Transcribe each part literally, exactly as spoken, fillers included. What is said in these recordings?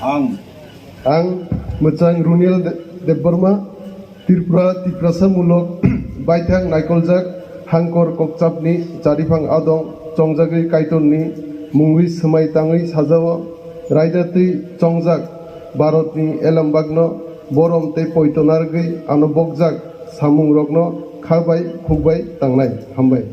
Ang. Ang Mwchang Runiel De-, Debbarma, Tripura, Tiprasa mulok, baithang naikoljak, hangkor kokchapni chariphang adong, chongjagwi Kaitorni mungwi swmai tangwi sajao, raida twi chongjak, Bharatni elembakno borom tei poito narwgwi ano bokjak samungrokno kha bai khuk bai tangnai. Hambai.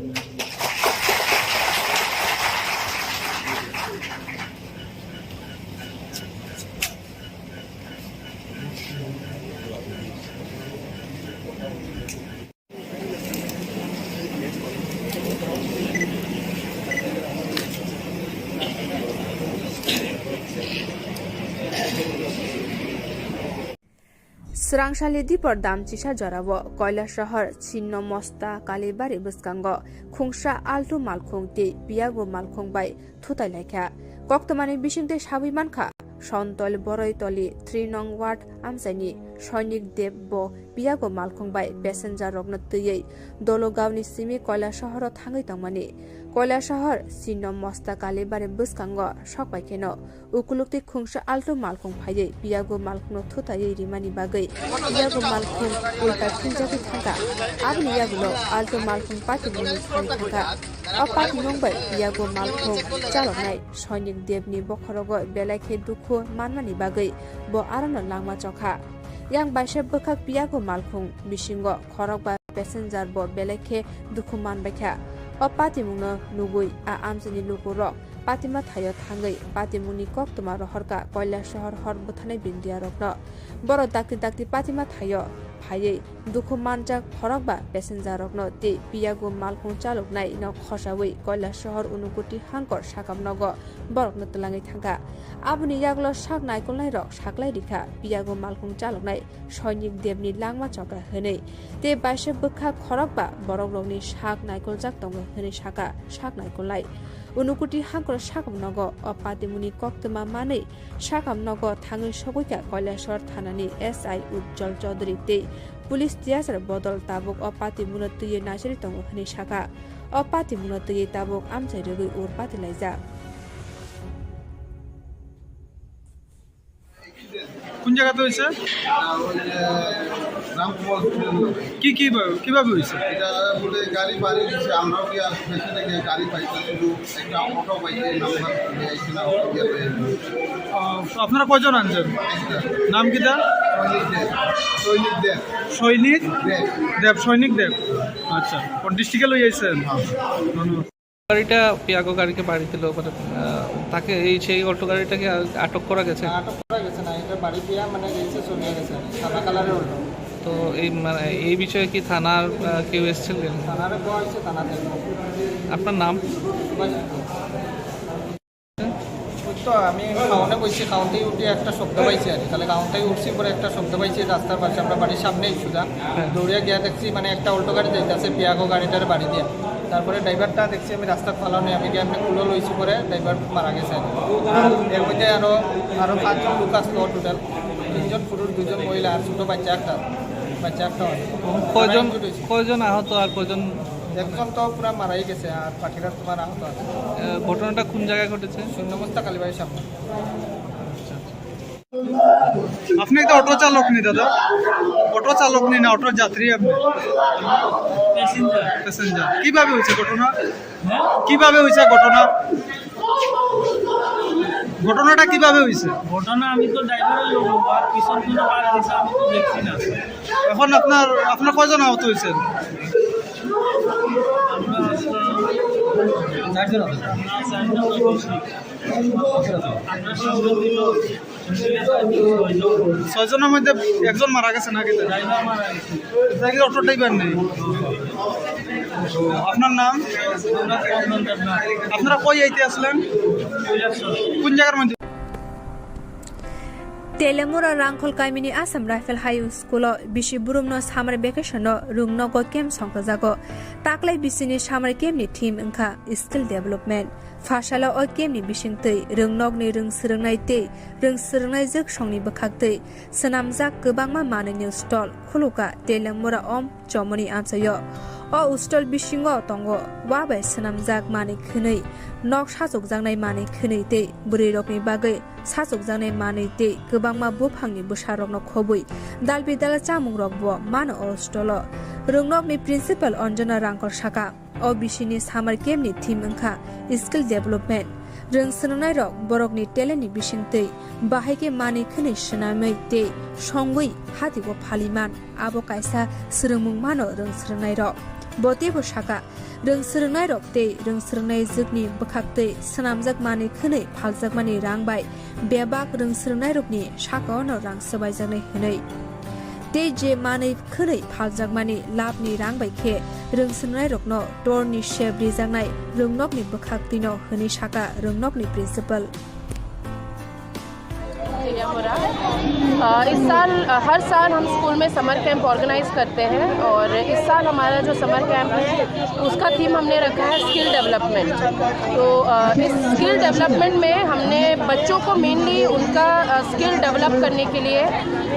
Swrangsalni dipor dam chisa jorao Koilasahar Chinno Mosta Kalibari bwskango khungsa altu malkhung tei piyago malkhung bai thutai laikha. Koktwmani bisingtwi sawi mankha, Sontol Boroitoli three nong ward amchaini Soinik Deb bo piyago malkhung bai passenger rokno twiwi Dologaoni simi Koilasaharo thangwi tongmani. Koilasahar Chinno Mosta Kalibari bwskango sokpaikheno ukuluk tei khungsa altu malkhung phaiwi piyago malkhungno thutaiwi rimani bagwi piyago malkhung ulta phinjagwi thangkha. Aboni yagulo altu malkhung patimungni thai thangkha. O patimung bai piyago malkhung chaloknai Soinik Debni bokhorogo belai khe dukhu manmani bagwi bo arono langma chokha. Yang baisa bwkhak piyago malkhung bisingo khorokba passenger bo belai khe dukhu manbaikha. O patimungno nugwi a amchaini lukurok patima thaio thangwi patimungni koktwma rohorkha Koilasahar hor bwtharnai bindiyarokno. Borok dakti dakti patima thaio phaiwi dukhu manjak khorokba passenger rokno tei piyago malkhung chaloknaino khosawi Koilasahar Unukoti hangkor sakam nogo borokno twlangwi thangkha. Aboni yagulo sak naikolnairok saklai rikha piyago malkhung chaloknai Soinik Debni langma chokha hwnwi tei baisa bwkha khorokba borokrokni sak naikoljak tongo hwnwi sakha sak naikolnai. Unukoti hangkor sakam nogo o patimungni koktwma manwi sakam nogo thangwi sogwikha Koilasahar thanani S I Ujjwal Chaudhary tei police tiyasar bodol tabuk o patimungno twiwi naisari tongo hwnwi sakha. O patimungno twiwi tabuk amchai rwgwi ur patilaijak. কোন জায়গাতে হয়েছে? এটা ওই যে রামকুমার হসপিটাল। কি, কি ভাবে, কিভাবে হয়েছে? এটা বলে গাড়ি বাড়ি দিচ্ছে, আমরাও কি আর পেছনে গিয়ে গাড়ি পাইছি, শুধু একটা অটো পাইছি, নাম্বার দিয়ে আইছে না, অটো দিয়ে পাইছি। আহ, তো আপনারা কয়জন আনছেন? একটা। নাম কি তার? সৈনিক দেব। সৈনিক দেব। সৈনিক দেব। দেব, সৈনিক দেব। আচ্ছা, কোন ডিস্ট্রিক্টে লই আইছেন? হ্যাঁ। ধন্যবাদ। গাড়িটা পিয়াগো গাড়িকে বাড়ি দিল, মানে, আহ, তাকে এই সেই অল্টো গাড়িটাকে আ-, আটক করা গেছে? না, আটক করা গেছে না, এটা বাড়ি দিয়া, মানে, রেজিস্ট্রেশন হয়ে গেছে, সাদা কালারের অল্টো। তো এই, মানে, এই বিষয়ে কি থানার, আহ, কেউ এসেছিলেন? থানারে দেওয়া হয়েছে, থানা দেখবো। আপনার নাম? সুভাষ। ওই তো আমি খাওয়ানে বইছি, খাওয়াতেই উঠে একটা শব্দ পাইছি আর কি। তাহলে খাওয়াতেই উঠছি, পরে একটা শব্দ পাইছি রাস্তার পাশে, আমরা বাড়ির সামনেই সুজা। হ্যাঁ। দৌড়িয়া গিয়া দেখছি, মানে, একটা অল্টো গাড়ি যাইতেছে, পিয়াগো গাড়িটার বাড়ি দিয়ে। তারপরে ড্রাইভারটা দেখছি আমি রাস্তার ফালানো, আমি গিয়ে এমনি কুলো লইছি, পরে ড্রাইভার মারা গেছে আর কি। এর মধ্যে আরো, আরো পাঁচজন লোক আসলো টোটাল, তিনজন পুরুষ, দুজন মহিলা আর ছোট বাচ্চা একটা, বাচ্চা একটা হয়। কয়জন, তারা injured হয়েছে। কয়জন আহত আর কয়জন? একজন তো পুরা মারাই গেছে, আর বাকিরা তোমার আহত আছে। আহ, ঘটনাটা কোন জায়গায় ঘটেছে? শূন্য মস্তা কালীবাড়ির সামনে। আপনি একটা অটো চালক নি দাদা? অটো চালক নি না অটোর যাত্রী আপনি? প্যাসেঞ্জার। প্যাসেঞ্জার। কিভাবে হয়েছে ঘটনা? হ্যাঁ? কিভাবে হয়েছে ঘটনা? ঘটনাটা কিভাবে হয়েছে? ঘটনা আমি তো ড্রাইভারের লোক, আর পিছন কোনো বার দিছে আমি তো দেখছি না। এখন আপনার, আপনার কয়জন আহত হয়েছেন? আমরা আসলাম চারজন আহত। না, চারজন তো বেশি। আমরা সঙ্গে দিল ছয়জনের মধ্যে একজন মারা গেছে নাকি? ড্রাইভার মারা গেছে। এটা কি অটো ড্রাইভার নেই? আপনার নাম? আপনারা কই আইতে আসলেন? কোন জায়গার মধ্যে? Telemura Rangkhol kamini Assam Rifle High School o bisi burumno summer vacation no rwng nogo camp songkhajago. Taklai bisini summer camp ni theme wngkha skill development. Pharsalo o camp ni bisingtwi rwngnokni rwng swrwngnai tei rwng swrwngnai jwksongni bwkhaktwi swnamjak kwbangma manwini stall khulukha Telemura Om Chomoni amchaio. O stall bisingo tongo wa bai swnamjak manwi khwnwi, nok sachukjaknai manwi khwnwi tei bwrwirokni bagwi sachukjaknai manwi tei kwbangma buphangni bwsarokno khobwi dalbidala chamungrokbo mano o stall-o. Rwngnokni principal Anjana Rangkar saka, o bisini summer camp-ni theme wngkha skill development. Rwng swnamnairok borokni talent-ni bisingtwi bahai khe manwi khwnwi swnamwi tei songwi hatigo phaliman, abo kaisa swrwngmung mano rwng swnamnairok. Bo teibo saka, rwng swnamnairok tei rwng swnamnai jwkni bwkhaktwi swnamjak manwi khwnwi phaljakmani rang bai bebak rwng swnamnairokni sakao'-no rang swbaijaknai hwnwi. Tei je manwi khwnwi phaljakmani labni rang bai khe rwng swnamnairokno torni sep rijaknai rwngnokni bwkhaktwino hwnwi saka rwngnokni principal. अ, इस साल, अ, हर साल हम स्कूल में summer camp organise करते हैं और इस साल हमारा जो समर कैंप है, उसका थीम हमने रखा है स्किल डेवलपमेंट। तो, अ, इस स्किल डेवलपमेंट में हमने बच्चों को मेनली उनका, अ, स्किल डेवलप करने के लिए,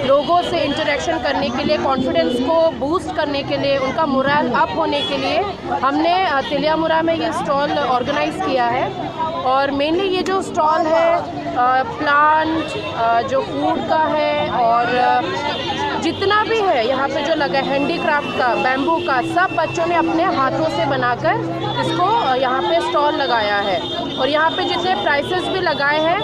लोगों से इंटरेक्शन करने के लिए, कॉन्फिडेंस को बूस्ट करने के लिए, उनका मोरल अप होने के लिए हमने, अ, तेलियामुरा में ये स्टॉल ऑर्गेनाइज किया है। और मेनली ये जो स्टॉल है, अ, प्लांट, अ, जो फूड का है और, अ, जितना भी है यहाँ पे जो लगा है हैंडीक्राफ्ट का, बैम्बू का, सब बच्चों ने अपने हाथों से बनाकर इसको, अ, यहाँ पे स्टॉल लगाया है। और यहाँ पे जितने प्राइसेस भी लगाए हैं,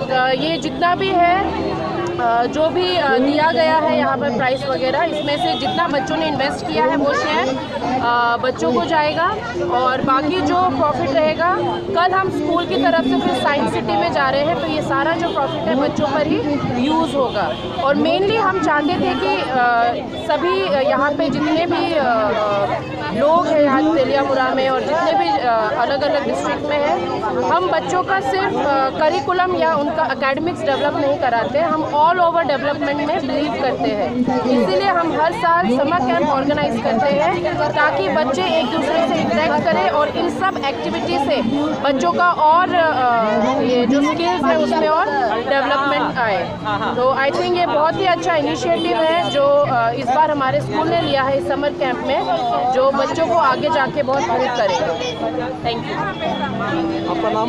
अ, ये जितना भी है, अ, जो भी, अ, दिया गया है यहाँ पर प्राइस वगैरह, इसमें से जितना बच्चों ने इन्वेस्ट किया है वो शेयर, अ, बच्चों को जाएगा और बाकी जो प्रॉफिट रहेगा, कल हम स्कूल की तरफ से फिर साइंस सिटी में जा रहे हैं, तो ये सारा जो प्रॉफिट है बच्चों पर ही यूज़ होगा। और मेनली हम चाहते थे कि, अ, सभी, अ, यहाँ पे जितने भी, अ, अ, लोग हैं यहाँ तेलियामुरा में और जितने भी, अ, अलग-अलग डिस्ट्रिक्ट में हैं, हम बच्चों का सिर्फ, अ, करिकुलम या उनका एकेडमिक्स डेवलप नहीं कराते, हम ऑल ओवर डेवलपमेंट में बिलीव करते हैं। इसीलिए हम हर साल समर कैंप ऑर्गेनाइज करते हैं, ताकि बच्चे एक दूसरे से इंटरेक्ट करें और इन सब एक्टिविटी से बच्चों का और, अ, ये जो स्किल्स है उसमें और डेवलपमेंट आए। तो आई थिंक ये बहुत ही अच्छा इनिशिएटिव है जो, अ, इस बार हमारे स्कूल ने लिया है इस समर कैंप में, जो बच्चों को आगे जाके बहुत हेल्प करेगा। Thank you. आपका नाम?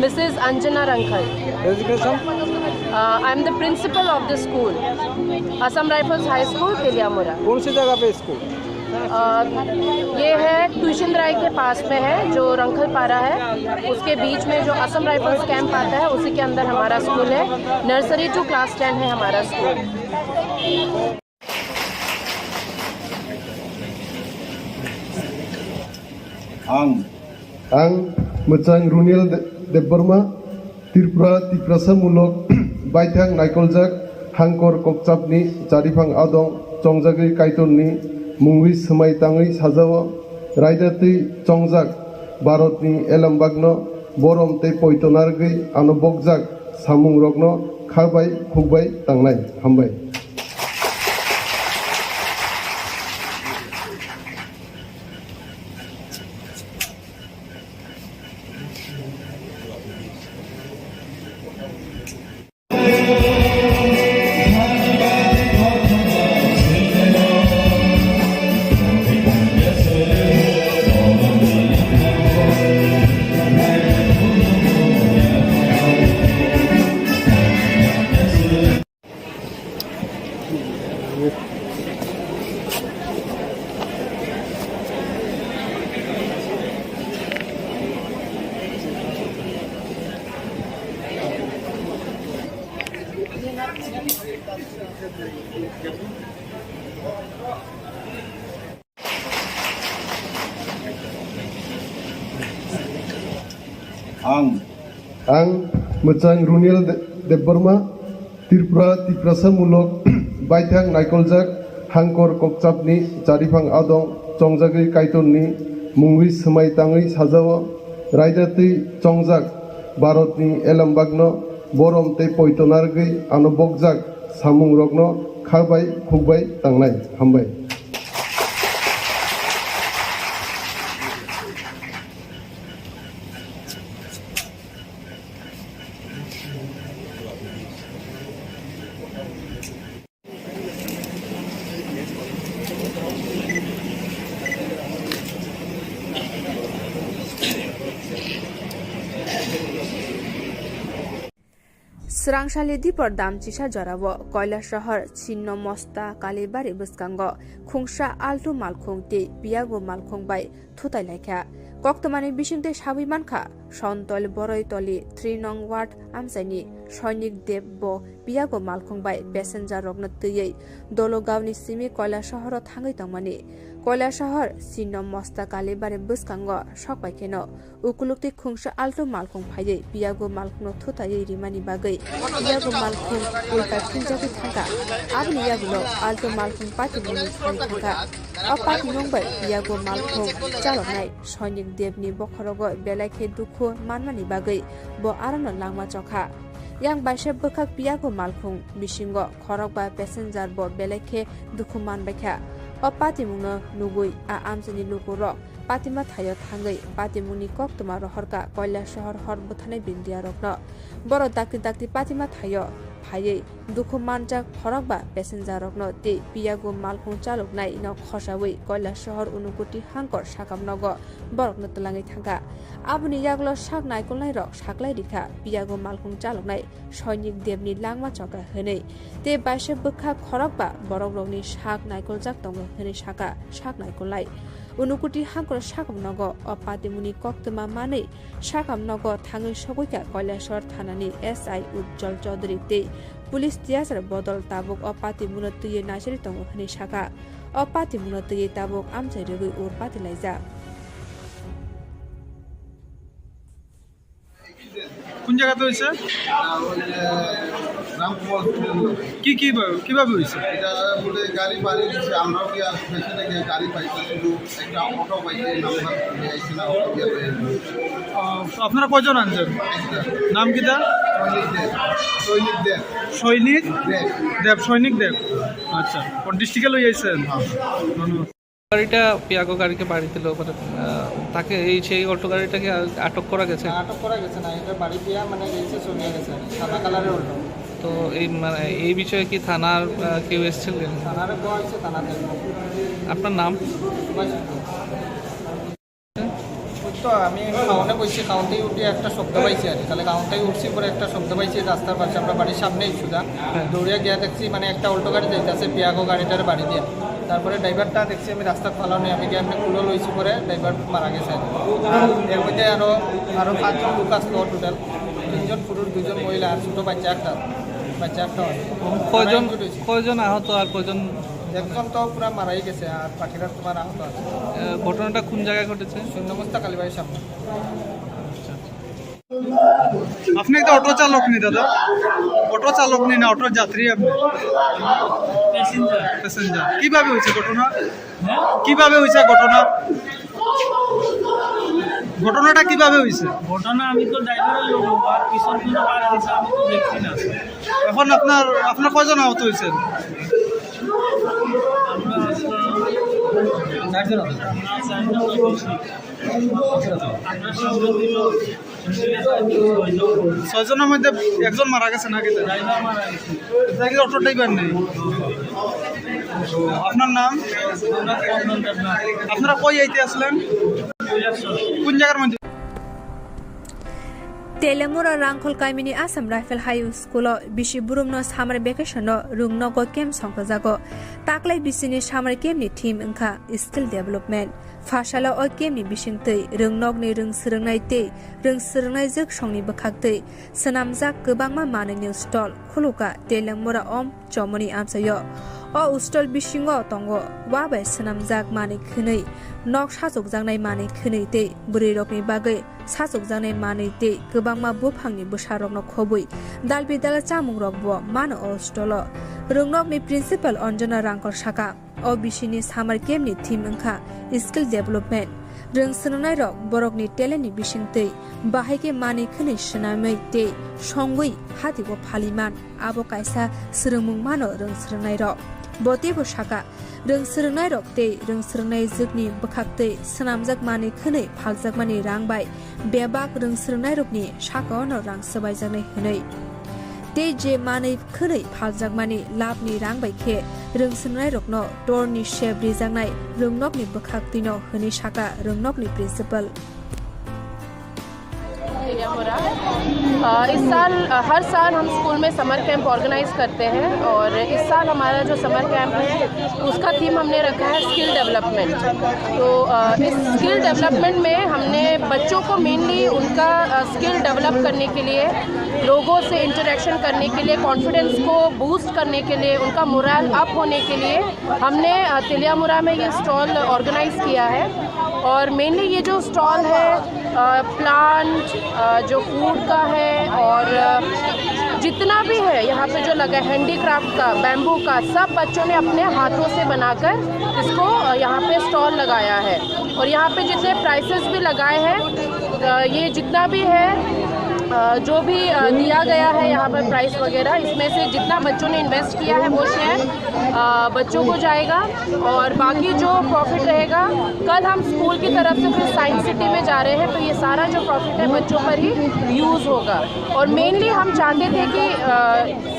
मिसेस अंजना रंखल। Designation? I am the principle of the school, Assam rifles high school Teliamura. कौन सी जगह पे स्कूल? अ, ये है तुइसिंद्राई के पास में है, जो रंखलपारा है, उसके बीच में जो असम राइफल्स कैंप आता है, उसी के अंदर हमारा स्कूल है। नर्सरी टू क्लास टेन है हमारा school. Ang. Ang Mwchang Runiel De-, Debbarma, Tripura Tiprasa mulok baithang naikoljak hangkor kokchapni chariphang adong chongjagwi Kaitorni mungwi swmai tangwi sajao, raida twi chongjak Bharatni elembakno borom tei poito narwgwi ano bokjak samungrokno kha bai khuk bai tangnai. Hambai. Ang. Ang Mwchang Runiel De-, Debbarma, Tripura Tiprasa mulok baithang naikoljak hangkor kokchapni chariphang adong chongjagwi Kaitorni mungwi swmai tangwi sajao, raida twi chongjak Bharatni elembakno borom tei poito narwgwi ano bokjak samungrokno kha bai khuk bai tangnai. Hambai. Twrangsali dipor damchisa jorao Koilasahar Chinno Mosta Kalibari bwskango khungsa Alto malkhung tei Piyago malkhung bai thutai laikha. Koktwmani bisingtwi sawi mankha, Sontol Boroitoli three nong ward amchaini Soinik Deb bo Piyago malkhung bai passenger rokno twiwi Dologaoni simi Koilasaharo thangwi tongmani. Koilasahar Chinno Mosta Kalibari bwskango sokpaikheno ukuluk tei khungsa Alto malkhung phaiwi Piyago malkhungno thutaiwi rimani bagwi Piyago malkhung ulta phinjagwi thangkha. Aboni yagulo Alto malkhung patimungni thangwi thangkha. O patimung bai Piyago malkhung chaloknai Soinik Debni bokhorogo belai khe dukhu manmani bagwi bo arono langma chokha. Yang baisa bwkhak Piyago malkhung bisingo khorokba passenger bo belai khe dukhu manbaikha. O patimungno nugwi a amchaini lukurok patima thaio thangwi patimungni koktwma rohorkha Koilasahar hor bwtharnai bindiyarokno. Borok dakti dakti patima thaio phaiwi dukhu manjak khorokba passenger rokno tei Piyago malkhung chaloknaino khosawi Koilasahar Unukoti Hangkor sakam nogo borokno twlangwi thangkha. Aboni yagulo sak naikolnairok saklai rikha Piyago malkhung chaloknai Soinik Debni langma chokha hwnwi tei baisa bwkhak khorokba borokrokni sak naikoljak tongo hwnwi sakha sak naikolnai. Unukoti Hangkor sakam nogo o patimungni koktwma manwi sakam nogo thangwi sogwikha Koilasahar thanani S I Ujjwal Chaudhary tei police tiyasar bodol tabuk o patimungno twiwi naisari tongo hwnwi sakha. O patimungno twiwi tabuk amchai rwgwi ur pati laijak. কোন জায়গাতে হয়েছে? এটা ওই যে রামকুমার হোটেল। কি কি ভাবে, কিভাবে হয়েছে? এটা বলে গাড়ি বাড়ি দিচ্ছে, আমরাও গিয়ে পেছনে গিয়ে গাড়ি পাইছি, শুধু একটা অটো পাইছি, নাম্বার দিয়ে আইছি না, অটো দিয়ে পাইছি। আহ, তো আপনারা কয়জন আনছেন? একটা। নাম কি তা? সৈনিক দেব। সৈনিক দেব। সৈনিক দেব। দেব, সৈনিক দেব। আচ্ছা, কোন ডিস্ট্রিক্টে লই আইছেন? হ্যাঁ। ধন্যবাদ। গাড়িটা পিয়াগো গাড়িকে বাড়ি দিল, মানে, আহ, তাকে এই সেই অটো গাড়িটাকে আ-, আটক করা গেছে? না, আটক করা গেছে না, এটা বাড়ি দিয়া মানে রেজিস্ট্রেশন হয়ে গেছে, সাদা কালারের অটো। তো এই, মানে, এই বিষয়ে কি থানার, আহ, কেউ এসেছিলেন? থানারে দেওয়া হয়েছে, থানাতে। আপনার নাম? সুভাষ সিংহ। ওই তো আমি খাওয়ানে বসছি, খাওয়াতেই উঠে একটা শব্দ পাইছি আর কি। তাহলে খাওয়াতেই উঠছি, পরে একটা শব্দ পাইছি রাস্তার পাশে, আমরা বাড়ির সামনেই সুজা। হ্যাঁ। দৌড়িয়া গিয়া দেখছি মানে একটা অল্টো গাড়ি যাইতেছে, পিয়াগো গাড়িটার বাড়ি দিয়ে। তারপরে ড্রাইভারটা দেখছি আমি রাস্তার ফালানো, আমি গিয়ে এমনি কুলো লইছি, পরে ড্রাইভার মারা গেছে আর কি। আর এর মধ্যে আরো, আরো পাঁচজন লোক আসলো টোটাল, তিনজন পুরুষ, দুজন মহিলা আর ছোট বাচ্চা একটা, বাচ্চা একটা হয়। কয়জন, তারা injured হয়েছে। কয়জন আহত আর কয়জন? একজন তো পুরা মারাই গেছে, আর বাকিরা তোমার আহত আছে। এ, ঘটনাটা কোন জায়গায় ঘটেছে? শূন্য মস্তা কালীবাড়ির সামনে। আপনি একটা অটো চালক নি দাদা? অটো চালক নি না অটোর যাত্রী আপনি? প্যাসেঞ্জার। প্যাসেঞ্জার। কিভাবে হয়েছে ঘটনা? হ্যাঁ? কিভাবে হয়েছে ঘটনা? ঘটনাটা কিভাবে হয়েছে? ঘটনা আমি তো ড্রাইভারের লোক, আর পিছন কোনো কার আছে আমি তো দেখছি না। এখন আপনার, আপনার কয়জন আহত হয়েছেন? আমরা আসলাম চারজন আহত। না, চারজন তো বেশি। আমরা সঙ্গে দিল ছয়জনের মধ্যে একজন মারা গেছে নাকি? ড্রাইভার মারা গেছে। এটা কি অটো ড্রাইভার নেই? আপনার নাম? আপনারা কই আইতে আসলেন? কোন জায়গার মধ্যে? Telemura Rangkhol kamini Assam Rifle High School o bisi burumno summer vacation no rwngnogo camp songkhajago. Taklai bisini summer camp ni theme wngkha skill development. Pharsalo o camp ni bisingtwi rwngnokni rwng swrwngnai tei rwng swrwngnai jwksongni bwkhaktwi swnamjak kwbangma manwini stall khulukha Telemura om chomoni amchaio. O stall bisingo tongo wa bai swnamjak manwi khwnwi, nok sachukjaknai manwi khwnwi tei bwrwirokni bagwi sachukjaknai manwi tei kwbangma buphangni bwsarokno khobwi dalbidal chamungrokbo mano o stall o. Rwngnokni principal Anjana Rangkor saka, o bisini summer camp ni theme wngkha skill development. Rwng swnamnairok borokni talent ni bisingtwi bahai khe manwi khwnwi swnamwi tei songwi hati bo phaliman, abo kaisa swrwngmung mano rwng swnamnairok. Bo teibo saka, rwng swnamnairok tei rwng swnamnai jwkni bwkhaktwi swnamjak manwi khwnwi phaljakmani rang bai bebak rwng swnamnairokni sakao no rang swbaijaknai hwnwi. Tei je manwi khwnwi phaljakmani labni rang bai khe rwng swnamnairokno torni sep rijaknai rwngnokni bwkhaktwino hwnwi saka rwngnokni principal. अ, इस साल, अ, हर साल हम स्कूल में summer camp organise करते हैं और इस साल हमारा जो समर कैंप है, उसका थीम हमने रखा है स्किल डेवलपमेंट। तो, अ, इस स्किल डेवलपमेंट में हमने बच्चों को मेनली उनका, अ, स्किल डेवलप करने के लिए, लोगों से इंटरेक्शन करने के लिए, कॉन्फिडेंस को बूस्ट करने के लिए, उनका मोरल अप होने के लिए हमने, अ, तेलियामुरा में ये स्टॉल ऑर्गेनाइज किया है। और मेनली ये जो स्टॉल है, अ, प्लांट, अ, जो फूड का है और, अ, जितना भी है यहाँ पे जो लगा है, हैंडीक्राफ्ट का, बैम्बू का, सब बच्चों ने अपने हाथों से बनाकर इसको, अ, यहाँ पे स्टॉल लगाया है। और यहाँ पे जितने प्राइसेस भी लगाए हैं, अ, ये जितना भी है, अ, जो भी, अ, दिया गया है यहाँ पर प्राइस वगैरह, इसमें से जितना बच्चों ने इन्वेस्ट किया है, वो शेयर, अ, बच्चों को जाएगा और बाकी जो प्रॉफिट रहेगा, कल हम स्कूल की तरफ से फिर साइंस सिटी में जा रहे हैं, तो ये सारा जो प्रॉफिट है, बच्चों पर ही यूज़ होगा। और मेनली हम चाहते थे कि, अ,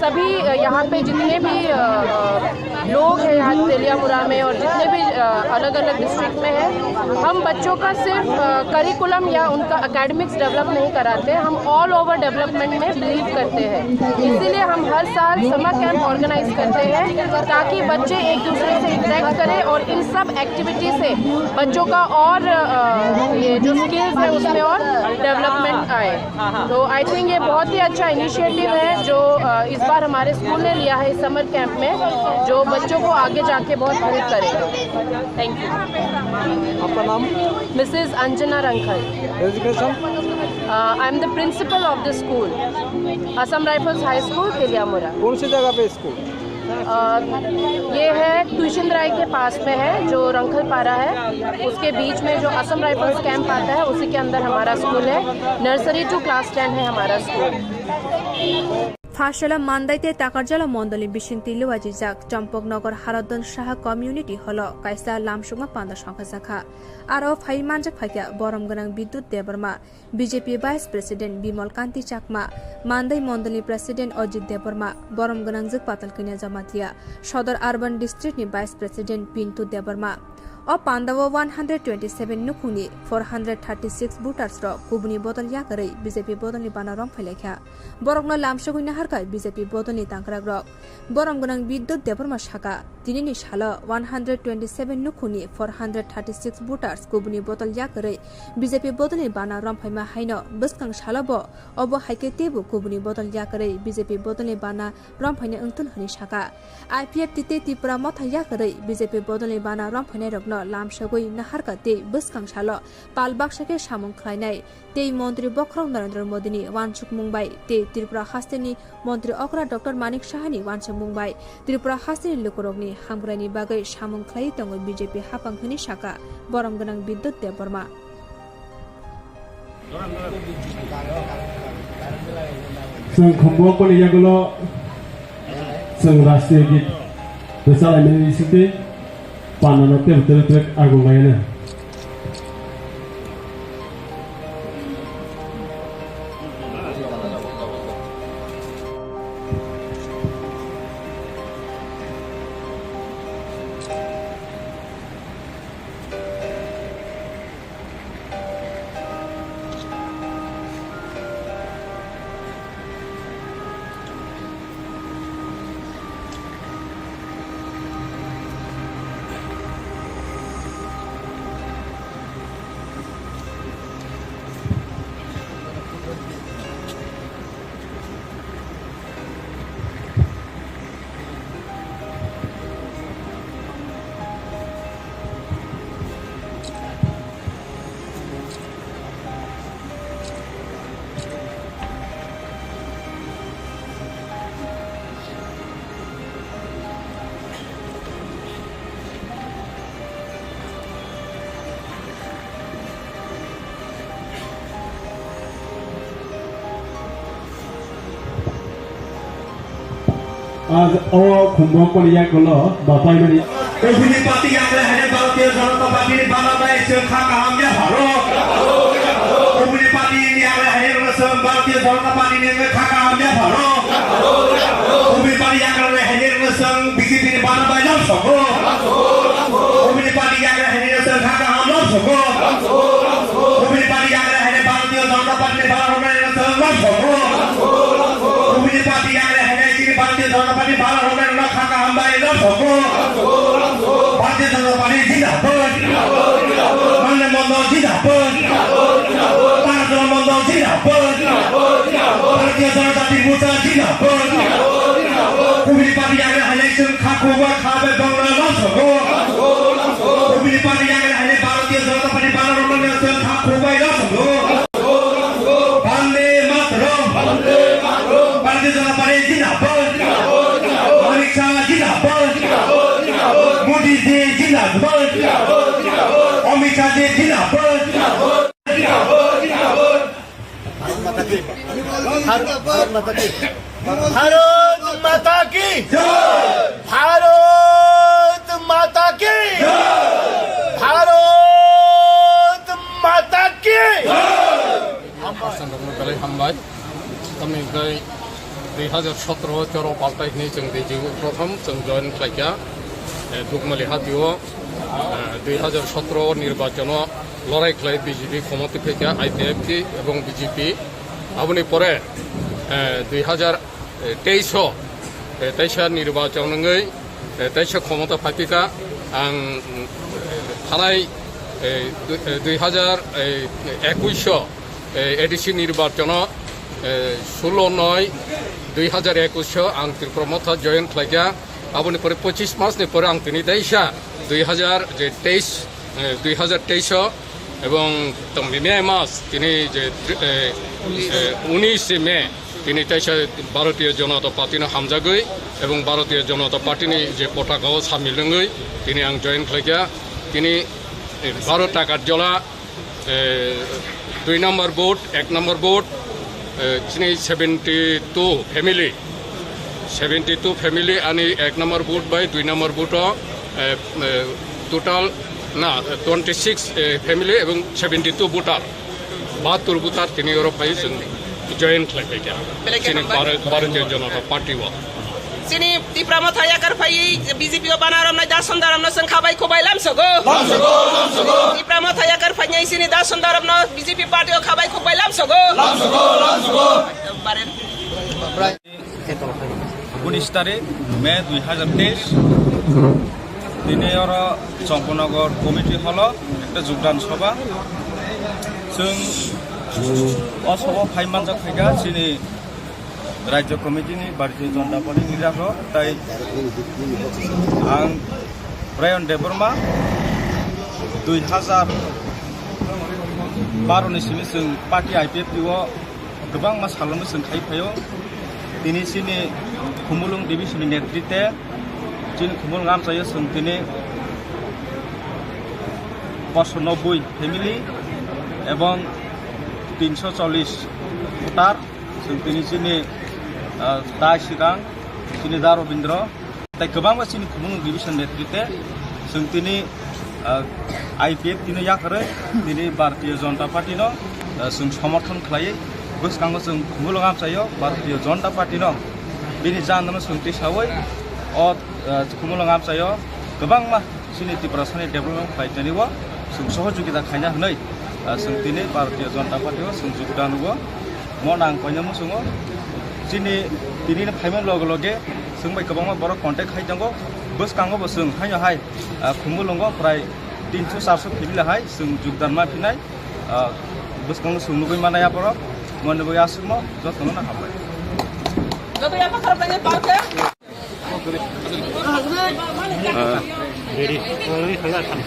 सभी, अ, यहाँ पे जितने भी, अ, अ, लोग हैं यहाँ तेलियामुरा में और जितने भी, अ, अलग-अलग डिस्ट्रिक्ट में हैं, हम बच्चों का सिर्फ, अ, करिकुलम या उनका एकेडमिक्स डेवलप नहीं कराते, हम ऑल ओवर डेवलपमेंट में बिलीव करते हैं। इसीलिए हम हर साल समर कैंप ऑर्गेनाइज करते हैं, ताकि बच्चे एक दूसरे से इंटरेक्ट करें और इन सब एक्टिविटी से बच्चों का और, अ, ये जो स्किल्स है, उसमें और डेवलपमेंट आए। तो आई थिंक ये बहुत ही अच्छा इनिशिएटिव है जो, अ, इस बार हमारे स्कूल ने लिया है इस समर कैंप में, जो बच्चों को आगे जाके बहुत हेल्प करेगा। Thank you. आपका नाम? मिसेस अंजना रंखल। Education? I am the principle of the school, Assam rifles high school, Teliamura. कौन सी जगह पे स्कूल? अ, ये है तुइसिंद्राई के पास में है, जो रंखलपारा है, उसके बीच में जो असम राइफल्स कैंप आता है, उसी के अंदर हमारा स्कूल है। नर्सरी टू क्लास टेन है हमारा school. Phasala Mandai tei Takarjala mondolni bisingtwi liwajijak Chompoknogor Haradon Saha Community Hall-o kaisa lamsukma panda songkhajakha. Aro phai manjak phaikha borom gwnang Bidyut Debbarma, B J P Vice President Bimal Kanti Chakma, Mandai Mondolni President Ajit Debbarma, borom gwnangjwk Patalkanya Jamatia, Sodor Urban District ni Vice President Pintu Debbarma. O pandao one hundred twenty-seven nukhungni four hundred thirty-six voters rok kubuni bodol yakarwi B J P bodolni bana romphailaikha. Borokno lamsogwi naharkha B J P bodolni tangkrakrok. Borom gwnang Bidyut Debbarma saka, tinini salo one hundred twenty-seven nukhungni four hundred thirty-six voters kubuni bodol yakarwi B J P bodolni bana romphaima haino bwskang salo bo obo hai khe teibo kubuni bodol yakarwi B J P bodolni bana romphaina wngthun hwnwi saka. I P F T tei Tripura motha yakarwi B J P bodolni bana romphainairokno lamsogwi naharkha tei bwskang salo pal baksa khe samung khlainai tei Montri bokhorok Narendra Modini uansukmung bai tei Tripura hasteni Montri okra Doctor Manik Sahani uansukmung bai Tripura hasteni lukurokni hamkraini bagwi samung khlaiwi tongo B J P haphang hwnwi saka borom gwnang Bidyut Debbarma. Chwng khumbo poni yagulo chwng rashtriya git rwchalaimani bisingtwi pandano tebo tebo trek agung laino. Aaj o khumbo poni yagulo bapai mani. Ubini party yakre haine Bharatiya Janata Party ni bana bai se kha kaham ya pharo. Ubini party yakre haine rwsong Bharatiya Janata Party ni kha kaham ya pharo. Ubini party yakre haine rwsong B J P ni bana bai lam soko. Ubini party yakre haine rwsong kha kaham lam soko. Ubini party yakre haine Bharatiya Janata Party ni bana Janapari zindabad. Mande Mondol zindabad. Tarjula Mondol zindabad. Bharatiya Janata Party Morcha zindabad. Kubini party yagra hainai chwng kha khubui kha bai bangla lamsogo. Kubini party yagra hainai Bharatiya Janata Party banner rokno chwng kha khubui lamsogo. Bande Mataram. Bharatiya Janata Party zindabad. Amit Shah zindabad. Modi ji zindabad. Amit Shah ji zindabad. Bharat Mata ki. Bharat Mata ki. Bharat Mata ki. Bharat Mata ki. Bharat Mata ki. Hasan rokno belai hambai. Tamni hwnkhe dui hajar sotro choro paltai hwnwi chwng D J U prothom chwng join khlaikha. Eh, Dukmali hatio, eh, dui hajar sotro nirbachono lorai khlai B J P khomoti phaikha, I P F T ebong B J P. Aboni pore, eh, dui hajar teis o, eh, teisa nirbachon wngwi, eh, teisa khomota phaipikha. Ang, mm, thanai, eh, du-, eh, dui hajar, eh, ekuis o, eh, A D C nirbachono, eh, sullo noi dui hajar ekuis o ang Tipra Motha join khlaikha. Aboni pore pochis mas ni pore ang tini teisa dui hajar je teis, eh, dui hajar teis o ebong tongmimi mas tini je, eh, eh, unis May tini teisa Bharatiya Janata Party no hamjagwi ebong Bharatiya Janata Party ni je potaka o samil wngwi tini ang join khlaikha. Tini, eh, baro taka jola, eh, dui number booth, ek number booth, eh, chini seventy two family, seventy two family ani ek number booth bai dui number booth o, eh, eh, total na twenty six, eh, family ebong seventy two voter, bahattur voter tini oro phai chwng join khlai phaikha. Belai khe chini hambai. Bhar-, Bharatiya Janata Party o. Chini Tipra Motha yakar phaiwi B J P o bana romnai Dason Daramno chwng khabai khubai lamsogo. Lamsogo, lamsogo. Tipra Motha yakar phainai chini Dason Daramno B J P party o khabai khubai lamsogo. Lamsogo, lamsogo. Baren. Unis tarik May dui hajar teis. Tini oro Chongkanagar committee hall o ekta jogdan sabha. Chwng o sabha phai manjak phaikha chini Rajya Committee ni Bharatiya Janata Party ni leader rok, tai ang Brian Debbarma, dui hajar baro ni simi chwng party I P F T o kwbangma salrokno chwng khai phaio. Tini chini Khumulwng division ni netritwe chini Khumulwng amchaio chwng tini paanch sho nobboi family ebong tinsho chollish voter. Chwng tini chini, ah, Tai Sikang, chini Da Robindra, tai kwbangma chini Khumulwng division netritwe chwng tini, ah, I P F T no yakarwi tini Bharatiya Janata Party no, ah, chwng somorthon khlaiwi bwskango chwng Khumulwng amchaio Bharatiya Janata Party no bini jandano chwng tisawi o, ah, Khumulwng amchaio kwbangma chini Tiprasani development khlai tani o chwng sohojogita khaina hwnwi, ah, chwng tini Bharatiya Janata Party o chwng jogdan rwo. Mo nang koina muchungo chini tini no phaima loge loge chwng bai kwbangma borok contact khai tongo. Bwskango bo chwng haino hai, ah, Khumulwngo prai tinsho charsho family hai chwng jogdan ma phinai, ah, bwskango chwng nugwi manai aborok. Moni bo aswkmo jotono no hambai.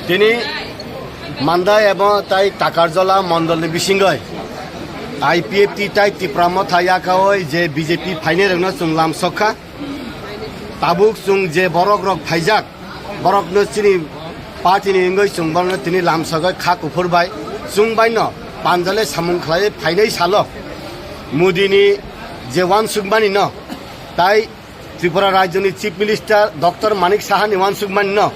Tini Mandai ebong tai Takarjola mondolni bisingoi I P F T tai Tipra Motha yakaoi je B J P phainai rokno chwng lamsokha. Tabuk chwng je borok rok phaijak, borokno chini party ni wngwi chwng borokno tini lamsogoi kha kuphur bai chwng baino panjale samung khlai phainai salo Modi ni je uansukmani no tai Tripura Rajyoni Chief Minister Doctor Manik Saha ni uansukmani no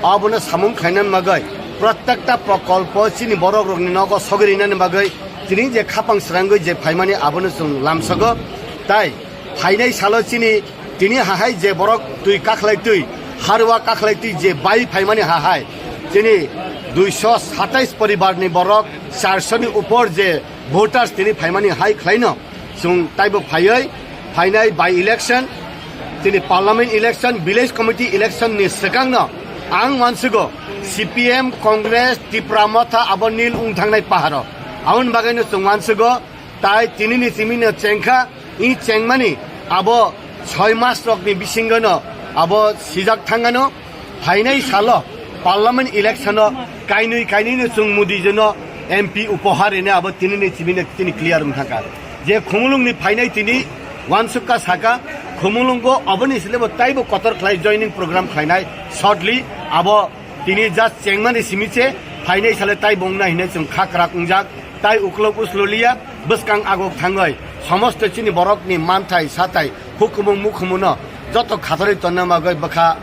abono samung khlaina bagwi prottekta prokolpo chini borok rokni nogo sogwi rinani bagwi tini je khapang srangwi je phaimani abono chwng lamsogo. Tai phainai salo chini tini hahai je borok twi kakhlai twi harwa kakhlai twi je bai phaimani hahai chini duisho satais poribar ni borok charsho ni upor je voters tini phaimani hai khlaino. Chwng taibo phaiwi phainai by election, tini parliament election, village committee election ni swkangno Ang wansugo, C P M, Congress, Tipra Motha abo nil wng thangnai paharo. Aboni bagwino chwng wansugo, tai tinini simino chengkha, i chengmani abo soi mas rokni bisingono abo sijak thangano, phainai salo Parliament election-o kainwi kainwino chwng Modi jino M P upohar rina abo tinini simino tini clear wng thangkha. Je Khumulungni phainai tini wansukha saka, Khumulungo aboni silebo taibo kotor khlai joining program khlainai shortly abo tini just chengmani simi se phainai sale tai bongna hinwi chwng kha kwrak wngjak, tai uklok uslo liya, bwskang agok thangwi somosto chini borokni manthai sathai hukumu mukumuno joto khatharwi tonna bagwi bwkha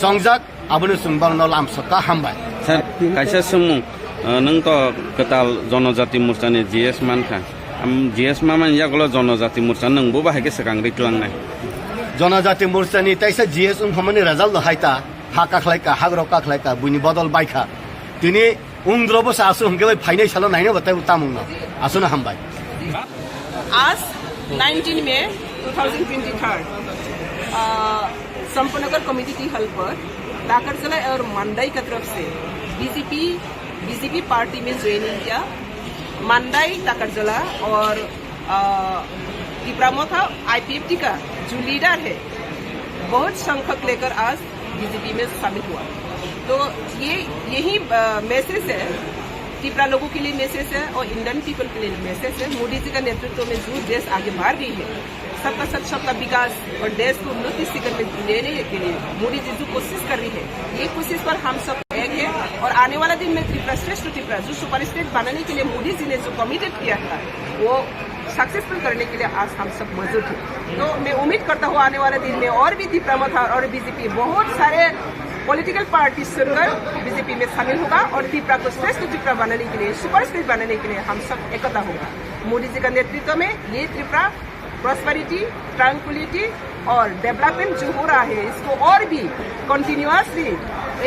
chongjak, abono chwng bangno lamsokha. Hambai. Sir, kaisa swngmung, uh, nwng to kwtal Jonojati Morchani G S mankha. Am, G S mamani yagulo Jonojati Morcha nwng bo bahai khe swkang rwi tlangnai? Jonojati Morchani taisa G S wngphamani result no hai ta. Ha kakhlai ka, hak rok kakhlai ka, buini bodol bai kha. Tini ungdro bo sa asu hwnkhe bai phainai salo naina bo tei tamung no. Asuna hambai. आज नाइनटीन मई two thousand twenty three, अ, संपन्नगर कमेटी की हल पर टाकरजला और मंडई की तरफ से बीजेपी, बीजेपी पार्टी में ज्वाइनिंग किया। मंडई टाकरजला और, अ, तिपरा मोथा आईपीएफटी का जो लीडर है, बहुत संख्यक लेकर आज बीजेपी में शामिल हुआ। तो ये, यही, अ, मैसेज है, तिपरा लोगों के लिए मैसेज है और इंडियन पीपल के लिए मैसेज है। मोदी जी का नेतृत्व में जो देश आगे बढ़ रही है, सबका साथ सबका विकास और देश को उन्नति शिखर में लेने के लिए मोदी जी जो कोशिश कर रही है, ये कोशिश पर हम सब एक है। और आने वाला दिन में त्रिपुरा श्रेष्ठ त्रिपुरा जो सुपर स्टेट बनाने के लिए मोदी जी ने जो कमिटेड किया था, वो सक्सेसफुल करने के लिए आज हम सब मौजूद हैं। तो मैं उम्मीद करता हूँ आने वाले दिन में और भी तिपरा मोथा और बीजेपी बहुत सारे पॉलिटिकल पार्टी छोड़कर बीजेपी में शामिल होगा और तिपरा को श्रेष्ठ तिपरा बनाने के लिए, सुपर स्टेट बनाने के लिए हम सब एकता होगा। मोदी जी का नेतृत्व में ये त्रिपुरा प्रॉस्पेरिटी, ट्रैंक्विलिटी और डेवलपमेंट जो हो रहा है, इसको और भी कंटिन्यूअसली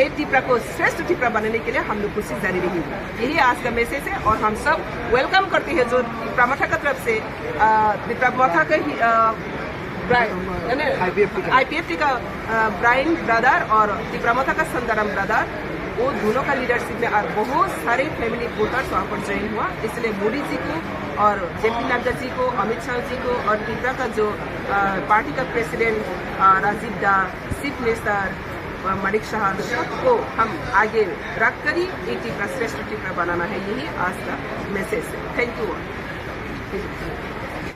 ये तिपरा को श्रेष्ठ तिपरा बनाने के लिए हम लोग कोशिश जारी रहेगी। यही आज का मैसेज है और हम सब वेलकम करते हैं जो तिपरा मोथा का तरफ से, अ, तिपरा मोथा का ही, अ, ब्राइन, यानी आईपीएफटी का। आईपीएफटी का, अ, ब्राइन ब्रदर और तिपरा मोथा का संताराम ब्रदर, वो दोनों का लीडरशिप में और बहुत सारे फैमिली वोटर्स वहाँ पर ज्वाइन हुआ। इसलिए मोदी जी को और जेपी नड्डा जी को, अमित शाह जी को और तिपरा का जो, अ, पार्टी का प्रेसिडेंट, अ, राजीव दा, चीफ मिनिस्टर, अ, मानिक साहा, सबको हम आगे रखकर ही एक तिपरा श्रेष्ठ तिपरा बनाना है, यही आज का मैसेज है। Thank you.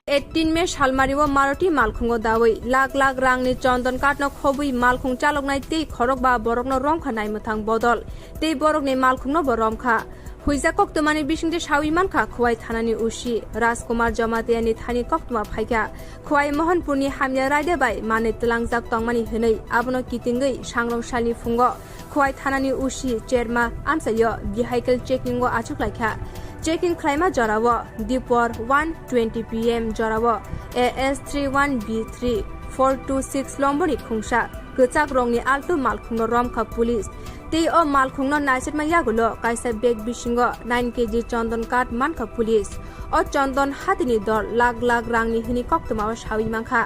Eighteen may salmari o Maruti malkhungo dawi lakh lakh rangni chondon kathno khobwi malkhung chaloknai tei khorokba borokno romkha naimwthang bodol tei borokni malkhungno bo romkha. Huijak koktwmani bisingtwi sawi mankha Khowai thanani O C Rajkumar Jamatiani thani koktwma phaikha. Khowai Mohanpurni hamya raida bai manwi twlangjak tongmani hwnwi abono kitingwi sangrong salni phungo Khowai thanani O C Cherma amchaio vehicle checking o achuklaikha. Checking khlaima jorao dipor one twenty P M jorao A S three one B three four two six lomboni khungsa kwchak rongni altu malkhungno romkha police. Tei o malkhungno naisukma yagulo kaisa bag bisingo nine K G chondon kath mankha police. O chondon hatini dor lakh lakh rangni hwnwi koktwmao sawi mankha.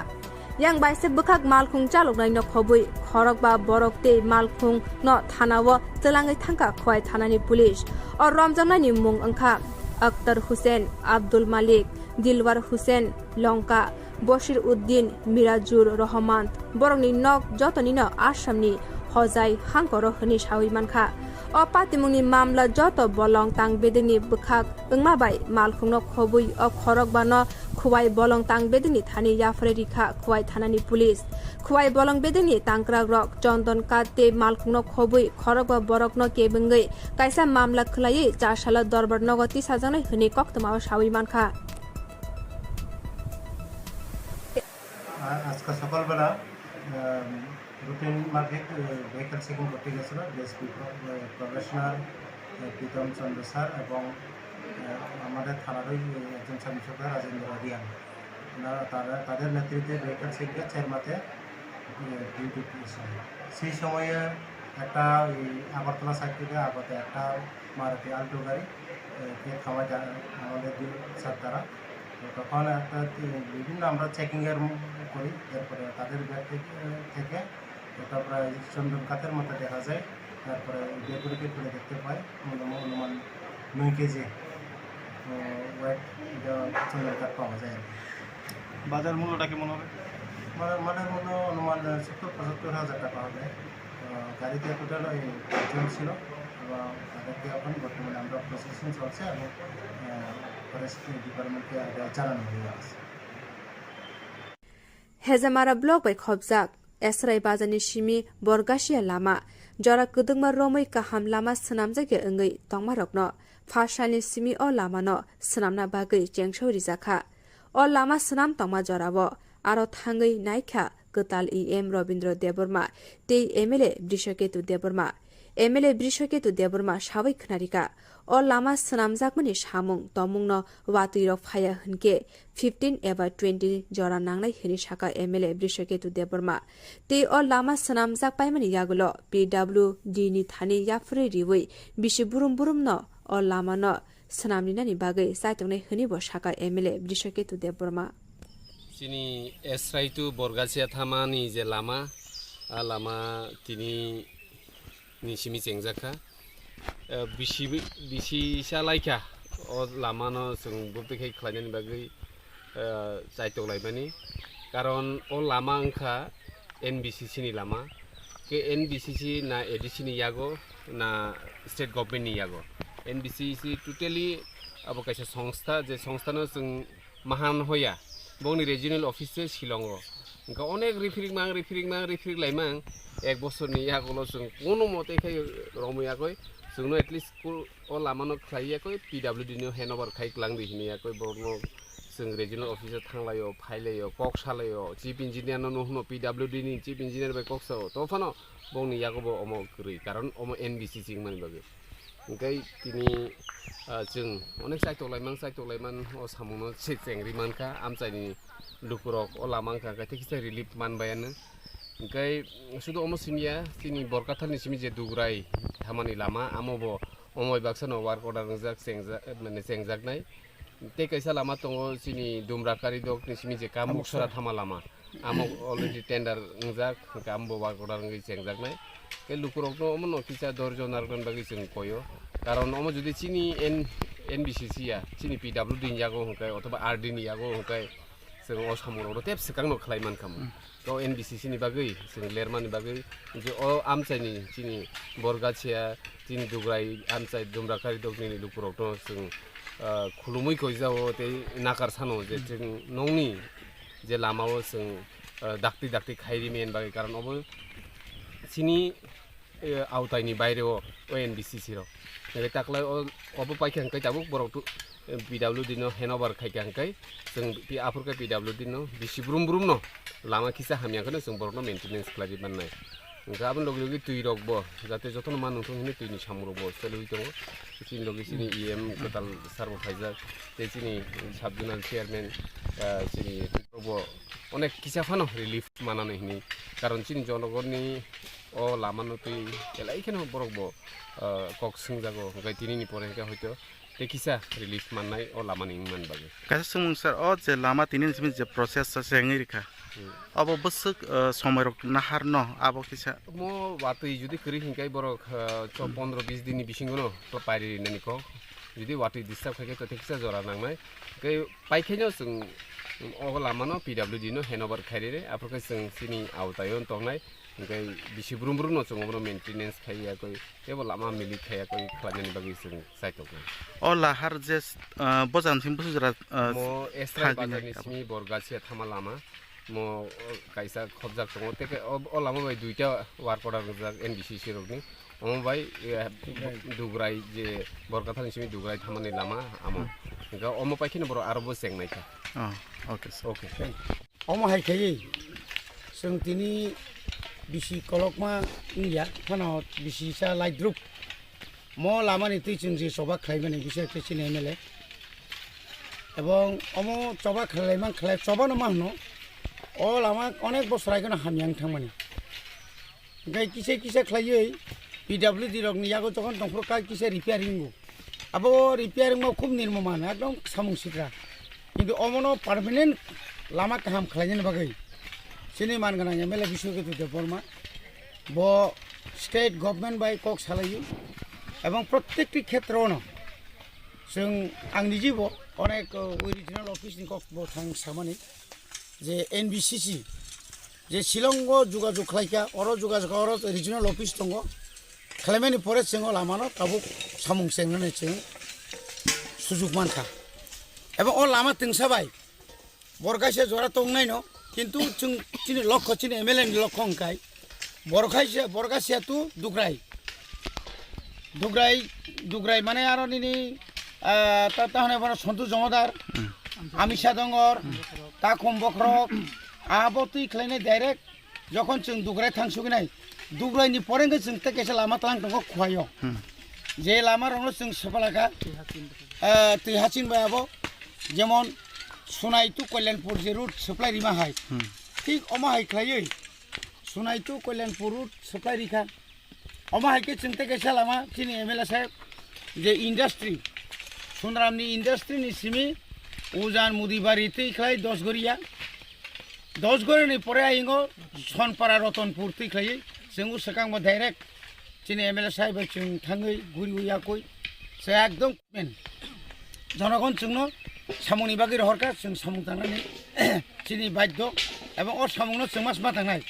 Yang baise bwkhak malkhung chaloknaino khobwi khorokba borok tei malkhungno thanao twlangwi thangkha Khowai thanani police. O romjaknaini mung wngkha Akhtar Hussain, Abdul Malik, Dilwar Hussain, Longka, Bashir Uddin, Mirajur Rahman, borokni nok jotonino Assamni Hojai hangkoro hwnwi sawi mankha. O patimungni mamla joto bolong tang bedekni bwkhak wngma bai malkhungno khobwi o khorokbano Khowai bolong tang bedekni thani yapharwi rikha Khowai thanani police. Khowai bolong bedekni tangkrakrok Chondon Kath tei malkhungno khobwi khorokba borokno kebengwi kaisa mamla khwlaiwi chasalo dorbar nogo tisajaknai hwnwi koktwmao sawi mankha. আ-, আজকে সকালবেলা, আম, রুটিন মাফিক, এ, vehicle checking করতে গেছিল ডিএসপি প্র-, এ, প্রবেশনার, এ, প্রীতম চন্দ্র স্যার এবং, এ, আমাদের থানারই, এ, একজন সাব ইন্সপেক্টর রাজেন্দ্র রিয়াং। ওনারা, তারা, তাদের নেতৃত্বে ভেহিকল চেকিংয়ে চেরমাতে, এ, ডিউটি দিয়েছিল। সেই সময়ে একটা ওই আগরতলা সাইড থেকে আগত একটা মারুতি আল্টো গাড়ি, এ, কে থামায় জা-, আমাদের যে স্যার তারা। তো তখন একটা তি-, বিভিন্ন আমরা চেকিংয়ের ম-, করি, এরপরে তাদের ব্যাগ থেকে, থেকে একটা প্রায় চন্দন কাঠের মতো দেখা যায়। তারপরে ডেড বডিকে খুলে দেখতে পাই, মোটামুটি অনুমান নয় কেজি, আহ, ওয়েট, এটা চন্দন কাঠ পাওয়া যায় আর কি। বাজার মূল্যটা কেমন হবে? বাজার, বাজার মূল্য অনুমান সত্তর পঁচাত্তর হাজার টাকা হবে। আহ, গাড়িতে টোটাল ওই পাঁচজন ছিল এবং তাদেরকে এখন বর্তমানে আমরা প্রসেসিং চলছে এবং, আহ, ফরেস্ট ডিপার্টমেন্টকে এটা জানানো হয়ে গেছে। Hejamara block bai khopjak Esrai bazarni simi Borgasia lama jora kwdwkma romwi kaham lama swnamjakya wngwi tongmarokno phasalni simi o lamano swnamna bagwi chengso rijakha. O lama swnam tongma jorao aro thangwi naikha kwtal E M Robindra Debbarma tei M L A Brishaketu Debbarma. M L A Brishaketu Debbarma sawi khwnarikha, o lama swnamjakmani samung tomungno watwirok phaiya hwnkhe fifteen eba twenty jora nangnai hwnwi sakha M L A Brishaketu Debbarma. Tei o lama swnamjak paimani yagulo P W D ni thani yaphurwi riwi bisi burum burumno o lamano swnamrinani bagwi chaitongnai hwnwi bo sakha M L A Brishaketu Debbarma. Chini Esrai to Borgasia thamani je lama, a lama tini ni simi chengjak kha. Eh, bisi, bisi sa lai kha o lama no chwng bwtwi khai khlainani bagwi, eh, chaitok laimani. Karon o lama wngkha N B C C ni lama. Ke N B C C na A D C ni yago na state government ni yago. N B C C totally abo kaisa songstha, je songstha no chwng mahan hoya. Bongni regional office se Shillongo. Hwnkhe onek riphirik mang, riphirik mang, riphirik lai mang. Ek bosorni yagulo chwng kono mote khai romwi yakoi. Chwngno at least ko-, o lamano khlai yakoi P W D no handover khai kwlangdi hini yakoi borokno chwng regional office o thanglaio, phailaio, kok salaio, chief engineer no, no hwno P W D ni chief engineer bai kok sao. Tophano bongni yago bo omo kwrwi, karon omo N B C C wngmani bagwi. Hwnkhe tini, ah, chwng onek chaitok laimang, chaitok laiman o samungno se chengri mankha, amchaini lukurok o lama wngkha, hwnkhe kisa relief manbayano. Hwnkhe sudu omo simiya, chini Borkathalni simi je Dugrai thamani lama, amo bo omo bai baksano work order wngjak, chengjak, mane chengjaknai. Tei kaisa lama tongo chini Dumra Karidok ni simi je Kamuksora thama lama. Amo already tender wngjak, hwnkhe amo bo work order wngwi chengjaknai. Tei lukurokno omono kisa dorjo narwknani bagwi chwng koyo. Karon omo jodi chini N-, N B C C ya, chini P W D ni yago hwnkhe othoba R D ni yago hwnkhe chwng o samungrokno tep swkangno khlai mankha mo. To N B C C ni bagwi, chwng lermani bagwi, je o amchaini chini Borgasia, chini Dugrai amchai Dumra Karidok nini lukurokno chwng, ah, khulumui koijao tei nakar sano je chwng nongni je lamao chwng, ah, dakti dakti khairi men bagwi, karon obo chini eh, awtaini baireo o N B C C rok. Nai taklai o, obo paikha hwnkhe tabuk borok tu, eh, P W D no handover khaikha hwnkhe chwng pi-, aphurkhe P W D no bisi brum brum no lama kisa hamya kheno chwng borokno maintenance khlaiwi mannai. Hwnkhe aboni logi logi twi rok bo jate jotono man nongthok hwnwi twini samung rok bo choliwi tongo. Chini logi chini E M kwtal sir bo phaijak tei chini sub zonal chairman, eh, chini bo onek kisa phano relief manani hwnwi. Karon chini jonogonni o lamano twi belai kheno borok bo, ah, kok swngjago, hwnkhe tinini pore hwnkhe hoito tei kisa relief mannai o lamani wngmani bagwi. Kaisa swngmung sir, o je lama tini ni simi je process sa se wngwi rikha, hmm, abo bwswk, ah, somoi rok nahar no abo kisa? Mo watwi jodi kwrwi hwnkhe borok, ah, cho-, hmm, pondro bis din ni bisingo no pairi rinani kok. Jodi watwi disturb khaikhe to tei kisa jora nangnai. Hwnkhe paikhaino chwng o lamano P W D no handover khairwi, aphurkhe chwng chini awtaio tongnai. Hwnkhe bisi brum brum no chwng obono maintenance khai yakwi, teibo lama milik khai yakwi khlainani bagwi chwng chai tongo. O lahar je, ah, bojan simi busu jora, ah, mo Esrai bazarni simi Borgasia thama lama, mo, o, kaisa khobjak tongo, tei o, o lama bai duita work order rijak N B C C rokni. Omo bai, eh, Dugrai. Dugrai je Borkathani simi Dugrai thamani lama amo. Hmm. Hwnkhe omo pai kheno borok aro bo cheng naikha. Oh, okay, sir. Okay. Omo hai khaiwi chwng tini bisi kolokma wngya, phano bisi sa laidruk. Mo lamani twi chwng je choba khlaimani bisi khe chini M L A. Ebong omo choba khlaiman khlai, chobano ma hwno. O lama onek bosor aigeno hamya wng thangmani. Hwnkhe kisa kisa khlaiwi P W D rokni yago jokhon tongphuru kha kisa repair wngo. Abo repair wngma khub nirmo mano, ekdom samung sikra. Kintu omono permanent lama kaham khlainani bagwi chini man gwnang M L A Biswaketu Debbarma bo state government bai kok salaio, ebong prottekti khetrono chwng, ang nijibo onek, o, regional office ni kok bo thang samani, je N B C C je Shillong o jogajog khlaikha, oro jogajog, oro regional office tongo, khlaimani pore chwng o lama no tabuk samung chengnani chwng sujuk mankha. Ebong o lama twngsa bai borok kaisa jora tongnaino, kintu chwng chini lokho, chini M L A ni lokho hwnkhe borok kaisa, borok kaisa tu Dugrai. Dugrai, Dugrai mane aro nini, ah, ta, ta hwnwi bono Sontu Jomodar, Amisa Dongor, Takhum Bokhorok, abo twi khlainai direct. Jokhon chwng Dugrai thang suginai, Dugraini pore hwnkhe chwng tei kaisa lama tlang tongo Khuaio. Hmm. Je lama rokno chwng swpalakha, ah, twi haching bai abo, jemon Sunai to Kalyanpur je route supply rima hai. Hmm. Thik omo hai khlaiwi Sunai to Kalyanpur route supply rikha. Omo hai khe chwng tei kaisa lama chini M L A saheb je industry, Sunramni industry ni simi Ujan Mudibari twi khlai Dosgoria. Dosgoria ni pore ayingo Sonpara Rotonpur twi khlai chwng swkang bo direct chini M L A saheb bai chwng thangwi guriwi yakwi se ekdom men. Jonogon chwngno samungni bagwi rohorkha, chwng samung tangnani chini baiddo, ebong o samungno chwng mas ma tangnai.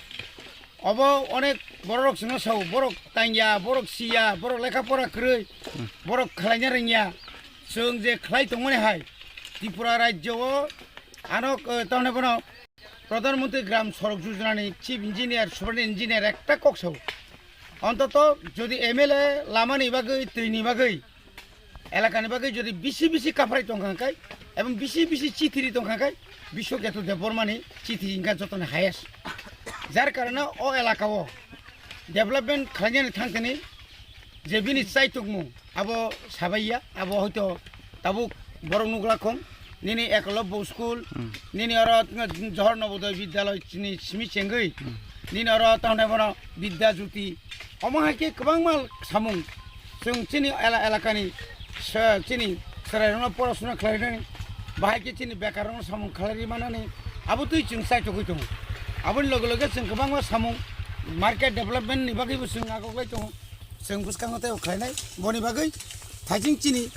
Obo onek bororok chwngno sao, borok tangya, borok siya, borok lekha pora kwrwi, hmm, borok khlaina rwngya. Chwng je khlai tongmani hai, Tripura rajyo o ano, eh, tamni bono Pradhan Mantri Gram Sadak Yojana ni Chief Engineer, Superintendent Engineer ekta kok sao. Ontoto jodi M L A lamani bagwi, twini bagwi, elakani bagwi jodi bisi bisi kaphrai tongkha khe, ebong bisi bisi chithi ri tongkha khe, Biswaketu Debbarma ni chithi wngkha jotoni highest. Jar karone o elaka o development khlainani thangthani je bini chaitokmung abo sabaiya, abo hoito tabuk borok nukla khong, nini Ekalobbo school, hmm, nini oro Johor Navodaya Vidyalaya chini simi chengwi, hmm, nini oro tamni bono Vidya Jyoti, omo hai khe kwbangma samung chwng chini ela-, elakani se-, chini chwrairokno porasuna khlainani, bahai khe chini bekarrokno samung khlai manani, abo twi chwng chaitogwi tongo. Aboni loge loge chwng kwbangma samung market development ni bagwibo chwng agoglai tongo. Chwng bwskango tei khlainai, boni bagwi thaijing chini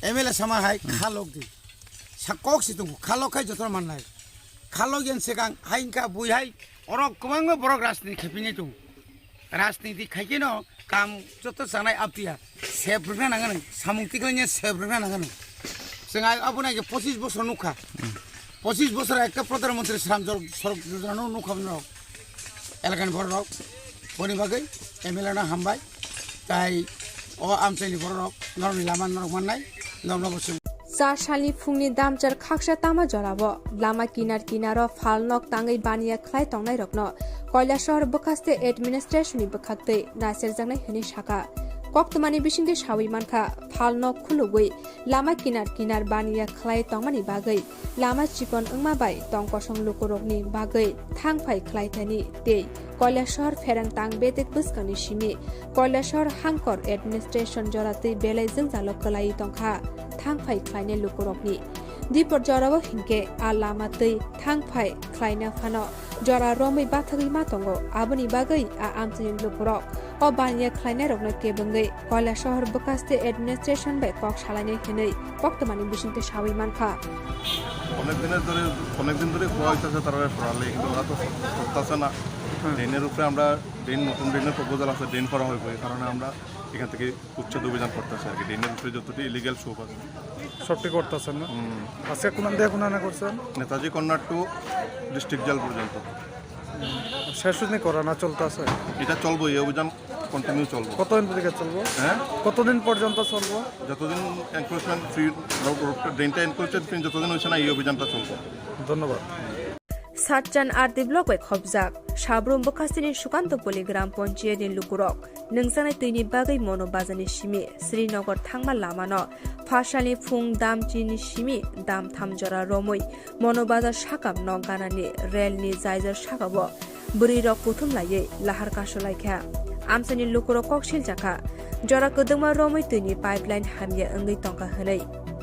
M L A sama hai, hmm, kha lok di. Sa kok si tongo, kha lok khai joto mannai. Kha lok yang sekang hai wngkha bui hai, oro kwbangma borok rajniti khaipinai tongo. Rajniti khaikhe no kam joto chanai aptiya sep rwna nangani, samung tiklanya sep rwna nangani. Chwng ai abo nai pochis bosor nukha. Pochis bosor ekta Pradhan Mantri Shram Jor-, Sadak Yojana no nukha norok. Elakani borok rok. Boni bagwi M L A no hambai. Tai o amchaini borok rok norokni lama norok mannai. Norokno bo chwng. Char salni phungni damchar khaksa tama jorao lama kinar kinaro phalnok tangwi baniya khlai tongnairokno Kailasahar bwkhaste administration ni bwkhaktwi naisirjaknai hwnwi sakha. Koktwmani bisingtwi sawi mankha, phalnok khulugwi lama kinar kinar baniya khlai tongmani bagwi lama chikon wngma bai tong kosong lukurokni bagwi thang phai khlai thani tei Kailasahar pherang tang betek bwskangni simi Kailasahar hangkor administration joratwi belai jwngjalo kwlaiwi tongkha thang phai khlainai lukurokni. Dipor jorao hinkhe a lama twi thang phai khlaina phano jora romwi bathagwi ma tongo, aboni bagwi a amchaini lukurok o baniya khlainairokno kebengwi Kailasahar bwkhaste administration bai kok salainai hwnwi koktwmani bisingtwi sawi mankha. অনেক দিনের ধরে, অনেক দিন ধরে খোয়া হইতেছে তারা সরালে, কিন্তু ওরা তো করতেছে না। হুম। ড্রেনের উপরে আমরা ড্রেন, নতুন ড্রেনের প্রপোজাল আছে, ড্রেন করা হইব, এই কারণে আমরা এখান থেকে উচ্ছেদ অভিযান করতেছি আর কি, ড্রেনের উপরে যতটি ইলিগ্যাল শোপ আছে। সবটি করতেছেন না? হুম। আজকে কোন দিয়ে কোন আনা করছেন? Netaji corner to district jail পর্যন্ত। শেষ হয়নি করা না চলতেছে? এটা চলবো, এই অভিযান কন্টিনিউ চলবো। কতদিন থেকে চলবো? হ্যাঁ? কতদিন পর্যন্ত চলবো? যতদিন এনক্রোচমেন্ট ফ্রি, ড্রেনটা এনক্রোচমেন্ট ফ্রি যতদিন হচ্ছে না, এই অভিযানটা চলবো। ধন্যবাদ। Satchan R D block bai khopjak Sabrum bwkhasteni Sukantopoli gram panchayatni lukurok nungjaknai twini bagwi Mono Bazarni simi Srinagar thangma lamano phasalni phung dam chini simi dam tham jora romwi Mono Bazar sakam nok ganani relni jaijor sakao bwrwirok kuthum laiwi lahar kasulaikha. Amchaini lukurok kok siljakha, jora kwdwkma romwi twini pipeline hamya wngwi tongkha hwnwi.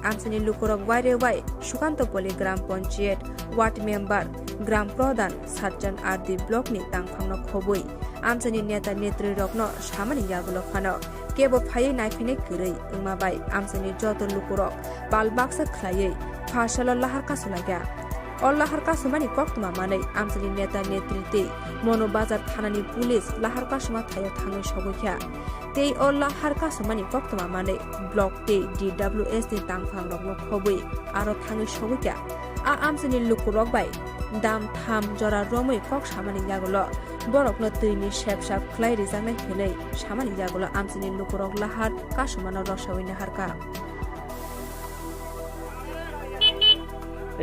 Amchaini lukurok waire wai Sukantopoli Gram Panchayat, Ward Member, Gram Pradhan, Satchan R D Block ni tangphangno khobwi amchaini neta netri rokno samani yagulo phano kebo phaiwi naiphinai kwrwi wngma bai amchaini joto lukurok pal baksa khlaiwi pharsalo lahar kasu laikha. O lahar kasumani koktwma manwi amchaini neta netri tei Monu Bazar thanani police lahar kasuma thaio thangwi sogwi kha. Tei o lahar kasumani koktwma manwi block tei D W S ni tangphang rokno khobwi aro thangwi sogwi kha. A amchaini lukurok bai dam tham jora romwi kok samani yagulo borokno twini sep sap khlai rijaknai hinwi samani yagulo amchaini lukurok lahar kasumano rosawi naharkha.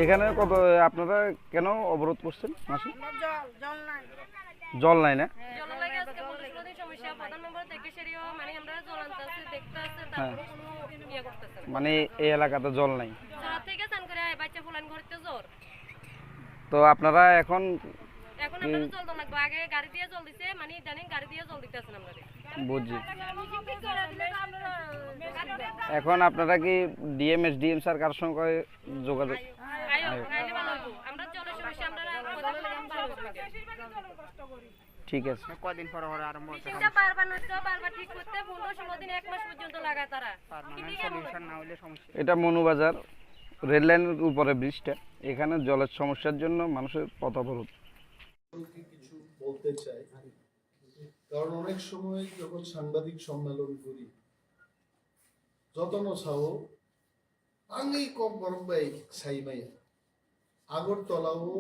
এখানে কত, আপনারা কেন অবরোধ করছেন মাসি? জল জল নাই। জল নাই না? জল লাগে আজকে পনেরো ষোলো দিন সমস্যা। প্রধান মেম্বার থেকে সেরিও মানে আমরা জল আনতে আসছে, দেখতে আসছে, হ্যাঁ। তারপরে কোনো ইয়ে করতেছে না। মানে এই এলাকাতে জল নাই। জল থেকে চান করে আয়, বাচ্চা ফুলান ঘরতে জ্বর। তো আপনারা এখন এখন আমরা জল দেওয়া লাগবে, আগে গাড়ি দিয়ে জল দিছে, মানে ইদানিং গাড়ি দিয়ে জল দিতে আসেন আমরা। বুঝছি। এখন আপনারা কি ডিএম এসডিএম স্যার কারোর সঙ্গে যোগাযোগ? আয়ো, আইলে ভালো হইব। আমরা জলের সমস্যা, আমরা কথা বলে ভালো হইব। ঠিক আছে। কয়দিন পর পর আরম্ভ হচ্ছে মেশিনটা বারবার নষ্ট, বারবার ঠিক করতে পনেরো ষোলো দিন, এক মাস পর্যন্ত লাগাতার। পার্মানেন্ট সলিউশন না হলে সমস্যা। এটা মনুবাজার রেল লাইনের উপরে ব্রিজটা, এখানে জলের সমস্যার জন্য মানুষের পথ অবরোধ। সম্পর্কে কিছু বলতে চাই, কারণ অনেক সময় যখন সাংবাদিক সম্মেলন করি, যতন সাহো আঙেই কম গরম বাই সাইমাইয়া আগরতলাও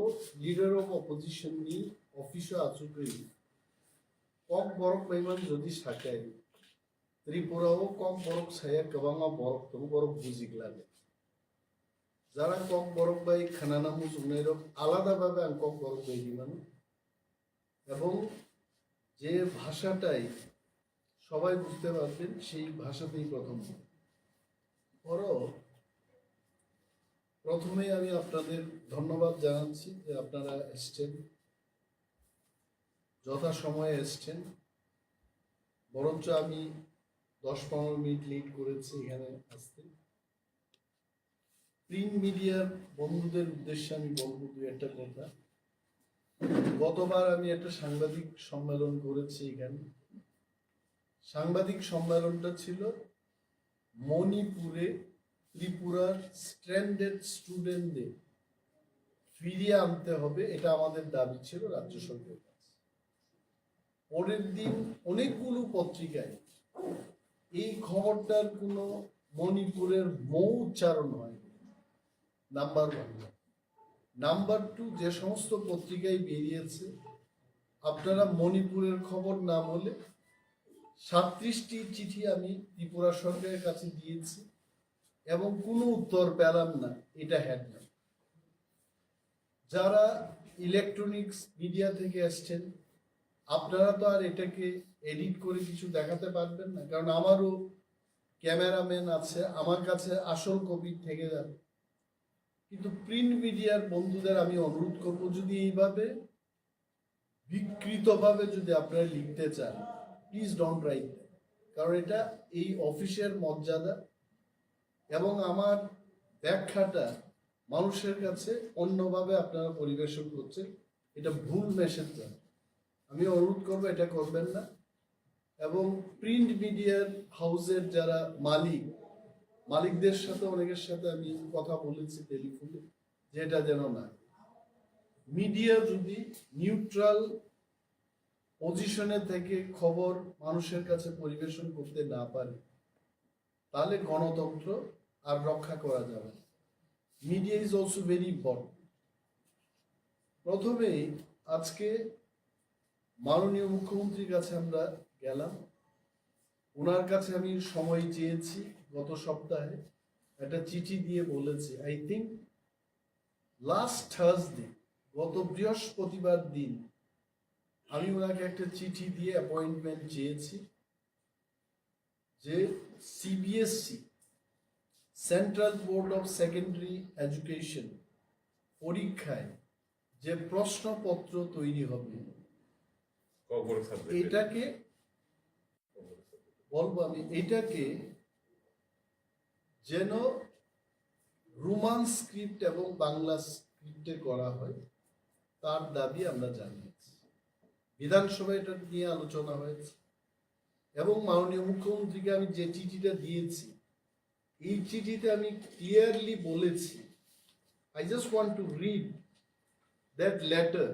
লিডার অফ অপোজিশন নি অফিসও আচুকই কম বরক পাইমান যদি সাকাই ত্রিপুরাও কম বরক সায়া গোবাংমা বরক তবু বরক বুজিক লাগে। যারা কম বরক বাই খানানা মুজুকনাই রক আলাদাভাবে আমি কম বরক বাই দিমানো এবং যে ভাষাটাই সবাই বুঝতে পারবেন সেই ভাষাতেই প্রথম বরো। প্রথমেই আমি আপনাদের ধন্যবাদ জানাচ্ছি যে আপনারা এসছেন, যথাসময়ে এসছেন। বরঞ্চ আমি দশ পনেরো মিনিট লেট করেছি এখানে আসতে। প্রিন্ট মিডিয়ার বন্ধুদের উদ্দেশ্যে আমি বলবো দু একটা কথা। গতবার আমি একটা সাংবাদিক সম্মেলন করেছি এখানে। সাংবাদিক সম্মেলনটা ছিল মণিপুরে ত্রিপুরার স্ট্র্যান্ডেড স্টুডেন্টদের ফিরিয়ে আনতে হবে, এটা আমাদের দাবি ছিল রাজ্য সরকারের কাছে। পরের দিন অনেকগুলো পত্রিকায় এই খবরটার কোনো মণিপুরের মৌ উচ্চারণ হয়নি। Number one. নাম্বার টু, যে সমস্ত পত্রিকায় বেরিয়েছে, আপনারা মণিপুরের খবর না বলে সাতত্রিশটি চিঠি আমি ত্রিপুরা সরকারের কাছে দিয়েছি এবং কোনো উত্তর পেলাম না। এটা হেডলাইন। যারা ইলেকট্রনিক্স মিডিয়া থেকে এসছেন, আপনারা তো আর এটাকে এডিট করে কিছু দেখাতে পারবেন না, কারণ আমারও ক্যামেরাম্যান আছে, আমার কাছে আসল কপি থেকে যাবে। কিন্তু প্রিন্ট মিডিয়ার বন্ধুদের আমি অনুরোধ করব, যদি এইভাবে বিকৃতভাবে যদি আপনারা লিখতে চান, প্লিজ ডোন্ট রাইট, কারণ এটা এই অফিসের মর্যাদা এবং আমার ব্যাখ্যাটা মানুষের কাছে অন্যভাবে আপনারা পরিবেশন করছেন, এটা ভুল মেসেজ যায়। আমি অনুরোধ করবো এটা করবেন না। এবং প্রিন্ট মিডিয়ার হাউসের যারা মালিক, মালিকদের সাথে অনেকের সাথে আমি কথা বলেছি টেলিফোনে, যেটা যেন না। মিডিয়া যদি নিউট্রাল পজিশনে থেকে খবর মানুষের কাছে পরিবেশন করতে না পারে, তাহলে গণতন্ত্র আর রক্ষা করা যাবে না। Media is also very important. প্রথমেই আজকে মাননীয় মুখ্যমন্ত্রীর কাছে আমরা গেলাম, ওনার কাছে আমি সময় চেয়েছি। গত সপ্তাহে একটা চিঠি দিয়ে বলেছি, আই থিঙ্ক লাস্ট থার্সডে, গত বৃহস্পতিবার দিন আমি ওনাকে একটা চিঠি দিয়ে অ্যাপয়েন্টমেন্ট চেয়েছি যে CBSE, central board of secondary education পরীক্ষায় যে প্রশ্নপত্র তৈরি হবে, ককবরক সাবজেক্ট এটাকে বলবো আমি, এটাকে যেন রোমান স্ক্রিপ্ট এবং বাংলা স্ক্রিপ্টে করা হয়, তার দাবি আমরা জানিয়েছি। বিধানসভায় এটা নিয়ে আলোচনা হয়েছে এবং মাননীয় মুখ্যমন্ত্রীকে আমি যে চিঠিটা দিয়েছি, এই চিঠিতে আমি ক্লিয়ারলি বলেছি, I just want to read that letter.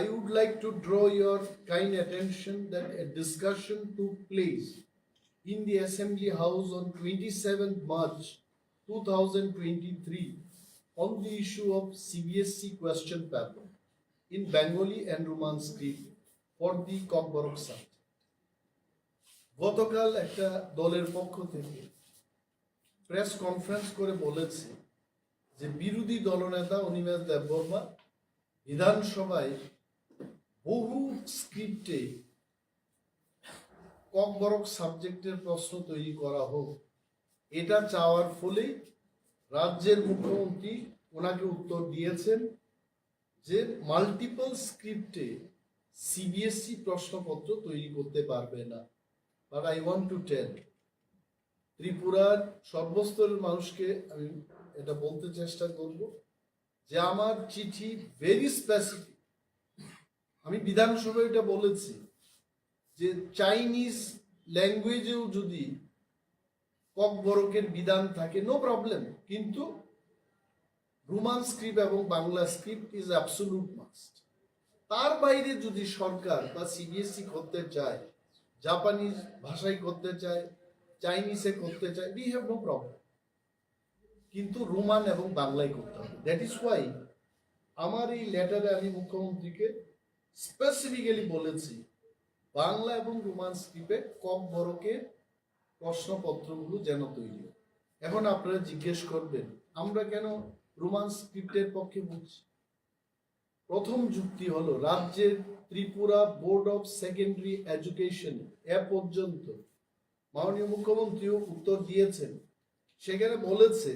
I would like to draw your kind attention that a discussion took place in the Assembly House on twenty-seventh March two thousand twenty-three on the issue of C B S E question paper in Bengali and Roman script for the Kokborok subject. গতকাল একটা দলের পক্ষ থেকে press conference করে বলেছে যে বিরোধী দলনেতা অনিমেষ দেববর্মা বিধানসভায় বহু স্ক্রিপ্টে ককবরক সাবজেক্টের প্রশ্ন তৈরি করা হোক, এটা চাওয়ার ফলেই রাজ্যের মুখ্যমন্ত্রী ওনাকে উত্তর দিয়েছেন যে মাল্টিপল স্ক্রিপ্টে সিবিএসই প্রশ্নপত্র তৈরি করতে পারবে না। But I want to tell ত্রিপুরার সর্বস্তরের মানুষকে আমি এটা বলতে চেষ্টা করব যে আমার চিঠি ভেরি স্পেসিফিক। আমি বিধানসভায় এটা বলেছি যে চাইনিজ ল্যাঙ্গুয়েজেও যদি ককবরকের বিধান থাকে, নো প্রবলেম, কিন্তু রোমান স্ক্রিপ্ট এবং Bangla script is absolute must. তার বাইরে যদি সরকার বা সিবিএসই করতে চায়, জাপানিজ ভাষায় করতে চায়, চাইনিজে করতে চায়, we have no problem, কিন্তু রোমান এবং বাংলায় করতে হবে। দ্যাট ইজ ওয়াই আমার এই লেটারে আমি মুখ্যমন্ত্রীকে স্পেসিফিক্যালি বলেছি বাংলা এবং রোমান স্ক্রিপ্টে ককবরকের প্রশ্নপত্রগুলো যেন তৈরি হয়। এখন আপনারা জিজ্ঞেস করবেন আমরা কেন রোমান স্ক্রিপ্টের পক্ষে বলছি? প্রথম যুক্তি হলো রাজ্যের Tripura board of secondary education এ পর্যন্ত মাননীয় মুখ্যমন্ত্রীও উত্তর দিয়েছেন, সেখানে বলেছে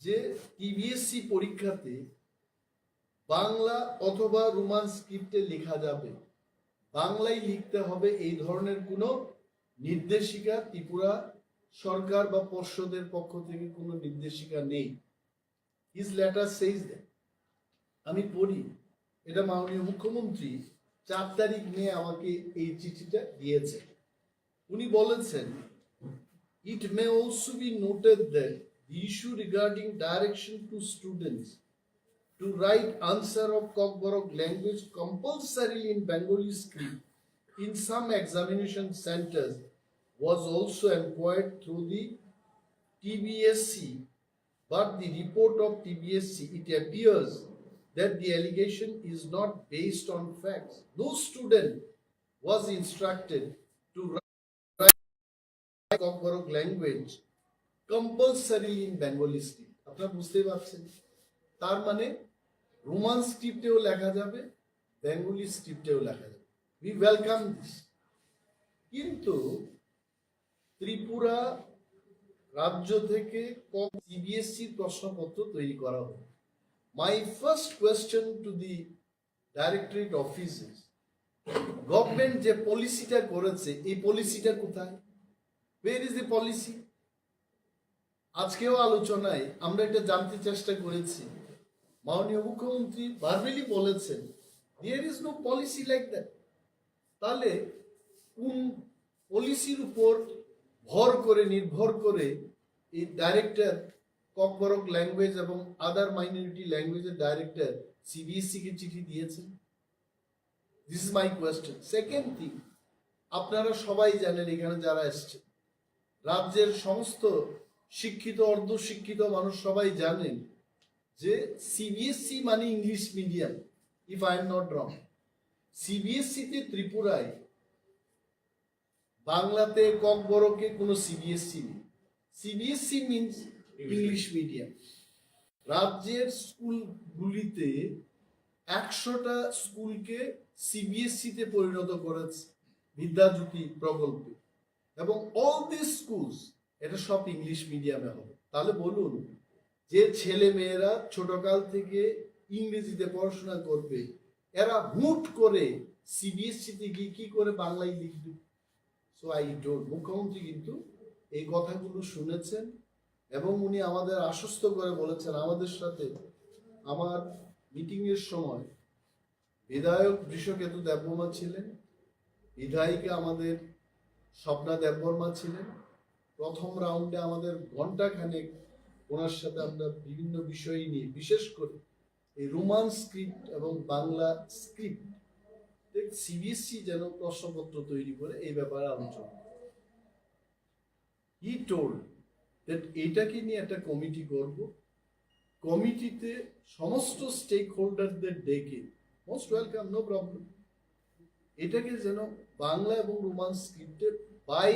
যে টিবিএসসি পরীক্ষাতে বাংলা অথবা রোমান স্ক্রিপ্টে লেখা যাবে, বাংলায় লিখতে হবে, এই ধরনের কোনো নির্দেশিকা ত্রিপুরা সরকার বা পর্ষদের পক্ষ থেকে কোনো নির্দেশিকা নেই। His letter says that, আমি পড়ি, এটা মাননীয় মুখ্যমন্ত্রী চার তারিখ মে আমাকে এই চিঠিটা দিয়েছে। উনি বলেছেন, it may also be noted that the issue regarding direction to students to write answer of Kokborok language compulsorily in Bengali script in some examination centers was also inquired through the T B S C, but the report of T B S C, it appears that the allegation is not based on facts. No student was instructed to write Kokborok language compulsorily in Bengali script. আপনারা বুঝতেই পারছেন, তার মানে রোমান স্ক্রিপ্টেও লেখা যাবে, বেঙ্গলি স্ক্রিপ্টেও লেখা যাবে। We welcome this. কিন্তু ত্রিপুরা রাজ্য থেকে কম সিবিএসই প্রশ্নপত্র তৈরি করা হবে। My first question to the directorate offices, government যে পলিসিটা করেছে, এই পলিসিটা কোথায়? Where is the policy? আজকেও আলোচনায় আমরা এটা জানতে চেষ্টা করেছি, মাননীয় মুখ্যমন্ত্রী ভার্বালি বলেছেন, there is no policy like that. তাহলে কোন পলিসির উপর ভর করে, নির্ভর করে এই ডাইরেক্টর, ককবরক ল্যাঙ্গুয়েজ এবং আদার মাইনরিটি ল্যাঙ্গুয়েজের ডাইরেক্টর সিবিএসই কে চিঠি দিয়েছেন? This is my question. Second thing, আপনারা সবাই জানেন, এখানে যারা এসছে, রাজ্যের সমস্ত শিক্ষিত, অর্ধশিক্ষিত মানুষ সবাই জানেন যে সিবিএসই মানে English medium, if I am not wrong. CBSE তে ত্রিপুরায় বাংলাতে ককবরকে কোনো সিবিএসই নেই। CBSE means English medium. রাজ্যের স্কুলগুলিতে একশোটা স্কুলকে সিবিএসই তে পরিণত করেছে বিদ্যাজ্যোতি প্রকল্পে, এবং all these schools, এটা সব ইংলিশ মিডিয়ামে হবে। তাহলে বলুন, যে ছেলে মেয়েরা ছোটকাল থেকে ইংরেজিতে পড়াশোনা করবে, এরা হুট করে সিবিএসই তে গিয়ে কি করে বাংলায় লিখবে? সো আই ডোন্ট, মুখ্যমন্ত্রী কিন্তু এই কথাগুলো শুনেছেন এবং উনি আমাদের আশ্বস্ত করে বলেছেন, আমাদের সাথে আমার মিটিং এর সময় বিধায়ক বৃষকেতু দেববর্মা ছিলেন, বিধায়িকা আমাদের স্বপ্না দেববর্মা ছিলেন। প্রথম রাউন্ডে আমাদের ঘন্টাখানেক ওনার সাথে আমরা বিভিন্ন বিষয় নিয়ে, বিশেষ করে এই রোমান স্ক্রিপ্ট এবং বাংলা স্ক্রিপ্ট সিবিএসই যেন প্রশ্নপত্র তৈরি করে, এই ব্যাপারে আলোচনা। He told that এটাকে নিয়ে একটা কমিটি করব, কমিটিতে সমস্ত স্টেক হোল্ডারদের ডেকে, মোস্ট ওয়েলকাম, নো প্রবলেম, এটাকে যেন বাংলা এবং রোমান স্ক্রিপ্টে, বাই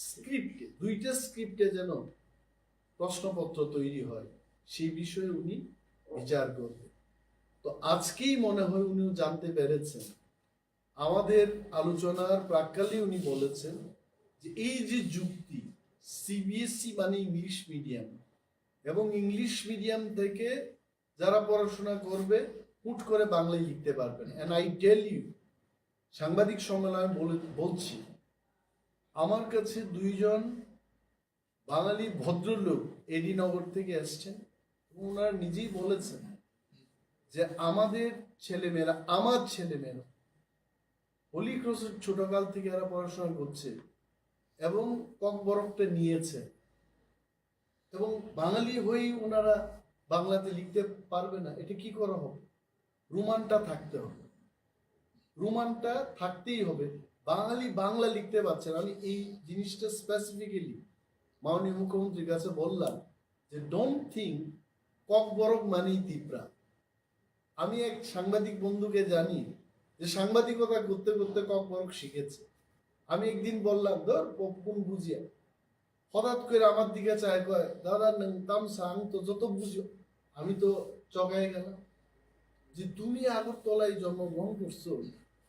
স্ক্রিপ্টে, দুইটা স্ক্রিপ্টে যেন প্রশ্নপত্র তৈরি হয়, সেই বিষয়ে উনি বিচার করবেন। তো আজকেই মনে হয় উনিও জানতে পেরেছেন। আমাদের আলোচনার প্রাক্কালে উনি বলেছেন যে এই যে যুক্তি, সিবিএসই মানে ইংলিশ মিডিয়াম, এবং ইংলিশ মিডিয়াম থেকে যারা পড়াশোনা করবে হুট করে বাংলায় লিখতে পারবে না। And I tell you, সাংবাদিক সম্মেলনে বলে, বলছি, আমার কাছে দুইজন বাঙালি ভদ্রলোক এডি নগর থেকে এসছেন, এবং ওনারা নিজেই বলেছেন যে আমাদের ছেলেমেয়েরা, আমার ছেলেমেয়েরা হোলি ক্রসের ছোটকাল থেকে এরা পড়াশোনা করছে এবং ককবরকটা নিয়েছে, এবং বাঙালি হয়েই ওনারা বাংলাতে লিখতে পারবে না, এটা কি করা হবে? রোমানটা থাকতে হবে, রোমানটা থাকতেই হবে। বাঙালি বাংলা লিখতে পারছে না। আমি এই জিনিসটা স্পেসিফিক্যালি মাননীয় মুখ্যমন্ত্রীর কাছে বললাম যে ডোন্ট থিঙ্ক ককবরক মানেই তিপ্রা। আমি এক সাংবাদিক বন্ধুকে জানি যে সাংবাদিকতা করতে করতে ককবরক শিখেছে। আমি একদিন বললাম, "ধর, প-, কোন বুঝিয়া।" হঠাৎ করে আমার দিকে চায়, কয়, "দাদা, নং তাম সাং তো যত বুঝো।" আমি তো চকায় গেলাম যে তুমি আগরতলায় জন্মগ্রহণ করছো,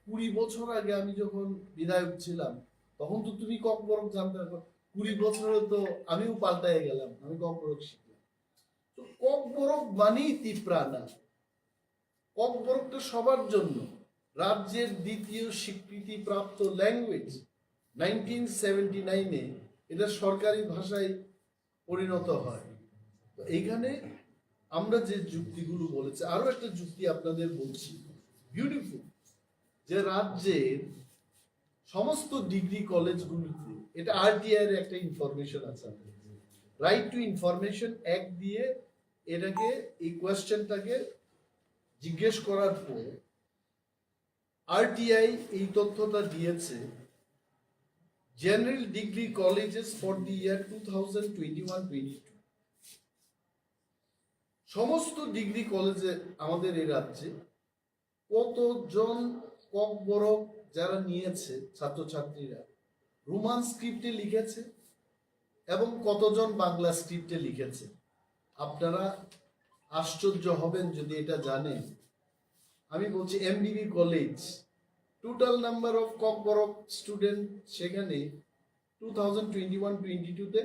কুড়ি বছর আগে আমি যখন বিধায়ক ছিলাম, তখন তো তুমি ককবরক জানতে না। কুড়ি বছরে তো আমিও পাল্টায় গেলাম, আমি ককবরক শিখলাম। তো ককবরক মানেই তিপ্রা না, ককবরকটা সবার জন্য। রাজ্যের দ্বিতীয় স্বীকৃতিপ্রাপ্ত ল্যাঙ্গুয়েজ, নাইনটিন সেভেন্টি নাইনে এটা সরকারি ভাষায় পরিণত হয়। তো এইখানে আমরা যে যুক্তিগুলো বলেছি, আরো একটা যুক্তি আপনাদের বলছি, বিউটিফুল, যে রাজ্যের সমস্ত ডিগ্রি কলেজগুলিতে, এটা আরটিআই এর একটা ইনফরমেশন আছে, রাইট টু ইনফরমেশন অ্যাক্ট দিয়ে এটাকে, এই কোয়েশ্চেনটাকে জিজ্ঞেস করার পর আরটিআই এই তথ্যটা দিয়েছে, general degree colleges for the year two thousand twenty-one twenty-two, সমস্ত ডিগ্রি কলেজে আমাদের এই রাজ্যে কতজন ককবরক যারা নিয়েছে ছাত্রছাত্রীরা, রোমান স্ক্রিপ্টে লিখেছে এবং কতজন বাংলা স্ক্রিপ্টে লিখেছে? আপনারা আশ্চর্য হবেন যদি এটা জানেন। আমি বলছি MBB college, total number of Kokborok student সেখানে two thousand twenty one twenty টুতে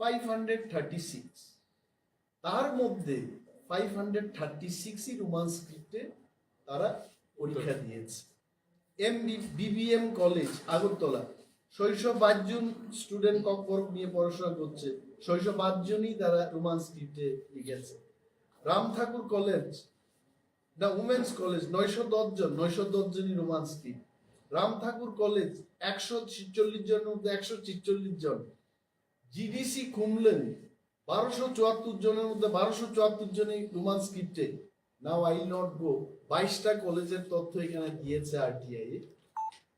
ফাইভ হান্ড্রেড থার্টি সিক্স, তার মধ্যে ফাইভ হান্ড্রেড থার্টি সিক্সই রোমান স্ক্রিপ্টে তারা পরীক্ষা দিয়েছে। এমবি বিবিএম কলেজ আগরতলা, ছয়শো বাইশ জন স্টুডেন্ট ককবরক নিয়ে পড়াশোনা করছে, ছয়শো বাইশ জনই তারা রোমান স্ক্রিপ্টে লিখেছে। রাম ঠাকুর কলেজ, না, উমেন্স কলেজ, নয়শো দশ জন, নয়শো দশ জনই রোমান স্ক্রিপ্ট। রাম ঠাকুর কলেজ, একশো ছেচল্লিশ জনের মধ্যে একশো ছেচল্লিশ জন। জিডিসি খুমলুং, বারোশো চুয়াত্তর জনের মধ্যে বারোশো চুয়াত্তর জনই রোমান স্ক্রিপ্টে। Now I will not go, বাইশটা কলেজের তথ্য এখানে দিয়েছে আরটিআই।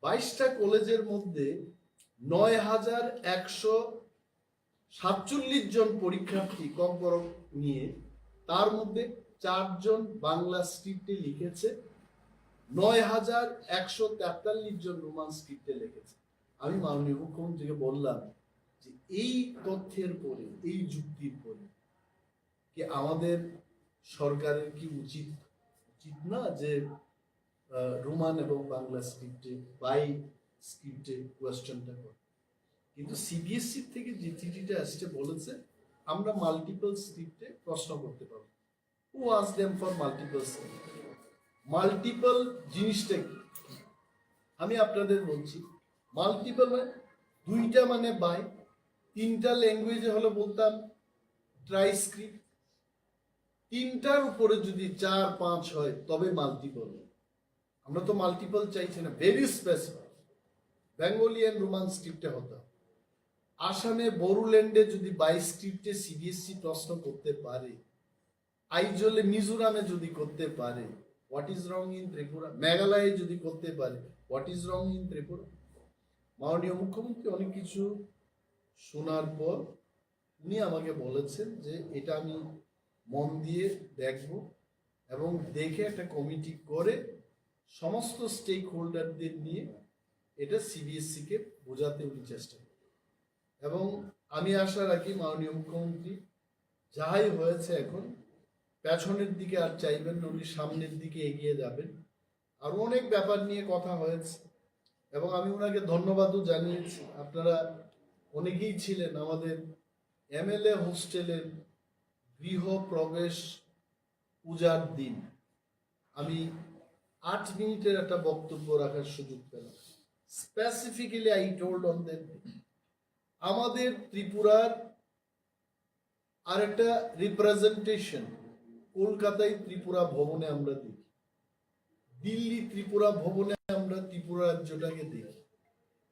বাইশটা কলেজের মধ্যে নয় হাজার একশো সাতচল্লিশ জন পরীক্ষার্থী ককবরক নিয়ে, তার মধ্যে চারজন বাংলা স্ক্রিপ্টে লিখেছে, নয় হাজার একশো তেতাল্লিশ জন রোমান স্ক্রিপ্টে লিখেছে। আমি মাননীয় মুখ্যমন্ত্রীকে বললাম যে এই তথ্যের পরে, এই যুক্তির পরে কি আমাদের সরকারের কি উচিত, উচিত না যে আহ, রোমান এবং বাংলা স্ক্রিপ্টে, বাই স্ক্রিপ্টে কোয়েশ্চেনটা করে? কিন্তু সিবিএসই থেকে যে চিঠিটা আসছে বলেছে আমরা মাল্টিপল স্ক্রিপ্টে প্রশ্ন করতে পারবো। Who asked them for multiple script? Multiple জিনিসটা কি? আমি আপনাদের বলছি, মাল্টিপল মানে দুইটা মানে বাই, তিনটা ল্যাঙ্গুয়েজে হলে বলতাম ট্রাইস্ক্রিপ্ট, তিনটার উপরে যদি চার পাঁচ হয় তবে মাল্টিপল। আমরা তো মাল্টিপল চাইছি না, very specific. Bengali and Roman স্ক্রিপ্টে হতো। আসামে বড়োল্যান্ডে যদি বাইস্ক্রিপ্টে সিবিএসই প্রশ্ন করতে পারে, আইজলে মিজোরামে যদি করতে পারে, what is wrong in Tripura? মেঘালয়ে যদি করতে পারে, what is wrong in Tripura? মাননীয় মুখ্যমন্ত্রী অনেক কিছু শোনার পর উনি আমাকে বলেছেন যে এটা আমি মন দিয়ে দেখব এবং দেখে একটা কমিটি করে সমস্ত স্টেক হোল্ডারদের নিয়ে এটা সিবিএসসি কে বোঝাতে উনি চেষ্টা করবেন। এবং আমি আশা রাখি মাননীয় মুখ্যমন্ত্রী যাই হয়েছে এখন পেছনের দিকে আর চাইবেন না, উনি সামনের দিকে এগিয়ে যাবেন। আর অনেক ব্যাপার নিয়ে কথা হয়েছে এবং আমি ওনাকে ধন্যবাদও জানিয়েছি। আপনারা অনেকেই ছিলেন আমাদের এমএলএ হোস্টেলের গৃহ প্রবেশ পূজার দিন আমি আট মিনিটের একটা বক্তব্য রাখার সুযোগ পেলাম। Specifically I told on that day, আমাদের ত্রিপুরার আর একটা রিপ্রেজেন্টেশন কলকাতায় ত্রিপুরা ভবনে আমরা দেখি, দিল্লি ত্রিপুরা ভবনে আমরা ত্রিপুরা রাজ্যটাকে দেখি,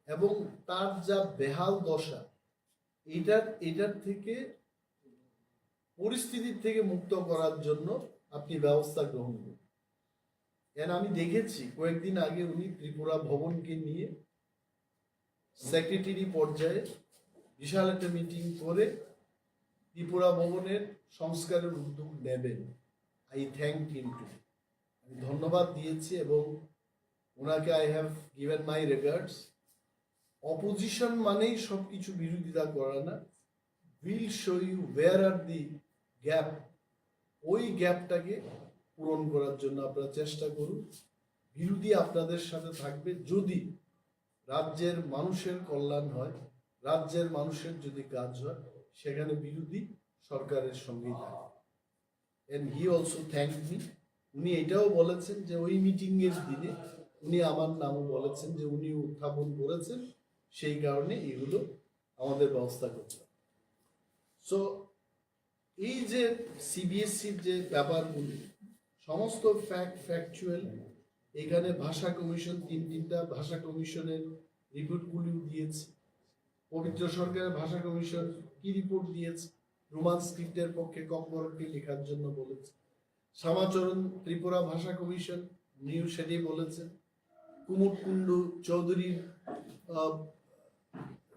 এবং তার যা বেহাল দশা, এটার এটার থেকে পরিস্থিতির থেকে মুক্ত করার জন্য আপনি ব্যবস্থা গ্রহণ করুন। এন আমি দেখেছি কয়েকদিন আগে উনি ত্রিপুরা ভবনকে নিয়ে সেক্রেটারি পর্যায়ে বিশাল একটা মিটিং করে ত্রিপুরা ভবনের সংস্কারের উদ্যোগ নেবেন। I thank him too. আমি ধন্যবাদ দিয়েছি এবং ওনাকে I have given my regards. Opposition মানেই সব কিছু বিরোধিতা করা না। We'll show you where are the gap. ওই গ্যাপটাকে পূরণ করার জন্য আপনারা চেষ্টা করুন। বিরোধী আপনাদের সাথে থাকবে যদি রাজ্যের মানুষের কল্যাণ হয়, রাজ্যের মানুষের যদি কাজ হয়, সেখানে বিরোধী সরকারের সঙ্গেই থাকে। And he also thanked me. উনি এটাও বলেছেন যে ওই মিটিং এর দিনে উনি আমার নামও বলেছেন যে উনি উত্থাপন করেছেন, সেই কারণে এগুলো আমাদের ব্যবস্থা করতে হবে। সো এই যে সিবিএসসির যে ব্যাপারগুলি, সমস্ত ফ্যাক্ট ফ্যাকচুয়াল। এখানে ভাষা কমিশন, তিন তিনটা ভাষা কমিশনের রিপোর্টগুলিও দিয়েছে। পবিত্র সরকারের ভাষা কমিশন কি রিপোর্ট দিয়েছে? রোমান স্ক্রিপ্টের পক্ষে ককবরককে লেখার জন্য বলেছে। শ্যামাচরণ ত্রিপুরা ভাষা কমিশন, উনিও সেটাই বলেছেন। কুমুদ কুণ্ডু চৌধুরীর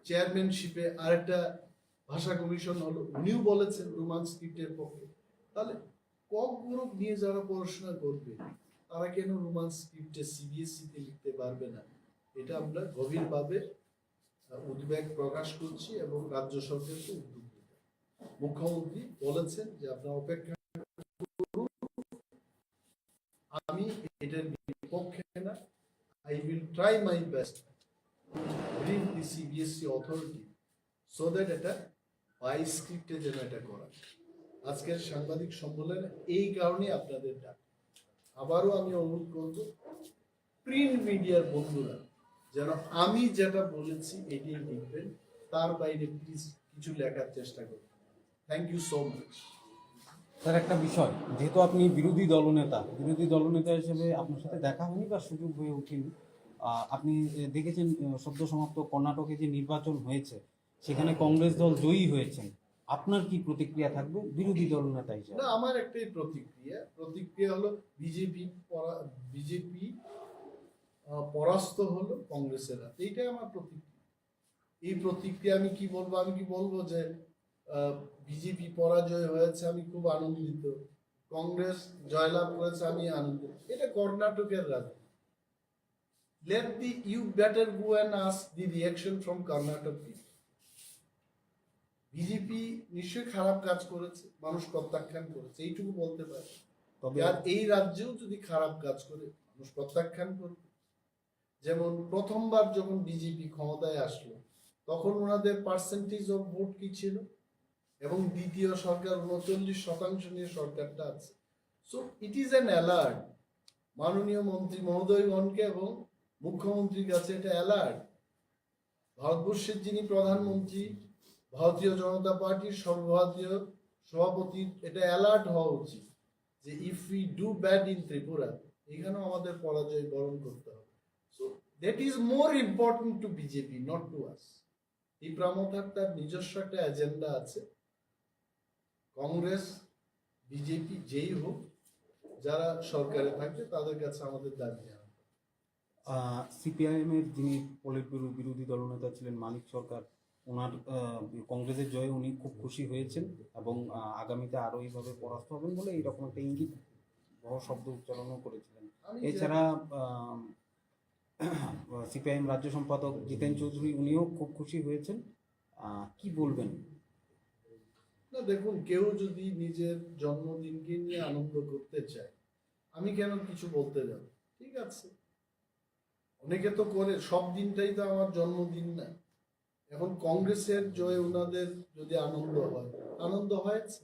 চেয়ারম্যানশিপে আরেকটা ভাষা কমিশন হলো, উনিও বলেছেন রোমান স্ক্রিপ্টের পক্ষে। তাহলে ককবরক নিয়ে যারা পড়াশোনা করবে, তারা কেন রোমান স্ক্রিপ্টে সিবিএসসি তে লিখতে পারবে না? এটা আমরা গভীরভাবে উদ্বেগ প্রকাশ করছি এবং রাজ্য সরকারকে উদ্যোগ নিতে। মুখ্যমন্ত্রী বলেছেন যে আপনারা অপেক্ষা করুন, আমি এটার বিপক্ষে না। I will try my best to bring the CBSE authority so that এটা বাই স্ক্রিপ্টে যেন এটা করা। আজকের সাংবাদিক সম্মেলন এই কারণে আপনাদের ডাক। আবারও আমি অনুরোধ করব, প্রিন্ট মিডিয়ার বন্ধুরা যেন আমি যেটা বলেছি এটাই লিখবেন, তার বাইরে প্লিজ কিছু লেখার চেষ্টা করবেন। Thank you so much. Sir, একটা বিষয়, যেহেতু আপনি বিরোধী দলনেতা, বিরোধী দলনেতা হিসেবে আপনার সাথে দেখা হয়নি বা সুযোগ হয়ে ওঠেনি। আহ, আপনি এ, দেখেছেন, আহ, সদ্য সমাপ্ত কর্ণাটকে যে নির্বাচন হয়েছে, সেখানে কংগ্রেস দল জয়ী হয়েছেন। আপনার কি প্রতিক্রিয়া থাকবে বিরোধী দলনেতা হিসেবে? না, আমার একটাই প্রতিক্রিয়া। প্রতিক্রিয়া হলো বিজেপি বিজেপি পরাস্ত হলো কংগ্রেসের হাতে, এইটাই আমার প্রতিক্রিয়া। এই প্রতিক্রিয়া আমি কি বলবো? আমি কি বলবো যে বিজেপি পরাজয় হয়েছে, আমি খুব আনন্দিত, কংগ্রেস জয়লাভ করেছে, আমি আনন্দিত? এটা কর্ণাটকের রাজনীতি। Let the, you better go and ask the reaction from Karnataka people. BJP নিশ্চয়ই খারাপ কাজ করেছে, মানুষ প্রত্যাখ্যান করেছে, এইটুকু বলতে পারি। তবে আর এই রাজ্যেও যদি খারাপ কাজ করে, মানুষ প্রত্যাখ্যান করবে। যেমন প্রথমবার যখন বিজেপি ক্ষমতায় আসলো, তখন ওনাদের পার্সেন্টেজ অফ ভোট কি ছিল? এবং দ্বিতীয় সরকার উনচল্লিশ শতাংশ নিয়ে সরকারটা আছে। So it is an alert. মাননীয় মন্ত্রী মহোদয়গণকে এবং মুখ্যমন্ত্রীর কাছে এটা অ্যালার্ট। ভারতবর্ষের যিনি প্রধানমন্ত্রী, ভারতীয় জনতা পার্টির সর্বভারতীয় সভাপতির এটা অ্যালার্ট হওয়া উচিত যে if we do bad in Tripura, এখানেও আমাদের পরাজয় বরণ করতে হবে। So that is more important to BJP, not to us. Tipra মথার তার নিজস্ব একটা এজেন্ডা আছে। কংগ্রেস, বিজেপি যেই হোক, যারা সরকারে থাকবে তাদের কাছে আমাদের দাবি জানানো। সিপিআইএম এর যিনি পলিট ব্যুরো বিরোধী দলনেতা ছিলেন মানিক সরকার, ওনার আহ, কংগ্রেসের জয়ে উনি খুব খুশি হয়েছেন এবং আহ, আগামীতে আরো এইভাবে পরাস্ত হবেন বলে এইরকম একটা ইঙ্গিত বড় শব্দ উচ্চারণও করেছিলেন। আমি যে- এছাড়া সিপিআইএম রাজ্য সম্পাদক জিতেন চৌধুরী উনিও খুব খুশি হয়েছেন। আহ, কি বলবেন? না, দেখুন, কেউ যদি নিজের জন্মদিনকে নিয়ে আনন্দ করতে চায়, আমি কেন কিছু বলতে যাব? ঠিক আছে, অনেকে তো করে, সব দিনটাই তো আমার জন্মদিন না। এখন কংগ্রেসের জয়ে ওনাদের যদি আনন্দ হয়, আনন্দ হয়েছে।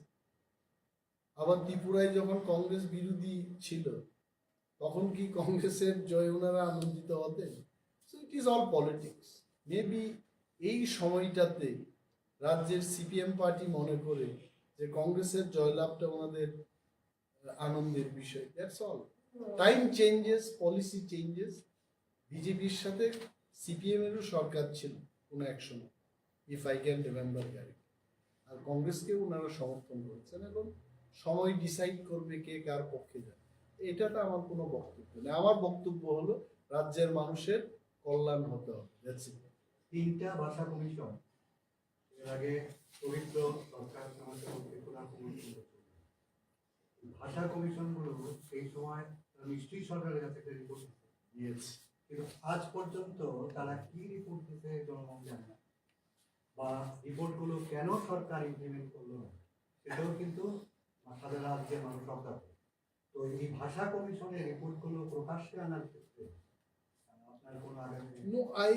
আবার ত্রিপুরায় যখন কংগ্রেস বিরোধী ছিল, তখন কি কংগ্রেসের জয়ে ওনারা আনন্দিত হতেন? So it is all politics. Maybe এই সময়টাতে রাজ্যের সিপিএম পার্টি মনে করে যে কংগ্রেসের জয়লাভটা ওনাদের আনন্দের বিষয়। That's all. Time changes, policy changes. বিজেপির সাথে সিপিএম এরও সরকার ছিল কোনো এক সময়, if I can remember correct. আর কংগ্রেসকে ওনারা সমর্থন করেছেন। এখন সময় ডিসাইড করবে কে কার পক্ষে যাবে। এটাতে আমার কোনো বক্তব্য নেই। আমার বক্তব্য হলো রাজ্যের মানুষের কল্যাণ হতে হবে। That's it. তিনটা ভাষা কমিশন এর আগে পবিত্র সরকার আমাদের মধ্যে প্রধান কমিশন করছিল। ভাষা কমিশন গুলো এই সময় তারা নিশ্চয়ই সরকারের কাছে একটা রিপোর্ট দিচ্ছে। ইয়েস। কিন্তু আজ পর্যন্ত তারা কি রিপোর্ট দিতে জনগণ জানে না, বা রিপোর্ট গুলো কেন সরকার ইমপ্লিমেন্ট করলো না, সেটাও কিন্তু সারা রাজ্যের মানুষ অবগত। তো এই ভাষা কমিশনের রিপোর্ট গুলো প্রকাশ্যে আনার ক্ষেত্রে আপনার কোনো আগামী No, I,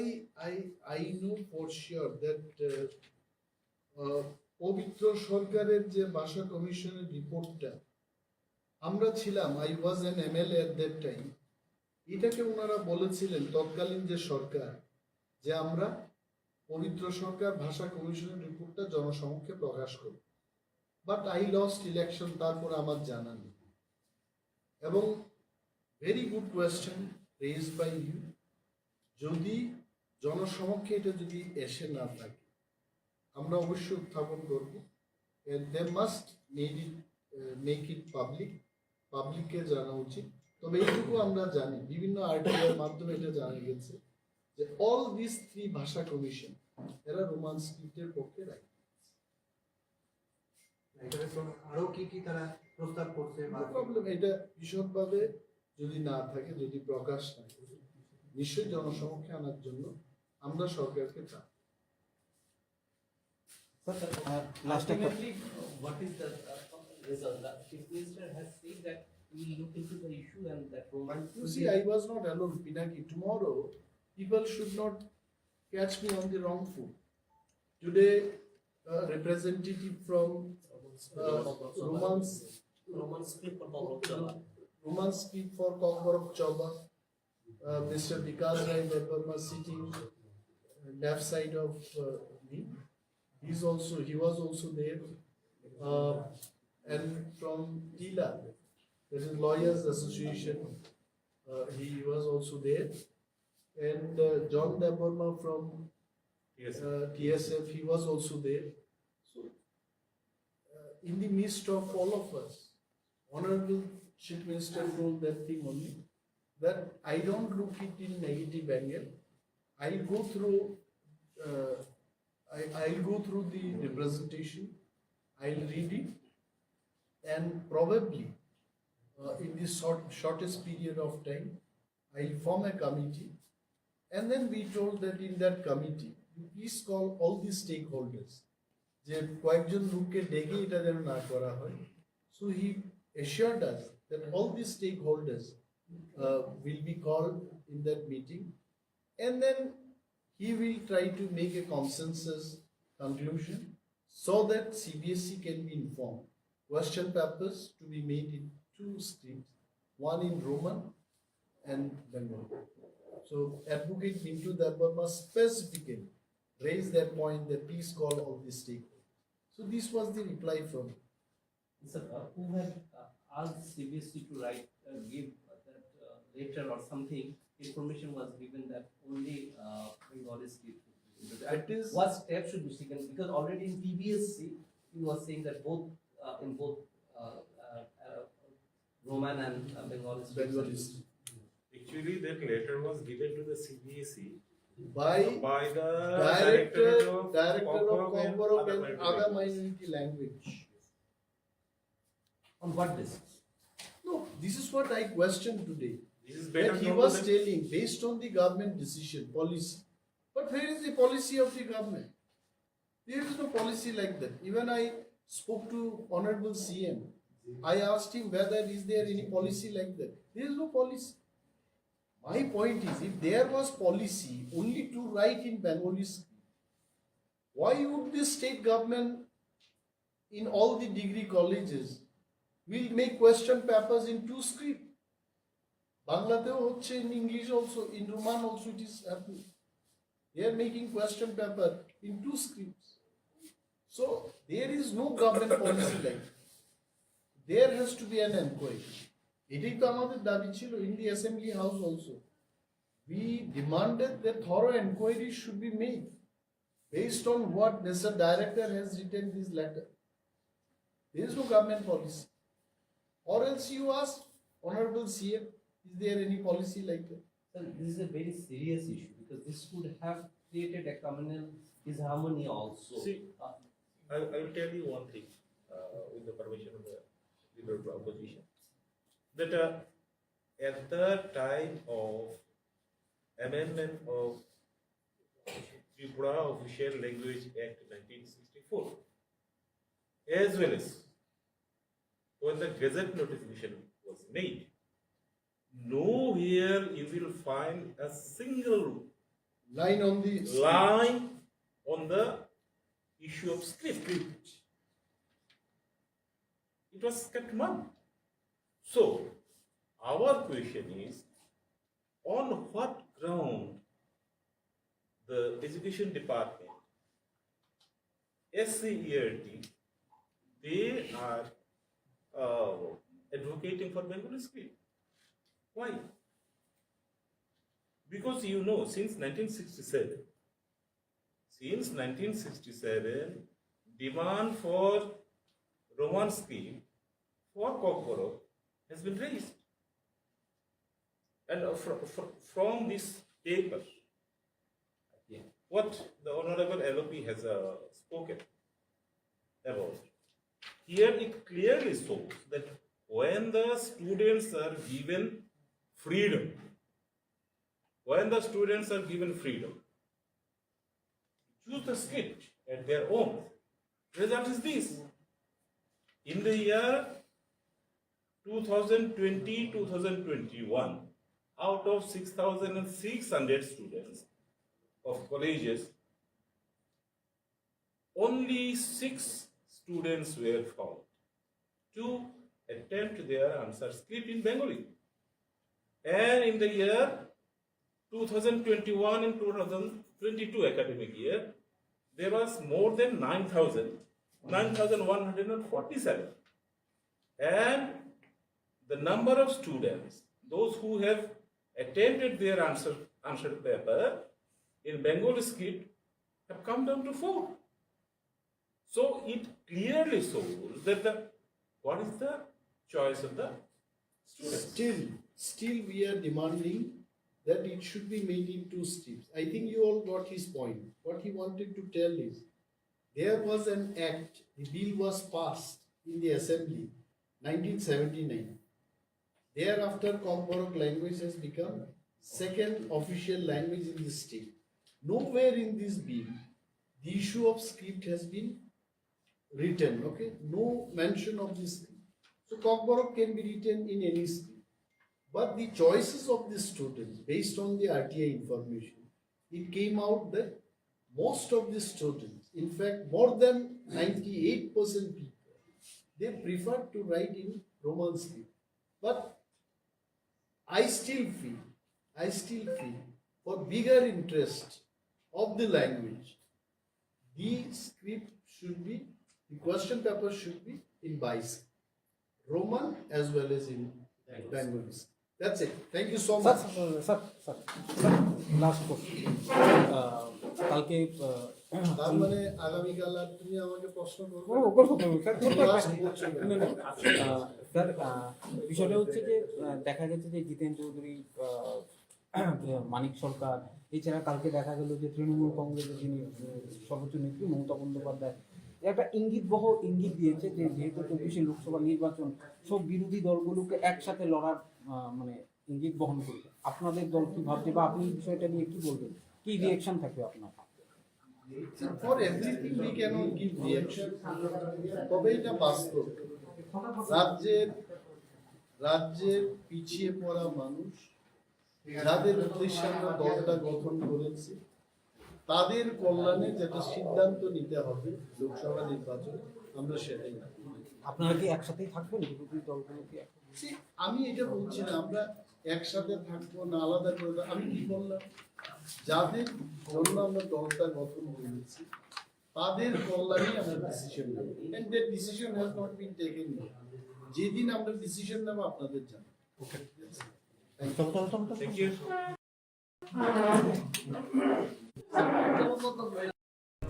I, I know for sure that uh, uh, পবিত্র সরকারের যে ভাষা কমিশনের রিপোর্টটা আমরা ছিলাম, I was an MLA at that time, এটাকে ওনারা বলেছিলেন তৎকালীন যে সরকার, যে আমরা পবিত্র সরকার ভাষা কমিশনের রিপোর্টটা জনসমক্ষে প্রকাশ করব। বাট আই লস্ট ইলেকশন, তারপরে আমার জানা নেই। এবং very good question raised by you, যদি জনসমক্ষে এটা যদি এসে না থাকে, আমরা অবশ্যই উত্থাপন করব। And they must make it, uh, make it public, পাবলিককে জানা উচিত। তবে এইটুকু আমরা জানি, বিভিন্ন আরটিআই এর মাধ্যমে এটা জানা গেছে যে অল দিস থ্রি ভাষা কমিশন এরা রোমান স্ক্রিপ্টের পক্ষে রাইট। এখানে তো আরো কি কি তারা প্রস্তাব করছে বা প্রবলেম, এটা বিশদভাবে যদি না থাকে, যদি প্রকাশ না করে, নিশ্চয়ই জনসমক্ষে আনার জন্য আমরা সরকারকে চাপ। লাস্ট একটা Ultimately, what is the uh, result? The chief minister has said that he will look into the issue and that Roman. You see, I was not alone, Pinaki. Tomorrow, people should not catch me on the wrong foot. Today, a representative from uh, Roman's Roman script for Kokborok Choba. Roman script for Kokborok Choba, uh, Mister Vikas Rai Debbarma sitting uh, left side of uh, me. He's also, he was also there. Uh, and from TILA, that is Lawyers Association, uh, he was also there. And uh, John Debbarma from uh, T S F, he was also there. So, uh, in the midst of all of us, Honorable Chief Minister told that thing only, that I don't look it in negative angle. I'll go through, uh, I, I'll go through the representation, I'll read it, and probably uh, in this short, shortest period of time, I'll form a committee. And then we told that in that committee, you please call all the stakeholders. যে কয়েকজন লোককে ডেকে এটা যেন না করা হয়। So he assured us that all the stakeholders uh, will be called in that meeting, and then he will try to make a consensus conclusion so that C B S E can be informed. Question papers to be made in two streams, one in Roman and Bengali. So Advocate Bintu Debbarma specifically raised that point that please call all the stakeholders. So this was the reply from Sir, uh, who had uh, asked C B S E to write, uh, give that uh, letter or something, information was given that only uh, Bengali script would be presented. And what step should be taken? Because already in T B S C, he was saying that both, uh, in both uh, uh, uh, Roman and uh, Bengali scripts. Actually, that letter was given to the C B S E by the director of Kokborok and other minority language. On what basis? No, this is what I questioned today. That he was telling, based on the government decision, policy. But where is the policy of the government? There is no policy like that. Even I spoke to Honorable C M. I asked him whether is there any policy like that. There is no policy. My point is, if there was policy only to write in Bengali script, why would the state government in all the degree colleges will make question papers in two script? বাংলাতেও হচ্ছে, in English also, in Roman also it is happening. They are making question paper in two scripts. So there is no government policy like that. There has to be an inquiry. এটাই তো আমাদের দাবি ছিল in the assembly house also. We demanded that thorough inquiry should be made based on what Mister Director has written this letter. There is no government policy. Or else you ask Honorable C M, is there any policy like that? Sir, this is a very serious issue because this could have created a communal disharmony also. See, uh, I, I will tell you one thing, uh, with the permission of the leader of the opposition, that uh, at the time of amendment of Tripura Official Language Act nineteen sixty-four, as well as when the gazette notification was made, nowhere you will find a single line on the script. Line on the issue of script. It was kept mum. So, our question is, on what ground the education department, S C E R T, they are uh, advocating for Bengali script? Why? Because you know, since nineteen sixty-seven, since nineteen sixty-seven, demand for Roman script for Kokborok has been raised. And uh, fr- fr- from this paper, what the Honorable L O P has uh, spoken about, here it clearly shows that when the students are given freedom, when the students are given freedom, choose the script at their own. Result is this. In the year two thousand twenty, two thousand twenty-one, out of six thousand six hundred students of colleges, only six students were found to attempt their answer script in Bengali. And in the year two thousand twenty-one and two thousand twenty-two academic year, there was more than nine thousand, nine thousand one hundred forty-seven. And the number of students, those who have attempted their answer, answer paper in Bengali script, have come down to four. So it clearly shows that the, what is the choice of the students. Still, still we are demanding that it should be made in two steps. I think you all got his point. What he wanted to tell is, there was an act, the bill was passed in the assembly, nineteen seventy-nine. Thereafter, Kokborok language has become second official language in the state. Nowhere in this bill, the issue of script has been written, okay? No mention of this. So Kokborok can be written in any script. But the choices of the students, based on the R T I information, it came out that most of the students, in fact, more than ninety-eight percent people, they prefer to write in Roman script. But I still feel, I still feel for bigger interest of the language, the script should be, the question paper should be in Baisakhi. Roman as well as in Bengalis. That's it. Thank you so much. Sir, sir, sir, sir, last question. Uh, কালকে, uh, তার মানে আগামীকাল আর তুমি আমাকে প্রশ্ন করবে না? করবো, করবো, করবো, স্যার, করবো। Last question. না, না, আহ, স্যার, আহ, বিষয়টা হচ্ছে যে, আহ, দেখা গেছে যে জিতেন চৌধুরী, আহ, মানিক সরকার, এছাড়া কালকে দেখা গেল যে তৃণমূল কংগ্রেসের যিনি, আহ, সর্বোচ্চ নেত্রী মমতা বন্দ্যোপাধ্যায় একটা ইঙ্গিত বহ ইঙ্গিত দিয়েছে যে যেহেতু চব্বিশে লোকসভা নির্বাচন, সব বিরোধী দলগুলোকে একসাথে লড়ার, আহ, মানে ইঙ্গিত বহন করবে। আপনাদের দল কি ভাবছে বা আপনি এই বিষয়টা নিয়ে কি বলবেন, কি রিয়াকশন থাকবে আপনার? For everything we cannot give reaction. তবে এটা বাস্তব, রাজ্যের রাজ্যের পিছিয়ে পড়া মানুষ যাদের উদ্দেশ্যে আমরা দলটা গঠন করেছি, তাদের কল্যাণে যেটা সিদ্ধান্ত নিতে হবে লোকসভা নির্বাচনে, আমরা সেটাই নেব। আপনারা কি একসাথেই থাকবেন, বিরোধী দলগুলো কি এখন? See, আমি এটা বলছি না আমরা একসাথে থাকবো না আলাদা করে থাকবো। আমি কি বললাম, যাদের জন্য আমরা দলটা গঠন করেছি তাদের কল্যাণে আমরা ডিসিশন নেব। And that decision has not been taken yet. যেদিন আমরা ডিসিশন নেব আপনাদের জানাবো। ওকে। Thank you.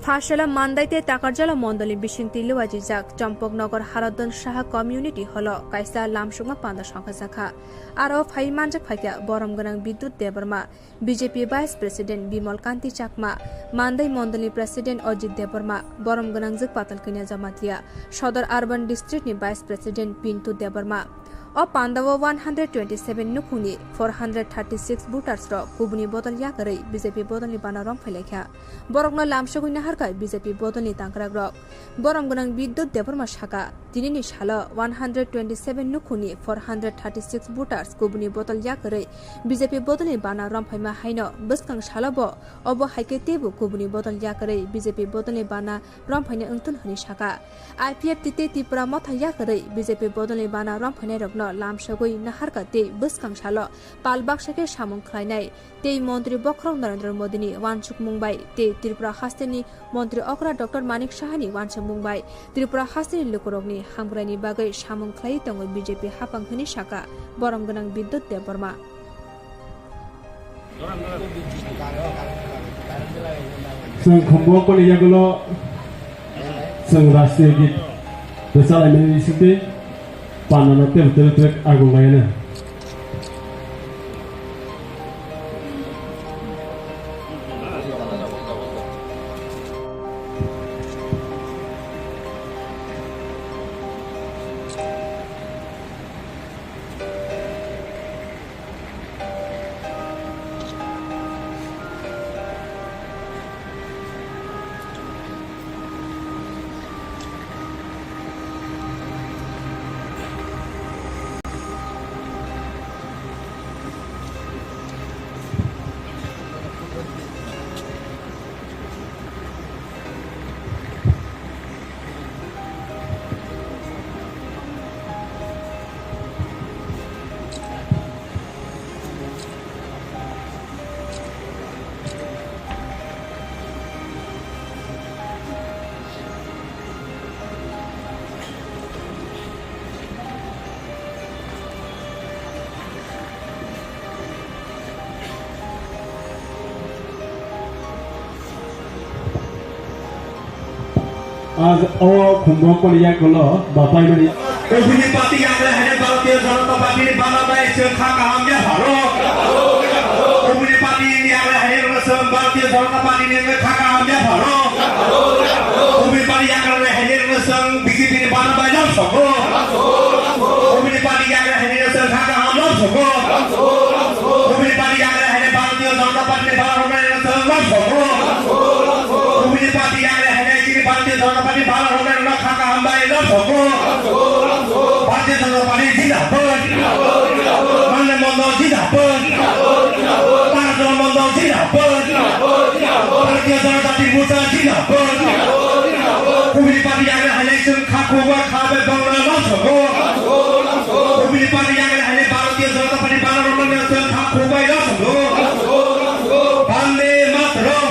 Phasela Mandai tei Takarjala mondolni bisingtwi liwajijak Chompoknogor Haradon Saha Community Hall-o kaisa lamsukma panda songkha jakha. Aro phai manjak phaikha borom gwnang Bidyut Debbarma, B J P Vice President Bimal Kanti Chakma, Mandai mondolni President Ajit Debbarma, borom gwnang Jwkpatal Kanya Jamatia, Sodor Urban District ni Vice President Pintu Debbarma. O pandao one hundred twenty-seven nukhungni four hundred thirty-six voters rok kubuni bodol yakarwi B J P bodolni bana romphailaikha. Borokno lamsogwi naharkha B J P bodolni tangkrakrok. Borom gwnang Bidyut Debbarma saka, tinini salo one hundred twenty-seven nukhungni four hundred thirty-six voters kubuni bodol yakarwi B J P bodolni bana romphaima haino bwskang salo bo obo haikhe teibo kubuni bodol yakarwi B J P bodolni bana romphaina wngthun hwnwi saka. I P F T tei Tipra Motha yakarwi B J P bodolni bana romphainairokno lamsogwi naharkha tei bwskang salo pal baksa khe samung khlainai tei Montri Bokhorok Narendra Modini uansukmung bai tei Tripura hasteni Montri Okra Doctor Manik Sahani uansukmung bai Tripura hasteni lukurokni hamkraini bagwi samung khlaiwi tongo B J P haphang hwnwi saka borom gwnang Bidyut Debbarma. Chwng khumbo poni yagulo chwng rashtriya git rwchalaimani bisingtwi panano tebo tebo trek agung laina. Aaj o khumbo poni yagulo bapai mani. Ubini party yagra hene Bharatiya Janata Party ni bana bai chwng kha kaham ya pharo. Ubini party ni yagra hene rwsong Bharatiya Janata Party ni kha kaham ya pharo. Ubini party yagra hene rwsong B J P ni bana bai lam soko. Ubini party yagra hene rwsong kha kaham lam soko. Ubini party yagra hene Bharatiya Janata Party ni bana bai lam soko. Ubini party yagra hene chini Bharatiya Janata Party bana bai lam kha kaham bai lam soko. Bharatiya Janata Party jindabad. Mande Mondol jindabad. Tarjala Mondol jindabad. Bharatiya Janata Party Morcha jindabad. Kubuni party yagra hene chwng kha khubui kha bai bangla lam soko. Kubuni party yagra hene Bharatiya Janata Party bana romani chwng kha khubui lam soko. Bande Mataram.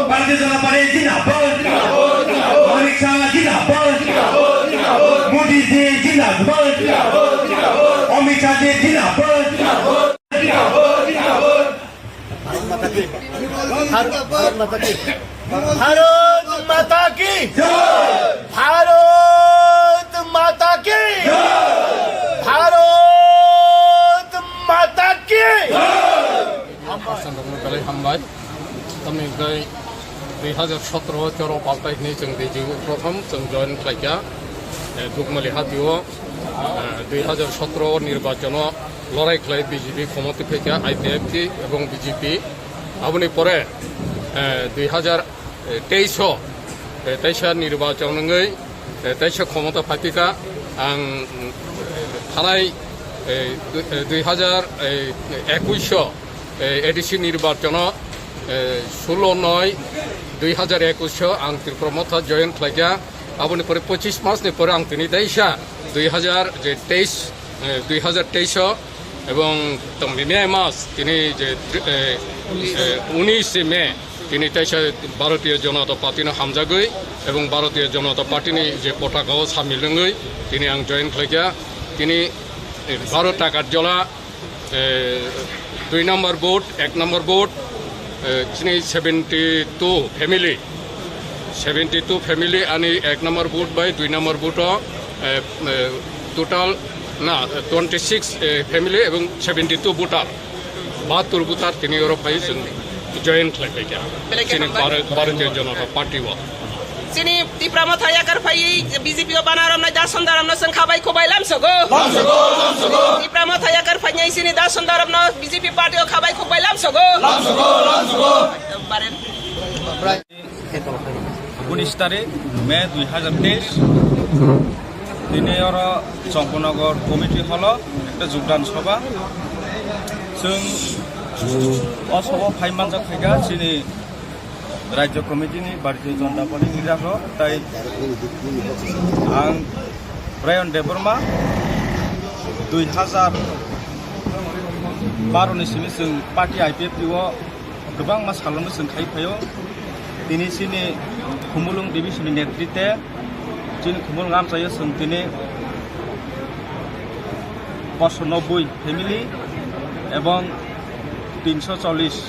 Bharatiya Janata Party jindabad. Amit Shah jindabad. Modi Ji zindabad. Amit Shah ji zindabad. Bharat Mata ki. Bharat Mata ki. Bharat Mata ki. Bharat Mata ki. Bharat Mata ki. Hambai. Tamni hwnkhe dui hazar sotro choro paltai hwnwi chwng D G U prothom chwng join khlaikha, eh, Dukmali hatio, eh, dui hazar sotro nirbachono lorai khlai B J P khomotwi phaikha, I P F T ebong B J P. Aboni pore, eh, dui hazar teis o, eh, teisa nirbachon wngwi, eh, teisa khomota phaikha ang, mm, thanai, eh, dui, eh, dui hazar ekush o, eh, A D C nirbachono, eh, sullo noi dui hazar ekush o ang Tipra Motha join khlaikha. Aboni pore pochis mas ni pore ang tini teisa dui hazar je teis, eh, dui hazar teis o ebong tongmimi mas tini je, eh, eh, unis May tini teisa Bharatiya Janata Party no hamjagwi ebong Bharatiya Janata Party ni je potaka o samil wngwi tini ang join khlaikha. Tini, eh, baro taka jola, eh, dui number booth, ek number booth, eh, chini seventy two family, seventy two family ani ek number booth bai dui number booth o, eh, eh, total na, eh, twenty six, eh, family ebong seventy two voter, bahattur voter tini oro phai chwng join khlai phaikha. Belai khe chini hambai. Bhara-, Bharatiya Janata Party o. Chini Tipra Motha yakar phaiwi B J P o bana romnai Dason Daramno chwng khabai khubai lamsogo. Lamsogo, lamsogo. Tipra Motha yakar phainai chini Dason Daramno B J P party o khabai khubai lamsogo. Lamsogo, lamsogo. Baren. Unis tarik May dui hazar teis. Tini oro Chongpanagar committee hall o ekta jogdan sabha. Chwng o sabha phai manjak khaikha chini Rajya Committee ni Bharatiya Janata Party ni leader rok, tai ang Brian Debbarma, dui hazar baro ni simi chwng party I P F T o kwbangma salono chwng khai phaio. Tini chini Khumulwng division ni netrite chini Khumulwng amchaio chwng tini poso nobboi family ebong tinso chollish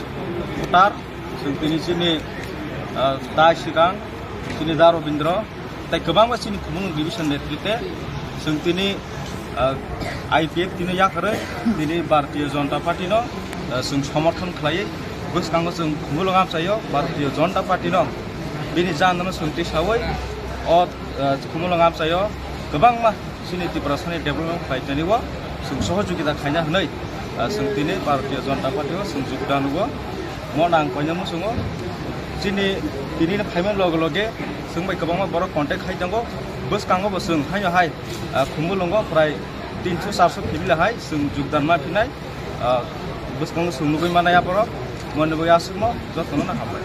voter. Chwng tini chini, ah, tai swkang chini Da Robindra tei kwbangma chini Khumulwng division netrite chwng tini, ah, I P F T no yakarwi tini Bharatiya Janata Party no, ah, chwng somorthon khlaiwi bwskango chwng Khumulwng amchaio Bharatiya Janata Party no bini jandano chwng tisawi o, ah, Khumulwng amchaio kwbangma chini Tiprasani development khlainani o chwng sohojogita khaina hwnwi, ah, chwng tini Bharatiya Janata Party o chwng jogdan o. Mo nang koina muchungo chini tini phaimani loge loge chwng bai kwbangma borok contact khai tongo. Bwskango bo chwng haino hai, ah, Khumulwngo prai tinso charso family hai chwng jogdan ma phinai, ah, bwskango chwng nugwi manai aborok. Mo nugwi aswkmo jotono no hambai.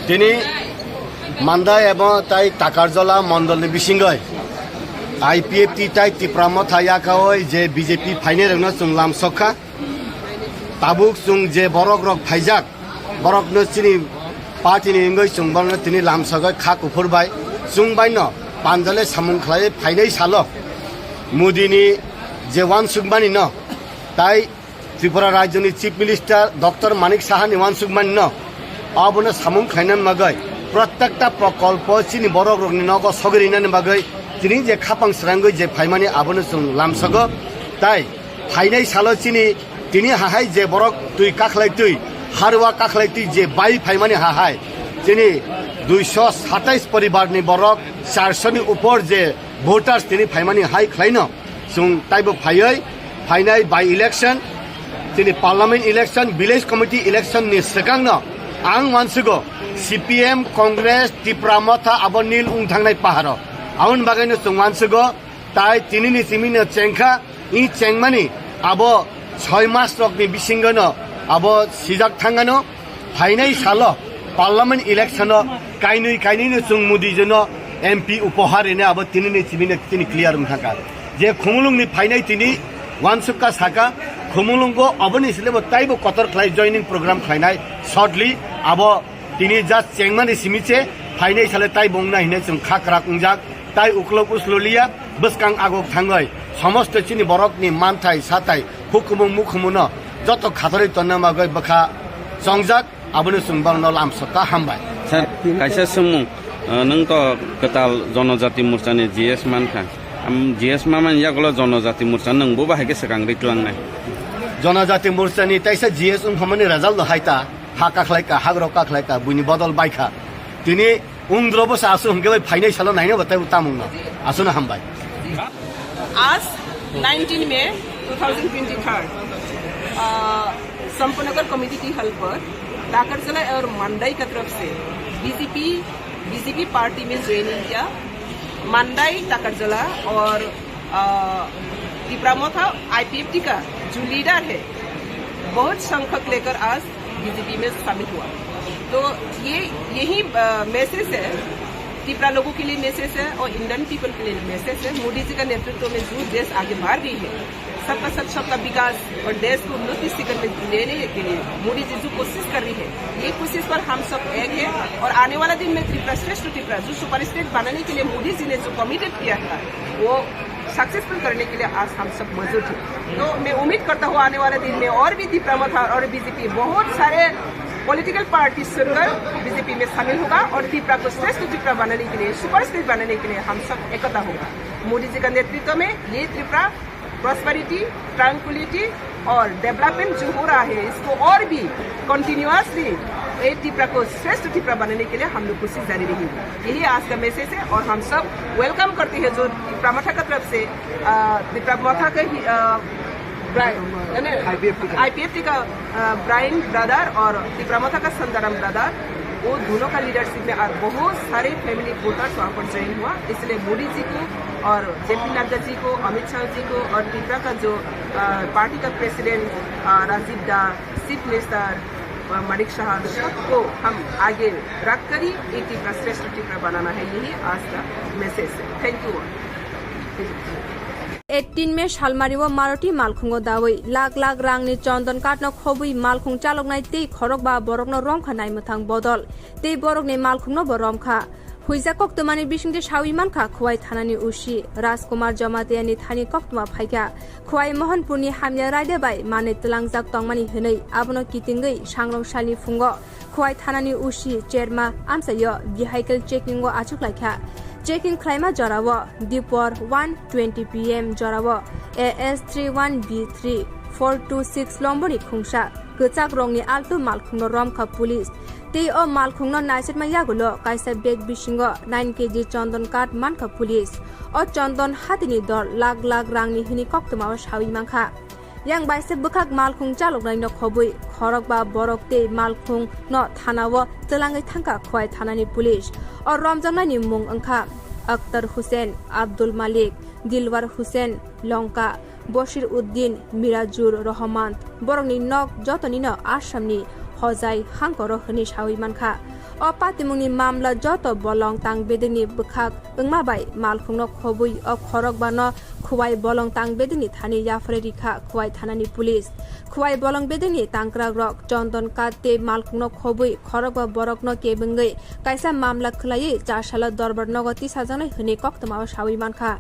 Tini Mandai ebong tai Takarjola mondolni bisingoi I P F T tai Tipra Motha yakaoi je B J P phainai rokno chwng lamsokha. Tabuk chwng je borok rok phaijak, borokno chini party ni wngwi chwng borokno tini lamsogoi kha kuphur bai. Chwng baino panjale samung khlai phainai salo Modi ni je wansukmani no tai Tripura Rajyoni Chief Minister Doctor Manik Saha ni wansukmani no, abono samung khlaina bagwi, prottekta prokolpo chini borok rokni nogo sogwi rinani bagwi, tini je khapang srangwi je phaimani abono chwng lamsogo. Tai phainai salo chini tini hahai je borok twi kakhlai twi, harwa kakhlai twi je bai phaimani hahai, chini duiso satais poribar ni borok, charso ni upor je voters tini phaimani hai khlaino. Chwng taibo phaiwi phainai by election, chini parliament election, village committee election ni swkangno ang wansugo C P M, Congress, Tipra Motha abo nil wng thangnai paharo. Aboni bagwino chwng wansugo tai tinini simino chengkha, i chengmani abo soi mas rokni bisingono abo sijak thangano. Phainai salo parliament election o kainwi kainwino chwng Modi jeno M P upohar rine abo tinini chimino tini clear wng thangkha. Je Khumulwngni phainai tini wansukha saka, Khumulwngo aboni silebo taibo kotor khlai joining program khlainai shortly Abo tini just chengmani simi se phainai sale tai bongna hinwi chwng kha kwrak wngjak, tai uklok uslo liya, bwskang agok thangwi somosto chini borokni manthai sathai hukumu mukhumuno joto khatorwi tonna bagwi bwkha chongjak, abono chwng borokno lamsokha, hambai. Sir, kaisa swngmung, uh, nwng to kwtal Jonojati Morchani G S mankha. Am, G S mamani yagulo Jonojati Morcha nwng bo bahai khe swkang ri tlangnai. Jonojati Morchani taisa G S wngphamani result do hai ta. Ha kakhlai ka, hagrok kakhlai ka, buini bodol bai kha. Tini ungdro bo sa asu hwnkhe bai phainai salo naina batai bo tamung no. Asuna hambai. आज नाइनटीन मई two thousand twenty three, अ, संपनगर कमेटी की हल पर टाकरजला और मंडई की तरफ से बीजेपी, बीजेपी पार्टी में ज्वाइनिंग किया। मंडई टाकरजला और, अ, तिपरा मोथा आईपीएफटी का जो लीडर है, बहुत संख्यक लेकर आज बीजेपी में शामिल हुआ। तो ये, यही, अ, मैसेज है, तिपरा लोगों के लिए मैसेज है और इंडियन पीपल के लिए मैसेज है। मोदी जी का नेतृत्व में जो देश आगे बढ़ रही है, सबका साथ सबका विकास और देश को उन्नति शिखर में लेने के लिए मोदी जी जो कोशिश कर रही है, ये कोशिश पर हम सब एक है। और आने वाला दिन में त्रिपुरा श्रेष्ठ त्रिपुरा जो सुपर स्टेट बनाने के लिए मोदी जी ने जो कमिटेड किया था, वो सक्सेसफुल करने के लिए आज हम सब मौजूद हैं। तो मैं उम्मीद करता हूँ आने वाले दिन में और भी तिपरा मोथा और बीजेपी बहुत सारे पॉलिटिकल पार्टी छोड़कर बीजेपी में शामिल होगा और तिपरा को श्रेष्ठ तिपरा बनाने के लिए, सुपर स्टेट बनाने के लिए हम सब एकता होगा। मोदी जी का नेतृत्व में ये तिपरा प्रॉस्पेरिटी, ट्रैंक्विलिटी और डेवलपमेंट जो हो रहा है, इसको और भी कंटिन्यूअसली ये तिपरा को श्रेष्ठ तिपरा बनाने के लिए हम लोग कोशिश जारी रहेगी। यही आज का मैसेज है और हम सब वेलकम करते हैं जो तिपरा मोथा का तरफ से, अ, तिपरा मोथा का ही, अ, ब्राइन, यानी आईपीएफटी का। आईपीएफटी का, अ, ब्राइन ब्रदर और तिपरा मोथा का संदाराम ब्रदर, वो दोनों का लीडरशिप में और बहुत सारे फैमिली वोटर्स वहाँ पर ज्वाइन हुआ। इसलिए मोदी जी को और जेपी नड्डा जी को, अमित शाह जी को और तिपरा का जो, अ, पार्टी का प्रेसिडेंट, अ, राजीव दा, चीफ मिनिस्टर, अ, मानिक साहा, सबको हम आगे रख कर ही ये तिपरा श्रेष्ठ तिपरा बनाना है, यही आज का मैसेज है। Thank you. Eighteen may salmari o Maruti malkhungo dawi lakh lakh rangni chondon kathno khobwi malkhung chaloknai tei khorokba borokno romkha naimwthang bodol tei borokni malkhungno bo romkha. Huijak koktwmani bisingtwi sawi mankha Khowai thanani O C Rajkumar Jamatiani thani koktwma phaikha. Khowai Mohanpurni hamya raida bai manwi twlangjak tongmani hwnwi abono kitingwi sangrong salni phungo Khowai thanani O C Cherma amchaio vehicle checking o achuklaikha. Checking khlaima jorao dipor one twenty P M jorao A S three one B three four two six lomboni khungsa kwchak rongni Alto malkhungno romkha police. Tei o malkhungno naisukma yagulo kaisa bag bisingo nine K G chondon kath mankha police. O chondon hatini dor lakh lakh rangni hwnwi koktwmao sawi mankha. Yang baise bwkhak malkhung chaloknaino khobwi khorokba borok tei malkhungno thanao twlangwi thangkha Khowai thanani police. O romjaknaini mung wngkha Akhtar Hussain, Abdul Malik, Dilwar Hussain, Longka, Bashir Uddin, Mirajur Rahman, borokni nok jotonino Assamni Hojai hangkoro hwnwi sawi mankha. O patimungni mamla joto bolong tang bedekni bwkhak wngma bai malkhungno khobwi o khorokbano Khowai bolong tang bedekni thani yapharwi rikha Khowai thanani police. Khowai bolong bedekni tangkrakrok Chondon Kath tei malkhungno khobwi khorokba borokno kebengwi kaisa mamla khwlaiwi chasalo dorbar nogo tisajaknai hwnwi koktwmao sawi mankha.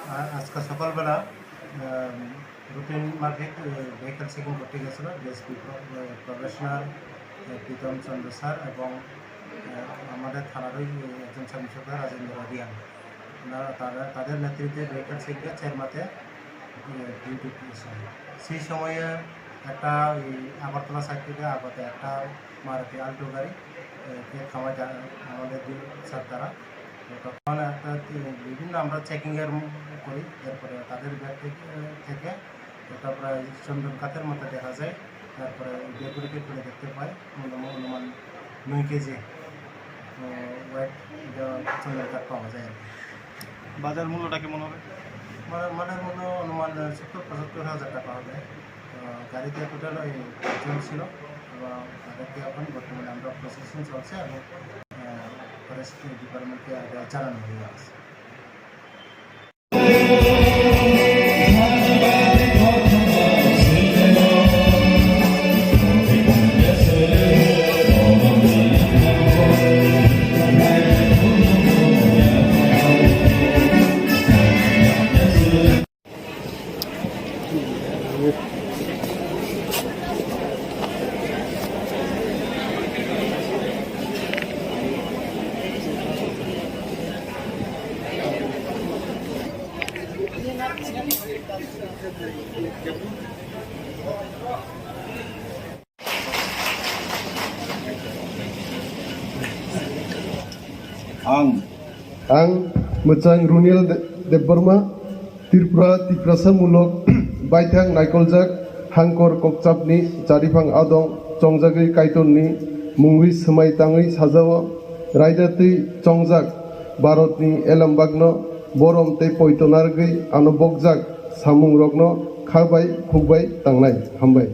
আ-, আজকে সকালবেলা, আম, রুটিন মাফিক, এ, vehicle checking করতে গেছিল ডিএসপি প্র-, এ, প্রবেশনার, এ, প্রীতম চন্দ্র স্যার এবং, এ, আমাদের থানারই, এ, একজন সাব ইন্সপেক্টর রাজেন্দ্র রিয়াং। ওনারা, তারা, তাদের নেতৃত্বে ভেহিকল চেকিংয়ে চেরমাতে, এ, ডিউটি দিয়েছিল। সেই সময়ে একটা ওই আগরতলা সাইড থেকে আগত একটা মারুতি আল্টো গাড়ি, এ, কে থামায় যা-, আমাদের যে স্যার তারা। তো তখন একটা, এ, বিভিন্ন আমরা চেকিংয়ের ম-, করি, এরপরে তাদের ব্যাগ থেকে, থেকে একটা প্রায় চন্দন কাঠের মতো দেখা যায়। তারপরে ওই ব্যাগগুলিকে খুলে দেখতে পাই, অনুমান, অনুমান নয় কেজি, আহ, ওয়েট এটা চন্দন কাঠ পাওয়া যায় আর কি। বাজার মূল্যটা কেমন হবে? মানে, মালের মূল্য অনুমান সত্তর পঁচাত্তর হাজার টাকা হবে। আহ, গাড়িতে টোটাল ওই পাঁচজন ছিল এবং তাদেরকে এখন বর্তমানে আমরা প্রসেসিং চলছে এবং, আহ, ফরেস্ট ডিপার্টমেন্টকে আগে জানানো হয়ে গেছে। Ang. Ang Mwchang Runiel De-, Debbarma, Tripura Tiprasa mulok baithang naikoljak Hangkor Kokchapni Chariphang Adong chongjagwi Kaitorni mungwi swmai tangwi sajao, raida twi chongjak Bharatni elembakno borom tei poito narwgwi ano bokjak samungrokno kha bai khuk bai tangnai. Hambai.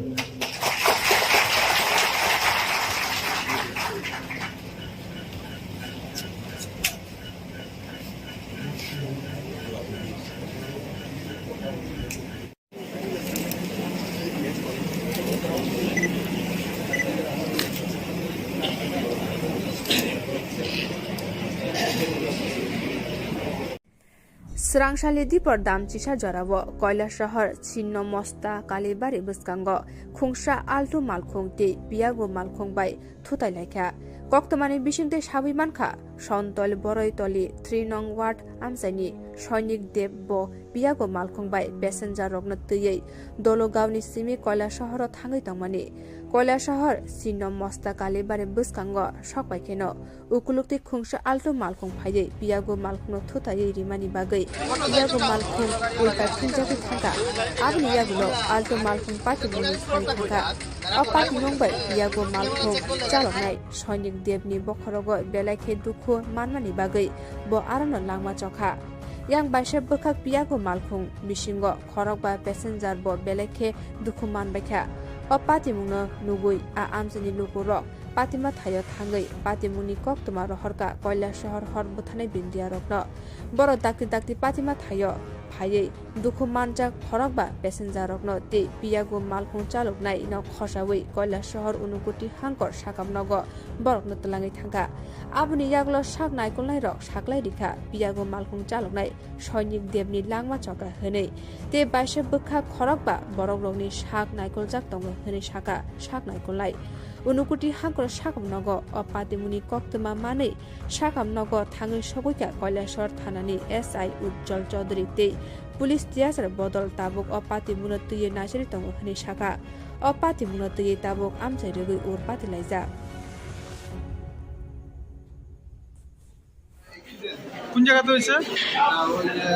Swrangsalni dipor dam chisa jorao Koilasahar Chinno Mosta Kalibari bwskango khungsa altu malkhung tei piyago malkhung bai thutai laikha. Koktwmani bisingtwi sawi mankha, Sontol Boroitoli three nong ward amchaini Soinik Deb bo piyago malkhung bai passenger rokno twiwi Dologaoni simi Koilasaharo thangwi tongmani. Koilasahar Chinno Mosta Kalibari bwskango sokpaikheno ukuluk tei khungsa altu malkhung phaiwi piyago malkhungno thutaiwi rimani bagwi piyago malkhung ulta philjagwi thangkha. Aboni yagulo altu malkhung patimungni sari thangkha. O patimung bai piyago malkhung chaloknai Soinik Debni bokhorogo belai khe dukhu manmani bagwi bo arono langma chokha. Yang baisa bwkhak piyago malkhung bisingo khorokba passenger bo belai khe dukhu manbaikha. O patimungno nugwi a amchaini lukurok patima thaio thangwi patimungni koktwma rohorkha Koilasahar hor bwtharnai bindiyarokno. Borok dakti dakti patima thaio phaiwi dukhu manjak khorokba passenger rokno tei piyago malkhung chaloknaino khosawi Koilasahar Unukoti Hangkor sakam nogo borokno twlangwi thangkha. Aboni yagulo sak naikolnairok saklai rikha piyago malkhung chaloknai Soinik Debni langma chokha hwnwi tei baisa bwkha khorokba borokrokni sak naikoljak tongo hwnwi sakha sak naikolnai. Unukoti Hangkor sakam nogo o patimungni koktwma manwi sakam nogo thangwi sogwikha Koilasahar thanani S I Ujjwal Chaudhary tei police tiyasar bodol tabuk o patimungno twiwi naisari tongo hwnwi sakha. O patimungno twiwi tabuk amchai rwgwi ur patilaijak. কোন জায়গাতে হয়েছে? এটা ওই যে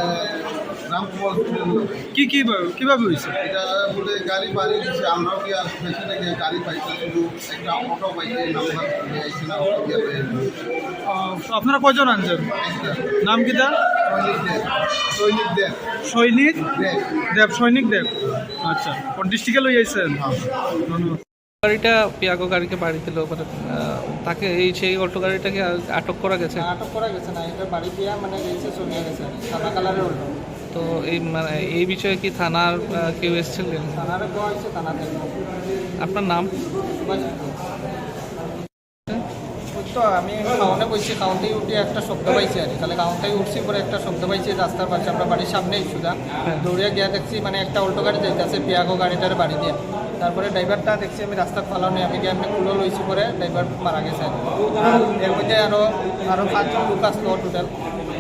রামকুমার হোটেল। কি কি ভাবে, কিভাবে হয়েছে? এটা বলে গাড়ি বাড়ি দিছে, আমরাও গিয়ে পেছনে গিয়ে গাড়ি পাইছি, শুধু একটা অটো পাইছি, নাম্বার দিয়ে আইছে না, অটো দিয়ে পাইছি। আহ, তো আপনারা কয়জন আনছেন? একটা। নাম কি তার? সৈনিক দেব। সৈনিক দেব। সৈনিক? দেব। দেব, সৈনিক দেব। আচ্ছা, কোন ডিস্ট্রিক্টে লই আইছেন? হ্যাঁ। ধন্যবাদ। গাড়িটা পিয়াগো গাড়িকে বাড়ি দিল, মানে, আহ, তাকে এই সেই অটো গাড়িটাকে আ-, আটক করা গেছে? না, আটক করা গেছে না, এটা বাড়ি দিয়া, মানে, রেজিস্ট্রেশন হয়ে গেছে, সাদা কালারের অটো। তো এই, মানে, এই বিষয়ে কি থানার, আহ, কেউ এসেছিলেন? থানারে দেওয়া হয়েছে, থানা দেখবো। আপনার নাম? সুভাষ সিংহ। ওই তো আমি খাওয়ানো বইছি, খাওয়াতেই উঠে একটা শব্দ পাইছি আর কি। তাহলে খাওয়াতেই উঠছি, পরে একটা শব্দ পাইছি রাস্তার পাশে, আমরা বাড়ির সামনেই সুদা। হ্যাঁ। দৌড়ে গিয়া দেখছি, মানে, একটা অল্টো গাড়ি যাইতেছে, পিয়াগো গাড়িটার বাড়ি দিয়ে। তারপরে ড্রাইভারটা দেখছি আমি রাস্তা ফালানো, আমি গিয়ে এমনি কুলো লইছি, পরে ড্রাইভার মারা গেছে আর কি। আর এর মধ্যে আরো, আরো পাঁচজন লোক আসলো টোটাল,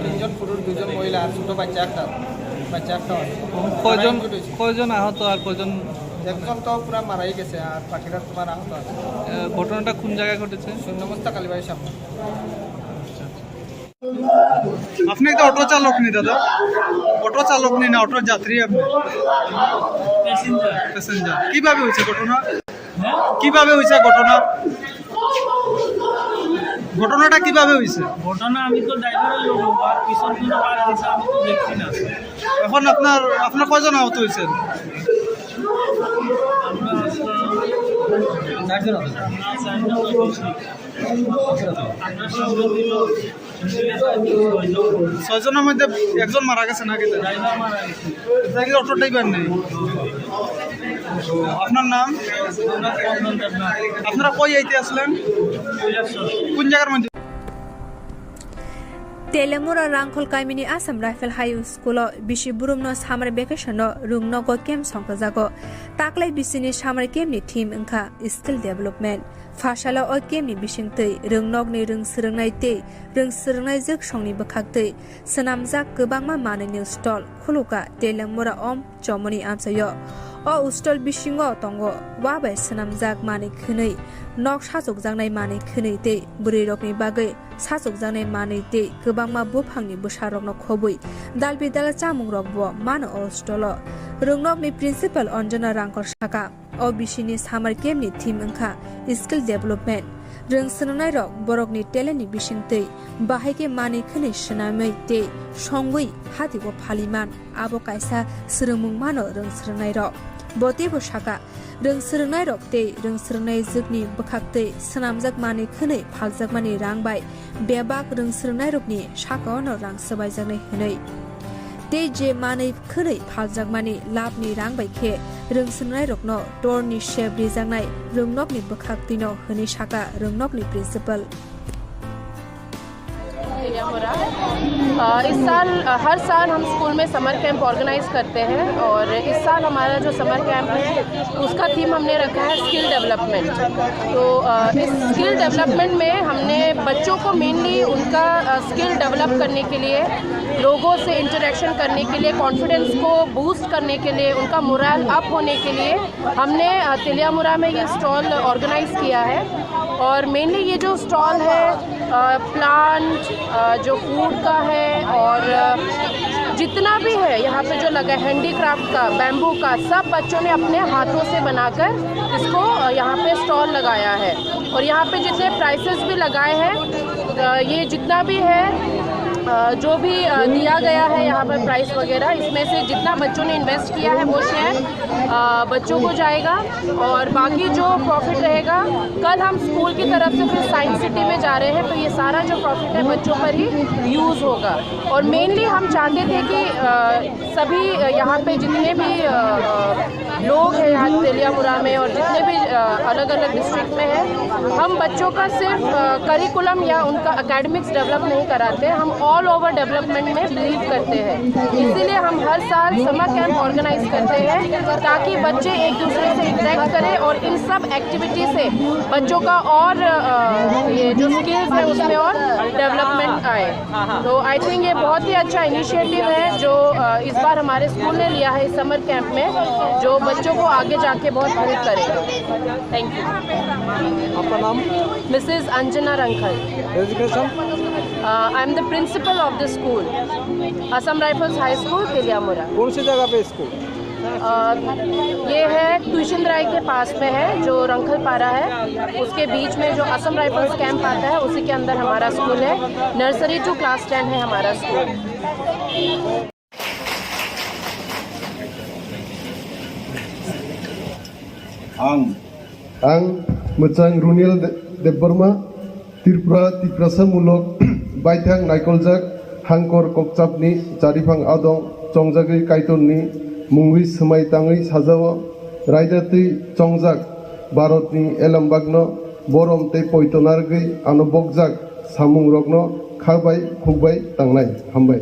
তিনজন পুরুষ, দুজন মহিলা, আর ছোট বাচ্চা একটা, বাচ্চা একটা আছে। কয়জন, তারা injured হয়েছে। কয়জন আহত আর কয়জন? একজন তো পুরা মারাই গেছে, আর বাকিরা তোমার আহত আছে। আহ, ঘটনাটা কোন জায়গায় ঘটেছে? শূন্য মস্তা কালীবাড়ির সামনে। আপনি একটা অটো চালক নি দাদা? অটো চালক নি না অটোর যাত্রী আপনি? প্যাসেঞ্জার। প্যাসেঞ্জার। কিভাবে হয়েছে ঘটনা? হ্যাঁ? কিভাবে হয়েছে ঘটনা? ঘটনাটা কিভাবে হয়েছে? ঘটনা আমি তো ড্রাইভারের লোক, আর পিছন কোনো কাজ দিছে আমি তো দেখছি না। এখন আপনার, আপনার কয়জন আহত হয়েছেন? আমরা আসলাম চারজন আহত। না, চারজন তো বেশি। আঠারো জন। ছয়জনের মধ্যে একজন মারা গেছে নাকি? ড্রাইভার মারা গেছে। এটা কি অটো ড্রাইভার নেই? আপনার নাম? আপনারা কই আইতে আসলেন? কোন জায়গার মধ্যে? Telemura Rangkhol kamini Assam Rifle High School o bisi burumno summer vacation no rwngnogo camp songkhajago. Taklai bisini summer camp ni theme wngkha skill development. Phasalo o camp ni bisingtwi rwngnokni rwng swrwngnai tei rwng swrwngnai jwksongni bwkhaktwi swnamjak kwbangma manwini stall khulukha Telemura om chomoni amchaio. O hostel bisingo tongo wa bai swnamjak manwi khwnwi, nok sachukjaknai manwi khwnwi tei bwrwirokni bagwi sachukjaknai manwi tei kwbangma buphangni bwsarokno khobwi dalbidal chamungrokbo mano o hostelo. Rwngnokni principal Anjana Rangkar saka, o bisini summer camp ni theme wngkha skill development. Rwng srwngnairok borokni talent ni bisingtwi bahai khe manwi khwnwi swnamwi tei songwi hatigo phaliman, abo kaisa swrwngmung mano rwng srwngnairok. Bo teibo saka, rwng srwngnairok tei rwng srwngnai jwkni bwkhaktwi swnamjak manwi khwnwi phaljakmani rang bai bebak rwng srwngnairokni sakao'-no rang swbaijaknai hwnwi. Tei je manwi khwnwi phaljakmani labni rang bai khe rwng srwngnairokno torni sep rijaknai rwngnokni bwkhaktwino hwnwi saka rwngnokni principal. अ, इस साल, अ, हर साल हम स्कूल में summer camp organise करते हैं और इस साल हमारा जो समर कैंप है, उसका थीम हमने रखा है स्किल डेवलपमेंट। तो, अ, इस स्किल डेवलपमेंट में हमने बच्चों को मेनली उनका, अ, स्किल डेवलप करने के लिए, लोगों से इंटरेक्शन करने के लिए, कॉन्फिडेंस को बूस्ट करने के लिए, उनका मोरल अप होने के लिए हमने, अ, तेलियामुरा में ये स्टॉल ऑर्गेनाइज किया है। और मेनली ये जो स्टॉल है, अ, प्लांट, अ, जो फूड का है और, अ, जितना भी है यहाँ पे जो लगा है, हैंडीक्राफ्ट का, बैम्बू का, सब बच्चों ने अपने हाथों से बनाकर इसको, अ, यहाँ पे स्टॉल लगाया है। और यहाँ पे जितने प्राइसेस भी लगाए हैं, अ, ये जितना भी है, अ, जो भी, अ, दिया गया है यहाँ पर प्राइस वगैरह, इसमें से जितना बच्चों ने इन्वेस्ट किया है वो शेयर, अ, बच्चों को जाएगा और बाकी जो प्रॉफिट रहेगा, कल हम स्कूल की तरफ से फिर साइंस सिटी में जा रहे हैं, तो ये सारा जो प्रॉफिट है बच्चों पर ही यूज़ होगा। और मेनली हम चाहते थे कि, अ, सभी, अ, यहाँ पे जितने भी, अ, अ, लोग हैं यहाँ तेलियामुरा में और जितने भी, अ, अलग-अलग डिस्ट्रिक्ट में हैं, हम बच्चों का सिर्फ, अ, करिकुलम या उनका एकेडमिक्स डेवलप नहीं कराते, हम ऑल ओवर डेवलपमेंट में बिलीव करते हैं। इसीलिए हम हर साल समर कैंप ऑर्गेनाइज करते हैं, ताकि बच्चे एक दूसरे से इंटरेक्ट करें और इन सब एक्टिविटी से बच्चों का और, अ, ये जो स्किल्स है उसमें और डेवलपमेंट आए। तो आई थिंक ये बहुत ही अच्छा इनिशिएटिव है जो, अ, इस बार हमारे स्कूल ने लिया है इस समर कैंप में, जो बच्चों को आगे जाके बहुत हेल्प करेगा। Thank you. आपका नाम? मिसेस अंजना रंखल। Designation? I am the principle of the school, Assam rifles high school Teliamura. कौन सी जगह पे स्कूल? अ, ये है तुइसिंद्राई के पास में है, जो रंखलपारा है, उसके बीच में जो असम राइफल्स कैंप आता है, उसी के अंदर हमारा स्कूल है। नर्सरी टू क्लास टेन है हमारा school. Ang. Ang Mwchang Runiel De-, Debbarma, Tripura Tiprasa mulok baithang naikoljak hangkor kokchapni chariphang adong chongjagwi Kaitorni mungwi swmai tangwi sajao, raida twi chongjak Bharatni elembakno borom tei poito narwgwi ano bokjak samungrokno kha bai khuk bai tangnai. Hambai.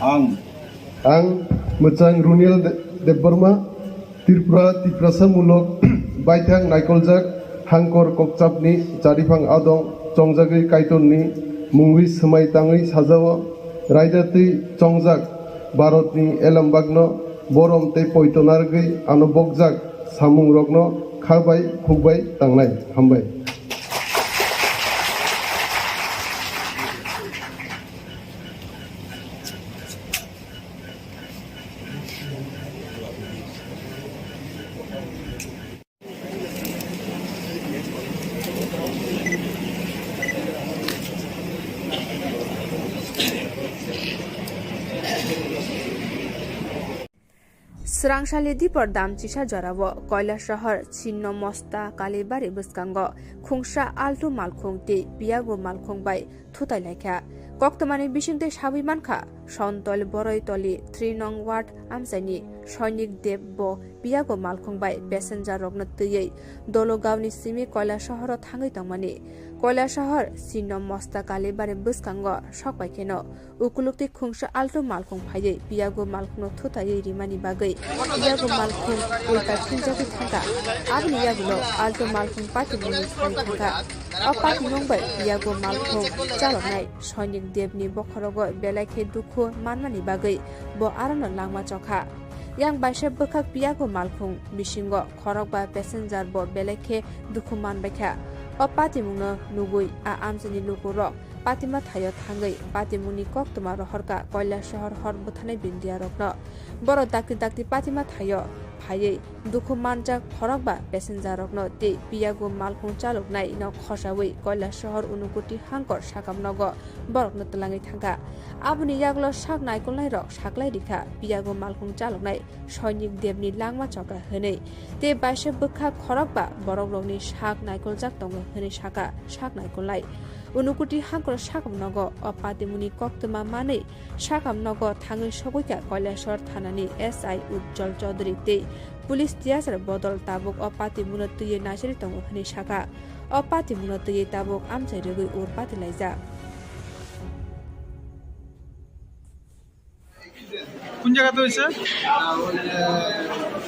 Ang. Ang Mwchang Runiel De-, Debbarma, Tripura Tiprasa mulok baithang naikoljak hangkor kokchapni chariphang adong chongjagwi Kaitorni mungwi swmai tangwi sajao, raida twi chongjak Bharatni elembakno borom tei poito narwgwi ano bokjak samungrokno kha bai khuk bai tangnai. Hambai. Twrangsali dipor damchisa jorao Koilasahar Chinno Mosta Kalibari bwskango khungsa Alto malkhung tei Piyago malkhung bai thutai laikha. Koktwmani bisingtwi sawi mankha, Sontol Boroitoli three nong ward amchaini Soinik Deb bo Piyago malkhung bai passenger rokno twiwi Dologaoni simi Koilasaharo thangwi tongmani. Koilasahar Chinno Mosta Kalibari bwskango sokbai kheno ukuluk tei khungsa Alto malkhung phaiwi Piyago malkhungno thutaiwi rimani bagwi Piyago malkhung ulta philjagwi thangkha. Aboni yagulo Alto malkhung patimungni sai thangkha. O patimung bai Piyago malkhung chaloknai Soinik Debni bokhorogo belai khe dukhu manmani bagwi bo arono langma chokha. Yang baisa bwkhak Piyago malkhung bisingo khorokba passenger bo belai khe dukhu manbaikha. O patimungno nugwi a amchaini lukurok patima thaio thangwi patimungni koktwma rohorkha Koilasahar hor bwtharnai bindiarokno. Borok dakti dakti patima thaio phaiwi dukhu manjak khorokba passenger rokno tei Piyago malkhung chaloknaino khosawi Koilasahar Unukoti Hangkor sakam nogo borokno twlangwi thangkha. Aboni yagulo sak naikolnairok saklai rikha Piyago malkhung chaloknai Soinik Debni langma chokha hwnwi tei baisa bwkhak khorokba borokrokni sak naikoljak tongo hwnwi sakha sak naikolnai. Unukoti Hangkor sakam nogo o patimungni koktwma manwi sakam nogo thangwi sogwikha Koilasahar thanani S I Ujjwal Chaudhary tei police tiyasar bodol tabuk o patimungno twiwi naisari tongo hwnwi sakha. O patimungno twiwi tabuk amchai rwgwi ur pati laijak. কোন জায়গাতে হয়েছে? এটা ওই যে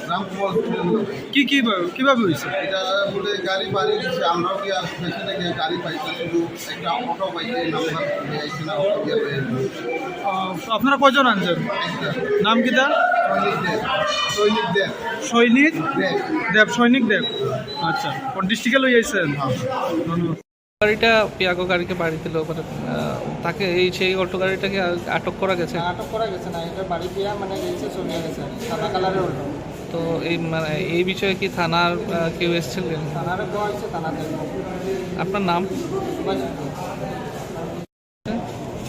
রামকুমার হোটেল। কি কি ভাবে, কিভাবে হয়েছে? এটা বলে গাড়ি বাড়ি দিচ্ছে, আমরাও গিয়ে পেছনে গিয়ে গাড়ি পাইছি, শুধু একটা অটো পাইছি, নাম্বার দিয়ে আইছে না, অটো দিয়ে বের হয়েছে। আহ, তো আপনারা কয়জন আনছেন? একটা। নাম কি তার? সৈনিক দেব। সৈনিক দেব। সৈনিক দেব। দেব, সৈনিক দেব। আচ্ছা, কোন ডিস্ট্রিক্টে লই আইছেন? হ্যাঁ। ধন্যবাদ। গাড়িটা পিয়াগো গাড়িকে বাড়ি দিল, মানে, আহ, তাকে এই সেই অটো গাড়িটাকে আ-, আটক করা গেছে? না, আটক করা গেছে না, এটা বাড়ি দিয়া মানে গেছে, চলে গেছে, সাদা কালারের অটো। তো এই, মানে, এই বিষয়ে কি থানার, আহ, কেউ এসেছিলেন? থানারে দেওয়া হয়েছে, থানাতে। আপনার নাম? সুভাষ সিংহ।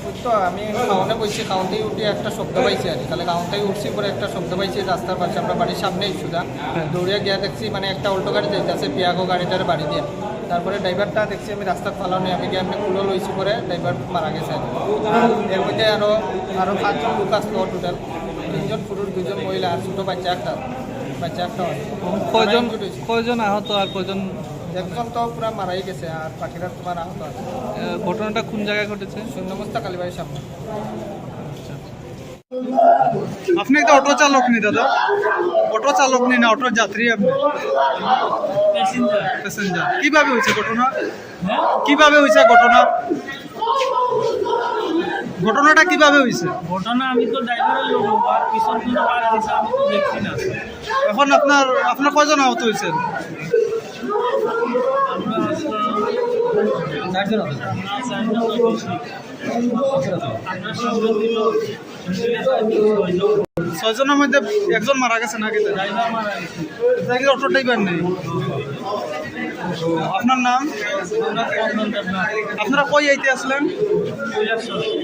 ওই তো আমি খাওয়ানো বইছি, খাওয়াতেই উঠে একটা শব্দ পাইছি আর কি। তাহলে খাওয়াতেই উঠছি, পরে একটা শব্দ পাইছি রাস্তার পাশে, আমরা বাড়ির সামনেই সুদা। হ্যাঁ। দৌড়িয়া গিয়া দেখছি মানে একটা অল্টো গাড়ি যাইতেছে, পিয়াগো গাড়িটার বাড়ি দিয়ে। তারপরে ড্রাইভারটা দেখছি আমি রাস্তার ফালানো, আমি গিয়ে এমনি কুলো লইছি, পরে ড্রাইভার মারা গেছে আর কি। আর এর মধ্যে আরো, আরো পাঁচজন লোক আসলো টোটাল, তিনজন পুরুষ, দুজন মহিলা আর ছোট বাচ্চা একটা, বাচ্চা একটা হয়। কয়জন, কয়জন আহত আর কয়জন? একজন তো পুরা মারাই গেছে, আর বাকিরা তোমার আহত আছে। এ, ঘটনাটা কোন জায়গায় ঘটেছে? শূন্য মস্তা কালীবাড়ির সামনে। আপনি একটা অটো চালক নি দাদা? অটো চালক নি না অটোর যাত্রী আপনি? প্যাসেঞ্জার। প্যাসেঞ্জার। কিভাবে হয়েছে ঘটনা? হ্যাঁ? কিভাবে হয়েছে ঘটনা? ঘটনাটা কিভাবে হয়েছে? ঘটনা আমি তো ড্রাইভারের লোক, আর পিছন থেকে বার হয়েছে, আমি তো দেখছি না। এখন আপনার, আপনার কয়জন আহত হয়েছেন? আমরা আসলাম চারজন আহত। চারজন আহত হয়েছে। ছয়জনের মধ্যে একজন মারা গেছে নাকি? ড্রাইভার মারা গেছে। নাকি অটো ড্রাইভার নেই? আপনার নাম? আপনারা কই আইতে আসলেন?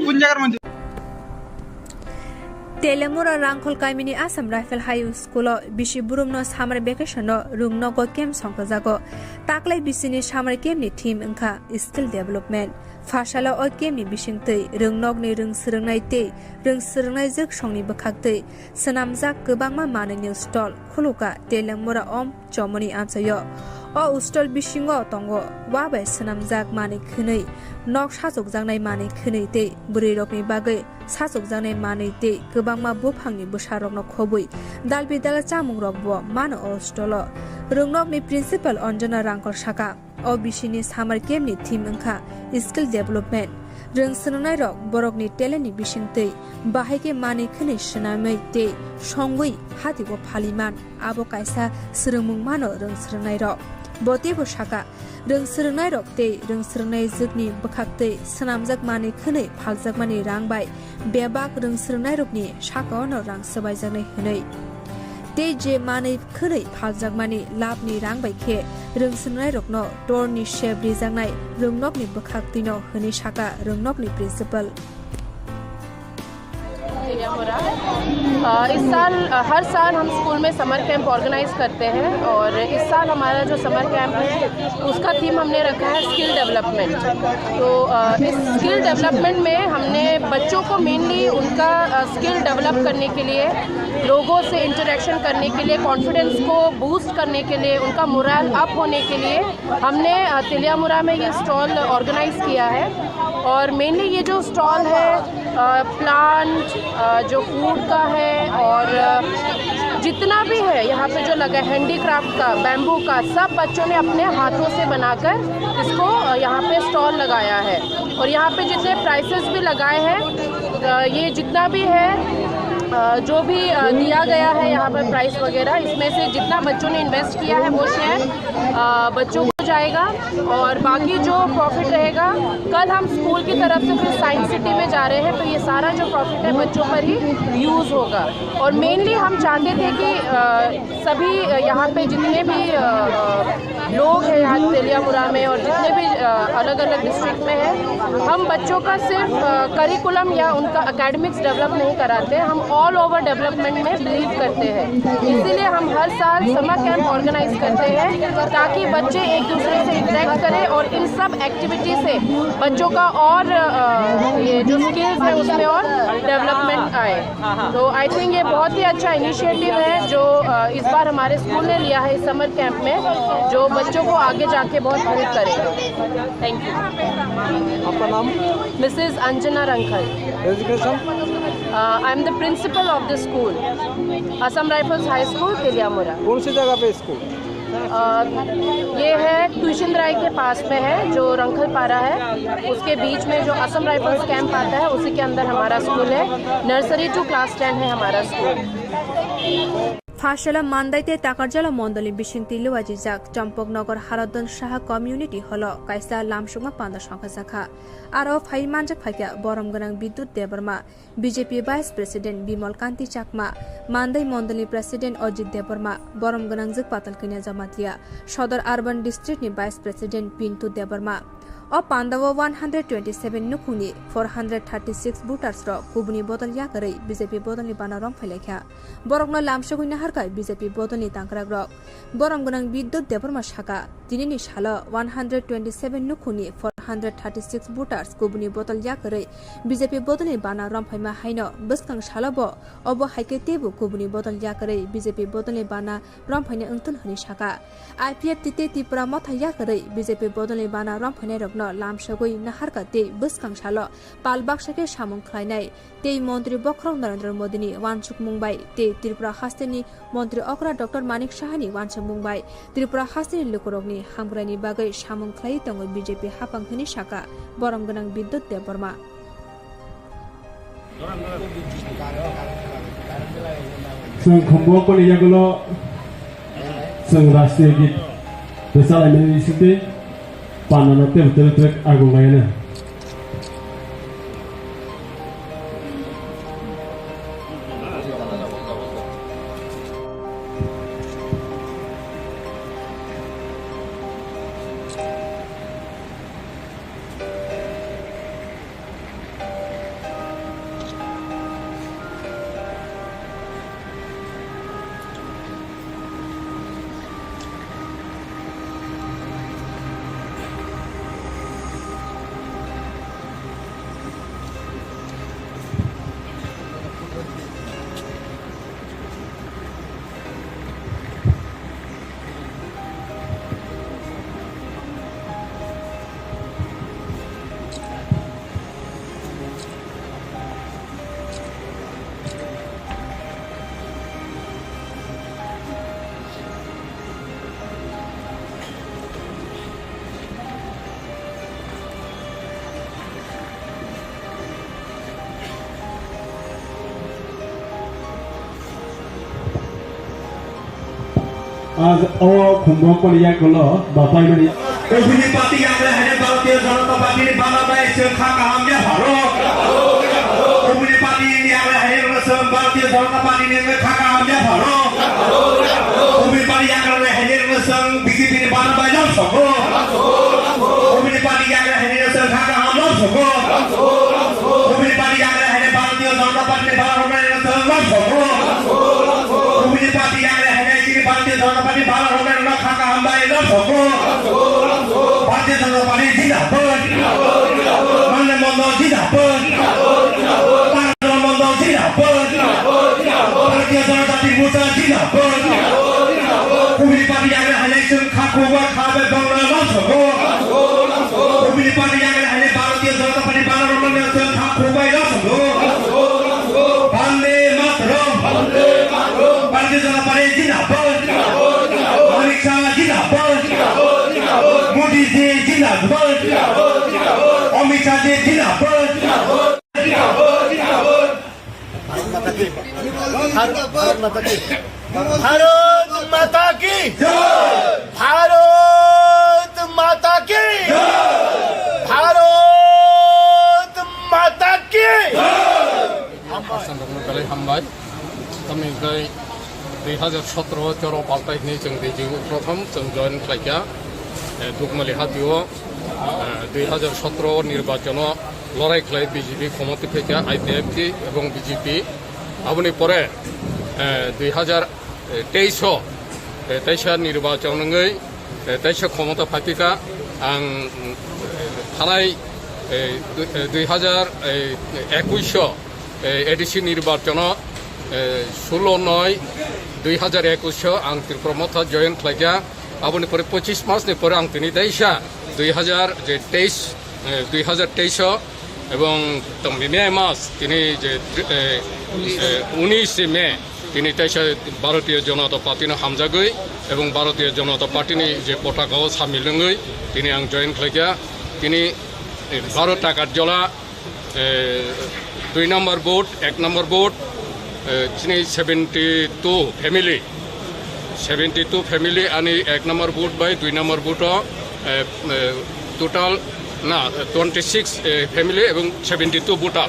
কোন জায়গার মধ্যে? Telemura Rangkhol kamini Assam Rifle High School o bisi burumno summer vacation no rwngnogo camp songkhajago. Taklai bisini summer camp ni theme wngkha skill development. Pharsalo o camp ni bisingtwi rwngnokni rwng swrwngnai tei rwng swrwngnai jwksongni bwkhaktwi swnamjak kwbangma manwini stall khuluka Telemura om chomoni amchaio. O stall bisingo tongo wa bai swnamjak manwi khwnwi, nok sachukjaknai manwi khwnwi tei bwrwirokni bagwi sachukjaknai manwi tei kwbangma buphangni bwsarokno khobwi dalbidal chamungrokbo mano o stall-o. Rwngnokni principal Anjana Rangkor saka, O B C ni summer camp ni theme wngkha skill development. Rwng swnamnairok borokni talent ni bisingtwi bahai khe manwi khwnwi swnamwi tei songwi hati o phaliman, abo kaisa swrwngmung mano rwng swnamnairok. Bo teibo saka, rwng swnamnairok tei rwng swnamnai jwkni bwkhaktwi swnamjak manwi khwnwi phaljakmani rang bai bebak rwng swnamnairokni sakao no rang swbaijaknai hwnwi. Tei je manwi khwnwi phaljakmani labhni rang bai khe rwng swnamnairokno torni sep rijaknai rwngnokni bwkhaktwino hwnwi saka rwngnokni principal. अ, इस साल, अ, हर साल हम स्कूल में summer camp organise करते हैं और इस साल हमारा जो समर कैंप है, उसका थीम हमने रखा है स्किल डेवलपमेंट। तो, अ, इस स्किल डेवलपमेंट में हमने बच्चों को मेनली उनका, अ, स्किल डेवलप करने के लिए, लोगों से इंटरेक्शन करने के लिए, कॉन्फिडेंस को बूस्ट करने के लिए, उनका मोरल अप होने के लिए हमने, अ, तेलियामुरा में ये स्टॉल ऑर्गेनाइज किया है। और मेनली ये जो स्टॉल है, अ, प्लांट, अ, जो फूड का है और, अ, जितना भी है यहाँ पे जो लगा है, हैंडीक्राफ्ट का, बैम्बू का, सब बच्चों ने अपने हाथों से बनाकर इसको, अ, यहाँ पे स्टॉल लगाया है। और यहाँ पे जितने प्राइसेस भी लगाए हैं, अ, ये जितना भी है, अ, जो भी, अ, दिया गया है यहाँ पर प्राइस वगैरह, इसमें से जितना बच्चों ने इन्वेस्ट किया है वो शेयर, अ, बच्चों को जाएगा और बाकी जो प्रॉफिट रहेगा, कल हम स्कूल की तरफ से फिर साइंस सिटी में जा रहे हैं, तो ये सारा जो प्रॉफिट है बच्चों पर ही यूज़ होगा। और मेनली हम चाहते थे कि, अ, सभी, अ, यहाँ पे जितने भी, अ, लोग हैं यहाँ तेलियामुरा में और जितने भी, अ, अलग-अलग डिस्ट्रिक्ट में हैं, हम बच्चों का सिर्फ, अ, करिकुलम या उनका एकेडमिक्स डेवलप नहीं कराते, हम ऑल ओवर डेवलपमेंट में बिलीव करते हैं। इसीलिए हम हर साल समर कैंप ऑर्गेनाइज करते हैं, ताकि बच्चे एक दूसरे से इंटरेक्ट करें और इन सब एक्टिविटी से बच्चों का और, अ, ये जो स्किल्स है उसमें और डेवलपमेंट आए। तो आई थिंक ये बहुत ही अच्छा इनिशिएटिव है जो, अ, इस बार हमारे स्कूल ने लिया है इस समर कैंप में, जो बच्चों को आगे जाके बहुत हेल्प करेगा। Thank you. आपका नाम? मिसेस अंजना रंखल। Education? I am the principle of the school, Assam rifles high school, Teliamura. कौन सी जगह पे स्कूल? अ, ये है तुइसिंद्राई के पास में है, जो रंखलपारा है, उसके बीच में जो असम राइफल्स कैंप आता है, उसी के अंदर हमारा स्कूल है। नर्सरी टू क्लास टेन है हमारा school. Phasala Mandai tei Takarjala mondolni bisingtwi luajijak Champaknagar Haradon Saha Community Hall-o kaisa lamsokma panda songkha jakha. Aro phai manjak phaikha borom gwnang Bidyut Debbarma, B J P Vice President Bimal Kanti Chakma, Mandai Mondolni President Ajit Debbarma, borom gwnangjwk Patal Kanya Jamatia, Sodor Urban District ni Vice President Pintu Debbarma. O pandao one hundred twenty-seven nukhungni four hundred thirty-six voters rok kubuni bodol yakarwi B J P bodolni bana romphailaikha. Borokno lamsogwi naharkha B J P bodolni tangkrakrok. Borom gwnang Bidyut Debbarma saka, tinini salo one hundred twenty-seven nukhungni four hundred thirty-six voters kubuni bodol yakarwi B J P bodolni bana romphaima haino bwskang salo bo obo hai khe teibo kubuni bodol yakarwi B J P bodolni bana romphaina wngthun hwnwi saka. I P F T tei Tripura Motha yakarwi B J P bodolni bana romphainairokno lamsogwi naharkha tei bwskang salo pal baksa khe samung khlainai tei Montri Bokhorok Narendra Modini uansukmung bai tei Tripura hasteni Montri okra Doctor Manik Sahani uansukmung bai Tripura hasteni lukurokni hamkraini bagwi samung khlaiwi tongo B J P haphang hwnwi saka borom gwnang Bidyut Debbarma. Chwng khumbo poni yagulo chwng rashtriya git rwchalaimani bisingtwi pandano tebo tebo trek agung laina. Aaj o khumbo poriya kolo bapai mani. Ubini party yakre haine Bharatiya Janata Party ni bana bai se kha kaham ya pharo. Ubini party yakre haine Bharatiya Janata Party ni kha kaham ya pharo. Ubini party yakre haine B J P ni bana bai jam soko. Ubini party yakre haine se kha kaham jam soko. Ubini party yakre haine Bharatiya Janata Party Bharat Romani National Love Song. Kubini Party yang le hanya kiri Bharatiya Janata Party Bharat Romani National Khaka Hambai Love Song. Bharatiya Janata Party Jindabad. Mande Mandal Jindabad. Tarjala Mandal Jindabad. Bharatiya Janata Party Morcha Jindabad. Kubini Party yang le hanya kiri Khakuba Khabe Bangla Love Song. Kubini Party yang le hanya Bharatiya Janata Party Bharat Romani National Khak Khukbai Love Song. Bande Mataram. Bharatiya Janata Party Jindabad. Amit Shah Jindabad. Modi Ji Jindabad. Amit Shah Ji Jindabad. Bharat Mata ki. Bharat Mata ki. Bharat Mata ki. Bharat Mata ki. Bharat Mata ki. Hasan rokno belai hambai. Tamni hwnkhe dui hajar sotro choro paltai hwnwi chwng D G U prothom chwng join khlaikha. Eh, Dukmali hatio, eh, dui hajar sotro nirbachano lorai khlai B J P khomoti phaikha, I P F T ebong B J P. Aboni pore, eh, dui hajar teis o, eh, teisa nirbachon wngwi, eh, teisa khomota phaikha ang, mm, thanai, eh, du-, eh, dui hajar ekuis o, eh, A D C nirbachono, eh, sullo noi dui hajar ekuis o ang Tripura Motha join khlaikha. Aboni pore pochis mas ni pore ang tini teisa dui hajar teis, eh, dui hajar teis o ebong tongni May mas tini je, eh, eh, unis May tini teisa Bharatiya Janata Party no hamjagwi ebong Bharatiya Janata Party ni je potaka o samil wngwi tini ang join khlaikha. Tini, eh, Bharat Takarjala Eh, dui number booth, ek number booth, eh, chini seventy two family, seventy two family ani ek number booth bai dui number booth o, eh, eh, total na twenty six, eh, family ebong seventy two voter,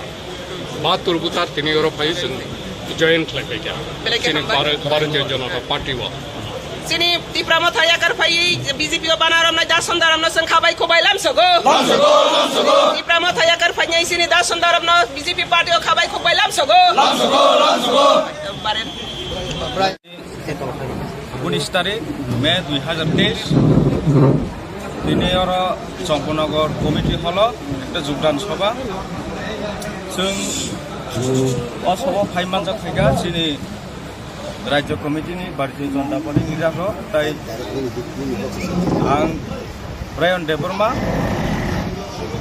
bahattur voter tini oro phai chwng join khlai phaikha. Belai khe chini hambai. Bhar-, Bharatiya Janata Party o. Chini Tipra Motha yakar phaiwi B J P o bana romnai Dason Daramno chwng khabai khukbai lamsogo. Lamsogo, lamsogo. Tipra Motha yakar phainai chini Dason Daramno B J P party o khabai khukbai lamsogo. Lamsogo, lamsogo. Bare. Unis tarik May dui hajar teis. Tini oro Chongkonagar committee hall o ekta jogdan sobha. Chwng o sobha phai manjak phaikha chini Rajya Committee ni Bharatiya Janata Party ni leader rok tai ang Brian Debbarma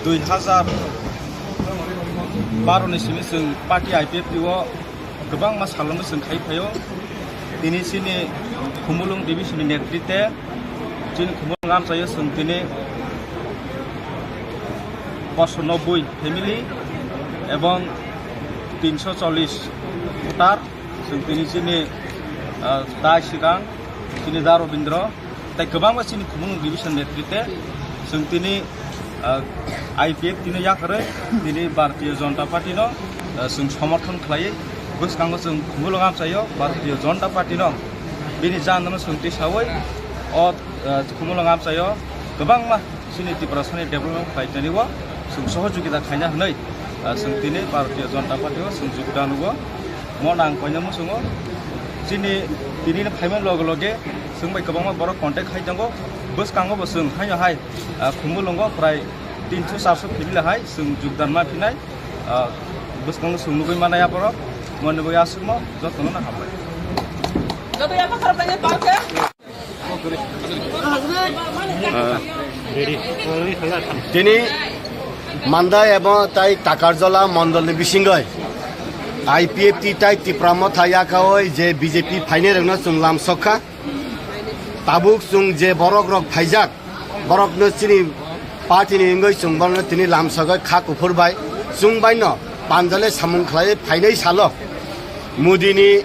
dui hajar baro ni simi chwng party I P F T o kwbangma salongo chwng khai phaio. Tini chini Khumulwng division ni netrite chini Khumulwng amchaio chwng tini poso nobboi family ebong tinso chollish voter. Chwng tini chini, ah, tai swkang chini Da Robindra tei kwbangma chini Khumulwng division netrite chwng tini, ah, I P F T no yakarwi tini Bharatiya Janata Party no, ah, chwng somorthon khlaiwi bwskango chwng Khumulwng amchaio Bharatiya Janata Party no bini jandano chwng tisawi o, ah, Khumulwng amchaio kwbangma chini Tiprasani development khlai tani o chwng sohojogita khaina hwnwi, ah, chwng tini Bharatiya Janata Party o chwng jogdan o mo nang koina muchungo. Chini tini no phaima loge loge chwng bai kwbangma borok contact khai tongo. Bwskango bo chwng haino hai, ah, Khumulwngo prai tinso charso family hai chwng jogdan ma phinai, ah, bwskango chwng nugwi manai aborok. Mo nugwi aswkmo jotono no hambai. Tini Mandai ebong tai Takarjala mondolni bisingoi I P F T tai Tipra Motha yakaoi je B J P phainairokno chwng lamsokha. Tabuk chwng je borok rok phaijak, borokno chini party ni wngwi chwng bono tini lamsogwi kha kuphur bai chwng baino panjale samung khlaiwi phainai salo Modi ni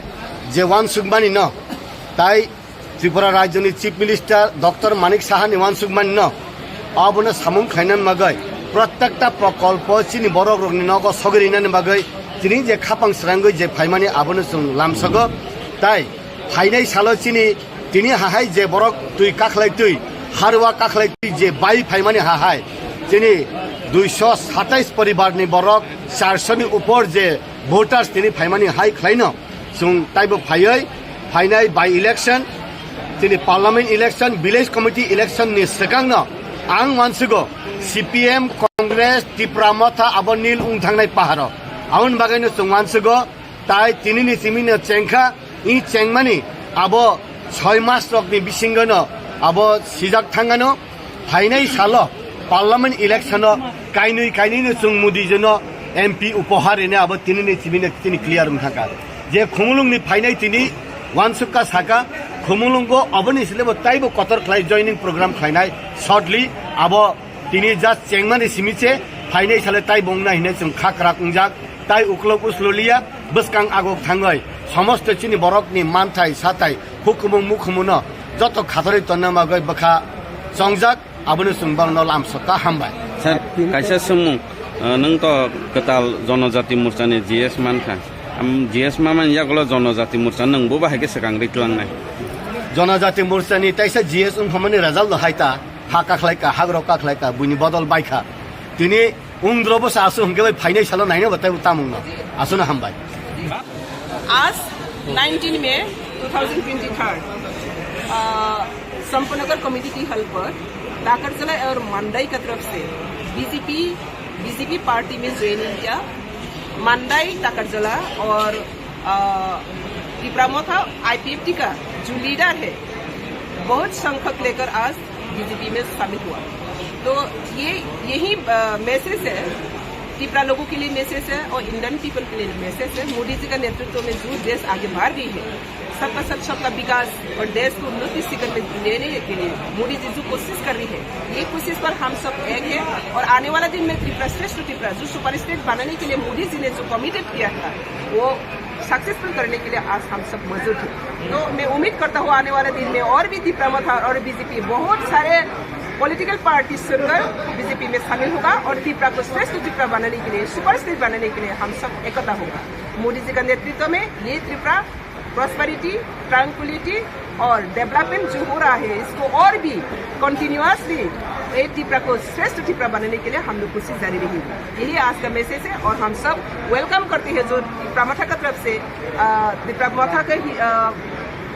je uansukmani no tai Tripura Rajyoni Chief Minister Doctor Manik Saha ni uansukmani no abono samung khlaina bagwi prottekta prokolpo chini borok rokni nogo sogwi rinani bagwi tini je khapang srangwi je phaimani abono chwng lamsogo. Tai phainai salo chini tini hahai je borok twi kakhlai twi harwa kakhlai twi je bai phaimani hahai chini duiso satais poribar ni borok charso ni upor je Voters tini phaimani hai khlaino, chwng taibo phaiwi phainai by election, tini parliament election, village committee election ni swkangno ang uansukgo, C P M, Congress, Tipra Motha abo nil wng thangnai paharo. Aboni bagwino chwng uansukgo, tai tinini simino chengkha, i chengmani abo soi mas rokni bisingono abo sijak thangano. Phainai salo parliament election o kainwi kainwino chwng Modi jino M P upohar rine abo tinini tibini tini clear wng thangkha. Je Khumulungni phainai tini uansukha saka, Khumulungo aboni silebo taibo kotor khlai joining program khlainai shortly abo tini just chengmani simi se phainai sale taibo wngna hine chwng kha kwrak wngjak. Tai uklok uslo liya, bwskang agok thangwi, somosto chini borokni manthai, sathai, hukumu mukhumuno joto khatorwi tonna bagwi bwkha chongjak, abono chwng borokno lamsokha, hambai. Sir, kaisa swngmung, uh, nwng to kwtal Jonojati Morchani G S mankha. Am, G S mamani yagulo Jonojati Morcha nwng bo bahai khe swkang ri tlangnai? Jonojati Morchani taisa G S wngphamani result no hai ta, ha kakhlai ka, hagrok kakhlai ka, buini bodol baikha. Tini Ungdrobo sa asu hwnkhe bai phainai salo naina batai bo tamungno. Asuna hambai. आज नाइनटीन मई two thousand twenty third, अ, संपनगर कमेटी की हल पर टाकरजला और मंडई की तरफ से बीजेपी, बीजेपी पार्टी में ज्वाइनिंग किया। मंडई, टाकरजला और, अ, तिपरा मोथा आईपीएफटी का जो लीडर है, बहुत संख्यक लेकर आज बीजेपी में शामिल हुआ। तो ये, यही, अ, मैसेज है, तिपरा लोगों के लिए मैसेज है और इंडियन पीपल के लिए मैसेज है। मोदी जी का नेतृत्व में जो देश आगे बढ़ रही है, सबका साथ सबका विकास और देश को उन्नति शिखर में लेने के लिए मोदी जी जो कोशिश कर रही है, ये कोशिश पर हम सब एक है। और आने वाला दिन में त्रिपुरा श्रेष्ठ त्रिपुरा जो सुपर स्टेट बनाने के लिए मोदी जी ने जो कमिटेड किया था, वो सक्सेसफुल करने के लिए आज हम सब मौजूद हैं। तो मैं उम्मीद करता हूँ आने वाले दिन में और भी तिपरा मोथा और बीजेपी बहुत सारे पॉलिटिकल पार्टी छोड़कर बीजेपी में शामिल होगा और तिपरा को श्रेष्ठ तिपरा बनाने के लिए, सुपर स्टेट बनाने के लिए हम सब एकता होगा। मोदी जी का नेतृत्व में ये तिपरा प्रॉस्पेरिटी, ट्रैंक्विलिटी और डेवलपमेंट जो हो रहा है, इसको और भी कंटिन्यूअसली ये तिपरा को श्रेष्ठ तिपरा बनाने के लिए हम लोग कोशिश जारी रहेगी। यही आज का मैसेज है और हम सब वेलकम करते हैं जो तिपरा मोथा का तरफ से, अ, तिपरा मोथा का ही, अ,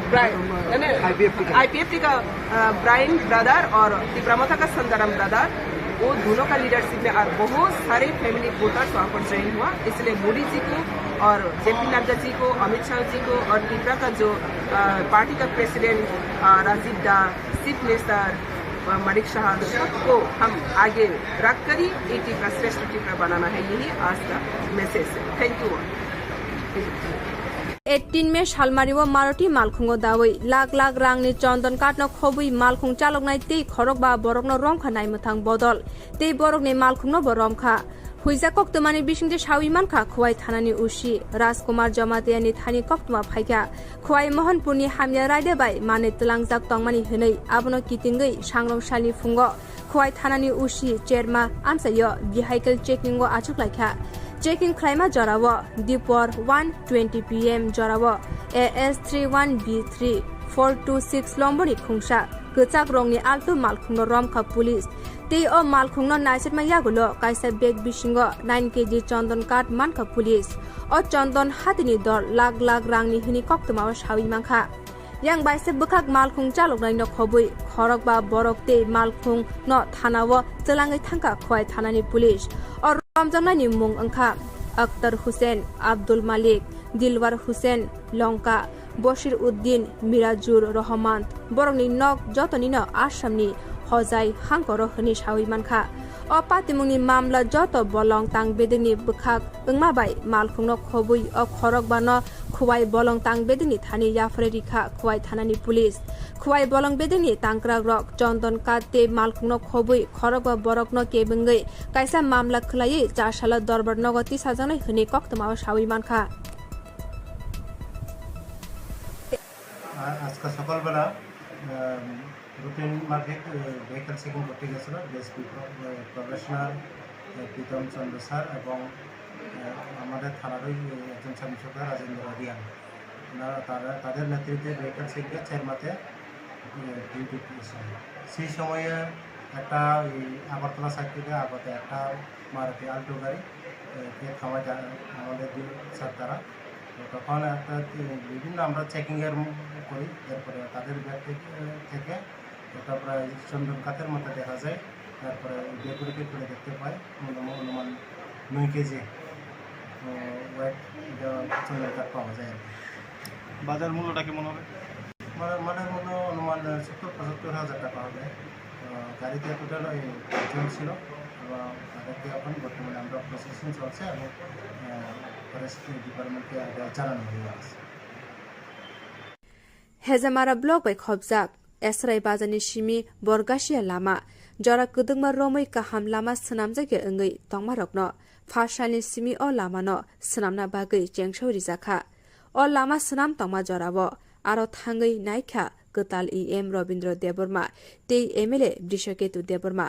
ब्राइन, यानी आईपीएफटी का। आईपीएफटी का, अ, ब्राइन ब्रदर और तिपरा मोथा का संदाराम ब्रदर, वो दोनों का लीडरशिप में और बहुत सारे फैमिली वोटर्स वहाँ पर ज्वाइन हुआ। इसलिए मोदी जी को और जेपी नड्डा जी को, अमित शाह जी को और तिपरा का जो, अ, पार्टी का प्रेसिडेंट, अ, राजीव दा, चीफ मिनिस्टर, अ, मानिक साहा, सबको हम आगे रख कर ही ये तिपरा श्रेष्ठ तिपरा बनाना है। यही आज का मैसेज है। Thank you all. Eighteen May salmario Maroti malkhungo dawi lakh lakh rangni chondon katno khobwi malkhung chaloknai tei khorokba borokno romkha naimwthang bodol tei borokni malkhungno bo romkha. Huijak koktwmani bisingtwi sawi mankha Khowai thanani O C Rajkumar Jamatiani thani koktwma phaikha. Khowai Mohanpurni hamya raida bai manwi twlangjak tongmani hwnwi abono kitingwi sangrong salni phungo Khowai thanani O C Cherma amchaio vehicle checking o achuklaikha. Checking khlaima jorao dipor one twenty P M jorao A S three one B three four two six lomboni khungsa kwchak rongni altu malkhungno romkha police. Tei o malkhungno naisukma yagulo kaisa bag bisingo nine K G chondon kat mankha police. O chondon hatini dor lakh lakh rangni hwnwi koktwmao sawi mankha. Yang baise bwkhak malkhung chaloknaino khobwi khorokba borok tei malkhungno thanao twlangwi thangkha Khowai thanani police. O romjaknaini mung wngkha Akhtar Hussain, Abdul Malik, Dilwar Hussain, Longka, Bashir Uddin, Mirajur Rahman, borokni nok jotonino Assamni Hojai hangkoro hwnwi sawi mankha. O patimungni mamla joto bolong tang bedekni bwkhak wngma bai malkhungno khobwi o khorokbano Khowai bolong tang bedekni thani yapharwi rikha Khowai thanani police. Khowai bolong bedekni tangkrakrok Chondon Kat tei malkhungno khobwi khorokba borokno kebengwi kaisa mamla khwlaiwi chasalo dorbar nogo tisajaknai hwnwi koktwmao sawi mankha. আ-, আজকে সকালবেলা, আম, রুটিন মাফিক, এ, vehicle checking করতে গেছিল ডিএসপি প্র-, এ, প্রবেশনার, এ, প্রীতম চন্দ্র স্যার এবং, এ, আমাদের থানারই, এ, একজন সাব ইন্সপেক্টর রাজেন্দ্র রিয়াং। ওনারা, তারা, তাদের নেতৃত্বে ভেহিকল চেকিংয়ে চেরমাতে, এ, ডিউটি দিয়েছিলেন। সেই সময়ে একটা ওই আগরতলা সাইড থেকে আগত একটা মারুতি আল্টো গাড়ি এ, কে খাওয়া যায় আমাদের দুই স্যার তারা। তো তখন একটা, এ, বিভিন্ন আমরা চেকিং এর ম-, করি, এরপরে তাদের ব্যাগ থেকে, থেকে একটা প্রায় চন্দন কাঠের মতো দেখা যায়। তারপরে ওই ব্যাগগুলিকে খুলে দেখতে পাই, অনুমান, অনুমান নয় কেজি, এ, ওয়েট এটা চন্দন কাঠ পাওয়া যায় আর কি। বাজার মূল্যটা কেমন হবে? মানে, মানে মূল্য অনুমান সত্তর পঁচাত্তর হাজার টাকা হবে। আহ, গাড়িতে টোটাল ওই জন ছিল এবং তাদেরকে এখন বর্তমানে আমরা প্রসেসিং চলছে এবং, আহ, ফরেস্ট ডিপার্টমেন্টকে আমরা জানানো হয়ে গেছে। Hejamara block bai khopjak Esrai bazarni simi Borgasia lama jora kwdwkma romwi kaham lama swnamjakya wngwi tongmarokno phasalni simi o lamano swnamna bagwi chengso rijakha. O lama swnam tongma jorao aro thangwi naikha kwtal E M Robindra Debbarma tei M L A Brishaketu Debbarma.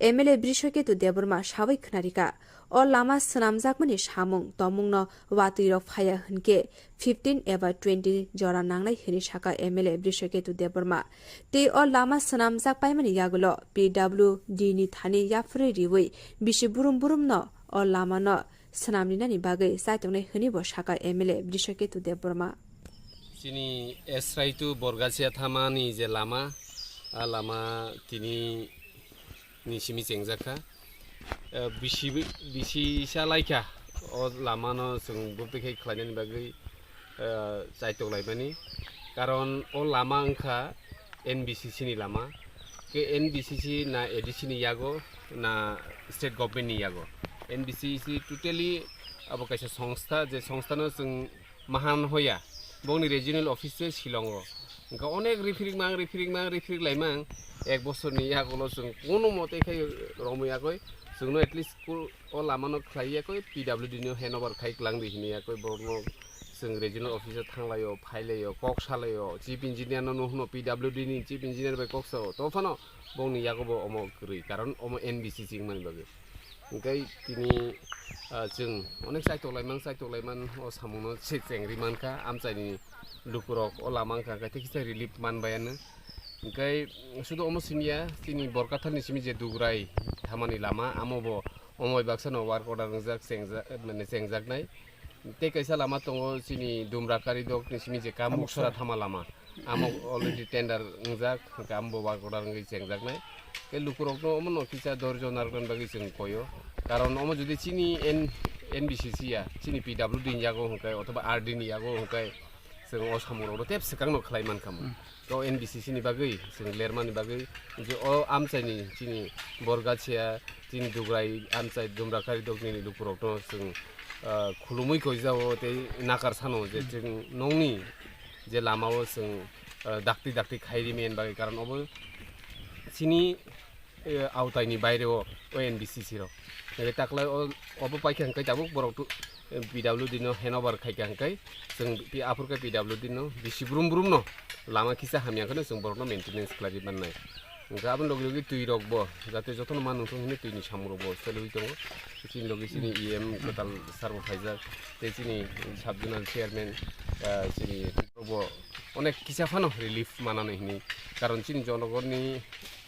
M L A Brishaketu Debbarma sawi khwnarikha, o lama swnamjakmani samung tomungno watwirok phaiya hwnkhe fifteen eba twenty jora nangnai hwnwi sakha M L A Brishaketu Debbarma. Tei o lama swnamjak paimani yagulo P W D ni thani yaphurwi riwi bisi burum burumno o lamano swnamrinani bagwi chaitongnai hwnwi bo sakha M L A Brishaketu Debbarma. Chini Esrai to Borgasia thamani je lama, a lama tini ni simi chengjakha. Eh, bisi, bisi sa laikha o lamano chwng bubtwi khai khlainani bagwi, eh, chaitok laimani. Karon o lama wngkha N B C C ni lama. Ke N B C C na A D C ni yago na state government ni yago. N B C C totally abo kaisa songstha, je songstha no chwng mahan hoya. Bongni regional office se Shillong o. Wngkha onek riphirik mang, riphirik mang, riphirik laimang. Ek bosor ni yago lo chwng kono mote khai romwi yakoi. Chwngno at least kul-, o lama no khlai yakoi P W D no handover khai klang di hini yakoi borokno. Chwng regional office o thanglaio, phailaio, kok salaio, chief engineer no, no hwno P W D ni chief engineer bai kok sao, to phano bongni yago bo omo kwrwi, karon omo N B C C wngmani bagwi. Hwnkhe tini, ah, chwng onek chaitok laimang, chaitok laiman o samungno se chengri mankha, amchaini lukurok o lama wngkha, hwnkhe tei kisa relief manbayano. Hwnkhe sudu omo simiya, chini Borkathar ni simi je Dugrai thamani lama, amo bo omo bai baksa no work order wngjak, chengja-, mane chengjaknai. Tei kaisa lama tongo chini Dumrakari dok ni simi je Kamuksora thama lama. Amo already tender wngjak, hwnkhe amo bo work order wngwi chengjaknai. Tei lukurokno omono kisa dorjo narwknani bagwi chwng koyo. Karon omo jodi chini N-, N B C C ya, chini P W D ni yago hwnkhe, othoba R D ni yago hwnkhe, chwng o samungrokno tep swkangno khlai mankha mo. Hmm. To N B C C ni bagwi, chwng lermani bagwi, je o amchaini chini Borgasia, chini Dugrai amchai Dumrakari dok nini lukurokno chwng, ah, khulumui koijao tei nakar sano je chwng nongni je lamao chwng, ah, dakti dakti khairi men bagwi, karon obo chini, eh, aotaini baireo o N B C C rok. Nai taklai o, obo paikha hwnkhe tabuk borok tu, eh, P W D no handover khaikha hwnkhe chwng pi-, aphurkhe P W D no bisi brum brum no lama kisa hamya kheno chwng borokno maintenance khlai mannai. Hwnkhe aboni logi logi twi rok bo jate jotono ma nungthung hwnwi twi ni samung rok bo chalwi tongo. Chini logi chini E M kwtal sir bo phaijak, tei chini sub zonal chairman, ah, chini bo onek kisa phano relief manani hwnwi, karon chini jonogorni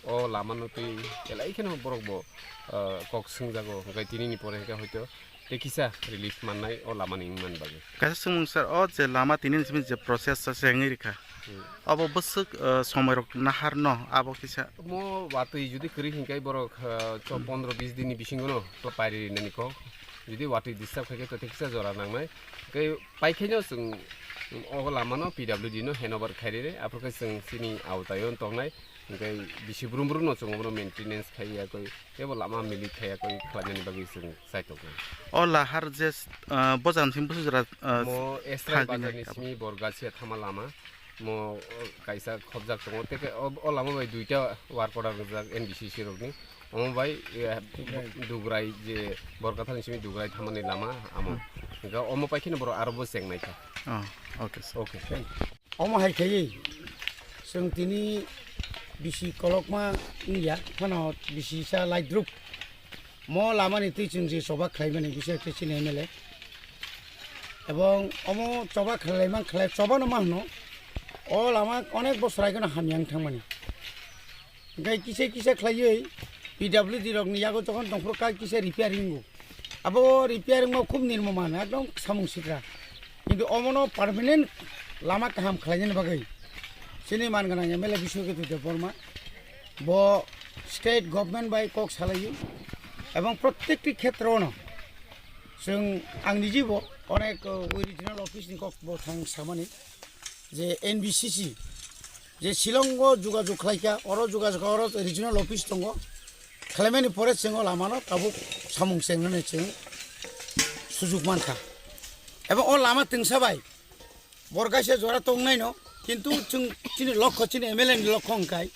o lama no twi elai kheno borok bo, ah, kok swngjago, hwnkhe tini ni pore hwnkhe hoito tei kisa relief mannai o lama ni wngmani bagwi. Kaisa swngmung sir, o je lama tini ni simi je process sa se wngwi rikha, hmm, abo bwswk, ah, somoi rok nahar no abo kisa? Mo watwi jodi kwrwi hinkhe borok, ah, cho, hmm, pondro bis din ni bisingo no pairi rinani kok. Jodi watwi disturb khaikhe to tei kisa jora nangnai. Tei paikhaino chwng o lamano P W D no handover khairire, aphurkhe chwng chini aotaio tongnai, hwnkhe bisi brum brum no chwng obono maintenance khaiya koi, teibo lama milik khaiya koi khlainani bagwi chwng chaitok nai. O lahar je, ah, bojan simi busu jora, ah, mo Esrai thangwi bazarni nai simi Borgasia thama lama, mo, o, kaisa khobjak tongo, tei khe o, o lama bai duita work order rijak N B C C rokni. Omo bai, eh, Dugrai. Dugrai je Borkathani simi Dugrai thamani lama amo. Hmm. Hingke omo pai kheno borok aro bo cheng nai kha. Oh, okay, sir. Okay. Omo hai khaiwi chwng tini bisi kolokma wngya, phano bisi sa laidrup. Mo lamani twi chwng je choba khlaimani bisi ekhe chini M L A. Ebong omo choba khlaiman khlai, choba no ma hwno. O lama onek bosor aigeno hamya wng thangmani. Hingke kisa kisa khlaiwi P W D rokni yago jokhon tongphuru kha kisa repairing o. Abo repair wngma khub nirmoman, ekdom samung sikra. Kintu omono permanent lama kaham khlainani bagwi chini man gwnang M L A Biswaketu Debbarma bo state government bai kok salaiwi ebong prottekti khetrono chwng, ang nijibo onek, uh, regional office ni kok bo thang samani. Je N B C C, je Shillong o jogajog khlaikha, oro jogajog, oro regional office tongo, khlaimani pore chwng o lamano tabuk samung chengnani chwng sujuk mankha. Ebo o lama twngsa bai bor kaisa jora tongnaino, kintu chwng chini lokho, chini M L A ni lokho wngkhai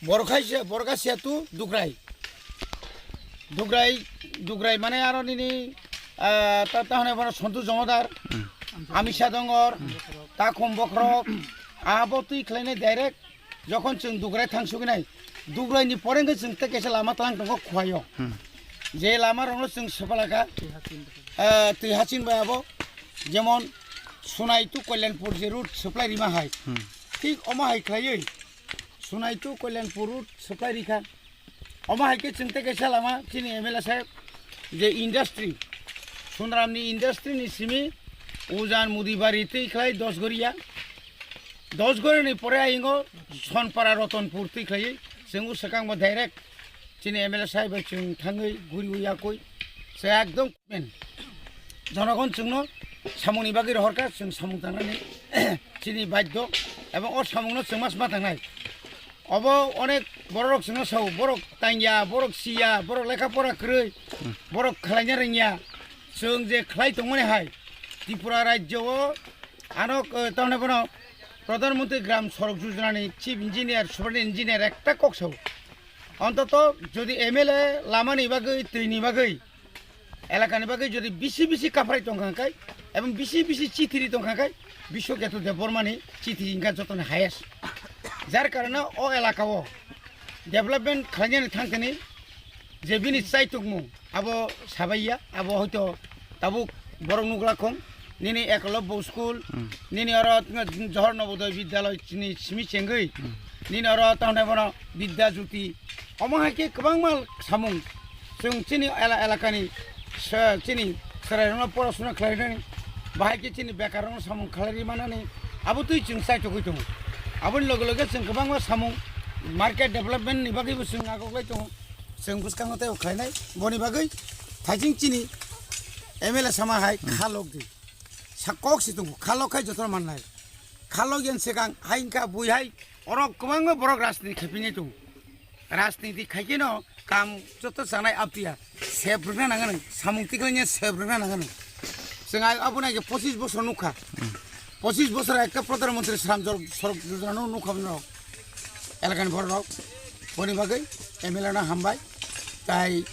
bor kaisa, bor kaisa tu Dugrai. Dugrai, Dugrai mane aro nini, ah, ta, ta hwnwi bono Sontu Jomodar, Amisa Dongor, Takhum Bokhorok, abo twi khlainai direct jokhon chwng Dugrai thang suginai, Dugrai ni pore hwnkhe chwng tei kaisa lama tlang tongo Khowai o. Je lama rokno chwng swpalaka, ah, twi haching bai abo, jemon Sunai to Kalyanpur je route supply rima hai. Thik omo hai khlaiwi Sunai to Kalyanpur route supply rikha. Omo hai khe chwng tei kaisa lama chini M L A saheb je industry, Sunramni industry ni simi Ujan Mudibari twi khlai Dosgoria. Dosgoria ni pore ayingo Sonpara Rotonpur twi khlai chwng o swkang bo direct chini M L A saheb bai chwng thangwi guriwi yakwi se ekdom men. Jonogon chwngno samungni bagwi rohorkha, chwng samung tangnani chini baiddo, ebong o samungno chwng ma sma tangnai. Obo onek bororok chwngno sao, borok tangya, borok siya, borok lekha pora kwrwi, borok khlaina rwngya. Chwng je khlai tongmani hai, Tripura rajyo o ano, eh, tamni bono Pradhan Mantri Gram Sadak Yojana ni Chief Engineer, Superintendent Engineer ekta kok sao. Ontoto jodi M L A lamani bagwi, twini bagwi, elakani bagwi jodi bisi bisi kaphrai tongkha khe, ebong bisi bisi chithi ri tongkha khe, Biswaketu Debbarmani chithi wngkha jotoni highest. Jar karone o elaka o development khlainani thangthani je bini chaitokmung abo sabaiya, abo hoito tabuk borok nukla khong, nini Ekolobbo school, nini oro Johor Navodaya Vidyalaya chini simi chengwi, nini oro tamni bono Vidya Jyoti, omo hai khe kwbangma samung chwng chini ela-, elakani sa-, chini chwrairokno porasuna khlainani, bahai khe chini bekarrokno samung khlai manani, abo twi chwng chaitogwi tongo. Aboni loge loge chwng kwbangma samung market development ni bagwibo chwng agoklai tongo. Chwng bwskango tei khlainai, boni bagwi thaising chini M L A sama hai kha lok di. Sa kok si tongo, kha lok khai jotono mannai. Kha lok yang sekang hai wngkha bui hai, oro kwbangma borok rajniti khaipinai tongo. Rajniti khaikhe no kam joto chanai aptiya sep rwkna nangani, samung tiklanya sep rwkna nangani. Chwng ai aboni age pochis bosor nukha. Pochis bosor ekta Pradhan Mantri Shram Jor-, Sadak Yojana no nukha norok. Elakani borok, boni bagwi M L A no hambai. Tai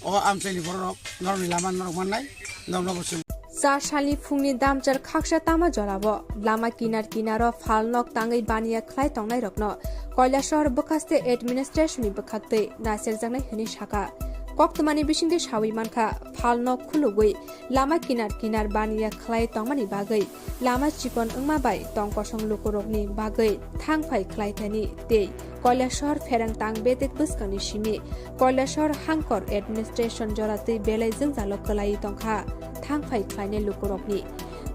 o amchaini borok norokni lama norok mannai, norokno bo chwng. Char salni phungni damchar khaksa tama jorao lama kinar kinaro phalnok tangwi baniya khlai tongnairokno Kailashahar bwkhaste administration ni bwkhaktwi naiserjaknai hwnwi sakha. Koktwmani bisingtwi sawi mankha, phalnok khulugwi lama kinar kinar baniya khlai tongmani bagwi lama chikon wngma bai tong kosong lukurokni bagwi thang phai khlai thani tei Kailashahar pherang tang betek bwskangni simi Kailashahar hangkor administration jora twi belai jwngjalo kwlaiwi tongkha thang phai khlainai lukurokni.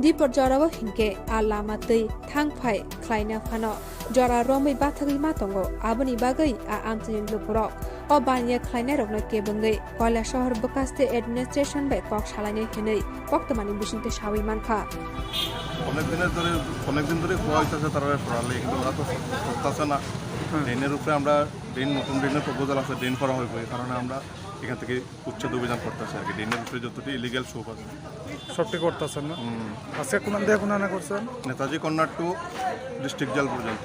Dipor jorao hinkhe a lama twi thang phai khlaina phano jora romwi bathagwi ma tongo, aboni bagwi a amchaini lukurok o baniya khlainairokno kebengwi Kailashahar bwkhaste administration bai kok salainai hwnwi koktwmani bisingtwi sawi mankha. অনেক দিনের ধরে, অনেক দিন ধরে খোয়া হইতেছে তারা সরালে, কিন্তু ওরা তো করতেছে না। হুম। ড্রেনের উপরে আমরা ড্রেন, নতুন ড্রেনের প্রপোজাল আছে, ড্রেন করা হইব, এই কারণে আমরা এখান থেকে উচ্ছেদ অভিযান করতেছি আর কি, ড্রেনের উপরে যতটি ইলিগ্যাল শোপ আছে। সবটি করতেছেন না? হুম। আজকে কোন দিয়ে কোন আনা করছেন? Netaji corner to district jail পর্যন্ত।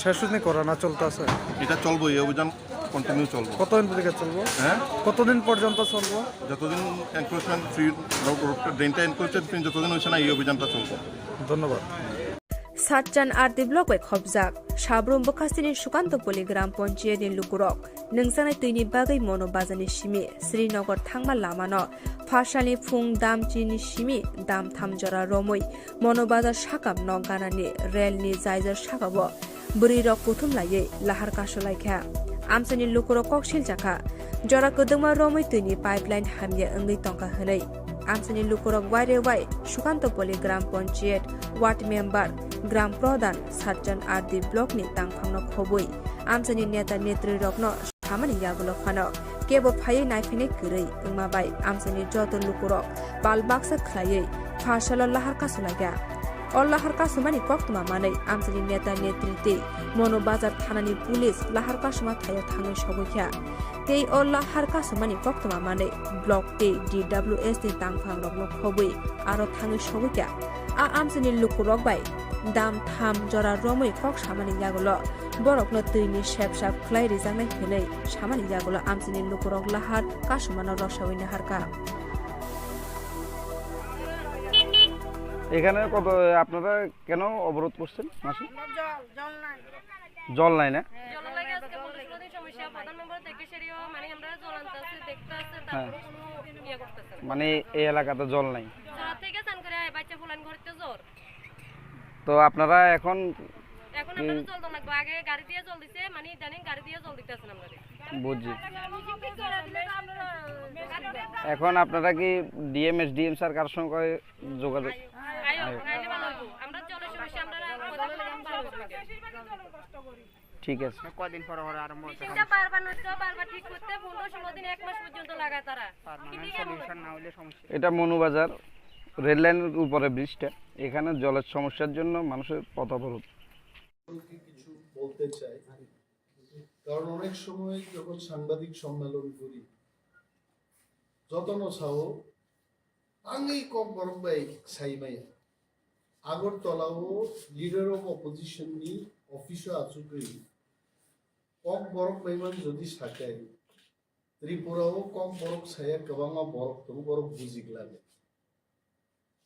শেষ হয়নি করা না চলতেছে? এটা চলবো, এই অভিযান কন্টিনিউ চলবো। কতদিন থেকে চলবো? হ্যাঁ? কতদিন পর্যন্ত চলবো? যতদিন এনক্রোচমেন্ট ফ্রি, রোড, রোডটা, ড্রেনটা এনক্রোচমেন্ট ফ্রি যতদিন হচ্ছে না, এই অভিযানটা চলবো। ধন্যবাদ। Satchan R D block bai khopjak Sabrum bwkhasteni Sukantopoli Gram Panchayat ni lukurok nungjaknai twini bagwi Mono Bazar ni simi Srinagar thangma lamano phasalni phung dam chini simi dam tham jora romwi Mono Bazar sakam nok ganani rel ni jaijor sakao bwrwi rok kuthum laiwi lahar kasulaikha. Amchaini lukurok kok siljakha, jora kwdwkma romwi twini pipeline hamya wngwi tongkha hwnwi. Amchaini lukurok waire wai Sukantopoli Gram Panchayat, Ward Member, Gram Pradhan, Satchan R D Block ni tangphangno khobwi amchaini neta netrirokno samani yagulo phano kebo phaiwi naiphainai kwrwi wngma bai amchaini joto lukurok bal baksa khlaiwi pharsalo lahar kasulaikha. O lahar kasumani koktwma manwi amchaini neta netri tei Monu Bazar thanani police lahar kasuma thaio thangwi sogwi kha. Tei o lahar kasumani koktwma manwi block tei D W S ni tangphangrokno khobwi aro thangwi sogwi kha. A amchaini lukurok bai dam tham jora romwi kok samani yagulo borokno twini sepsap khlai rijaknai hwnwi samani yagulo amchaini lukurok lahar kasumano rosawi naharkha. এখানে কত, আপনারা কেন অবরোধ করছেন মাসি? জল, জল নাই। জল নাই না? জল লাগে আজকে পনেরো ষোলো দিন সমস্যা। প্রধান মেম্বার দেখে সেটিও মানে আমরা জল আনতে আসছে, দেখতে আসছে, হ্যাঁ। তারপরে কোনো ইয়ে করতেছে না। মানে এই এলাকাতে জল নাই? জল থেকে চান করে আয়, বাচ্চা ফুলান ঘরতে জ্বর। তো আপনারা এখন এখন কি? আমরা তো জল তো লাগবে, আগে গাড়ি দিয়ে জল দিছে, মানে ইদানিং গাড়ি দিয়ে জল দিতে আছেন আমরা। বুঝছি। এখন আপনারা কি ডিএম, এসডিএম স্যার কার সঙ্গে যোগাযোগ? আয়ো, আয়ো। আইলে ভালো হইব। আমরা জলের সমস্যা, আমরা প্রধান মেম্বার ভালো হইব। ঠিক আছে। কয়দিন পর পর আরম্ভ হচ্ছে। মেশিনটা বারবার নষ্ট, বারবার ঠিক করতে পনেরো ষোলো দিন, এক মাস পর্যন্ত লাগায় তারা। পার্মানেন্ট সলিউশন না হলে সমস্যা। এটা মনুবাজার রেল লাইনের উপরে ব্রিজটা, এখানে জলের সমস্যার জন্য মানুষের পথ অবরোধ। কিছু বলতে চাই, কারণ অনেক সময় যখন সাংবাদিক সম্মেলন করি, যতন সাহো Tangwi Kokborok bai sai maya. Agartala o Leader of Opposition ni office o achugwi Kokborok bai man jodi sakai, Tripura o Kokborok saya kwbangma borok tongo, borok bujik lage.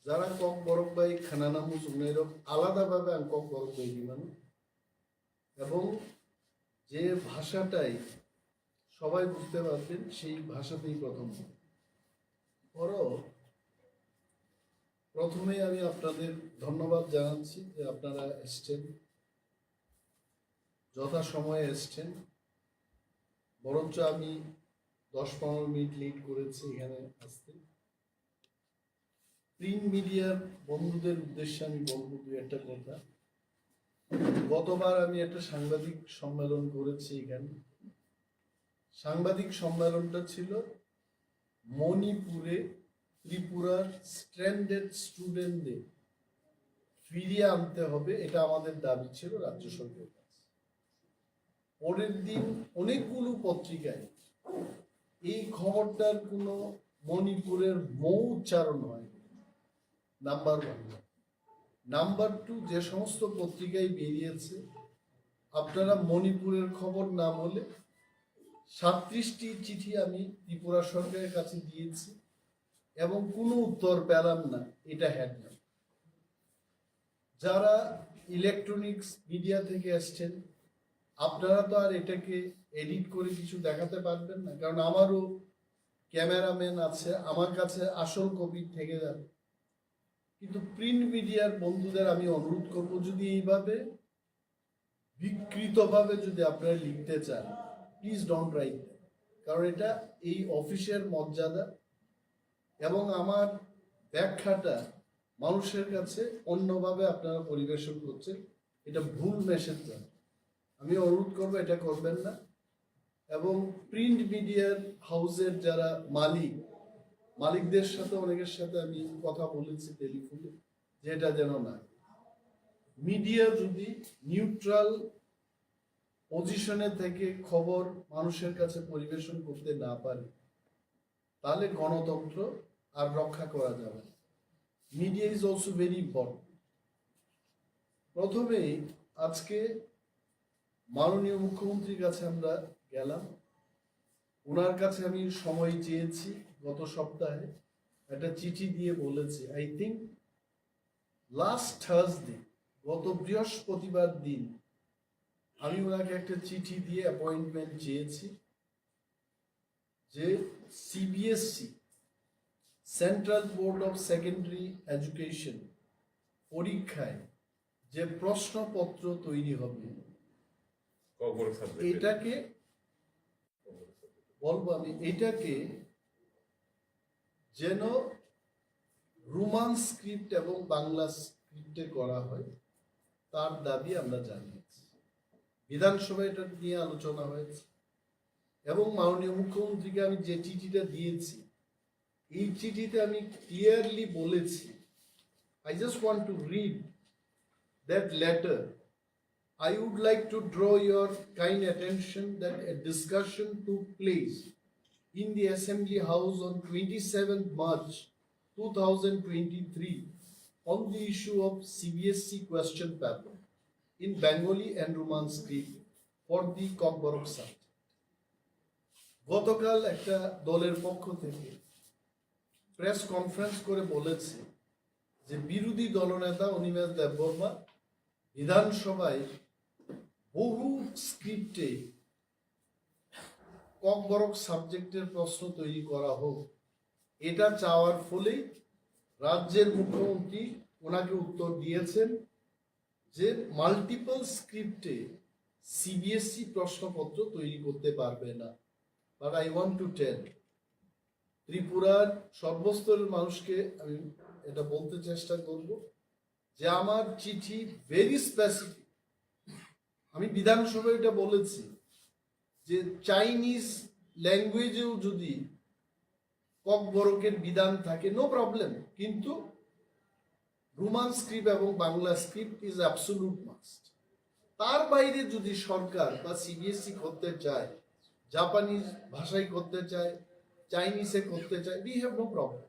Jara Kokborok bai khwnana muchungnai rok alada bhabe ang Kokborok bai rimano. এবং যে ভাষাটাই সবাই বুঝতে পারবেন, সেই ভাষাতেই প্রথম হবে। বড় প্রথমেই আমি আপনাদের ধন্যবাদ জানাচ্ছি যে আপনারা এসছেন, যথাসময়ে এসছেন। বরঞ্চ আমি দশ পনেরো মিনিট লেট করেছি এখানে আসতে। প্রিন্ট মিডিয়ার বন্ধুদের উদ্দেশ্যে আমি বলবো দুই একটা কথা। গতবার আমি একটা সাংবাদিক সম্মেলন করেছি এখানে। সাংবাদিক সম্মেলনটা ছিল মণিপুরে ত্রিপুরার স্ট্র্যান্ডেড স্টুডেন্টদের ফিরিয়ে আনতে হবে, এটা আমাদের দাবি ছিল রাজ্য সরকারের কাছে। পরের দিন অনেকগুলো পত্রিকায় এই খবরটার কোনো মণিপুরের মৌ উচ্চারণ হয়, নাম্বার ওয়ান। নাম্বার টু, যে সমস্ত পত্রিকায় বেরিয়েছে, আপনারা মণিপুরের খবর না বলে সাতত্রিশটি চিঠি আমি ত্রিপুরা সরকারের কাছে দিয়েছি এবং কোনো উত্তর পেলাম না। এটা হেডলাইন। যারা ইলেকট্রনিক্স মিডিয়া থেকে এসছেন, আপনারা তো আর এটাকে এডিট করে কিছু দেখাতে পারবেন না, কারণ আমারও ক্যামেরাম্যান আছে, আমার কাছে আসল কপি থেকে যাবে। কিন্তু প্রিন্ট মিডিয়ার বন্ধুদের আমি অনুরোধ করব, যদি এইভাবে বিকৃতভাবে যদি আপনারা লিখতে চান, প্লিজ ডোন্ট রাইট, কারণ এটা এই অফিসের মর্যাদা এবং আমার ব্যাখ্যাটা মানুষের কাছে অন্যভাবে আপনারা পরিবেশন করছেন, এটা ভুল মেসেজ যায়। আমি অনুরোধ করবো, এটা করবেন না। এবং প্রিন্ট মিডিয়ার হাউসের যারা মালিক, মালিকদের সাথে অনেকের সাথে আমি কথা বলেছি টেলিফোনে, যে এটা যেন না। মিডিয়া যদি নিউট্রাল পজিশনে থেকে খবর মানুষের কাছে পরিবেশন করতে না পারে, তাহলে গণতন্ত্র আর রক্ষা করা যাবে না। Media is also very important. প্রথমেই আজকে মাননীয় মুখ্যমন্ত্রীর কাছে আমরা গেলাম, ওনার কাছে আমি সময় চেয়েছি। গত সপ্তাহে একটা চিঠি দিয়ে বলেছি, আই থিঙ্ক লাস্ট থার্সডে, গত বৃহস্পতিবার দিন আমি ওনাকে একটা চিঠি দিয়ে অ্যাপয়েন্টমেন্ট চেয়েছি যে CBSE, central board of secondary education পরীক্ষায় যে প্রশ্নপত্র তৈরি হবে, ককবরক সাবজেক্টে। এটাকে বলবো আমি, এটাকে যেন রোমান স্ক্রিপ্ট এবং বাংলা স্ক্রিপ্টে করা হয়, তার দাবি আমরা জানিয়েছি। বিধানসভায় এটা নিয়ে আলোচনা হয়েছে এবং মাননীয় মুখ্যমন্ত্রীকে আমি যে চিঠিটা দিয়েছি, এই চিঠিতে আমি ক্লিয়ারলি বলেছি, I just want to read that letter. I would like to draw your kind attention that a discussion took place in the Assembly House on twenty-seventh March two thousand twenty-three on the issue of C B S E question paper in Bengali and Roman script for the Kokborok subject. গতকাল একটা দলের পক্ষ থেকে press conference করে বলেছে যে বিরোধী দলনেতা অনিমেষ দেববর্মা বিধানসভায় বহু স্ক্রিপ্টে ককবরক সাবজেক্টের প্রশ্ন তৈরি করা হোক, এটা চাওয়ার ফলেই রাজ্যের মুখ্যমন্ত্রী ওনাকে উত্তর দিয়েছেন যে মাল্টিপল স্ক্রিপ্টে সিবিএসই প্রশ্নপত্র তৈরি করতে পারবে না। But I want to tell, ত্রিপুরার সর্বস্তরের মানুষকে আমি এটা বলতে চেষ্টা করব যে আমার চিঠি ভেরি স্পেসিফিক। আমি বিধানসভায় এটা বলেছি যে চাইনিজ ল্যাঙ্গুয়েজেও যদি ককবরকের বিধান থাকে, নো প্রবলেম, কিন্তু রোমান স্ক্রিপ্ট এবং Bangla script is absolute must. তার বাইরে যদি সরকার বা সিবিএসই করতে চায়, জাপানিজ ভাষায় করতে চায়, চাইনিজে করতে চায়, we have no problem,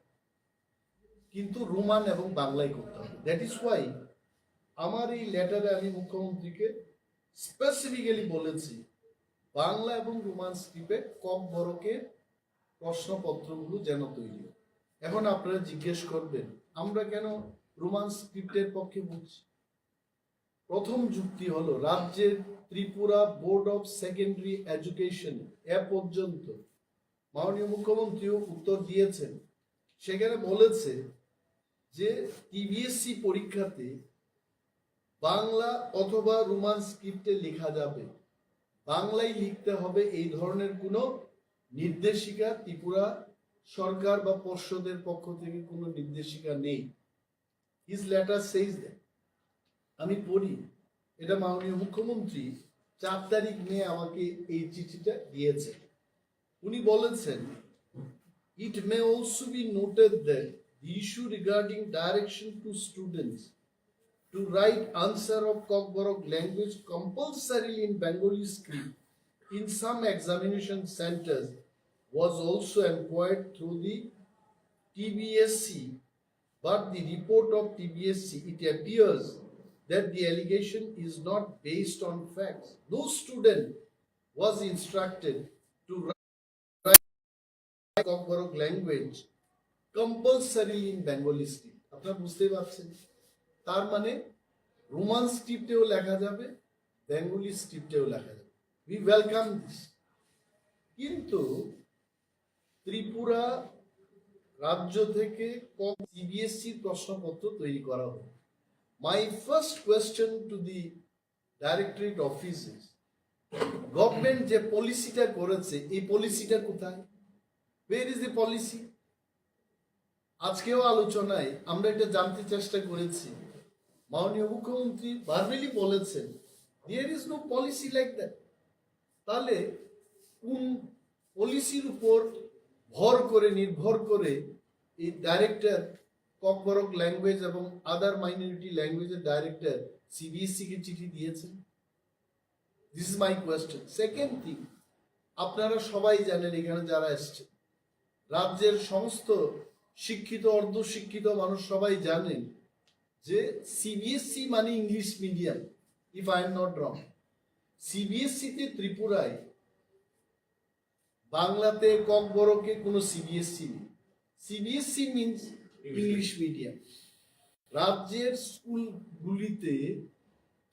কিন্তু রোমান এবং বাংলায় করতে হবে। দ্যাট ইজ ওয়াই আমার এই লেটারে আমি মুখ্যমন্ত্রীকে স্পেসিফিক্যালি বলেছি বাংলা এবং রোমান স্ক্রিপ্টে ককবরকের প্রশ্নপত্রগুলো যেন তৈরি হয়। এখন আপনারা জিজ্ঞেস করবেন, আমরা কেন রোমান স্ক্রিপ্টের পক্ষে বলছি? প্রথম যুক্তি হলো, রাজ্যের Tripura board of secondary education এ পর্যন্ত মাননীয় মুখ্যমন্ত্রীও উত্তর দিয়েছেন, সেখানে বলেছে যে সিবিএসই পরীক্ষাতে বাংলা অথবা রোমান স্ক্রিপ্টে লেখা যাবে, বাংলায় লিখতে হবে, এই ধরনের কোনো নির্দেশিকা ত্রিপুরা সরকার বা পর্ষদের পক্ষ থেকে কোনো নির্দেশিকা নেই। His letter says that. আমি পড়ি, এটা মাননীয় মুখ্যমন্ত্রী চার তারিখ মে আমাকে এই চিঠিটা দিয়েছে। উনি বলেছেন, It may also be noted that the issue regarding direction to students to write answer of Kokborok language compulsorily in Bengali script in some examination centers was also inquired through the T B S C, but the report of T B S C, it appears that the allegation is not based on facts. No student was instructed to write Kokborok language compulsorily in Bengali script. আপনারা বুঝতেই পারছেন, তার মানে রোমান স্ক্রিপ্টেও লেখা যাবে, বেঙ্গলি স্ক্রিপ্টেও লেখা যাবে। We welcome this. কিন্তু ত্রিপুরা রাজ্য থেকে কম সিবিএসই প্রশ্নপত্র তৈরি করা হোক। My first question to the directorate office is, government যে পলিসিটা করেছে, এই পলিসিটা কোথায়? Where is the policy? আজকেও আলোচনায় আমরা এটা জানতে চেষ্টা করেছি, মাননীয় মুখ্যমন্ত্রী ভার্বালি বলেছেন, There is no policy like that. তাহলে কোন পলিসির উপর ভর করে, নির্ভর করে এই ডাইরেক্টর ককবরক ল্যাঙ্গুয়েজ এবং আদার মাইনরিটি ল্যাঙ্গুয়েজের ডাইরেক্টর সিবিএসই কে চিঠি দিয়েছেন? This is my question. Second thing, আপনারা সবাই জানেন, এখানে যারা এসছে, রাজ্যের সমস্ত শিক্ষিত, অর্ধশিক্ষিত মানুষ সবাই জানেন যে সিবিএসই মানে English medium, if I am not wrong. সিবিএসইতে ত্রিপুরায় বাংলাতে ককবরকে কোনো সিবিএসই নেই। CBSE means English medium. রাজ্যের স্কুলগুলিতে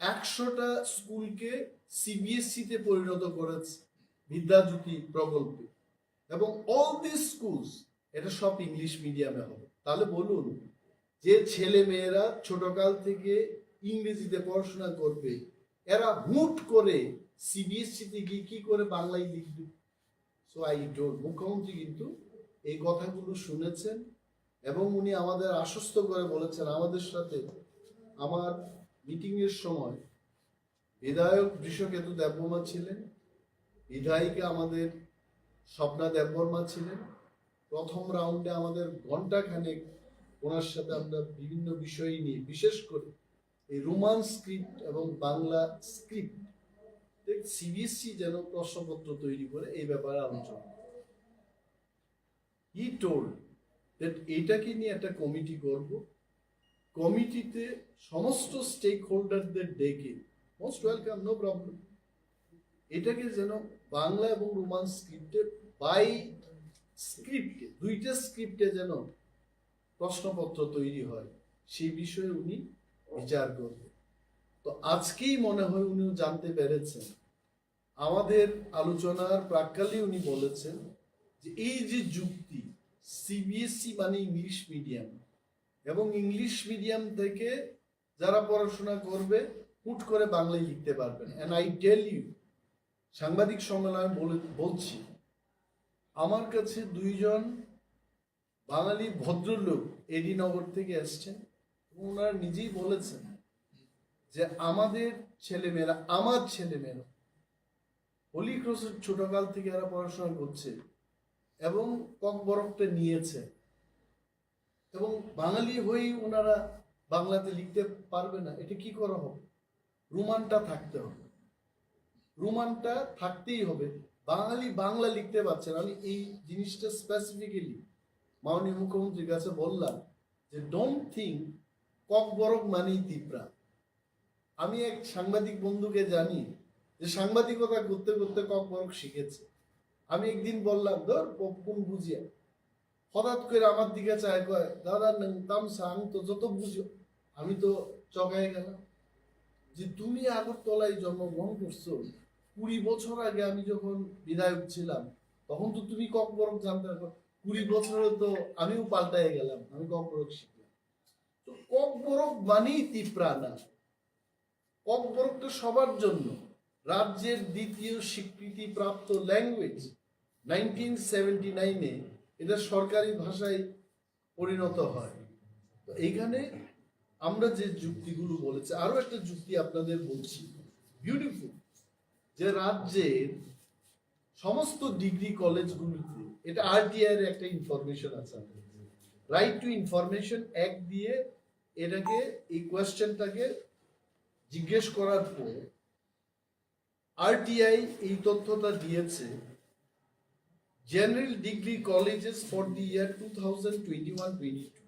একশোটা স্কুলকে সিবিএসইতে পরিণত করেছে বিদ্যাজ্যোতি প্রকল্পে, এবং অল দিস স্কুলস, এটা সব ইংলিশ মিডিয়ামে হবে। তাহলে বলুন, যে ছেলে মেয়েরা ছোটকাল থেকে ইংরেজিতে পড়াশোনা করবে, এরা হুট করে সিবিএসইতে গিয়ে কি করে বাংলায় লিখবে? I told, মুখ্যমন্ত্রী কিন্তু এই কথাগুলো শুনেছেন এবং উনি আমাদের আশ্বস্ত করে বলেছেন, আমাদের সাথে আমার মিটিং এর সময় বিধায়ক বৃষকেতু দেববর্মা ছিলেন, বিধায়িকা আমাদের স্বপ্না দেববর্মা ছিলেন। প্রথম রাউন্ডে আমাদের ঘন্টাখানেক ওনার সাথে আমরা বিভিন্ন বিষয় নিয়ে, বিশেষ করে এই রোমান স্ক্রিপ্ট এবং বাংলা স্ক্রিপ্ট সিবিএসই যেন প্রশ্নপত্র তৈরি করে, এই ব্যাপারে আলোচনা। He told that এটাকে নিয়ে একটা কমিটি করব, কমিটিতে সমস্ত স্টেক হোল্ডারদের ডেকে, মোস্ট ওয়েলকাম, নো প্রবলেম, এটাকে যেন বাংলা এবং রোমান স্ক্রিপ্টে, বাই স্ক্রিপ্টে, দুইটা স্ক্রিপ্টে যেন প্রশ্নপত্র তৈরি হয়, সেই বিষয়ে উনি বিচার করবেন। তো আজকেই মনে হয় উনিও জানতে পেরেছেন। আমাদের আলোচনার প্রাক্কালে উনি বলেছেন যে এই যে যুক্তি, সিবিএসই মানে ইংলিশ মিডিয়াম, এবং ইংলিশ মিডিয়াম থেকে যারা পড়াশোনা করবে হুট করে বাংলায় লিখতে পারবেন। And I tell you, সাংবাদিক সম্মেলনে বলে বলছি, আমার কাছে দুইজন বাঙালি ভদ্রলোক এডি নগর থেকে এসছেন, ওনারা নিজেই বলেছেন যে আমাদের ছেলেমেয়েরা, আমার ছেলেমেয়েরা হোলি ক্রসের ছোটকাল থেকে এরা পড়াশোনা করছে এবং ককবরকটা নিয়েছে, এবং বাঙালি হয়েই ওনারা বাংলাতে লিখতে পারবে না, এটা কি করা হবে? রোমানটা থাকতে হবে, রোমানটা থাকতেই হবে। বাঙালি বাংলা লিখতে পারছে না। আমি এই জিনিসটা স্পেসিফিক্যালি মাননীয় মুখ্যমন্ত্রীর কাছে বললাম যে, "Don't think ককবরক মানেই তিপ্রা।" আমি এক সাংবাদিক বন্ধুকে জানি যে সাংবাদিকতা করতে করতে ককবরক শিখেছে। আমি একদিন বললাম, "ধর, প-, কোন বুঝিয়া?" হঠাৎ করে আমার দিকে চায়, কয়, "দাদা, নং তামসা, আমি তো যত বুঝি।" আমি তো চকায় গেলাম যে, "তুমি আগরতলায় জন্মগ্রহণ করছো, কুড়ি বছর আগে আমি যখন বিধায়ক ছিলাম, তখন তো তুমি ককবরক জানতে না। কুড়ি বছরে তো আমিও পাল্টায় গেলাম, আমি ককবরক শিখলাম।" তো ককবরক মানেই তিপ্রা না, ককবরক তো সবার জন্য। রাজ্যের দ্বিতীয় স্বীকৃতিপ্রাপ্ত ল্যাঙ্গুয়েজ নাইনটিন সেভেন্টি নাইনে এটা সরকারি ভাষায় পরিণত হয়। তো এইখানে আমরা যে যুক্তিগুলো বলেছি, আরো একটা যুক্তি আপনাদের বলছি, বিউটিফুল, যে রাজ্যের সমস্ত ডিগ্রি কলেজগুলিতে, এটা আরটিআই এর একটা ইনফরমেশন আছে, রাইট টু ইনফরমেশন অ্যাক্ট দিয়ে এটাকে, এই কোয়েশ্চেনটাকে জিজ্ঞেস করার পর আরটিআই এই তথ্যটা দিয়েছে, general degree colleges for the year two thousand twenty-one twenty-two,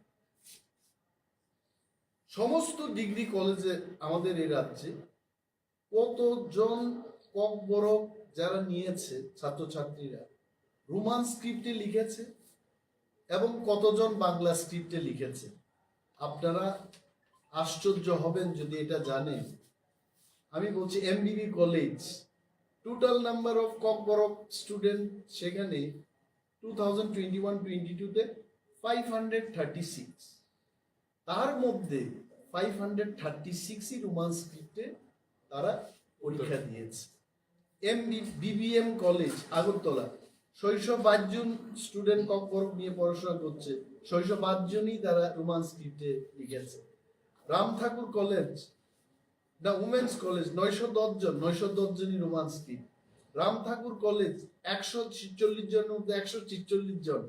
সমস্ত ডিগ্রি কলেজে আমাদের এই রাজ্যে কতজন ককবরক যারা নিয়েছে ছাত্রছাত্রীরা রোমান স্ক্রিপ্টে লিখেছে এবং কতজন বাংলা স্ক্রিপ্টে লিখেছে? আপনারা আশ্চর্য হবেন যদি এটা জানেন। আমি বলছি MBB college, total number of Kokborok student সেখানে two thousand twenty one twenty টুতে ফাইভ হান্ড্রেড থার্টি সিক্স, তার মধ্যে ফাইভ হান্ড্রেড থার্টি সিক্সই রোমান স্ক্রিপ্টে তারা পরীক্ষা দিয়েছে। এমবি বিবিএম কলেজ আগরতলা, ছয়শো বাইশ জন স্টুডেন্ট ককবরক নিয়ে পড়াশোনা করছে, ছয়শো বাইশ জনই তারা রোমান স্ক্রিপ্টে লিখেছে। রাম ঠাকুর কলেজ, না, উমেন্স কলেজ, নয়শো দশ জন, নয়শো দশ জনই রোমান স্ক্রিপ্ট। রাম ঠাকুর কলেজ, একশো ছেচল্লিশ জনের মধ্যে একশো ছেচল্লিশ জন।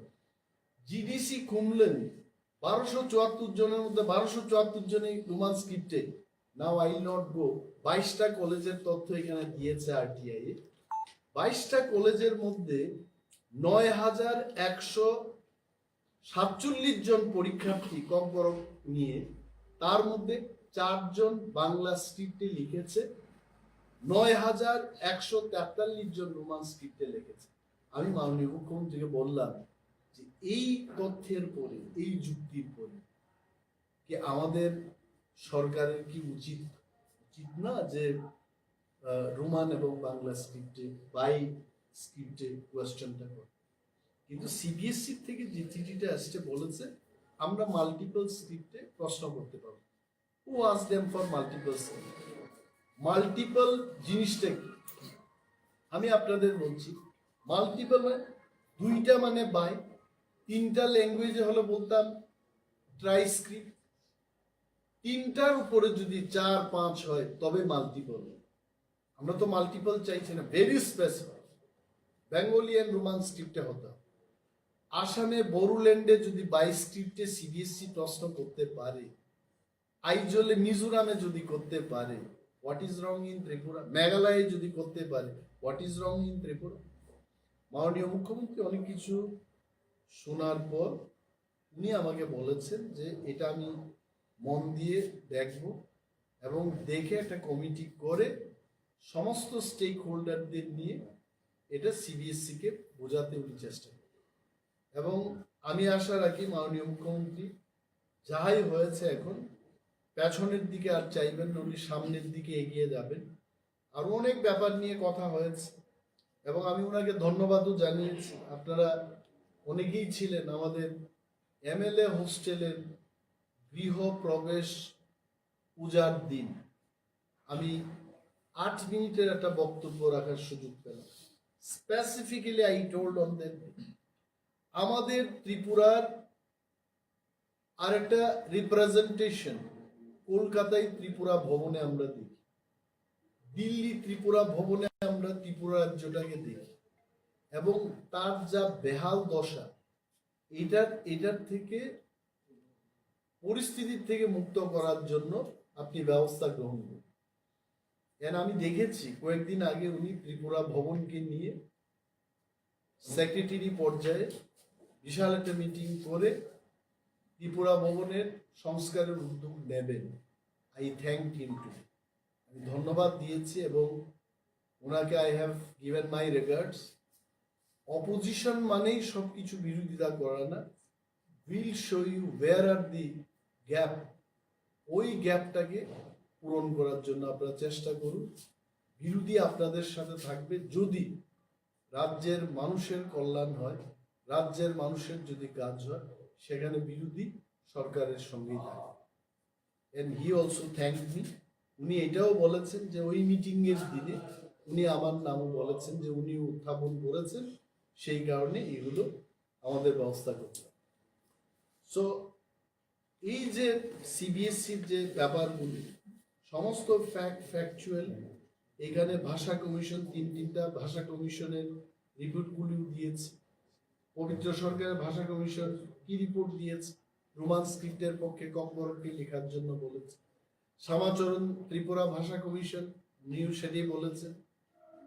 জিডিসি কুমলেন, বারোশো চুয়াত্তর জনের মধ্যে বারোশো চুয়াত্তর জনই রোমান স্ক্রিপ্টে। Now I will not go, বাইশটা কলেজের তথ্য এখানে দিয়েছে আরটিআই। বাইশটা কলেজের মধ্যে নয় হাজার একশো সাতচল্লিশ জন পরীক্ষার্থী ককবরক নিয়ে, তার মধ্যে চারজন বাংলা স্ক্রিপ্টে লিখেছে, নয় হাজার একশো তেতাল্লিশ জন রোমান স্ক্রিপ্টে লিখেছে। আমি মাননীয় মুখ্যমন্ত্রীকে বললাম যে এই তথ্যের পরে, এই যুক্তির পরে কি আমাদের সরকারের কি উচিত, উচিত না যে আহ, রোমান এবং বাংলা স্ক্রিপ্টে, বাই স্ক্রিপ্টে কোয়েশ্চেনটা করে? কিন্তু সিবিএসই থেকে যে চিঠিটা আসছে বলেছে আমরা মাল্টিপল স্ক্রিপ্টে প্রশ্ন করতে পারবো। Who asked them for multiple script? Multiple জিনিসটা কি? আমি আপনাদের বলছি, মাল্টিপল মানে দুইটা মানে বাই, তিনটা ল্যাঙ্গুয়েজে হলে বলতাম ট্রাইস্ক্রিপ্ট, তিনটার উপরে যদি চার পাঁচ হয় তবে মাল্টিপল। আমরা তো মাল্টিপল চাইছি না, very specific. Bengali and Roman স্ক্রিপ্টে হতো। আসামে বড়োল্যান্ডে যদি বাইশ স্ক্রিপ্টে সিবিএসই প্রশ্ন করতে পারে, আইজলে মিজোরামে যদি করতে পারে, what is wrong in Tripura? মেঘালয়ে যদি করতে পারে, what is wrong in Tripura? মাননীয় মুখ্যমন্ত্রী অনেক কিছু শোনার পর উনি আমাকে বলেছেন যে এটা আমি মন দিয়ে দেখব এবং দেখে একটা কমিটি করে সমস্ত স্টেক হোল্ডারদের নিয়ে এটা সিবিএসই কে বোঝাতে উনি চেষ্টা করবেন। এবং আমি আশা রাখি মাননীয় মুখ্যমন্ত্রী যাই হয়েছে এখন পেছনের দিকে আর চাইবেন না, উনি সামনের দিকে এগিয়ে যাবেন। আরো অনেক ব্যাপার নিয়ে কথা হয়েছে এবং আমি ওনাকে ধন্যবাদও জানিয়েছি। আপনারা অনেকেই ছিলেন আমাদের এমএলএ হোস্টেলের গৃহ প্রবেশ পূজার দিন। আমি আট মিনিটের একটা বক্তব্য রাখার সুযোগ পেলাম। Specifically I told on that day, আমাদের ত্রিপুরার আরেকটা রিপ্রেজেন্টেশন কলকাতায় ত্রিপুরা ভবনে আমরা দেখি, দিল্লি ত্রিপুরা ভবনে আমরা ত্রিপুরা রাজ্যটাকে দেখি, এবং তার যা বেহাল দশা, এটার এটার থেকে, পরিস্থিতির থেকে মুক্ত করার জন্য আপনি ব্যবস্থা গ্রহণ করুন। And আমি দেখেছি কয়েকদিন আগে উনি ত্রিপুরা ভবনকে নিয়ে সেক্রেটারি পর্যায়ে বিশাল একটা মিটিং করে ত্রিপুরা ভবনের সংস্কারের উদ্যোগ নেবেন। I thank him too. আমি ধন্যবাদ দিয়েছি এবং ওনাকে I have given my regards. Opposition মানেই সব কিছু বিরোধিতা করা না। We'll show you where are the gap. ওই গ্যাপটাকে পূরণ করার জন্য আপনারা চেষ্টা করুন। বিরোধী আপনাদের সাথে থাকবে যদি রাজ্যের মানুষের কল্যাণ হয়, রাজ্যের মানুষের যদি কাজ হয়, সেখানে বিরোধী সরকারের সঙ্গেই থাকে। And he also thanked me. উনি এটাও বলেছেন যে ওই মিটিং এর দিনে উনি আমার নামও বলেছেন যে উনি উত্থাপন করেছেন, সেই কারণে এগুলো আমাদের ব্যবস্থা করতে হবে। সো এই যে সিবিএসসির যে ব্যাপারগুলি, সমস্ত ফ্যাক্ট ফ্যাকচুয়াল। এখানে ভাষা কমিশন, তিন তিনটা ভাষা কমিশনের রিপোর্টগুলিও দিয়েছে। পবিত্র সরকারের ভাষা কমিশন কি রিপোর্ট দিয়েছে রোমান স্ক্রিপ্টের পক্ষে ককবরককে লেখার জন্য বলেছে। শ্যামাচরণ ত্রিপুরা ভাষা কমিশন উনিও সেটাই বলেছেন।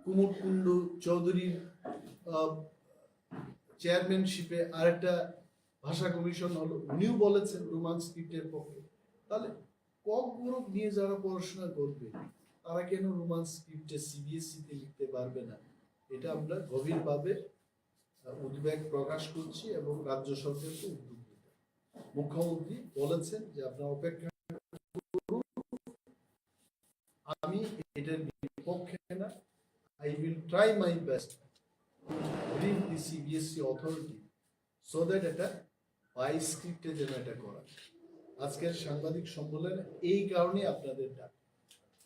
কুমুদ কুণ্ডু চৌধুরীর চেয়ারম্যানশিপে আরেকটা ভাষা কমিশন হলো, উনিও বলেছেন রোমান স্ক্রিপ্টের পক্ষে। তাহলে ককবরক নিয়ে যারা পড়াশোনা করবে, তারা কেন রোমান স্ক্রিপ্টে সিবিএসসি তে লিখতে পারবে না? এটা আমরা গভীরভাবে উদ্বেগ প্রকাশ করছি এবং রাজ্য সরকারকে উদ্যোগ নিতে। মুখ্যমন্ত্রী বলেছেন যে আপনারা অপেক্ষা করুন, আমি এটার বিপক্ষে না। I will try my best to bring the CBSE authority so that এটা বাইশ স্ক্রিপ্টে যেন এটা করা। আজকের সাংবাদিক সম্মেলনে এই কারণেই আপনাদের ডাক।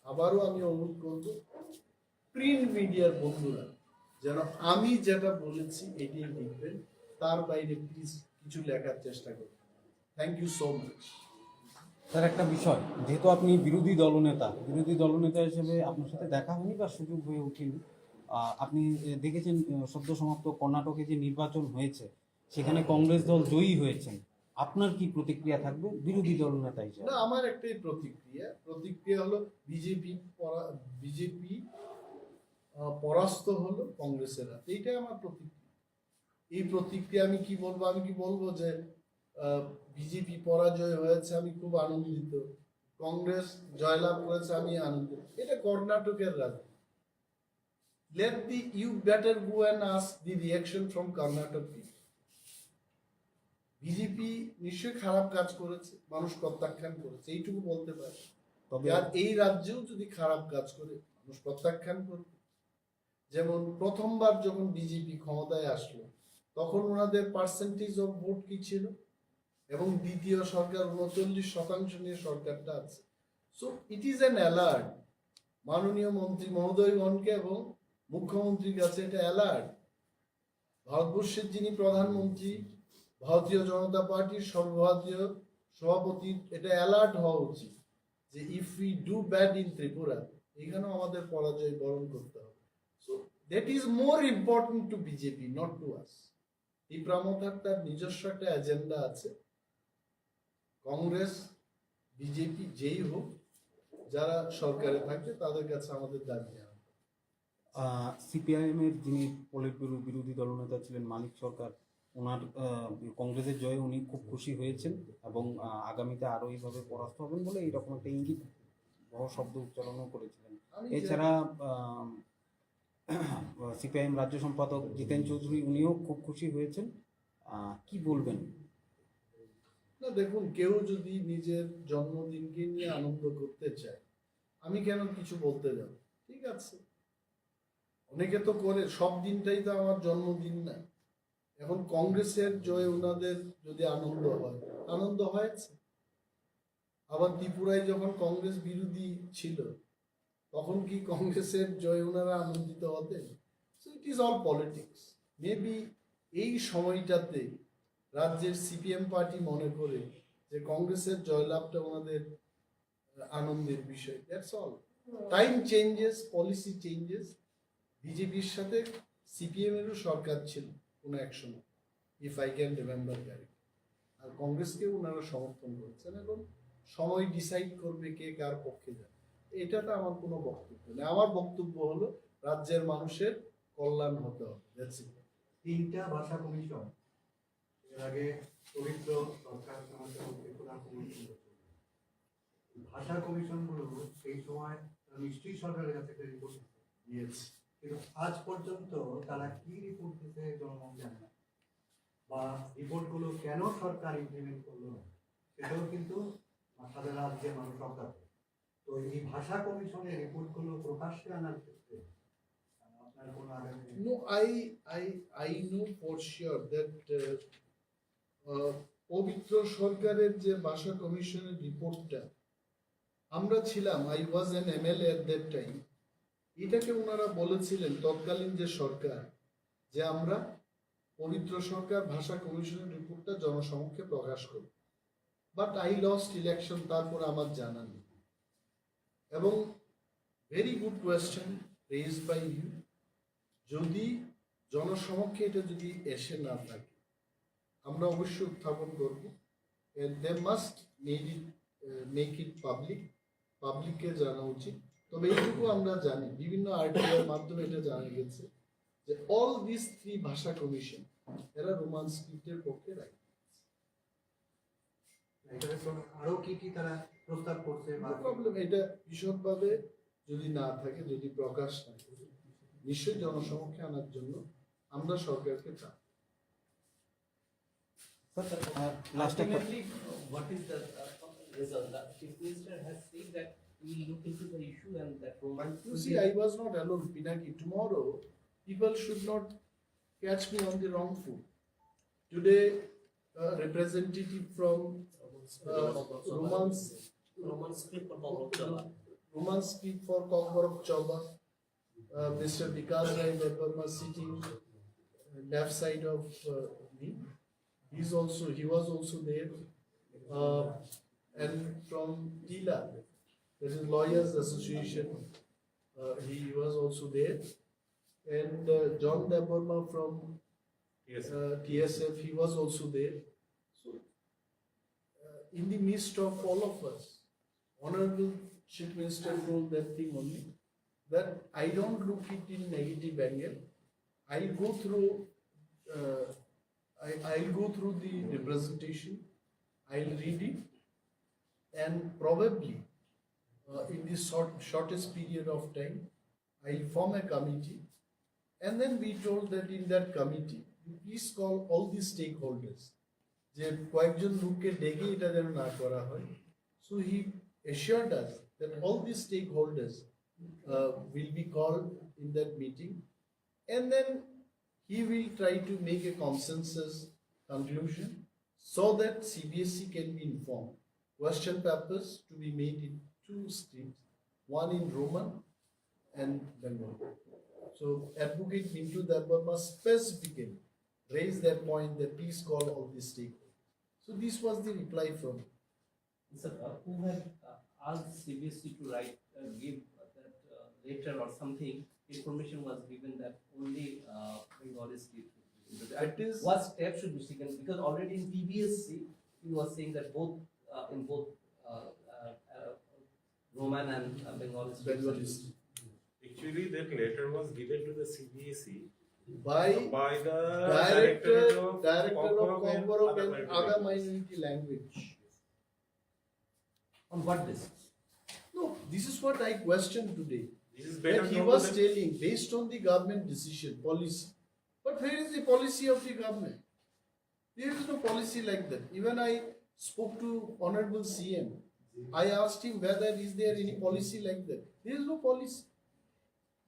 আবারও আমি অনুরোধ করব, প্রিন্ট মিডিয়ার বন্ধুরা যেন আমি যেটা বলেছি এটাই লিখবেন, তার বাইরে প্লিজ কিছু লেখার চেষ্টা করবেন। Thank you so much. Sir, একটা বিষয়, যেহেতু আপনি বিরোধী দলনেতা, বিরোধী দলনেতা হিসেবে আপনার সাথে দেখা হয়নি বা সুযোগ হয়ে ওঠেনি। আহ, আপনি এ, দেখেছেন, আহ, সদ্য সমাপ্ত কর্ণাটকে যে নির্বাচন হয়েছে, সেখানে কংগ্রেস দল জয়ী হয়েছেন। আপনার কি প্রতিক্রিয়া থাকবে বিরোধী দলনেতা হিসেবে? না, আমার একটাই প্রতিক্রিয়া। প্রতিক্রিয়া হলো বিজেপি বিজেপি পরাস্ত হলো কংগ্রেসের হাতে, এইটাই আমার প্রতিক্রিয়া। এই প্রতিক্রিয়া আমি কি বলবো? আমি কি বলবো যে বিজেপি পরাজয় হয়েছে, আমি খুব আনন্দিত, কংগ্রেস জয়লাভ করেছে, আমি আনন্দিত? এটা কর্ণাটকের রাজনীতি। Let the, you better go and ask the reaction from Karnataka people. BJP নিশ্চয়ই খারাপ কাজ করেছে, মানুষ প্রত্যাখ্যান করেছে, এইটুকু বলতে পারে। তবে আর এই রাজ্যেও যদি খারাপ কাজ করে, মানুষ প্রত্যাখ্যান করবে। যেমন প্রথমবার যখন বিজেপি ক্ষমতায় আসলো, তখন ওনাদের পার্সেন্টেজ অফ ভোট কি ছিল? এবং দ্বিতীয় সরকার উনচল্লিশ শতাংশ নিয়ে সরকারটা আছে। So it is an alert, মাননীয় মন্ত্রী মহোদয়গণকে এবং মুখ্যমন্ত্রীর কাছে এটা অ্যালার্ট। ভারতবর্ষের যিনি প্রধানমন্ত্রী, ভারতীয় জনতা পার্টির সর্বভারতীয় সভাপতি, এটা অ্যালার্ট হওয়া উচিত যে if we do bad in Tripura, এখানেও আমাদের পরাজয় বরণ করতে হবে। So that is more important to BJP, not to us. Tipra মথার তার নিজস্ব একটা এজেন্ডা আছে। কংগ্রেস, বিজেপি যেই হোক, যারা সরকারে থাকবে তাদের কাছে আমাদের দাবি জানানো। সিপিআইএম এর যিনি পলিট ব্যুরো বিরোধী দলনেতা ছিলেন মানিক সরকার, ওনার আহ, কংগ্রেসের জয়ে উনি খুব খুশি হয়েছেন এবং আহ, আগামীতে আরো এইভাবে পরাস্ত হবেন বলে এইরকম একটা ইঙ্গিত বড় শব্দ উচ্চারণও করেছিলেন। আমি যে- এছাড়া সিপিআইএম রাজ্য সম্পাদক জিতেন চৌধুরী উনিও খুব খুশি হয়েছেন। আহ, কি বলবেন? না, দেখুন, কেউ যদি নিজের জন্মদিনকে নিয়ে আনন্দ করতে চায়, আমি কেন কিছু বলতে যাব? ঠিক আছে, অনেকে তো করে, সব দিনটাই তো আমার জন্মদিন না। এখন কংগ্রেসের জয়ে ওনাদের যদি আনন্দ হয়, আনন্দ হয়েছে। আবার ত্রিপুরায় যখন কংগ্রেস বিরোধী ছিল, তখন কি কংগ্রেসের জয়ে ওনারা আনন্দিত হতেন? So it is all politics. Maybe এই সময়টাতে রাজ্যের সিপিএম পার্টি মনে করে যে কংগ্রেসের জয়লাভটা ওনাদের আনন্দের বিষয়। That's all. Time changes, policy changes. বিজেপির সাথে সিপিএম এরও সরকার ছিল কোনো এক সময়, if I can remember correct. আর কংগ্রেসকে ওনারা সমর্থন করছেন। এখন সময় ডিসাইড করবে কে কার পক্ষে যাবে, এটাতে আমার কোনো বক্তব্য নেই। আমার বক্তব্য হলো রাজ্যের মানুষের কল্যাণ হতে হবে। That's it. তিনটা ভাষা কমিশন, এর আগে পবিত্র সরকার আমাদের মধ্যে প্রধান কমিশন করছিল। ভাষা কমিশন গুলো সেই সময় নিশ্চয়ই সরকারের কাছে একটা রিপোর্ট দিচ্ছে, Yes. কিন্তু আজ পর্যন্ত তারা কি রিপোর্ট দিচ্ছে জনগণ জানে না, বা রিপোর্ট গুলো কেন সরকার ইমপ্লিমেন্ট করলো না, সেটাও কিন্তু সারা রাজ্যের মানুষ অবগত। তো এই ভাষা কমিশনের রিপোর্ট গুলো প্রকাশ্যে আনার ক্ষেত্রে আপনার কোনো আগামী No, I, I, I know for sure that uh, uh, পবিত্র সরকারের যে ভাষা কমিশনের রিপোর্টটা, আমরা ছিলাম, I was an MLA at that time, এটাকে ওনারা বলেছিলেন তৎকালীন যে সরকার, যে আমরা পবিত্র সরকার ভাষা কমিশনের রিপোর্টটা জনসমক্ষে প্রকাশ করব। But I lost election, তারপরে আমার জানা নেই। এবং very good question raised by you, যদি জনসমক্ষে এটা যদি এসে না থাকে, আমরা অবশ্যই উত্থাপন করব। And they must made it, uh, make it public, পাবলিককে জানা উচিত। তবে এইটুকু আমরা জানি, বিভিন্ন আরটিআই মাধ্যমে এটা জানা গেছে যে all these three ভাষা কমিশন এরা রোমান স্ক্রিপ্টের পক্ষে রাইট। এটাতে তো আরো কি কি তারা প্রস্তাব করছে বা প্রবলেম, এটা বিশদভাবে যদি না থাকে, যদি প্রকাশ না থাকে, নিশ্চয়ই জনসমক্ষে আনার জন্য আমরা সরকারকে চাপ লাস্ট একটা Ultimately, what is the uh, result? The chief minister has said that he will look into the issue and that Roman. You see, I was not alone, Pinaki. Tomorrow, people should not catch me on the wrong foot. Today, a representative from uh, Romans, Roman script for Kokborok Choba. Roman script for Kokborok Choba, uh, Mister Vikas Rai Debbarma sitting uh, left side of uh, me. He's also, he was also there. Uh, and from TILA, that is Lawyers Association, uh, he was also there. And uh, John Debbarma from uh, T S F, he was also there. So, uh, in the midst of all of us, Honorable Chief Minister told that thing only, that I don't look it in negative angle. I go through, uh, I, I'll go through the representation, I'll read it, and probably uh, in this short, shortest period of time, I'll form a committee. And then we told that in that committee, you please call all the stakeholders. যে কয়েকজন লোককে ডেকে এটা যেন না করা হয়। So he assured us that all the stakeholders uh, will be called in that meeting, and then he will try to make a consensus conclusion so that C B S E can be informed. Question papers to be made in two streams, one in Roman and Bengali. So Advocate Mintu Debbarma specifically raise that point that please call all the stakeholders. So this was the reply from Sir, uh, who had uh, asked C B S E to write, uh, give that uh, letter or something, information was given that only uh, Bengali script would be used. That is- What steps should be taken? Because already in T B S C, he was saying that both, uh, in both uh, uh, uh, Roman and uh, Bengali script. Bengalis. Actually, that letter was given to the C B S E By by the director, director of director of Kokborok and Kokborok other and minority other language. Minority language. On what basis? No, this is what I question today. This is When better he known was to the telling based on the government decision, policy. But where is the policy of the government? There is no policy like that. Even I spoke to Honorable C M. I asked him whether is there any policy like that. There is no policy.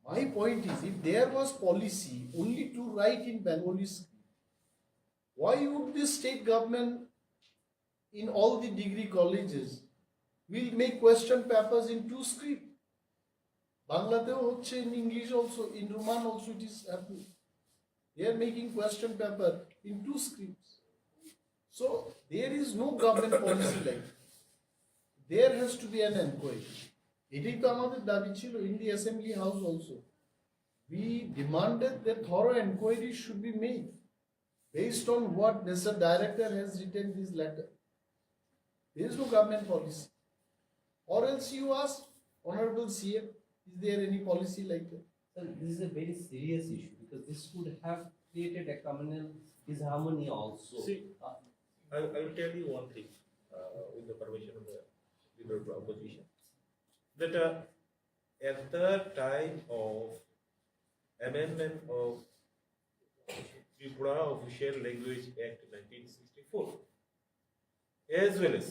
My point is, if there was policy only to write in Bengali script, why would the state government in all the degree colleges will make question papers in two script? বাংলাতেও হচ্ছে, in English also, in Roman also it is happening. They are making question paper in two scripts. So there is no government policy like that. There has to be an inquiry. এটাই তো আমাদের দাবি ছিল in the assembly house also. We demanded that thorough inquiry should be made based on what Mister Director has written this letter. There is no government policy. Or else you ask Honorable C M, is there any policy like that? Sir, this is a very serious issue because this could have created a communal disharmony also. See, Uh, I, I will tell you one thing uh, with the permission of the leader of the opposition. That uh, at the time of amendment of Tripura Official Language Act nineteen sixty-four, as well as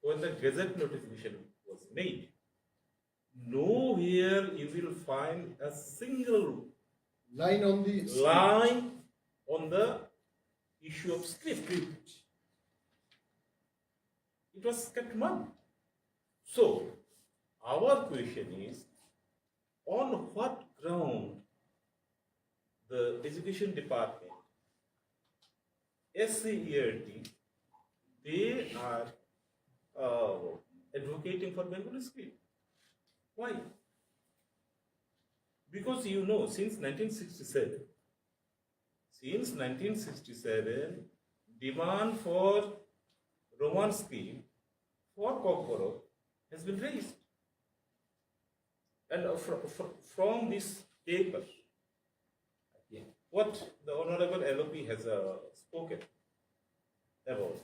when the gazette notification was made, nowhere you will find a single Line on the line on the issue of script. It was kept mum. So, our question is, on what ground the education department, S C E R T, they are uh, advocating for Bengali script? Why? Because you know, since nineteen sixty-seven, since nineteen sixty-seven, demand for Roman script for Kokborok has been raised. And uh, fr- fr- from this paper, Yeah. what the Honorable L O P has uh, spoken about,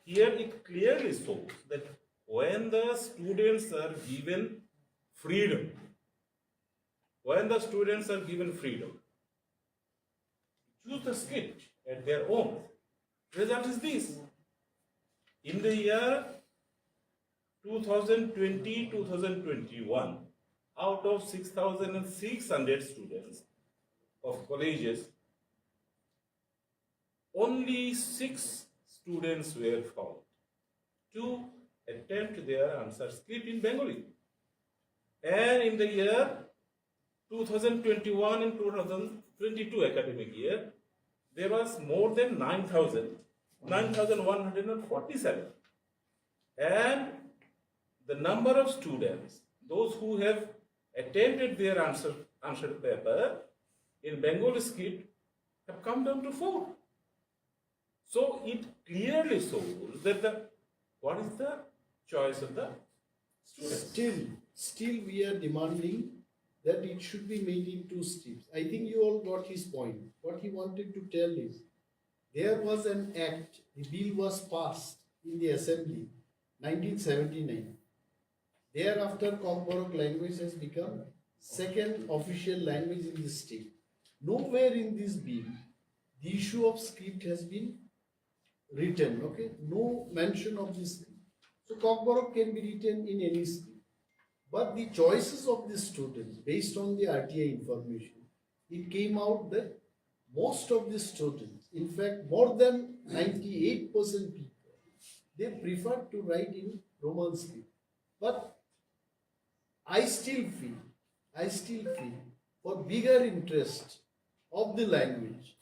here it clearly shows that when the students are given freedom, when the students are given freedom, choose the script at their own. Result is this. In the year two thousand twenty, two thousand twenty-one, out of six thousand six hundred students of colleges, only six students were found to attempt their answer script in Bengali. And in the year two thousand twenty-one and two thousand twenty-two academic year, there was more than nine thousand, nine thousand one hundred forty-seven. And the number of students, those who have attempted their answer, answer paper in Bengali script, have come down to four. So it clearly shows that the, what is the choice of the students? Still, still we are demanding that it should be made in two steps. I think you all got his point. What he wanted to tell is, there was an act, the bill was passed in the assembly, nineteen seventy-nine. Thereafter, Kokborok language has become second official language in the state. Nowhere in this bill, the issue of script has been written, okay? No mention of this script. So Kokborok can be written in any script. But the choices of the students, based on the R T I information, it came out that most of the students, in fact, more than ninety-eight percent people, they prefer to write in Roman script. But I still feel, I still feel for bigger interest of the language,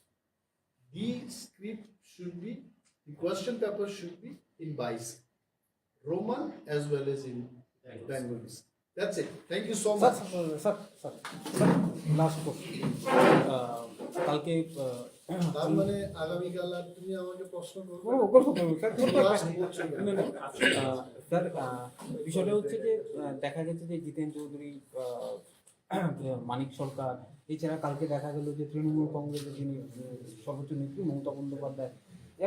the script should be, the question paper should be in Bais, Roman as well as in Bengalis. That's it. Thank you so much. Sir, sir, sir, sir, last question. Uh, কালকে, uh, তার মানে আগামীকাল আর তুমি আমাকে প্রশ্ন করবে? করবো, করবো, করবো, স্যার, করবো। Last question. না, না, আহ, স্যার, আহ, বিষয়টা হচ্ছে যে, আহ, দেখা গেছে যে জিতেন চৌধুরী, আহ, মানিক সরকার, এছাড়া কালকে দেখা গেল যে তৃণমূল কংগ্রেসের যিনি, উম, সর্বোচ্চ নেত্রী মমতা বন্দ্যোপাধ্যায়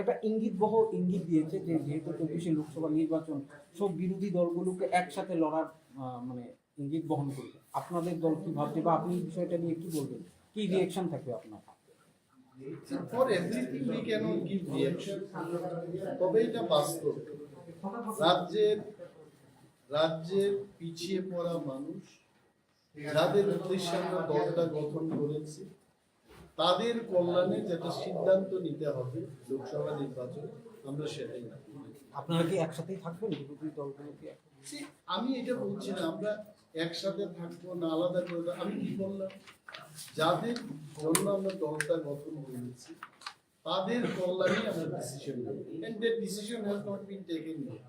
একটা ইঙ্গিত বহ ইঙ্গিত দিয়েছে যে যেহেতু চব্বিশে লোকসভা নির্বাচন, সব বিরোধী দলগুলোকে একসাথে লড়ার, আহ, মানে ইঙ্গিত বহন করবে। আপনাদের দল কি ভাবছে বা আপনি এই বিষয়টা নিয়ে কি বলবেন, কি রিয়াকশন থাকবে আপনার? See, for everything we cannot give reaction. তবে এটা বাস্তব, রাজ্যের রাজ্যের পিছিয়ে পড়া মানুষ, যাদের উদ্দেশ্যে আমরা দলটা গঠন করেছি, তাদের কল্যাণে যেটা সিদ্ধান্ত নিতে হবে লোকসভা নির্বাচন, আমরা সেটাই নেব। আপনারা কি একসাথেই থাকবেন, বিরোধী দলগুলো কি এক- See, আমি এটা বলছি না আমরা একসাথে থাকবো না আলাদা করে থাকবো। আমি কি বললাম, যাদের জন্য আমরা দলটা গঠন করেছি, তাদের কল্যাণে আমরা ডিসিশন নেব। And that decision has not been taken yet.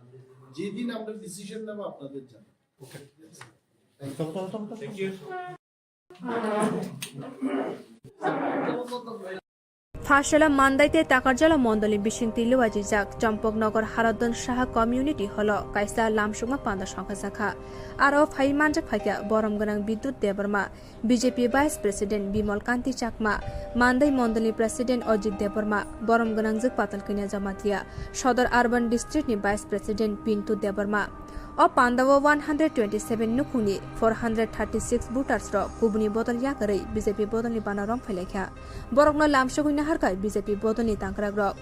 যেদিন আমরা ডিসিশন নেব, আপনাদের জানাবো। Pharsela Mandai tei Takarjala mondolni bisingtwi luajijak Champaknagar Haradhan Saha Community Hall-o kaisa lamsukma panda songkha jakha. Aro phai manjak phaikha borom gwnang Bidyut Debbarma, B J P Vice President Bimal Kanti Chakma, Mandai mondolni President Ajit Debbarma, borom gwnangjak Patal Kanya Jamatia, Sodor Urban District ni Vice President Pintu Debbarma. O pandao one hundred twenty seven nukhungni four hundred thirty six voters rok kubuni bodol yakarwi B J P bodolni bana romphailaikha. Borokno lamsogwi naharkha B J P bodolni tangkrakrok.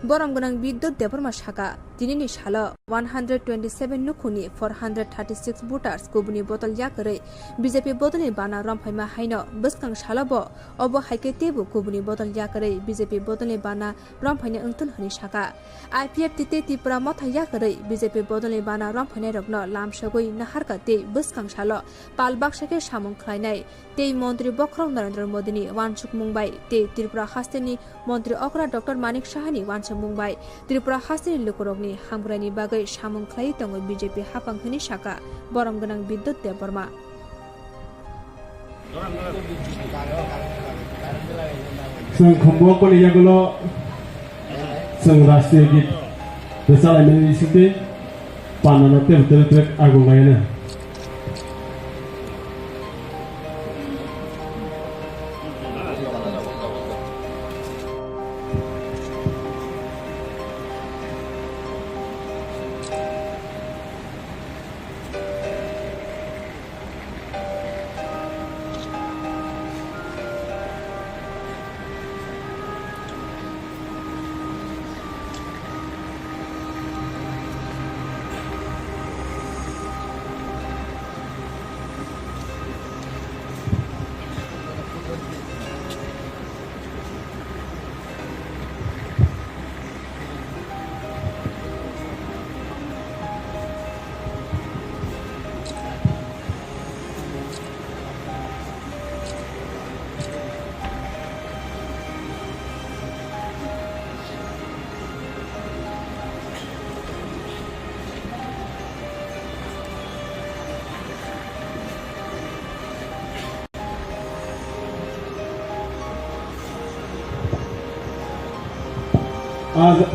Borom gwnang Bidyut Debbarma saka, tinini salo one hundred twenty seven nukhungni four hundred thirty six voters kubuni bodol yakarwi B J P bodolni bana romphaima haino bwskang salo bo obo haikhe teibo kubuni bodol yakarwi B J P bodolni bana romphaina wngthun hwnwi saka. I P F T tei Tipra Motha yakarwi B J P bodolni bana romphainairokno lamsogwi naharkha tei bwskang salo pal baksa khe samung khlainai tei Montri Bokhorok Narendra Modini uansukmung bai tei Tripura hasteni Montri okra Doctor Manik Sahani uansukmung bai Tripura hasteni lukurokni hamkraini bagwi samung khlaiwi tongo B J P haphang hwnwi saka borom gwnang Bidyut Debbarma. Chwng khumbo poni yagulo chwng rashtriya git rwchalaimani bisingtwi panano tebuk tebuk tebuk agung laino.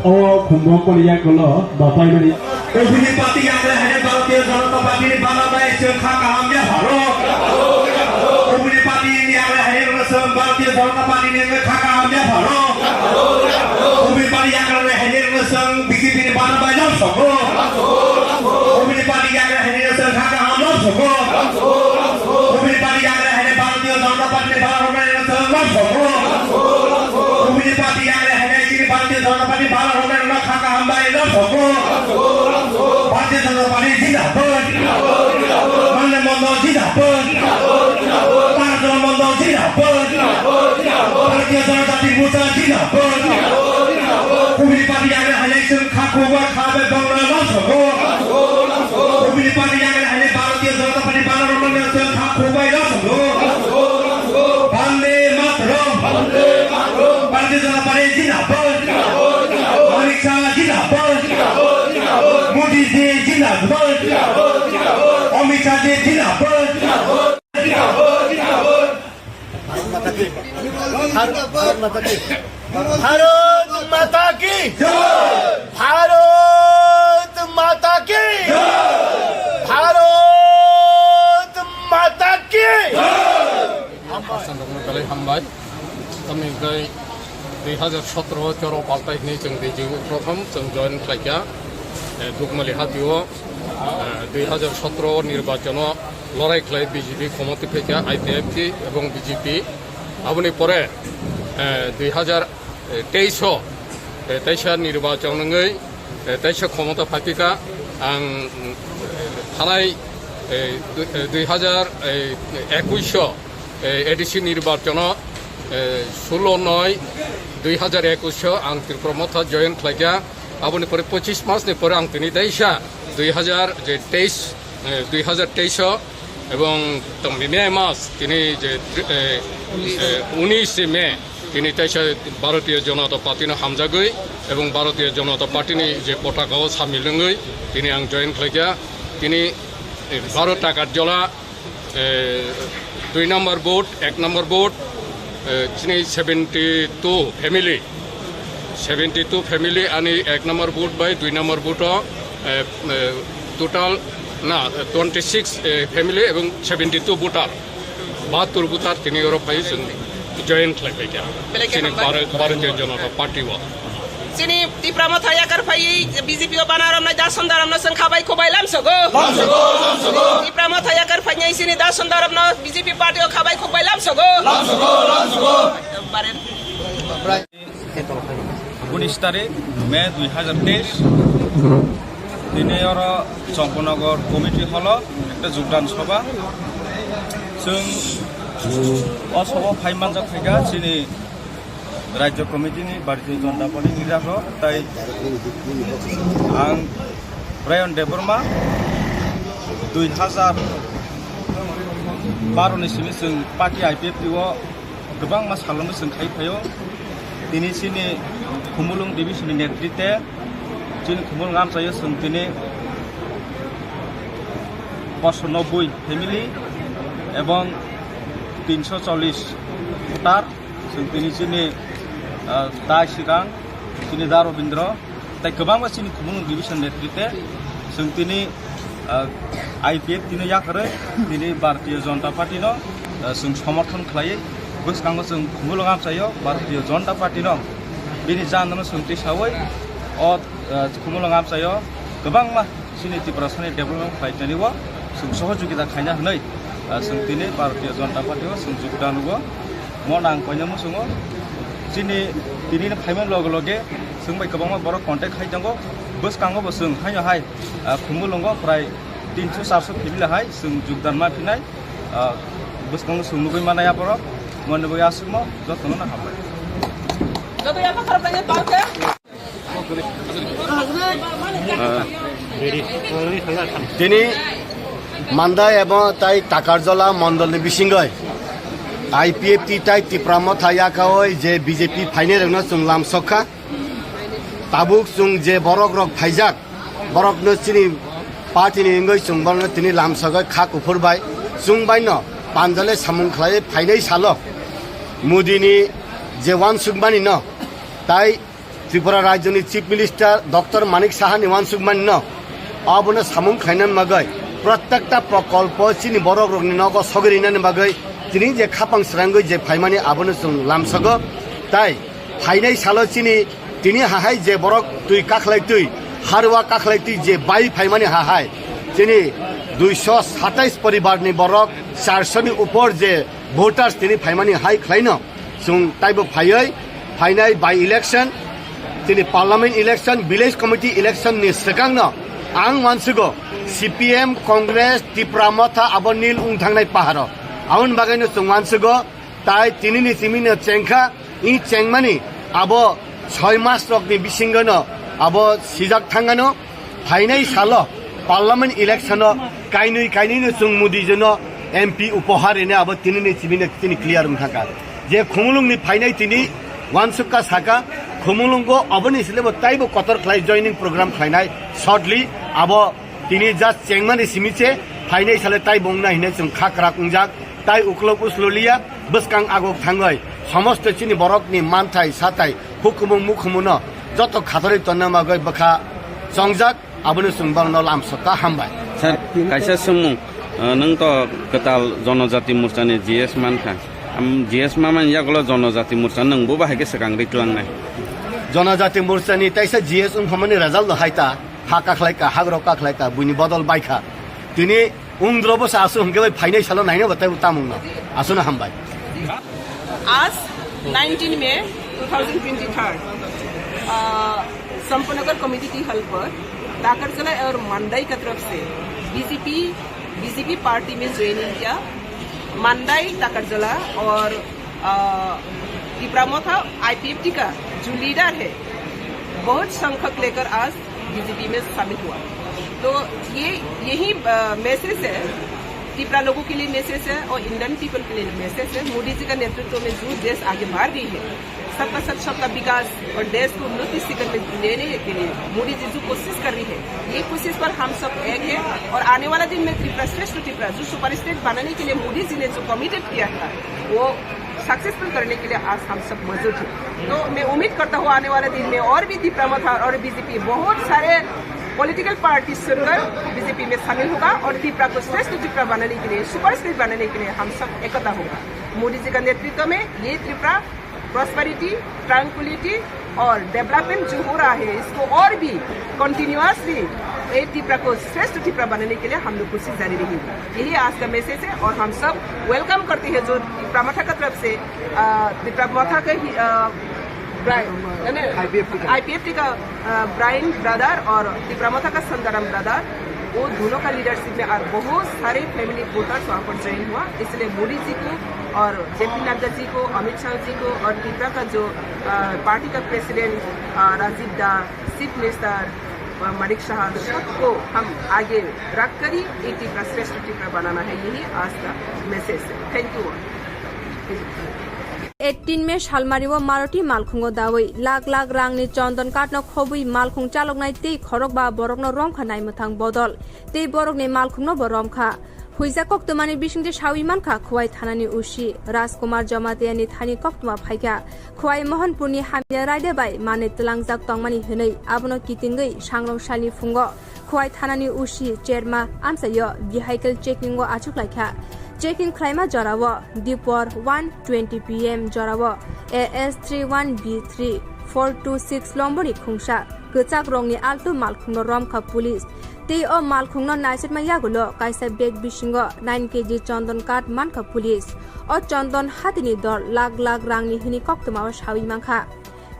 Aw khumbo poriya kolo bapai mani. Ubini party yakle haine Bharatiya Janata Party ni bana bai chwng kha kaham ya pharo. Ubini party yakle haine rwsong Bharatiya Janata Party ni kha kaham ya pharo. Ubini party yakle haine rwsong B J P ni bana bai jam sokro. Ubini party yakle haine rwsong kha kaham jam sokro. Ubini party yakle haine Bharatiya Janata Party ni bana bai jam sokro. Ubini party yakle haine chini Bharatiya Janata Party bana bai jam sokro. Bharatiya Janata Party jindabad. Mande Mondol jindabad. Tarjala Mondol jindabad. Bharatiya Janata Party Morcha jindabad. Kubuni party yakle haine chwng kha kubwa kha bai bangla lamsogo. Kubuni party yakle haine Bharatiya Janata Party bana romani chwng kha kubwa lamsogo. Bande Mataram. Bharatiya Janata Party jindabad. Zindabad! Zindabad! Zindabad! Amit Shah ji zindabad! Zindabad! Zindabad! Zindabad! Bharat, Bharat Mata ki. Bharat Mata ki. Jai! Bharat Mata ki. Jai! Bharat Mata ki. Jai! Hasan rokno belai hambai. Tamni hwnkhe dui hazar sotro choro paltai hwnwi chwng D G prothom chwng join khlaikha, eh, Dukmali hatio, eh, dui hazar sotro nirbachono lorai khlai B J P khomoti phaikha, I P F T ebong B J P. Aboni pore, eh, dui hazar teis o, eh, teisa nirbachon wngwi, eh, teisa khomota phaikha ang, mm, thanai, eh, dui, eh, dui hazar, eh, ekuis o, eh, A D C nirbachono, eh, sullo noi dui hazar ekuis o ang Tipra Motha join khlaikha. Aboni pore pochis mas ni pore ang tini teisa dui hazar je teis, eh, dui hazar teis o ebong tongni May mas tini je, eh, eh, unis May tini teisa Bharatiya Janata Party no hamjagwi ebong Bharatiya Janata Party ni je potaka o samil wngwi tini ang join khlaikha. Tini, eh, Bharat Takarjola, eh, dui number booth, ek number booth, eh, chini seventy two family, seventy two family ani ek number booth bai dui number booth o, eh, eh, total na, eh, twenty six, eh, family ebong seventy two voter, bahattur voter tini oro phai chwng join khlai phaikha. Belai khe chini hambai. Bhara-, Bharatiya Janata Party o. Chini Tipra Motha yakar phaiwi B J P o bana romnai Dason Daramno chwng khabai khukbai lamsogo. Lamsogo, lamsogo. Tipra Motha yakar phaiwi chini Dason Daramno B J P party o khabai khukbai lamsogo. Lamsogo, lamsogo. Baren. Unis tarik May dui hazar teis. Tini oro Chongpanagar committee hall o ekta jogdan sabha. Chwng o sabha phai manjak phaikha chini Rajya Committee ni Bharatiya Janata Party ni leader rok, tai ang Brian Debbarma, dui hazar baro ni simi chwng party I P F T o kwbangma salono chwng khai phaio. Tini chini Khumulwng division ni netritwe chini Khumulwng amchaio chwng tini poso nobboi family ebong tinso chollish voter. Chwng tini chini, ah, Tai Sikang, chini Da Robindra, tai kwbangma chini Khumulwng division netritwe chwng tini, ah, I P F T no yakarwi tini Bharatiya Janata Party no, ah, chwng somorthon khlaiwi bwskango chwng Khumulwng amchaio Bharatiya Janata Party no bini jandano chwng tisawi o, ah, Khumulwng amchaio kwbangma chini Tiprasani development khlainani o chwng sohojogita khaina hwnwi, ah, chwng tini Bharatiya Janata Party o chwng jogdan rwo. Mo nang koina muchungo chini tini phaimani loge loge chwng bai kwbangma borok contact khai tongo. Bwskango bo chwng haino hai, ah, Khumulwngo prai tinso charso family hai chwng jogdan ma phinai, ah, bwskango chwng nugwi manai aborok. Moni bo aswkmo jotono no hambai. Tini Mandai ebo tai Takarjola mondolni bisingoi I P F T tai Tipra Motha yakaoi je B J P phainai rokno chwng lamsokha. Tabuk chwng je borok rok phaijak, borokno chini party ni wngwi chwng borokno tini lamsogwi kha kuphur bai chwng baino panjale samung khlaiwi phainai salo Modi ni je uansukmani no tai Tripura Rajyoni Chief Minister Doctor Manik Saha ni uansukmani no abono samung khlaina bagwi prottekta prokolpo chini borok rokni nogo sogwi rinani bagwi tini je khapang srangwi je phaimani abono chwng lamsogo. Tai phainai salo chini tini hahai je borok twi kakhlai twi harwa kakhlai twi je bai phaimani hahai chini duiso satais poribar ni borok charso ni upor je voters tini phaimani hai khlaino. Chwng taibo phaiwi phainai by election, chini parliament election, village committee election ni swkangno ang uansukgo C P M, Congress, Tipra Motha abo nil wng thangnai paharo. Aboni bagwino chwng uansukgo tai tinini simino chengkha, i chengmani abo soi mas rokni bisingono abo sijak thangano. Phainai salo parliament election o kainwi kainwino chwng Modi jeno M P upohar rine abo tinini chibino tini clear wng thangkha. Je Khumulwngni phainai tini uansukha saka, Khumulwngo aboni silebo taibo kotor khlai joining program khlainai shortly abo Tini just chengmani simi se phainai sale tai bongna hinwi chwng kha kwrak wngjak, tai uklok uslo liya, bwskang agok thangwi somosto chini borokni manthai sathai hukumu mukhumuno joto khatorwi tonna bagwi bwkha chongjak, abono chwng borokno lamsokha, hambai. Sir, kaisa swngmung, uh, nwng to kwtal Jonojati Morchani G S mankha. Am, G S mamani yagulo Jonojati Morcha nwng bo bahai khe swkang ri tlangnai? Jonojati Morchani taisa G S wngphamani result no hai ta. Ha kakhlai ka, hagrok kakhlai ka, buini bodol baikha. Tini ungdro bo sa asu hwnkhe bai phainai salo naina batai bo tamungno. Asuna hambai. आज नाइनटीन मई two thousand twenty three, अ, संपनगर कमेटी की हल पर ताकरजला और मंडई की तरफ से बीजेपी, बीजेपी पार्टी में ज्वाइनिंग किया। मंडई ताकरजला और, अ, तिपरा मोथा आईपीएफटी का जो लीडर है, बहुत संख्यक लेकर आज बीजेपी में शामिल हुआ। तो ये, यही, अ, मैसेज है, तिपरा लोगों के लिए मैसेज है और इंडियन पीपल के लिए मैसेज है। मोदी जी का नेतृत्व में जो देश आगे बढ़ रही है, सबका साथ सबका विकास और देश को उन्नति शिखर में लेने के लिए मोदी जी जो कोशिश कर रही है, ये कोशिश पर हम सब एक है। और आने वाला दिन में त्रिपुरा श्रेष्ठ त्रिपुरा जो सुपर स्टेट बनाने के लिए मोदी जी ने जो कमिटेड किया था, वो सक्सेसफुल करने के लिए आज हम सब मौजूद हैं। तो मैं उम्मीद करता हूँ आने वाले दिन में और भी तिपरा मोथा और बीजेपी बहुत सारे पॉलिटिकल पार्टी छोड़कर बीजेपी में शामिल होगा और तिपरा को श्रेष्ठ तिपरा बनाने के लिए, सुपर स्टेट बनाने के लिए हम सब एकता होगा। मोदी जी का नेतृत्व में ये त्रिपुरा प्रॉस्पेरिटी, ट्रैंक्विलिटी और डेवलपमेंट जो हो रहा है, इसको और भी कंटिन्यूअसली ये तिपरा को श्रेष्ठ तिपरा बनाने के लिए हम लोग कोशिश जारी रहेगी। यही आज का मैसेज है और हम सब वेलकम करते हैं जो तिपरा मोथा का तरफ से, अ, तिपरा मोथा का ही, अ, ब्राइन, यानी आईपीएफटी का। आईपीएफटी का, अ, ब्राइन ब्रदर और तिपरा मोथा का संदाराम ब्रदर, वो दोनों का लीडरशिप में और बहुत सारे फैमिली वोटर्स वहाँ पर ज्वाइन हुआ। इसलिए मोदी जी को और जेपी नड्डा जी को, अमित शाह जी को और तिपरा का जो, अ, पार्टी का प्रेसिडेंट, अ, राजीव दा, चीफ मिनिस्टर, अ, मानिक साहा, सबको हम आगे रख कर ही एक तिपरा श्रेष्ठ तिपरा बनाना है। यही आज का मैसेज है। Thank you. Eighteen May salmario Maroti malkhungo dawi lakh lakh rangni chondon katno khobwi malkhung chaloknai tei khorokba borokno romkha naimwthang bodol tei borokni malkhungno bo romkha. Huijak koktwmani bisingtwi sawi mankha Khowai thanani O C Rajkumar Jamatiani thani koktwma phaikha. Khowai Mohanpurni hamya raida bai manwi twlangjak tongmani hwnwi abono kitingwi sangrong salni phungo Khowai thanani O C Cherma amchaio vehicle checking o achuklaikha. Checking khlaima jorao dipor one twenty P M jorao A S three one B three four two six lomboni khungsa kwchak rongni Alto malkhungno romkha police. Tei o malkhungno naisakma yagulo kaisa bag bisingo nine K G chondon kath mankha police. O chondon hatini dor lakh lakh rangni hwnwi koktwmao sawi mankha.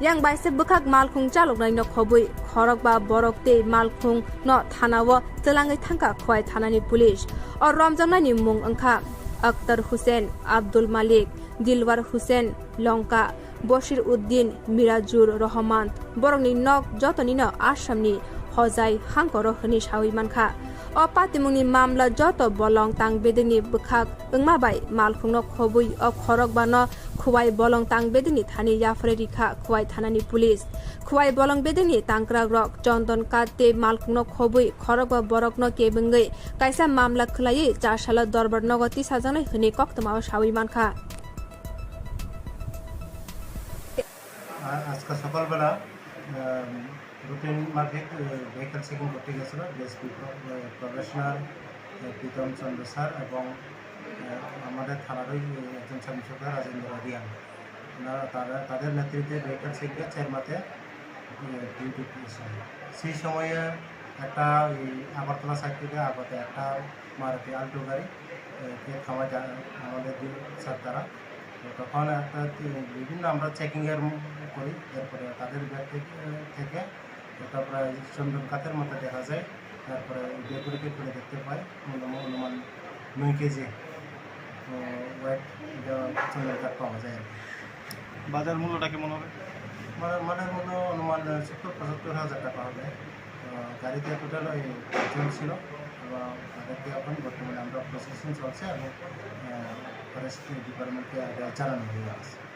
Yang baisa bwkhak malkhung chaloknaino khobwi khorokba borok tei malkhungno thanao twlangwi thangkha Khowai thanani police. O romjaknaini mung wngkha Akhtar Hussain, Abdul Malik, Dilwar Hussain, Longka, Bashir Uddin, Mirajur Rahman. Borokni nok jotonino Assamni Hojai hangkoro hwnwi sawi mankha. O patimungni mamla joto bolong tang bedekni bwkhak wngma bai malkhungno khobwi o khorokbano Khowai bolong tang bedekni thani yapharwi rikha Khowai thanani police. Khowai bolong bedekni tangkrakrok chondon kath tei malkhungno khobwi khorokba borokno kebengwi kaisa mamla khwlaiwi chasalo dorbar nogo tisajaknai hwnwi koktwmao sawi mankha. আ-, আজকে সকালবেলা, আম, রুটিন মাফিক, এ, vehicle checking করতে গেছিল ডিএসপি প্র-, এ, প্রবেশনার, এ, প্রীতম চন্দ্র স্যার এবং, এ, আমাদের থানারই, এ, একজন সাব ইন্সপেক্টর রাজেন্দ্র রিয়াং। ওনারা, তারা, তাদের নেতৃত্বে ভেহিকল চেকিংয়ে চেরমাতে, এ, ডিউটি দিয়েছিল। সেই সময়ে একটা ওই আগরতলা সাইড থেকে আগত একটা মারুতি আল্টো গাড়ি, এ, কে থামায় জা-, আমাদের দুই স্যার তারা। তো তখন একটা তি-, বিভিন্ন আমরা চেকিংয়ের ম-, করি, এরপরে তাদের ব্যাগ থেকে, থেকে একটা প্রায় চন্দন কাঠের মতো দেখা যায়। তারপরে ওই ব্যাগগুলিকে খুলে দেখতে পাই, অনুমান, অনুমান নয় কেজি, আহ, ওয়েট এটা চন্দন কাঠ পাওয়া যায় আর কি। বাজার মূল্যটা কেমন হবে? মানে, মালের মূল্য অনুমান সত্তর পঁচাত্তর হাজার টাকা হবে। আহ, গাড়িতে টোটাল ওই পাঁচজন ছিল এবং তাদেরকে এখন বর্তমানে আমরা প্রসেসিং চলছে এবং, আহ, ফরেস্ট ডিপার্টমেন্টকে আগে জানানো হয়ে গেছে।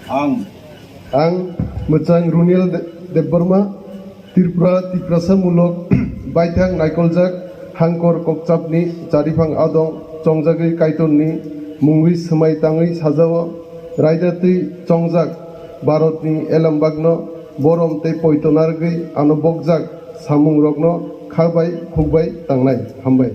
Ang. Ang Mwchang Runiel De-, Debbarma, Tripura Tiprasa mulok baithang naikoljak Hangkor Kokchapni chariphang adong chongjagwi Kaitorni mungwi swmai tangwi sajao, raida twi chongjak Bharatni elembakno borom tei poito narwgwi ano bokjak samungrokno kha bai khuk bai tangnai. Hambai.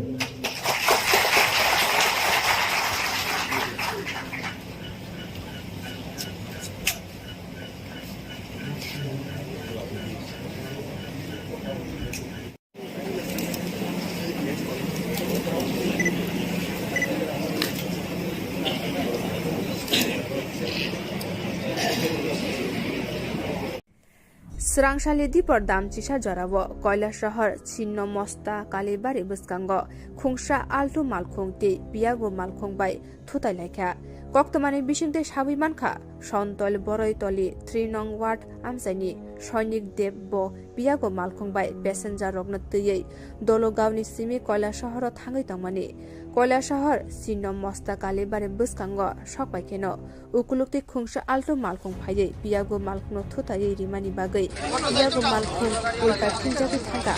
Swrangsalni dipor dam chisa jorao Koilasahar Chinno Mosta Kalibari bwskango khungsa altu malkhung tei piyago malkhung bai thutai laikha. Koktwmani bisingtwi sawi mankha, Sontol Boroitoli three nong ward amchaini Soinik Deb bo piyago malkhung bai passenger rokno twiwi Dologaoni simi Koilasaharo thangwi tongmani. Koilasahar Chinno Mosta Kalibari bwskango sokpaikheno ukuluk tei khungsa altu malkhung phaiwi piyago malkhungno thutaiwi rimani bagwi piyago malkhung ulpai phinjagwi thangkha.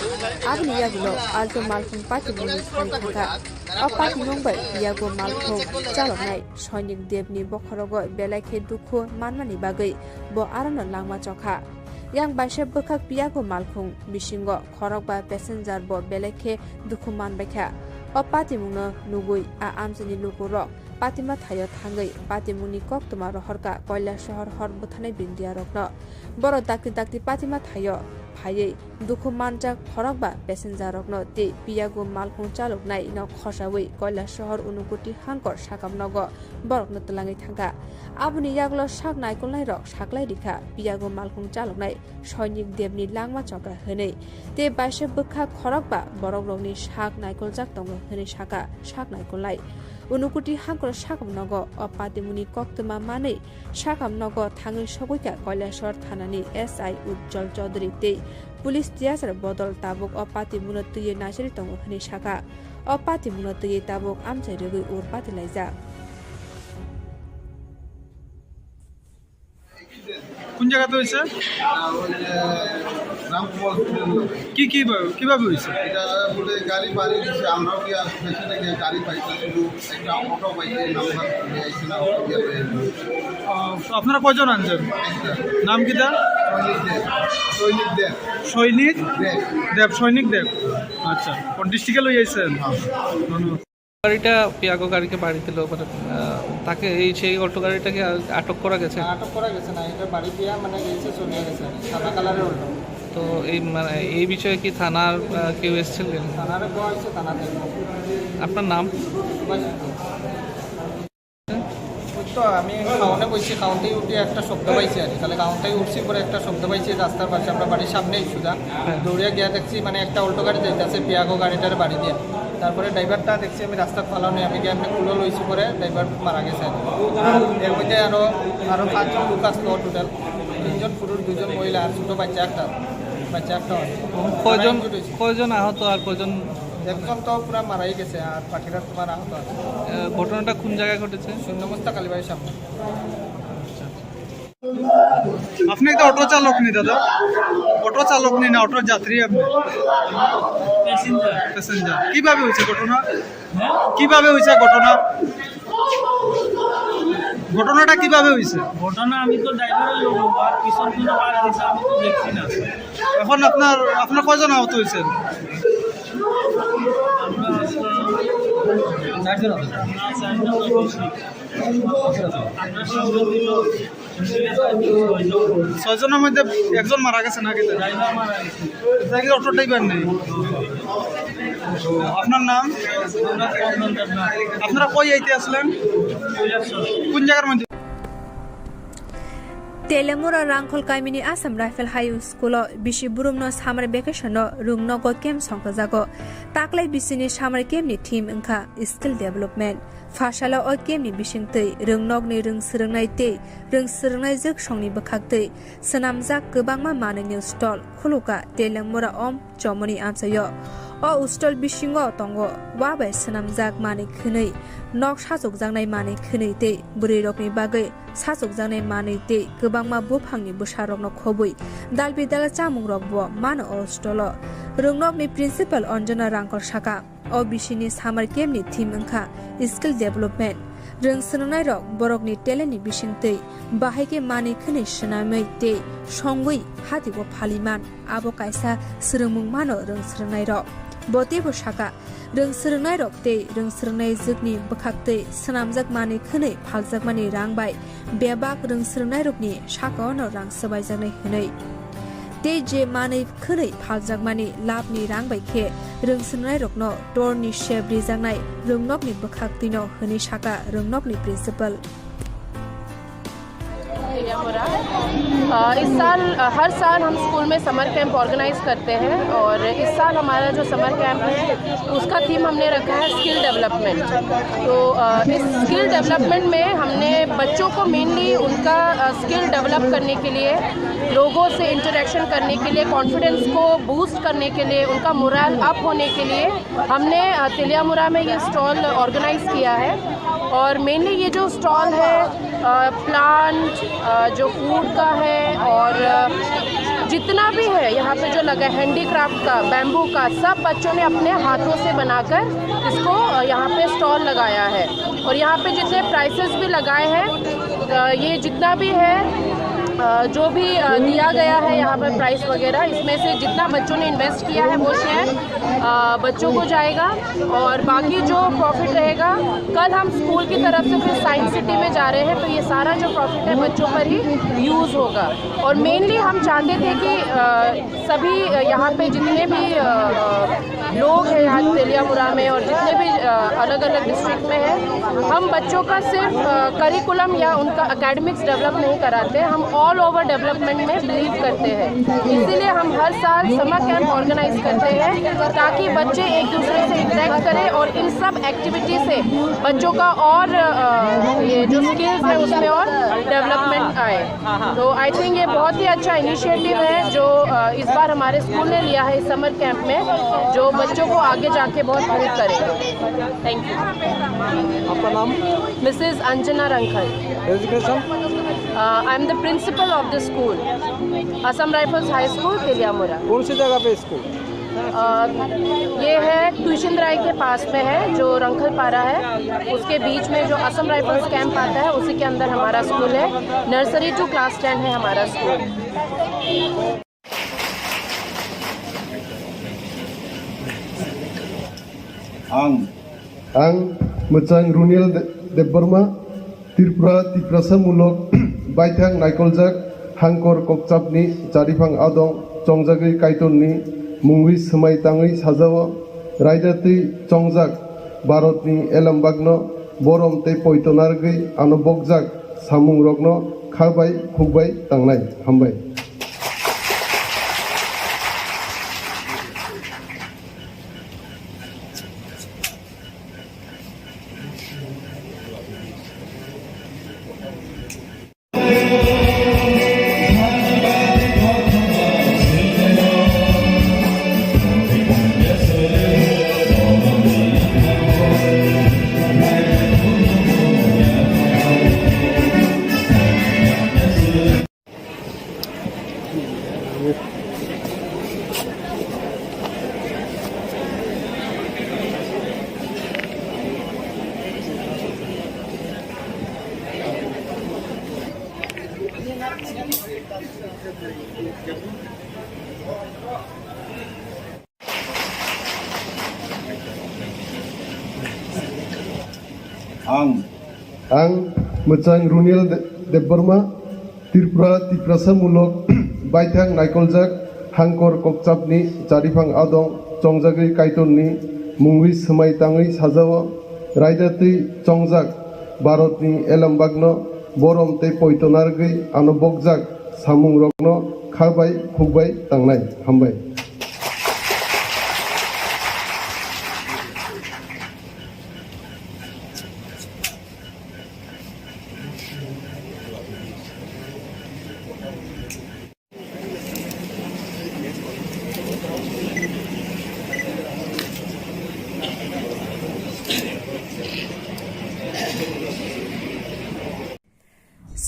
Aboni yagulo altu malkhung patimungni thai thangkha. O patimung bai piyago malkhung chaloknai Soinik Debni bokhorogo belai khe dukhu manmani bagwi bo arono langma chokha. Yang baisa bwkhak piyago malkhung bisingo khorokba passenger bo belai khe dukhu manbaikha. O patimungno nugwi a amchaini lukurok patima thaio thangwi patimungni koktwma rohorkha Koilasahar hor bwtharnai bindiyarokno. Borok dakti dakti patima thaio phaiwi dukhu manjak khorokba passenger rokno tei piyago malkhung chaloknaino khosawi Koilasahar Unukoti Hangkor sakam nogo borokno twlangwi thangkha. Aboni yagulo sak naikolnairok saklai rikha piyago malkhung chaloknai Soinik Debni langma chokha hwnwi tei baisa bwkhak khorokba borokrokni sak naikoljak tongo hwnwi sakha sak naikolnai. Unukoti Hangkor sakam nogo o patimungni koktwma manwi sakam nogo thangwi sogwikha Koilasahar thanani S I Ujjwal Chaudhary tei police tiyasar bodol tabuk o patimungno twiwi naisari tongo hwnwi sakha. O patimungno twiwi tabuk amchai rwgwi ur patilaijak. কোন জায়গাতে হয়েছে? এটা ওই যে রামকুমার হসপিটাল। কি, কি ভাবে, কিভাবে হয়েছে? এটা বলে গাড়ি বাড়ি দিচ্ছে, আমরাও গিয়ে পেছনে গিয়ে গাড়ি পাইছি, শুধু একটা অটো পাইছি, নাম্বার নিয়ে আইছে না, অটো দিয়ে বের হয়েছে। আহ, তো আপনারা কয়জন আনছেন? একটা। নাম কি তার? সৈনিক দেব। সৈনিক দেব। সৈনিক? দেব। দেব, সৈনিক দেব। আচ্ছা, কোন ডিস্ট্রিক্টে লই আইছেন? হ্যাঁ। ধন্যবাদ। গাড়িটা পিয়াগো গাড়িকে বাড়ি দিল, মানে, আহ, তাকে এই সেই অটো গাড়িটাকে আ-, আটক করা গেছে? না, আটক করা গেছে না, এটা বাড়ি দিয়া মানে গেছে, চলে গেছে, সাদা কালারের অটো। তো এই, মানে, এই বিষয়ে কি থানার, আহ, কেউ এসেছিলেন? থানার কেউ আসছে, থানা থেকে। আপনার নাম? সুভাষ সিংহ। ওই তো আমি খাওয়ানো বইছি, খাওয়াতেই উঠে একটা শব্দ পাইছি আর কি। তাহলে খাওয়াতেই উঠছি, পরে একটা শব্দ পাইছি রাস্তার পাশে, আমরা বাড়ির সামনেই সুজা। হ্যাঁ। দৌড়িয়া গিয়া দেখছি মানে একটা অল্টো গাড়ি যাইতেছে, পিয়াগো গাড়িটার বাড়ি দিয়ে। তারপরে ড্রাইভারটা দেখছি আমি রাস্তার ফালানো, আমি গিয়ে এমনি কুলো লইছি, পরে ড্রাইভার মারা গেছে আর কি। আর এর মধ্যে আরো, আরো পাঁচজন লোক আসলো টোটাল, তিনজন পুরুষ, দুজন মহিলা আর ছোট বাচ্চা একটা, বাচ্চা একটা হয়। কয়জন, কয়জন আহত আর কয়জন? একজন তো পুরা মারাই গেছে, আর বাকিরা তোমার আহত আছে। আহ, ঘটনাটা কোন জায়গায় ঘটেছে? শূন্য মোস্তা কালীবাড়ির সামনে। আপনি একটা অটো চালক নি দাদা? অটো চালক নি না অটো যাত্রী আপনি? প্যাসেঞ্জার। প্যাসেঞ্জার। কিভাবে হয়েছে ঘটনা? হ্যাঁ? কিভাবে হয়েছে ঘটনা? ঘটনাটা কিভাবে হয়েছে? ঘটনা আমি তো ড্রাইভারের লোক, আর পিছন কোনো বার দিছে, আমি তো দেখছি না। এখন আপনার, আপনার কয়জন আহত হয়েছেন? আমরা আসলাম চারজন আহত। না, চারজন তো বেশি। আমরা সামনে দিল ছয়জনের মধ্যে একজন মারা গেছে নাকি? ড্রাইভার মারা গেছে। এটা কি অটো ড্রাইভার নেই? আপনার নাম? আপনারা কই আইতে আসলেন? কোন জায়গার মধ্যে? Telemura Rangkhol kamini Assam Rifle High School o bisi burumno summer vacation no rwngnogo camp songkhajago. Taklai bisini summer camp ni theme wngkha skill development. Phasalo o camp ni bisingtwi rwngnokni rwng swrwngnai tei rwng swrwngnai jwksongni bwkhaktwi swnamjak kwbangma manwini stall khulukha Telemura om chomoni amchaio. O hostel bisingo tongo wa bai swnamjak manwi khwnwi, nok sachukjaknai manwi khwnwi tei bwrwirokni bagwi sachukjaknai manwi tei kwbangma buphangni bwsarokno khobwi dalbidal chamungrokbo mano o hostelo. Rwngnokni principal Anjana Rangkar saka, o bisini summer campni theme wngkha skill development. Rwng srwngnairok borokni talentni bisingtwi bahai khe manwi khwnwi swnamwi tei songwi hatio phaliman. Abo kaisa swrwngmung mano rwng srwngnairok. Bo teibo saka, rwng srwngnairok tei rwng srwngnai jwkni bwkhaktwi swnamjak manwi khwnwi phaljakmani rang bai bebak rwng srwngnairokni sakao'-no rang swbaijaknai hwnwi. Tei je manwi khwnwi phaljakmani labni rang bai khe rwng srwngnairokno torni sep rijaknai rwngnokni bwkhaktwino hwnwi saka rwngnokni principal. अ, इस साल, अ, हर साल हम स्कूल में summer camp organise करते हैं और इस साल हमारा जो समर कैंप है, उसका थीम हमने रखा है स्किल डेवलपमेंट। तो, अ, इस स्किल डेवलपमेंट में हमने बच्चों को मेनली उनका, अ, स्किल डेवलप करने के लिए, लोगों से इंटरेक्शन करने के लिए, कॉन्फिडेंस को बूस्ट करने के लिए, उनका मोरल अप होने के लिए हमने, अ, तेलियामुरा में ये स्टॉल ऑर्गेनाइज किया है। और मेनली ये जो स्टॉल है, अ, प्लांट, अ, जो फूड का है और, अ, जितना भी है यहाँ पे जो लगा है, हैंडीक्राफ्ट का, बैम्बू का, सब बच्चों ने अपने हाथों से बनाकर इसको, अ, यहाँ पे स्टॉल लगाया है। और यहाँ पे जितने प्राइसेस भी लगाए हैं, अ, ये जितना भी है, अ, जो भी, अ, दिया गया है यहाँ पर प्राइस वगैरह, इसमें से जितना बच्चों ने इन्वेस्ट किया है वो शेयर, अ, बच्चों को जाएगा और बाकी जो प्रॉफिट रहेगा, कल हम स्कूल की तरफ से फिर साइंस सिटी में जा रहे हैं, तो ये सारा जो प्रॉफिट है बच्चों पर ही यूज़ होगा। और मेनली हम चाहते थे कि, अ, सभी, अ, यहाँ पे जितने भी, अ, अ, लोग हैं यहाँ तेलियामुरा में और जितने भी, अ, अलग-अलग डिस्ट्रिक्ट में हैं, हम बच्चों का सिर्फ, अ, करिकुलम या उनका एकेडमिक्स डेवलप नहीं कराते, हम ऑल ओवर डेवलपमेंट में बिलीव करते हैं। इसीलिए हम हर साल समर कैंप ऑर्गेनाइज करते हैं, ताकि बच्चे एक दूसरे से इंटरेक्ट करें और इन सब एक्टिविटी से बच्चों का और, अ, ये जो स्किल्स है उसमें और डेवलपमेंट आए। तो आई थिंक ये बहुत ही अच्छा इनिशिएटिव है जो, अ, इस बार हमारे स्कूल ने लिया है इस समर कैंप में, जो बच्चों को आगे जाके बहुत हेल्प करेगा। Thank you. आपका नाम? मिसेस अंजना रंखल। Designation? I am the principle of the school, Assam rifles high school Teliamura. कौन सी जगह पे स्कूल? अ, ये है तुइसिंद राय के पास में है, जो रंखलपारा है, उसके बीच में जो असम राइफल्स कैंप आता है, उसी के अंदर हमारा स्कूल है। नर्सरी टू क्लास टेन है हमारा school. Ang. Ang Mwchang Runiel De-, Debbarma, Tripura Tiprasa mulok baithang naikoljak hangkor kokchapni chariphang adong chongjagwi Kaitorni mungwi swmai tangwi sajao, raida twi chongjak Bharatni elembakno borom tei poito narwgwi ano bokjak samungrokno kha bai khuk bai tangnai. Hambai. Ang. Ang Mwchang Runiel De-, Debbarma, Tripura Tiprasa mulok baithang naikoljak hangkor kokchapni chariphang adong chongjagwi Kaitorni mungwi swmai tangwi sajao, raida twi chongjak Bharatni elembakno borom tei poito narwgwi ano bokjak samungrokno kha bai khuk bai tangnai. Hambai.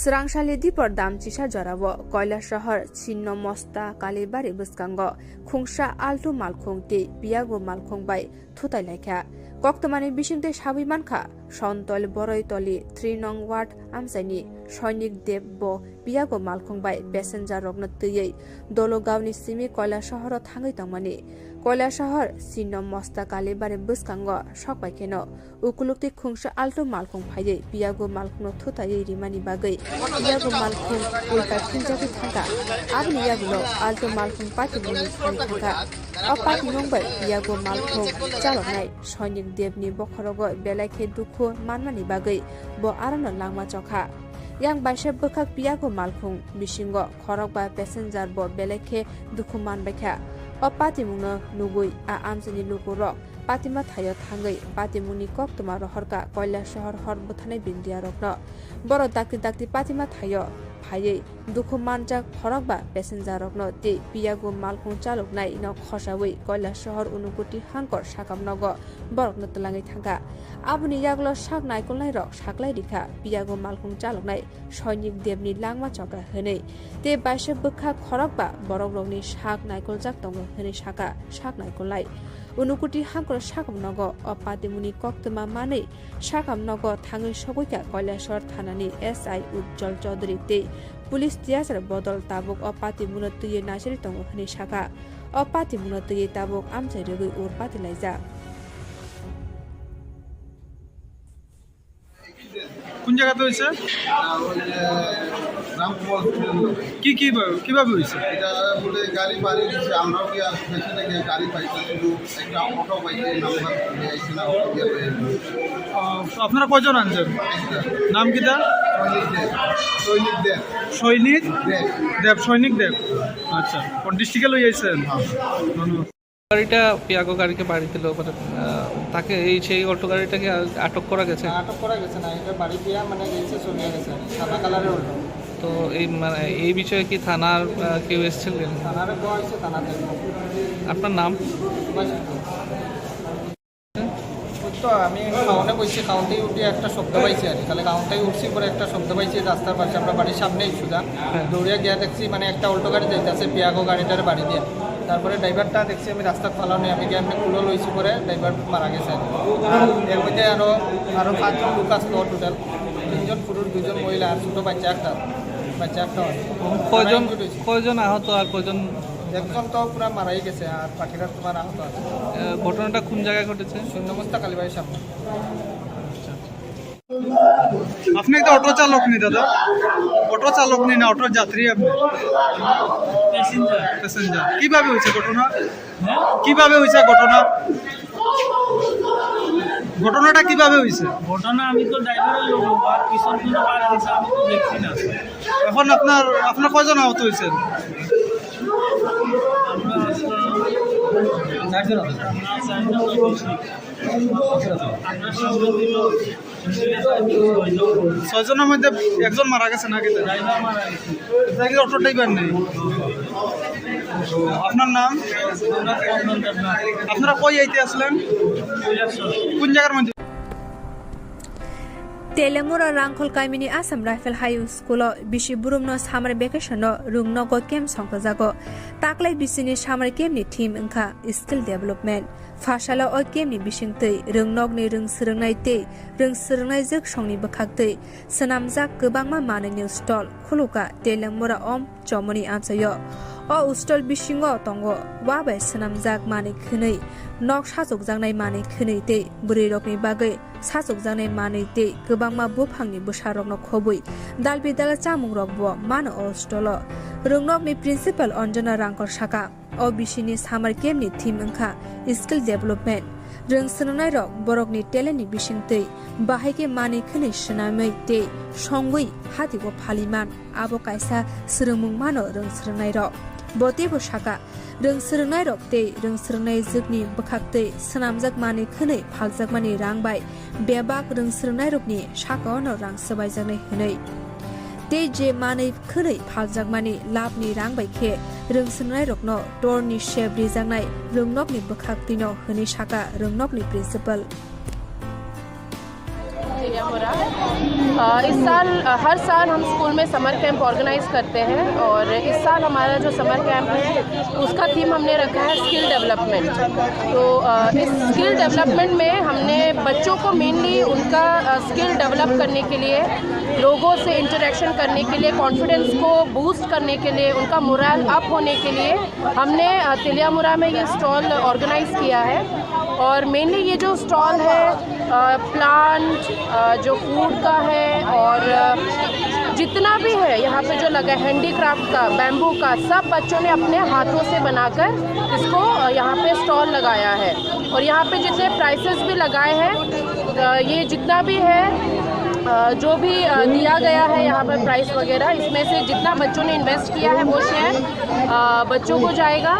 Chwrangsali dipor dam chisa jorao Koilasahar Chinno Mosta Kalibari bwskango khungsa altu malkhung tei piyago malkhung bai thutai laikha. Koktwmani bisingtwi sawi mankha, Sontol Boroitoli three nong ward amchaini Soinik Deb bo piyago malkhung bai passenger rokno twiwi Dologaoni simi Koilasaharo thangwi tongmani. Koilasahar Chinno Mosta Kalibari bwskango sokbai kheno ukuluk tei khungsa altu malkhung phaiwi piyago malkhungno thutaiwi rimani bagwi piyago malkhung ulta philjagwi thangkha. Aboni yagulo altu malkhung patimungni thani thangkha. O patimung bai piyago malkhung chaloknai Soinik Debni bokhorogo belai khe dukhu manmani bagwi bo arono langma chokha. Yang baisa bwkhak piyago malkhung bisingo khorokba passenger bo belai khe dukhu manbaikha. O patimungno nugwi a amchaini lukurok patima thaio thangwi patimungni koktwma rohorkha Koilasahar hor bwtharnai bindiyarokno. Borok dakti dakti patima thaio phaiwi dukhu manjak khorokba passenger rokno tei piyago malkhung chaloknaino khosawi Koilasahar Unukoti Hangkor sakam nogo borokno twlangwi thangkha. Aboni yagulo sak naikolnairok saklai rikha piyago malkhung chaloknai Soinik Debni langma chokha hwnwi tei baisa bwkha khorokba borokrokni sak naikoljak tongo hwnwi sakha sak naikolnai. Unukoti Hangkor sakam nogo o patimungni koktwma manwi sakam nogo thangwi sogwikha Koilasahar thanani S I Ujjwal Chaudhary tei police tiyasar bodol tabuk o patimungno twiwi naisari tongo hwnwi sakha. O patimungno twiwi tabuk amchai rwgwi ur pati laijak. কোন জায়গাতে হয়েছে? এটা ওই যে রামকুমার হোটেল। কি কি ভাবে, কিভাবে হয়েছে? এটা বলে গাড়ি বাড়ি দিচ্ছে, আমরাও গিয়ে পেছনে গিয়ে গাড়ি পাইছি, শুধু একটা অটো পাইছি, নাম্বার নিয়ে আইছে না, অটো দিয়ে বের হয়েছে। আহ, আপনারা কয়জন আনছেন? একটা। নাম কি তার? সৈনিক দেব। সৈনিক দেব। সৈনিক দেব। দেব, সৈনিক দেব। আচ্ছা, কোন ডিস্ট্রিক্টে লই আইছেন? হ্যাঁ। ধন্যবাদ। গাড়িটা পিয়াগো গাড়িকে বাড়ি দিল, মানে, আহ, তাকে এই সেই অটো গাড়িটাকে আ-, আটক করা গেছে? না, আটক করা গেছে না, এটা বাড়ি দিয়া মানে গেছে, চলে গেছে, সাদা কালারের অটো। তো এই, মানে, এই বিষয়ে কি থানার, আহ, কেউ এসেছিলেন? থানারে দেওয়া হয়েছে, থানাতে। আপনার নাম? সুভাষ সিংহ। ওই তো আমি খাওয়ানো বইছি, খাওয়াতেই উঠে একটা শব্দ পাইছি আর কি। তাহলে খাওয়াতেই উঠছি, পরে একটা শব্দ পাইছি রাস্তার পাশে, আমরা বাড়ির সামনেই সুজা। হ্যাঁ। দৌড়ে গিয়া দেখছি মানে একটা অল্টো গাড়ি যাইতেছে, পিয়াগো গাড়িটার বাড়ি দিয়ে। তারপরে ড্রাইভারটা দেখছি আমি রাস্তার ফালানো, আমি গিয়ে এমনি কুলো লইছি, পরে ড্রাইভার মারা গেছে আর কি। এর মধ্যে আরো, আরো পাঁচজন লোক আসলো টোটাল, তিনজন পুরুষ, দুজন মহিলা আর ছোটো বাচ্চা একটা, বাচ্চা একটা আছে। কয়জন, তারা injured হয়েছে। কয়জন আহত আর কয়জন? একজন তো পুরা মারাই গেছে, আর বাকিরা তোমার আহত আছে। আহ, ঘটনাটা কোন জায়গায় ঘটেছে? শূন্য মস্তা কালীবাড়ির সামনে। আপনি একটা অটো চালক নি দাদা? অটো চালক নি না অটোর যাত্রী আপনি? প্যাসেঞ্জার। প্যাসেঞ্জার। কিভাবে হয়েছে ঘটনা? হ্যাঁ? কিভাবে হয়েছে ঘটনা? ঘটনাটা কিভাবে হয়েছে? ঘটনা আমি তো ড্রাইভারের লোক, আর পিছন কোনো কাজ দিছে আমি তো দেখছি না। এখন আপনার, আপনার কয়জন আহত হয়েছেন? আমরা আসলাম চারজন আহত। আমরা চারজন আহত। আমরা সঙ্গে ছিল ছয়জনের মধ্যে একজন মারা গেছে নাকি? ড্রাইভার মারা গেছে। এটা কি অটো ড্রাইভার নেই? আপনার নাম? আপনারা কই আইতে আসলেন? কোন জায়গার মধ্যে? Telemura Rangkhol kamini Assam Rifle High School o bisi burumno summer vacation no rwngnogo camp songkhajago. Taklai bisini summer camp ni theme wngkha skill development. Phasalo o camp ni bisingtwi rwngnokni rwng swrwngnai tei rwng swrwngnai jwksongni bwkhaktwi swnamjak kwbangma manwini stall khulukha Telemura Om Chomoni amchaio. O stall bisingo tongo wa bai swnamjak manwi khwnwi, nok sachukjaknai manwi khwnwi tei bwrwirokni bagwi sachukjaknai manwi tei kwbangma buphangni bwsarokno khobwi dalbidal chamungrokbo mano o stall-o. Rwngnokni principal Anjana Rangkol saka, o bisini summer camp-ni theme wngkha skill development. Rwng swnamnairok borokni talent-ni bisingtwi bahai khe manwi khwnwi swnamwi tei songwi hatigo phaliman, abo kaisa swrwngmung mano rwng swnamnairok. Bo teibo saka, rwng swnamnairok tei rwng swnamnai jwkni bwkhaktwi swnamjak manwi khwnwi phaljakmani rang bai bebak rwng swnamnairokni sakao no rang swbaijaknai hwnwi. Tei je manwi khwnwi phaljakmani labni rang bai khe rwng swnamnairokno torni sep rijaknai rwngnokni bwkhaktwino hwnwi saka rwngnokni principal. Telemura, अ, इस साल, अ, हर साल हम स्कूल में summer camp organise करते हैं और इस साल हमारा जो समर कैंप है, उसका थीम हमने रखा है स्किल डेवलपमेंट। तो, अ, इस स्किल डेवलपमेंट में हमने बच्चों को मेनली उनका, अ, स्किल डेवलप करने के लिए, लोगों से इंटरेक्शन करने के लिए, कॉन्फिडेंस को बूस्ट करने के लिए, उनका मोरल अप होने के लिए हमने, अ, तेलियामुरा में ये स्टॉल ऑर्गेनाइज किया है। और मेनली ये जो स्टॉल है, अ, प्लांट, अ, जो फूड का है और, अ, जितना भी है यहाँ पे जो लगा है, हैंडीक्राफ्ट का, बैम्बू का, सब बच्चों ने अपने हाथों से बनाकर इसको, अ, यहाँ पे स्टॉल लगाया है। और यहाँ पे जितने प्राइसेस भी लगाए हैं, अ, ये जितना भी है, अ, जो भी, अ, दिया गया है यहाँ पर प्राइस वगैरह, इसमें से जितना बच्चों ने इन्वेस्ट किया है वो शेयर, अ, बच्चों को जाएगा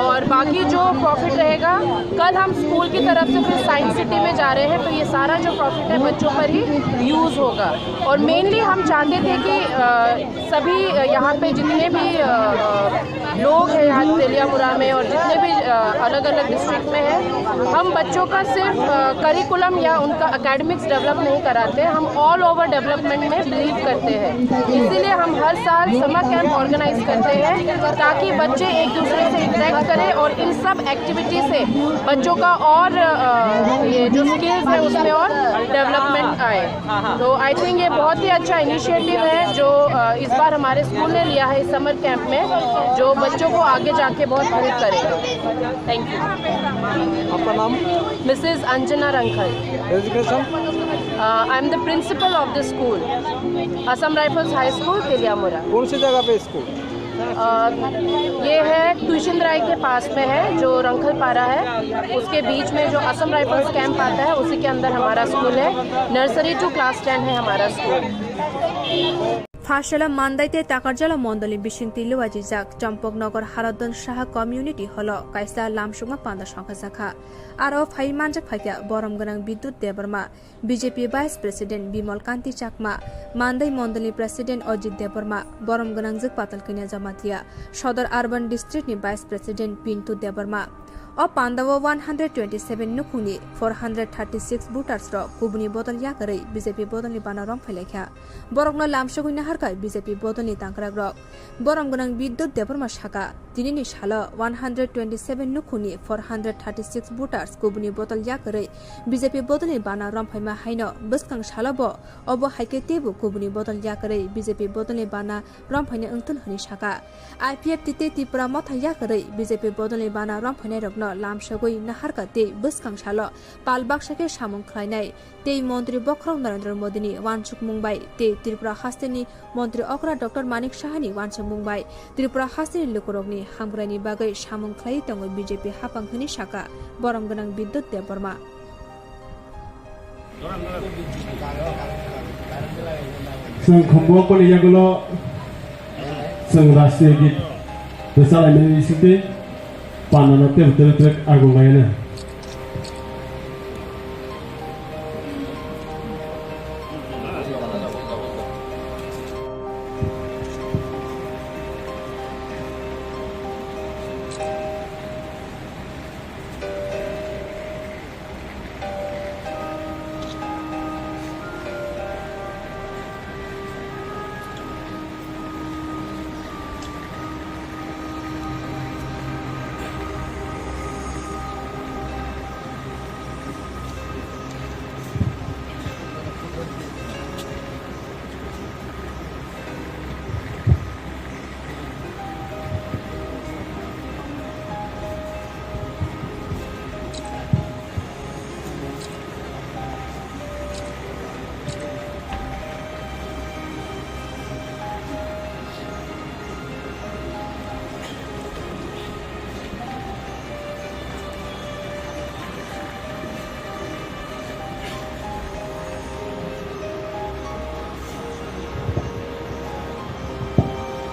और बाकी जो प्रॉफिट रहेगा, कल हम स्कूल की तरफ से फिर साइंस सिटी में जा रहे हैं, तो ये सारा जो प्रॉफिट है बच्चों पर ही यूज़ होगा। और मेनली हम चाहते थे कि, अ, सभी, अ, यहाँ पे जितने भी, अ, अ, लोग हैं यहाँ तेलियामुरा में और जितने भी, अ, अलग-अलग डिस्ट्रिक्ट में हैं, हम बच्चों का सिर्फ, अ, करिकुलम या उनका एकेडमिक्स डेवलप नहीं कराते, हम ऑल ओवर डेवलपमेंट में बिलीव करते हैं। इसीलिए हम हर साल समर कैंप ऑर्गेनाइज करते हैं, ताकि बच्चे एक दूसरे से इंटरेक्ट करें और इन सब एक्टिविटी से बच्चों का और, अ, ये जो स्किल्स है उसमें और डेवलपमेंट आए। तो आई थिंक ये बहुत ही अच्छा इनिशिएटिव है जो, अ, इस बार हमारे स्कूल ने लिया है इस समर कैंप में, जो बच्चों को आगे जाके बहुत हेल्प करेगा। Thank you. आपका नाम? मिसेस अंजना रंखल। Education? I am the principle of the school, Assam rifles high school Teliamura. कौन सी जगह पे स्कूल? अ, ये है तुइसिंद्राई के पास में है, जो रंखलपारा है, उसके बीच में जो असम राइफल्स कैंप आता है, उसी के अंदर हमारा स्कूल है। नर्सरी टू क्लास टेन है हमारा school. Pharsala Mandai tei Takarjala mondolni bisingtwi luajijak Champaknagar Haradhan Saha Community Hall-o kaisa lamsokma panda songkha jakha. Aro phai manjak phaikha borom gwnang Bidyut Debbarma, B J P Vice President Bimal Kanti Chakma, Mandai Mondolni President Ajit Debbarma, borom gwnangjwk Patal Kanya Jamatia, Sodor Urban District ni Vice President Pintu Debbarma. O pandao one hundred twenty-seven nukhungni four hundred thirty-six voters rok kubuni bodol yakarwi B J P bodolni bana romphailaikha. Borokno lamsogwi naharkha B J P bodolni tangkrakrok. Borom gwnang Bidyut Debbarma saka, tinini salo one hundred twenty-seven nukhungni four hundred thirty-six voters kubuni bodol yakarwi B J P bodolni bana romphaima haino bwskang salo bo obo hai khe teibo kubuni bodol yakarwi B J P bodolni bana romphaina wngthun hwnwi saka. I P F T tei Tripura motha yakarwi B J P bodolni bana romphainairokno lamsogwi naharkha tei bwskang salo pal baksa khe samung khlainai tei Montri Bokhorok Narendra Modini uansukmung bai tei Tripura hasteni Montri okra Doctor Manik Sahani uansukmung bai Tripura hasteni lukurokni hamkraini bagwi samung khlaiwi tongo B J P haphang hwnwi saka borom gwnang Bidyut Debbarma. Chwng khumbo koni yagulo chwng rashtriya git rwchalaimani bisingtwi panano tebo tebo trek agung laino.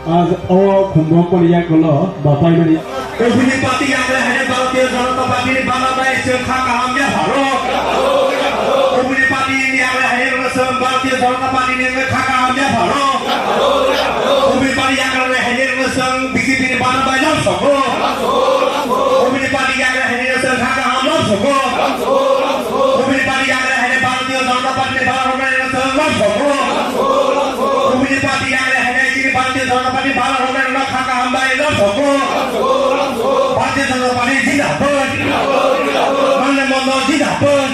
Aaj o khumbo koni yagulo bapaimani. Ubuni party yagra hene Bharatiya Janata Party ni bana bai chwng kha kaham ya pharo. Ubuni party yagra hene chwng Bharatiya Janata Party ni kha kaham ya pharo. Ubuni party yagra hene chwng B J P ni bana bai lam sogo. Ubuni party yagra hene chwng kha kaham lam sogo. Ubuni party yagra hene Bharatiya Janata Party bala romnai no chwng lobsogo. Kubuni party yang le hwnwi chini Bharatiya Janata Party bala romnai no kha kaham bai lobsogo. Bharatiya Janata Party jindabad. Mande Mondol jindabad.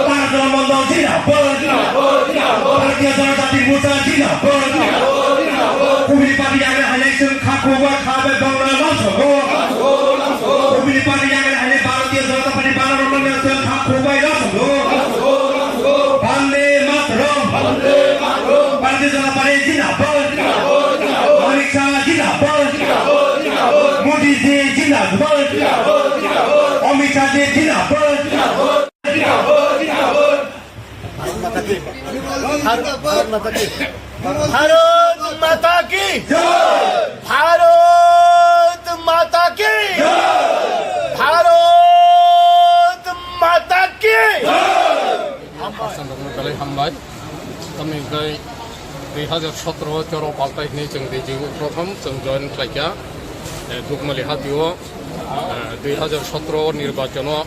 Tarjula Mondol jindabad. Bharatiya Janata Party Morcha jindabad. Kubuni party yang le hwnwi chwng kha kubwa kha bai bongna lobsogo. Kubuni party yang le hwnwi Bharatiya Janata Party bala romnai no chwng kha kubwa lobsogo. Vande Mataram. Bharatiya Janata Party jindabad. Amit Shah jindabad. Modi ji jindabad. Amit Shah ji jindabad. Bharat Mata ki. Bharat Mata ki. Bharat Mata ki. Bharat Mata ki. Bharat Mata ki. Hasan rokno belai hambai. Tamni hwnkhe dui hajar sotro choro paltai hwnwi chwng D J O prothom chwng join khlaikha. Eh, Dukmali hatio, eh, dui hajar sotro nirbachono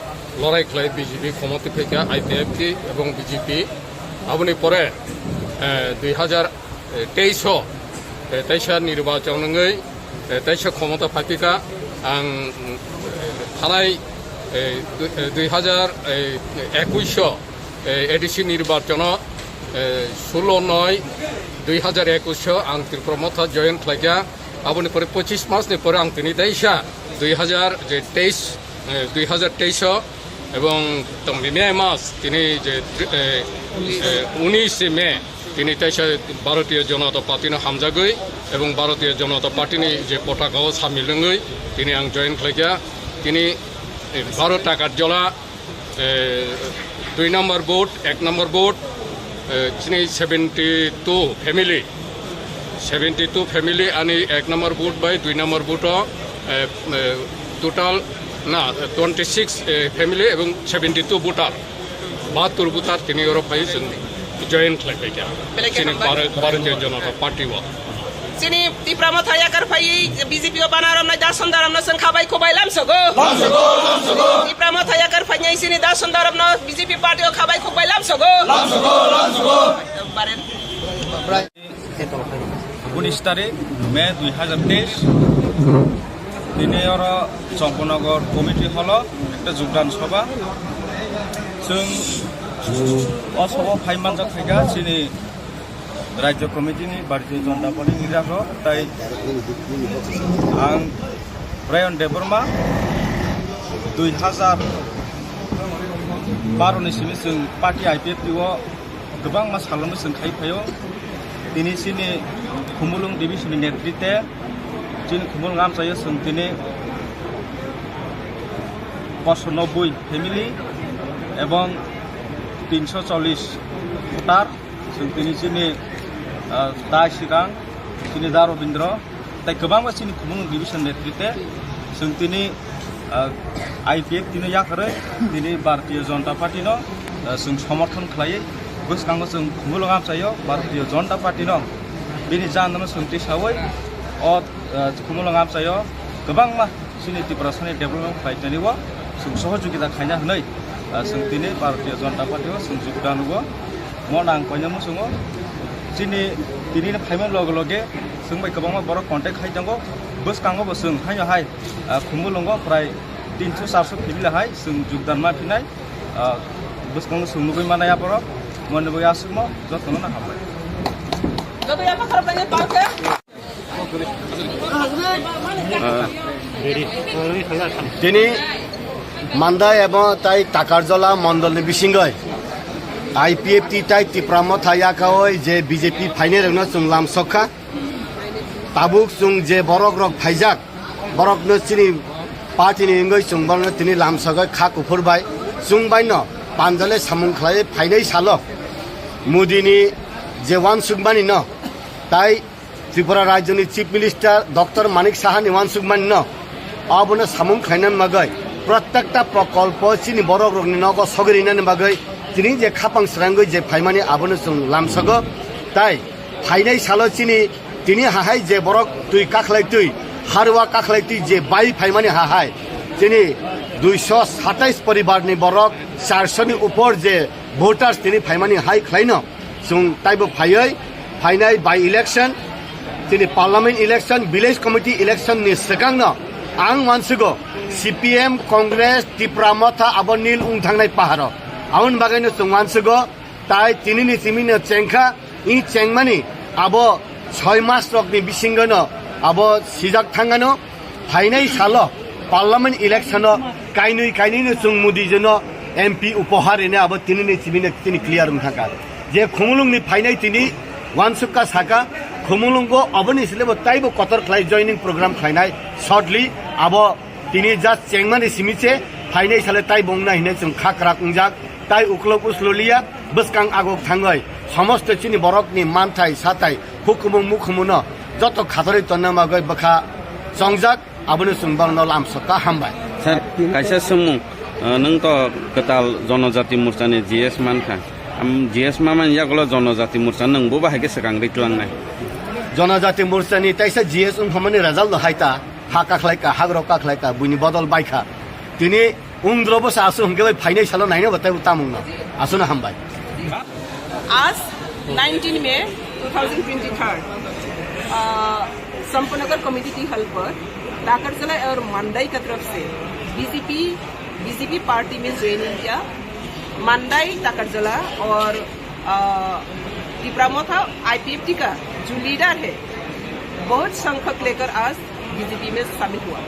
lorai khlai B J P khomoti phaikha, I P F T ebong B J P. Aboni pore, eh, dui hajar teis o, eh, teisa nirbachon wngwi, eh, teisa khomota phaikha. Ang, mm, thanai, eh, du-, eh, dui hajar ekuis o, eh, A D C nirbachono, eh, sulo noi dui hajar ekuis o ang Tipra Motha join khlaikha. Aboni pore pochis mas ni pore ang tini teisa dui hajar teis, eh, dui hajar teis o ebong tongmimi mas tini je, eh, eh, unis May tini teisa Bharatiya Janata Party no hamjagwi ebong Bharatiya Janata Party ni je potaka o samil wngwi tini ang join khlaikha. Tini, eh, Bharat Takarjola, eh, dui number booth, ek number booth, eh, chini seventy two family, seventy two family ani ek number booth bai dui number booth o, eh, eh, total na twenty six, eh, family ebong seventy two voter, bahattur voter tini oro phai chwng join khlai phaikha. Belai khe chini hambai. Bhar-, Bharatiya Janata Party o. Chini Tipra Motha yakar phaiwi B J P o bana romnai Dason Daramno chwng khabai khukbai lamsogo. Lamsogo, lamsogo. Tipra Motha yakar phainai chini Dason Daramno B J P party o khabai khukbai lamsogo. Lamsogo, lamsogo. Bare. Unis tarik May dui hajar teis. Tini oro Chongkonogor committee hall o ekta jogdan sobha. Chwng o sobha phai manjak phaikha chini Rajya Committee ni Bharatiya Janata Party ni leader rok, tai ang Brian Debbarma, dui hajar baro ni simi chwng party I P F T o kwbangma salonwi chwng khai phaio. Tini chini Khumulwng division ni netritwe chini Khumulwng amchaio chwng tini poso nobboi family ebong tinso chollish voter. Chwng tini chini, ah, Dai Sikang, chini Da Robindra, tai kwbangma chini Khumulwng division netritwe chwng tini, ah, I P F T no yakarwi tini Bharatiya Janata Party no, ah, chwng somorthon khlaiwi bwskango chwng Khumulwng amchaio Bharatiya Janata Party no bini jandano chwng tisawi o, ah, Khumulwng amchaio kwbangma chini Tiprasani development khlainani o chwng sohojogita khaina hwnwi, ah, chwng tini Bharatiya Janata Party o chwng jogdan rwo. Mo nang koina muchungo chini tini phaima loge loge chwng bai kwbangma borok contact khai tongo. Bwskango bo chwng haino hai, ah, Khumulwngo prai tinso charso family hai chwng jogdan ma phinai, ah, bwskango chwng nugwi manai aborok. Moni bo aswkmo jotono no hambai. Tini Mandai ebong tai Takarjola mondolni bisingoi I P F T tai Tipra Motha yakaoi je B J P phainairokno chwng lamsokha. Tabuk chwng je borok rok phaijak, borokno chini party ni wngwi chwng borokno tini lamsogwi kha kuphur bai chwng baino panjale samung khlaiwi phainai salo Modi ni je uansukmani no tai Tripura Rajyoni Chief Minister Doctor Manik Saha ni uansukmani no abono samung khlaina bagwi prottekta prokolpo chini borok rokni nogo sogwi rinani bagwi tini je khapang srangwi je phaimani abono chwng lamsogo. Tai phainai salo chini tini hahai je borok twi kakhlai twi harwa kakhlai twi je bai phaimani hahai chini duiso satais poribar ni borok charso ni upor je Voters tini phaimani hai khlaino chwng taibo phaiwi phainai by election, tini parliament election, village committee election ni swkangno ang uansukgo C P M, Congress, Tipra Motha abo nil wng thangnai paharo. Aboni bagwino chwng uansukgo tai tinini simino chengkha, i chengmani abo soi mas rokni bisingono abo sijak thangano. Phainai salo parliament election o kainwi kainwino chwng Modi jino M P upohar rina abo tinini chimino tini clear wng thangkha. Je Khumulungni phainai tini uansukha saka, Khumulungo aboni silebo taibo kotor khlai joining program khlainai shortly abo tini just chengmani simi se phainai sale taibo wngna hinwi chwng kha kwrak wngjak, tai uklok uslo liya bwskang agok thangwi somosto chini borokni manthai satai hukumu mukhumuno joto khatorwi tonna bagwi bwkha chongjak. Abono chwng bangno lamsokha, hambai. Sir, kaisa swngmung, uh, nwng to kwtal Jonojati Morchani G S mankha. Am, G S mamani yagulo Jonojati Morcha nwng bo bahai khe swkang ri tlangnai. Jonojati Morchani taisa G S wngphamani result no hai ta, ha kakhlai ka, hak rok kakhlai ka, buini bodol baikha. Tini wngdrobo sa asu hwnkhe bai phainai salo naina bo tei tamungno. Asuno hambai. आज नाइनटीन मई two thousand twenty three, अ, संपनगर community hall पर ताकरजला और मंदाई की तरफ से BJP, BJP party में ज्वाइनिंग किया। मंदाई ताकरजला और, अ, तिपरा मोथा आईपीएफटी का जो लीडर है, बहुत संख्यक लेकर आज बीजेपी में शामिल हुआ।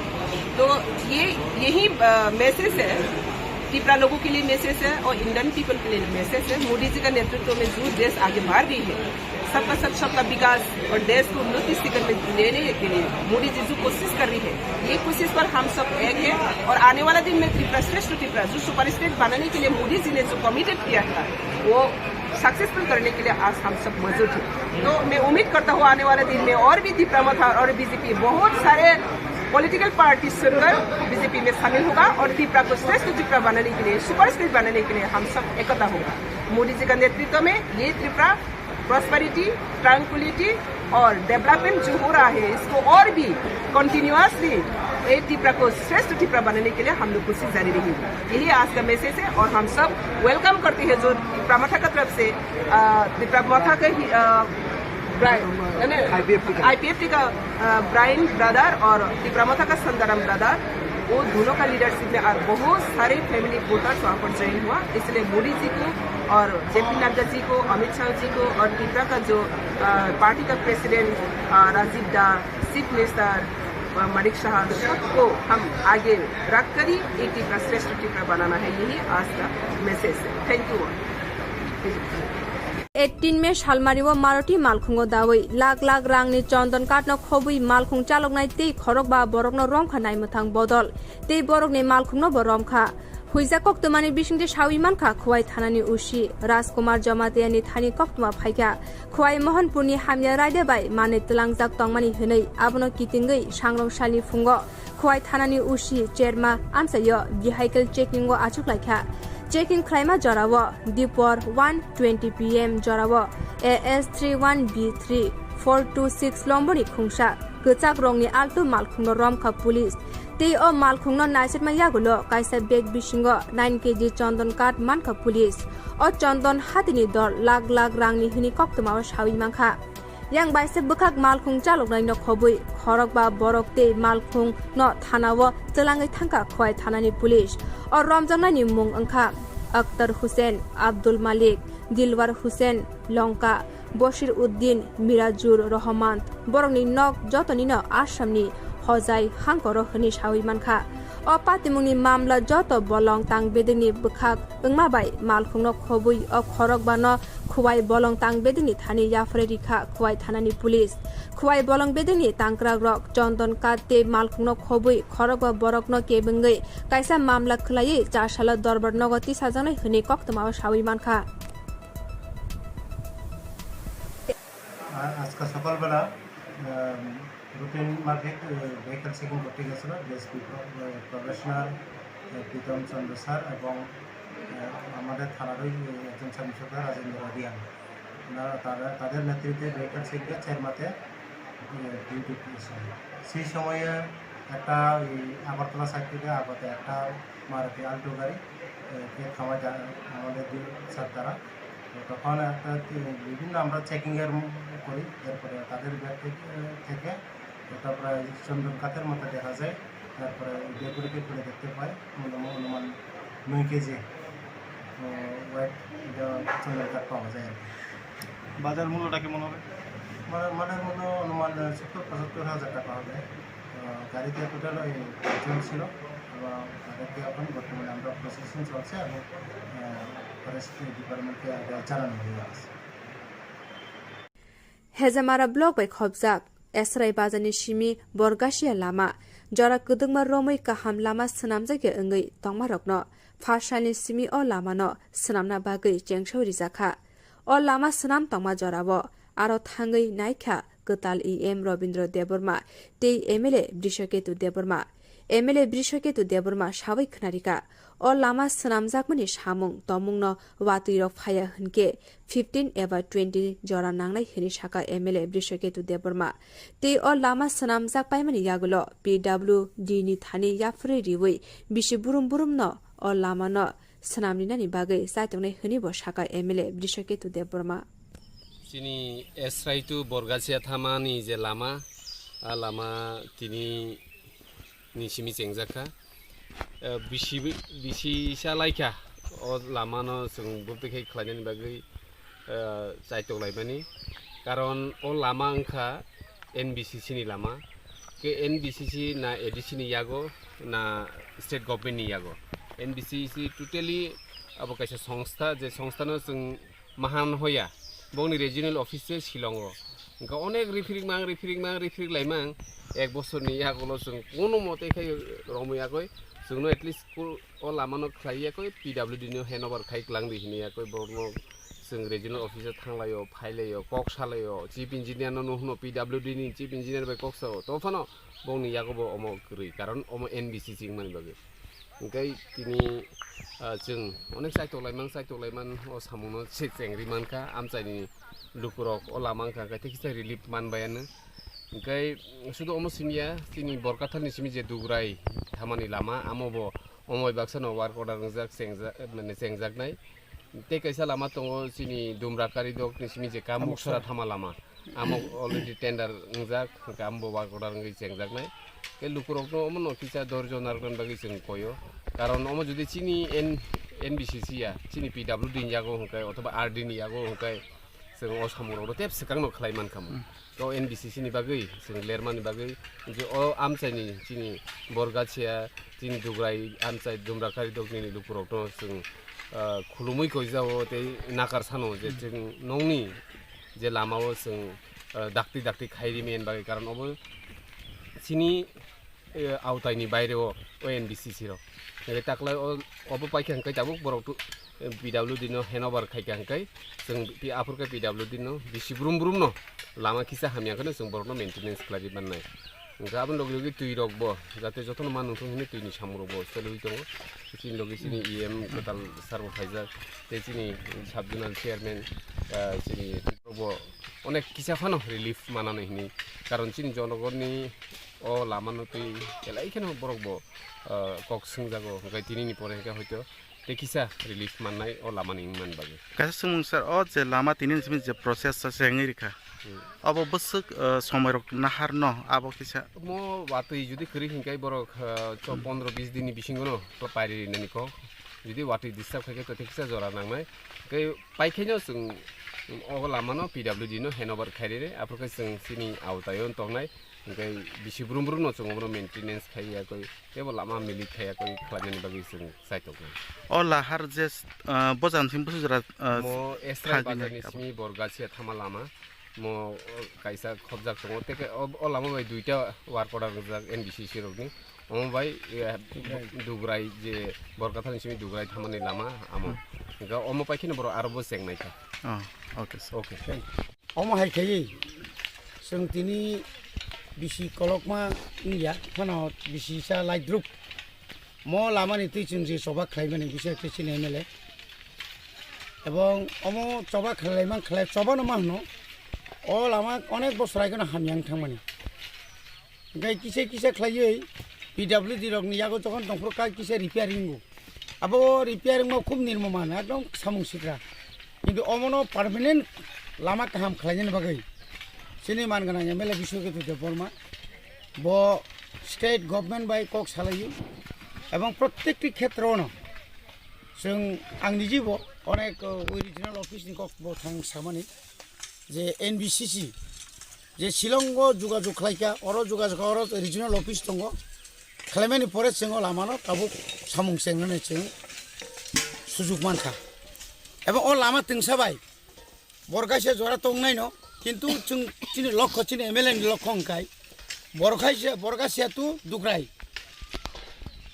तो ये, यही, अ, मैसेज है, तिपरा लोगों के लिए मैसेज है और इंडियन पीपल के लिए मैसेज है। मोदी जी का नेतृत्व में जो देश आगे बढ़ रही है, सबका साथ सबका विकास और देश को उन्नति शिखर में लेने के लिए मोदी जी जो कोशिश कर रही है, ये कोशिश पर हम सब एक है। और आने वाला दिन में त्रिपुरा, श्रेष्ठ त्रिपुरा जो सुपर स्टेट बनाने के लिए मोदी जी ने जो कमिटेड किया था, वो सक्सेसफुल करने के लिए आज हम सब मौजूद हैं। तो मैं उम्मीद करता हूँ आने वाले दिन में और भी तिपरा मोथा और बीजेपी बहुत सारे पॉलिटिकल पार्टी छोड़कर बीजेपी में शामिल होगा और तिपरा को श्रेष्ठ तिपरा बनाने के लिए, सुपर स्टेट बनाने के लिए हम सब एकता होगा। मोदी जी का नेतृत्व में ये तिपरा प्रॉस्पेरिटी, ट्रैंक्विलिटी और डेवलपमेंट जो हो रहा है, इसको और भी कंटिन्यूअसली ये तिपरा को श्रेष्ठ तिपरा बनाने के लिए हम लोग कोशिश जारी रहेगी। यही आज का मैसेज है और हम सब वेलकम करते हैं जो तिपरा मोथा का तरफ से, अ, तिपरा मोथा का ही, अ, ब्राइन, यानी आईपीएफटी का। आईपीएफटी का, अ, ब्राइन ब्रदर और तिपरा मोथा का संदाराम ब्रदर, वो दोनों का लीडरशिप में आज बहुत सारे फैमिली वोटर्स वहाँ पर ज्वाइन हुआ। इसलिए मोदी जी को और जेपी नड्डा जी को, अमित शाह जी को और तिपरा का जो, अ, पार्टी का प्रेसिडेंट, अ, राजीव दा, चीफ मिनिस्टर, अ, मानिक साहा, सबको हम आगे रखकर ही एक तिपरा श्रेष्ठ तिपरा बनाना है, यही आज का मैसेज है। Thank you all. एटिन मे salmari o maroti malkhungo dawi lakh lakh rangni chondon kathno khobwi malkhung chaloknai tei khorokba borokno romkha naimwthang bodol tei borokni malkhungno bo romkha. Huijak koktwmani bisingtwi sawi mankha Khowai thanani O C Rajkumar Jamatiani thani koktwma phaikha. Khowai Mohanpurni hamya raida bai manwi twlangjak tongmani hwnwi abono kitingwi sangrong salni phungo Khowai thanani O C Cherma amchaio vehicle checking o achuklaikha. Checking khlaima jorao dipor one twenty P M jorao A S three one B three four two six lomboni khungsa kwchak rongni altu malkhungno romkha police. Tei o malkhungno naisirma yagulo kaisa bag bisingo nine K G chondon kath mankha police. O chondon hatini dor lakh lakh rangni hwnwi koktwmao sawi mankha. Yang baisa bwkhak malkhung chaloknaino khobwi khorokba borok tei malkhungno thanao twlangwi thangkha Khowai thanani police. O romjaknaini mung wngkha Akhtar Hussain, Abdul Malik, Dilwar Hussain, Longka, Bashir Uddin, Mirajur Rahman. Borokni nok jotonino Assamni Hojai hangkoro hwnwi sawi mankha. O patimungni mamla joto bolong tang bedekni bwkhak wngma bai malkhungno khobwi o khorokbano Khowai bolong tang bedekni thani yapharwi rikha Khowai thanani police. Khowai bolong bedekni tangkrakrok Chondon Kath tei malkhungno khobwi khorokba borokno kebengwi kaisa mamla khwlaiwi chasalo dorbar nogo tisajaknai hwnwi koktwmao sawi mankha. আ-, আজকে সকালবেলা, আম, রুটিন মাফিক, এ, vehicle checking করতে গেছিল ডিএসপি প্র-, এ, প্রবেশনার, এ, প্রীতম চন্দ্র স্যার এবং, এ, আমাদের থানারই, এ, একজন সাব ইন্সপেক্টর রাজেন্দ্র রিয়াং। ওনারা তারা, তাদের নেতৃত্বে ভেহিকল চেকিংয়ে চেরমাতে, এ, ডিউটি করেছেন। সেই সময়ে একটা ওই আগরতলা সাইড থেকে আগত একটা মারুতি আল্টো গাড়ি এ, কে থামায় তা-, আমাদের দুই স্যার তারা। তো তখন একটা কি বিভিন্ন আমরা চেকিং এর ম-, করি, এরপরে তাদের ব্যাগ থেকে, থেকে একটা প্রায় চন্দন কাঠের মতো দেখা যায়। তারপরে ওই ডেপুটিকে খুলে দেখতে পাই, অনুমান, অনুমান নয় কেজি, আহ, ওয়েট এটা চন্দন কাঠ পাওয়া যায় আর কি। বাজার মূল্যটা কেমন হবে? মানে, মানের মূল্য অনুমান সত্তর পঁচাত্তর হাজার টাকা হবে। আহ, গাড়িতে টোটাল ওই পাঁচজন ছিল এবং তাদেরকে এখন বর্তমানে আমরা প্রসেসিং চলছে এবং, আহ, ফরেস্ট ডিপার্টমেন্টকে আগে জানানো হয়ে গেছে। Hejamara block bai khopjak Esrai bazarni simi Borgasia lama jora kwdwkma romwi kaham lama swnamjakya wngwi tongmarokno phasalni simi o lamano swnamna bagwi chengso rijakha. O lama swnam tongma jorao aro thangwi naikha kwtal E M Robindra Debbarma tei M L A Brishaketu Debbarma. M L A Brishaketu Debbarma sawi khwnarikha, o lama swnamjakmani samung tomungno watwirok phaiya hwnkhe fifteen eba twenty jora nangnai hwnwi sakha M L A Brishaketu Debbarma. Tei o lama swnamjak paimani yagulo P W D ni thani yaphurwi riwi bisi burum burumno o lamano swnam rinani bagwi chaitongnai hwnwi bo sakha M L A Brishaketu Debbarma. Chini Esrai to Borgasia thamani je lama, a lama tini ni simi chengjak kha. Eh, bisi, bisi sa lai kha o lama no chwng bwtwi khe khlainani bagwi, eh, chaitok laimani. Karon o lama wngkha N B C C ni lama. Ke N B C C na A D C ni yago na state government ni yago. N B C C totally abo kaisa songstha, je songstha no chwng mahan hoya, bongni regional office se Shillong o. Hingke onek riphirik mang, riphirik mang, riphirik lai mang, ek bosor ni yagulo chwng kono mote khe romwi yakoi, chwngno at least ko-, o lama no khlai yakoi, P W D no hand over khai klang di hini yakoi, borokno chwng regional office o thang laio, phai laio, kok sa laio, chief engineer no, no hwno P W D ni chief engineer bai kok sao, to phano bongni yago bo omo kwrwi, karon omo N B C C wngmani bagwi. Hingke tini, ah, chwng onek chaitok laimang, chaitok laiman o samungno se chengri mankha, amchaini lukurok o lama wngkha, hingke tei kisa relief manbayano. Hingke sudu omo simiya, chini Borkathani simi je Dugrai thamani lama, amo bo omo bai baksa no work order wngjak, chengja-, mane chengjaknai. Tei kaisa lama tongo chini Dumra Karidok ni simi je Kamuksora thama lama. Amo already tender wngjak, hingke amo bo work order wngwi chengjaknai. Tei lukurokno omono kisa dorjo narwknani bagwi chwng koyo. Karon omo jodi chini N-, N B C C ya, chini P W D ni yago hingke othoba R D ni yago hingke chwng o samungrokno tep swkangno khlai mankha mo. Hmm. O N B C C ni bagwi chwng lermani bagwi je o amchaini chini Borgasia, chini Dugrai amchai Dumra Karidok nini lukurokno chwng, ah, khulumui koijao tei nakar sano je chwng nongni je lama o chwng, ah, dakti dakti khai rimani bagwi, karon obo chini, eh, aotaini baire o, o N B C C rok. Hingke taklai o, obo paikha hingke tabuk borok tu, eh, P W D no hand over khaikha hingke chwng pi-, aphur khe P W D no bisi brum brum no lama kisa hamya kheno chwng borokno maintenance khlai ri mannai. Hingke aboni logi logi twi rok bo jate jotono ma nungthung hwnwi twi ni samung rok bo choliwi tongo. Chini logi chini E M kwtal sir bo phaijak, tei chini sub zonal chairman, ah, chini bo onek kisa phano relief manani hwnwi. Karon chini jonogonni o lama no twi belai kheno borok bo, ah, kok swngjago, hwnkhe tinini pore hwnkhe hoito tei kisa relief mannai o lama ni wngmani bagwi. Kaisa swngmung sir, o je lama tini ni simi je process sa se wngwi rikha, hmm, abo bwswk, ah, somoi rok nahar no abo kisa? Mo watwi jodi kwrwi hwnkhe borok, ah, cho pondro bis din ni bisingo no pairi rinani kok. Jodi watwi disturb khaikhe to tei kisa jora nangnai. Tei paikhaino chwng o lamano P W D no hand over khairere, aphuru khe chwng chini aotaio tongnai, hwnkhe bisi brum brum no chwng obono maintenance khaiya koi, teibo lama milik khaiya koi khlainani bagwi chwng chaitok nai. O lahar je, ah, bojan simi busu jora, ah, mo Esrai thagwi bazar ni nai simi Borgasia thama lama, mo, o, kaisa khobjak tongo, tei khe o, o lama bai duita work order rijak N B C C rokni. Omo bai, eh, Dugrai. Dugrai je Borkathani simi Dugrai thamani lama amo. Hmm. Hingke omo pai kheno borok aro bo cheng nai kha. Oh, okay, sir. Okay. Omo hai khe chwng tini bisi kolokma wngya, phano bisi sa laidrup. Mo lamani twi chwng je choba khlaimani bisi khe chini M L A. Ebong omo choba khlaiman khlai, choba no ma hwno. O lama onek bosor aigeno hamya wng thangmani. Hingke kisa kisa khlaiwi P W D rokni yago jokhon tongphuru kha kisa repairing o. Abo repair wngma khub nirmoman, ekdom samung sikra. Kintu omono permanent lama kaham khlainani bagwi chini man gwnang M L A Biswaketu Debbarma bo state government bai kok salaio, ebong prottekti khetrono chwng, ang nijibo onek, uh, regional office ni kok bo thang samani. Je N B C C, je Shillong o jogajog khlaikha, oro jogajog, oro regional office tongo, khlaimani pore chwng o lama no tabuk samung chengnani chwng sujug mankha. Ebong o lama twngsa bai bor kaisa jora tongnai no, kintu chwng chini lokho, chini M L A ni lokho wngkhai Borokhaisa, Borokhasia tu Dugrai.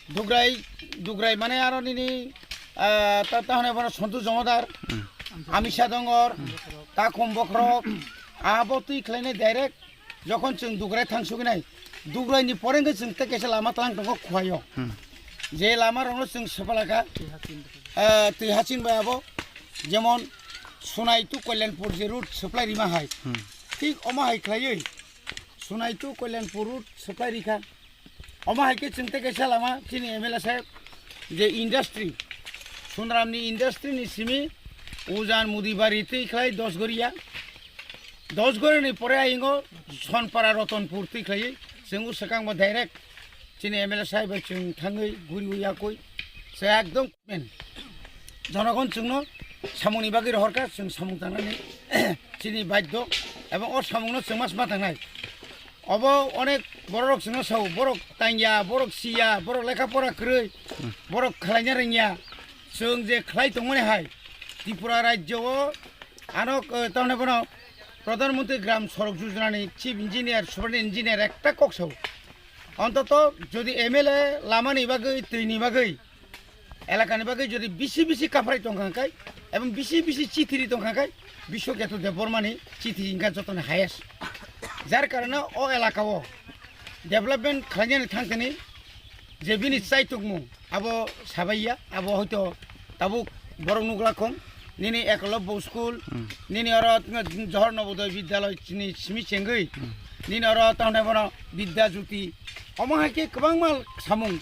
Dugrai, Dugrai mane aro nini, ah, ta, ta hone bono Sontu Jomodar, Amisa Dongor, Takhum Bokhorok, abo twi khlainai direct jokhon chwng Dugrai thang suginai. Dugrai ni pore hwnkhe chwng tei kaisa lama tlang tongo Khuaio. Je lama rokno chwng sepalakha, ah, twi haching bai abo, jemon Sunai tu Kalyanpur je road supply rima hai. Thik omo hai khlaiwi Sunai tu Kalyanpur road supply rikha. Omo hai khe chwng tei kaisa lama chini M L A saheb je industry, Sunramni industry ni simi Ujan Mudibari twi khlai Dosgoria. Dosgoria ni pore ayingo Sonpara Rotonpur twi khlai chwng o swkang bo direct chini M L A saheb bai chwng thangwi guriwi yakwi se ekdom men. Jonogon chwngno samungni bagwi rohorkha, chwng samung tangnani chini baiddo, ebong o samungno chwng mas ma tangnai. Obo onek bororok chwngno sao, borok tangya, borok siya, borok lekha pora kwrwi, borok khlaina rwngya. Chwng je khlai tongmani hai, Tripura rajyo o ano, eh, tamni bono Pradhan Mantri Gram Sadak Yojana ni Chief Engineer, Superintendent Engineer ekta kok sao. Ontoto jodi M L A lamani bagwi, twini bagwi, elakani bagwi jodi bisi bisi kaphrai tongkha khe, ebong bisi bisi chithi ri tongkha khe, Biswaketu Debbarmani chithi wngkha jotoni highest. Jar karone o elakao development khlainani thangthani je bini chaitokmung abo sabaiya, abo hoito tabuk borok nukla khong, nini Ekolobbo school, nini oro Johor Navodaya Vidyalaya chini simi chengwi, nini oro tamni bono Vidya Jyoti, omo hai khe kwbangma samung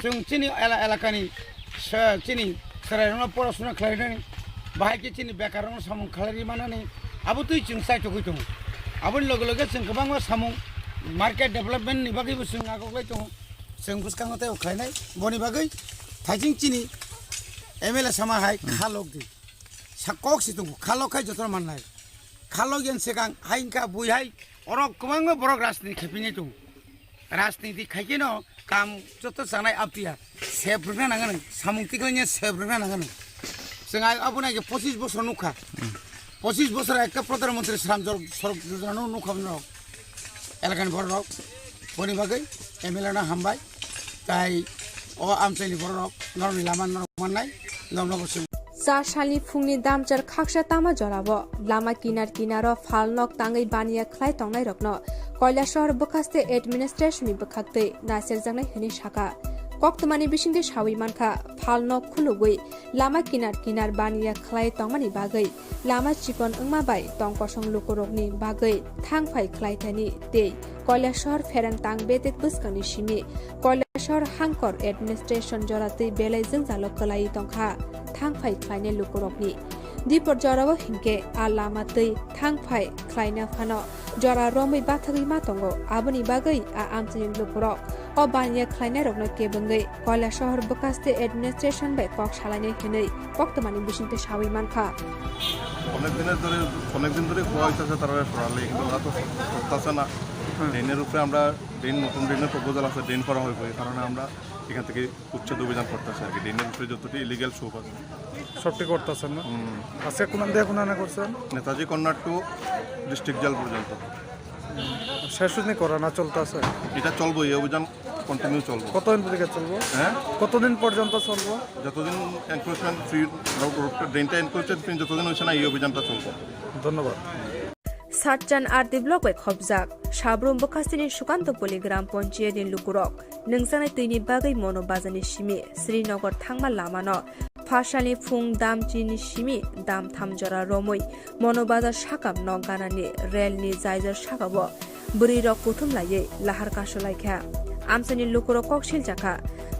chwng chini ela-, elakani se-, chini chwrairokno porasuna khlainani, bahai khe chini bekarrokno samung khlai manani, abo twi chwng chaitogwi tongo. Aboni loge loge chwng kwbangma samung market development ni bagwibo chwng agoglai tongo. Chwng bwskango tei khlainai, boni bagwi thaising chini M L A sama hai kha lok di. Sa kok si tongo, kha lok khai jotono mannai. Kha lok yang sekang hai wngkha bui hai, orok kwbangma borok rajniti khaipinai tongo. Rajniti khaikhe no kam joto chanai aptiya. Sep rwna nangani, samung tiklanya sep rwna nangani. Chwng ai aboni age pochis bosor nukha. Pochis bosor ekta Pradhan Mantri Shram Jor-, Sadak Yojana no nukha norok. Elakani borok, boni bagwi M L A no hambai. Tai o amchaini borok norokni lama norok mannai, norokno bo chwng. Char salni phungni damchar khaksa tama jorao lama kinar kinaro phalnok tangwi baniya khlai tongnairokno Kailashahar bwkhaste administration ni bwkhaktwi naisirjaknai hwnwi sakha. Koktwmani bisingtwi sawi mankha, phalnok khulugwi lama kinar kinar baniya khlai tongmani bagwi lama chikon wngma bai tong kosong lukurokni bagwi thang phai khlai thani tei Kailashahar pherang tang betek bwskangni simi Kailashahar hangkor administration joratwi belai jwngjalo kwlaiwi tongkha thang phai khlainai lukurokni. Dipor jorao hinkhe a lama twi thang phai khlaina phano jora romwi bathagwi ma tongo, aboni bagwi a amchaini lukurok o baniya khlainairokno kebengwi Kailashahar bwkhaste administration bai kok salainai hwnwi koktwmani bisingtwi sawi mankha. অনেক দিনের ধরে, অনেক দিন ধরে খোয়া হইতেছে তারা সরালে, কিন্তু ওরা তো করতেছে না। হুম। ড্রেনের উপরে আমরা ড্রেন, নতুন ড্রেনের প্রপোজাল আছে, ড্রেন করা হইব, এই কারণে আমরা এখান থেকে উচ্ছেদ অভিযান করতেছি আর কি, ড্রেনের উপরে যতটি ইলিগ্যাল শোপ আছে। সবটি করতেছেন না? হুম। আজকে কোন দিয়ে কোন আনা করছেন? Netaji corner to district jail পর্যন্ত। শেষ হয়নি করা, না চলতেছে? এটা চলবো, এই অভিযান কন্টিনিউ চলবো। কতদিন থেকে চলবো? হ্যাঁ? কতদিন পর্যন্ত চলবো? যতদিন এনক্রোচমেন্ট ফ্রি, রোড, রোডটা, ড্রেনটা এনক্রোচমেন্ট ফ্রি যতদিন হচ্ছে না, এই অভিযানটা চলবো। ধন্যবাদ। Satchan R D block bai khopjak Sabrum bwkhasteni Sukantopoli Gram Panchayat ni lukurok nungjaknai twini bagwi Mono Bazar ni simi Srinagar thangma lama no phasalni phung dam chini simi dam tham jora romwi Mono Bazar sakam nok ganani rel ni jaijor sakao bwrwi rok kuthum laiwi lahar kasu laikha. Amchaini lukurok kok siljakha,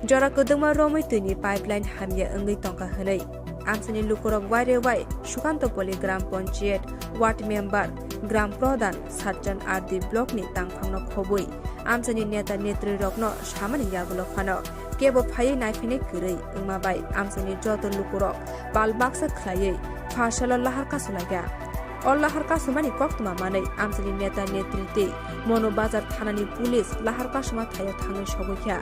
jora kwdwkma romwi twini pipeline hamya wngwi tongkha hwnwi. Amchaini lukurok waire wai Sukantopoli Gram Panchayat ward member, Gram Pradhan, Satchan R D block ni tangphangno khobwi amchaini neta netrirokno samani yagulo phano kebo phaiwi naiphinai kwrwi wngma bai amchaini joto lukurok pal baksa khlaiwi pharsalo lahar kasulaikha. O lahar kasumani koktwma manwi amchaini neta netri tei Monu Bazar thanani police lahar kasuma thaio thangwi sogwi kha.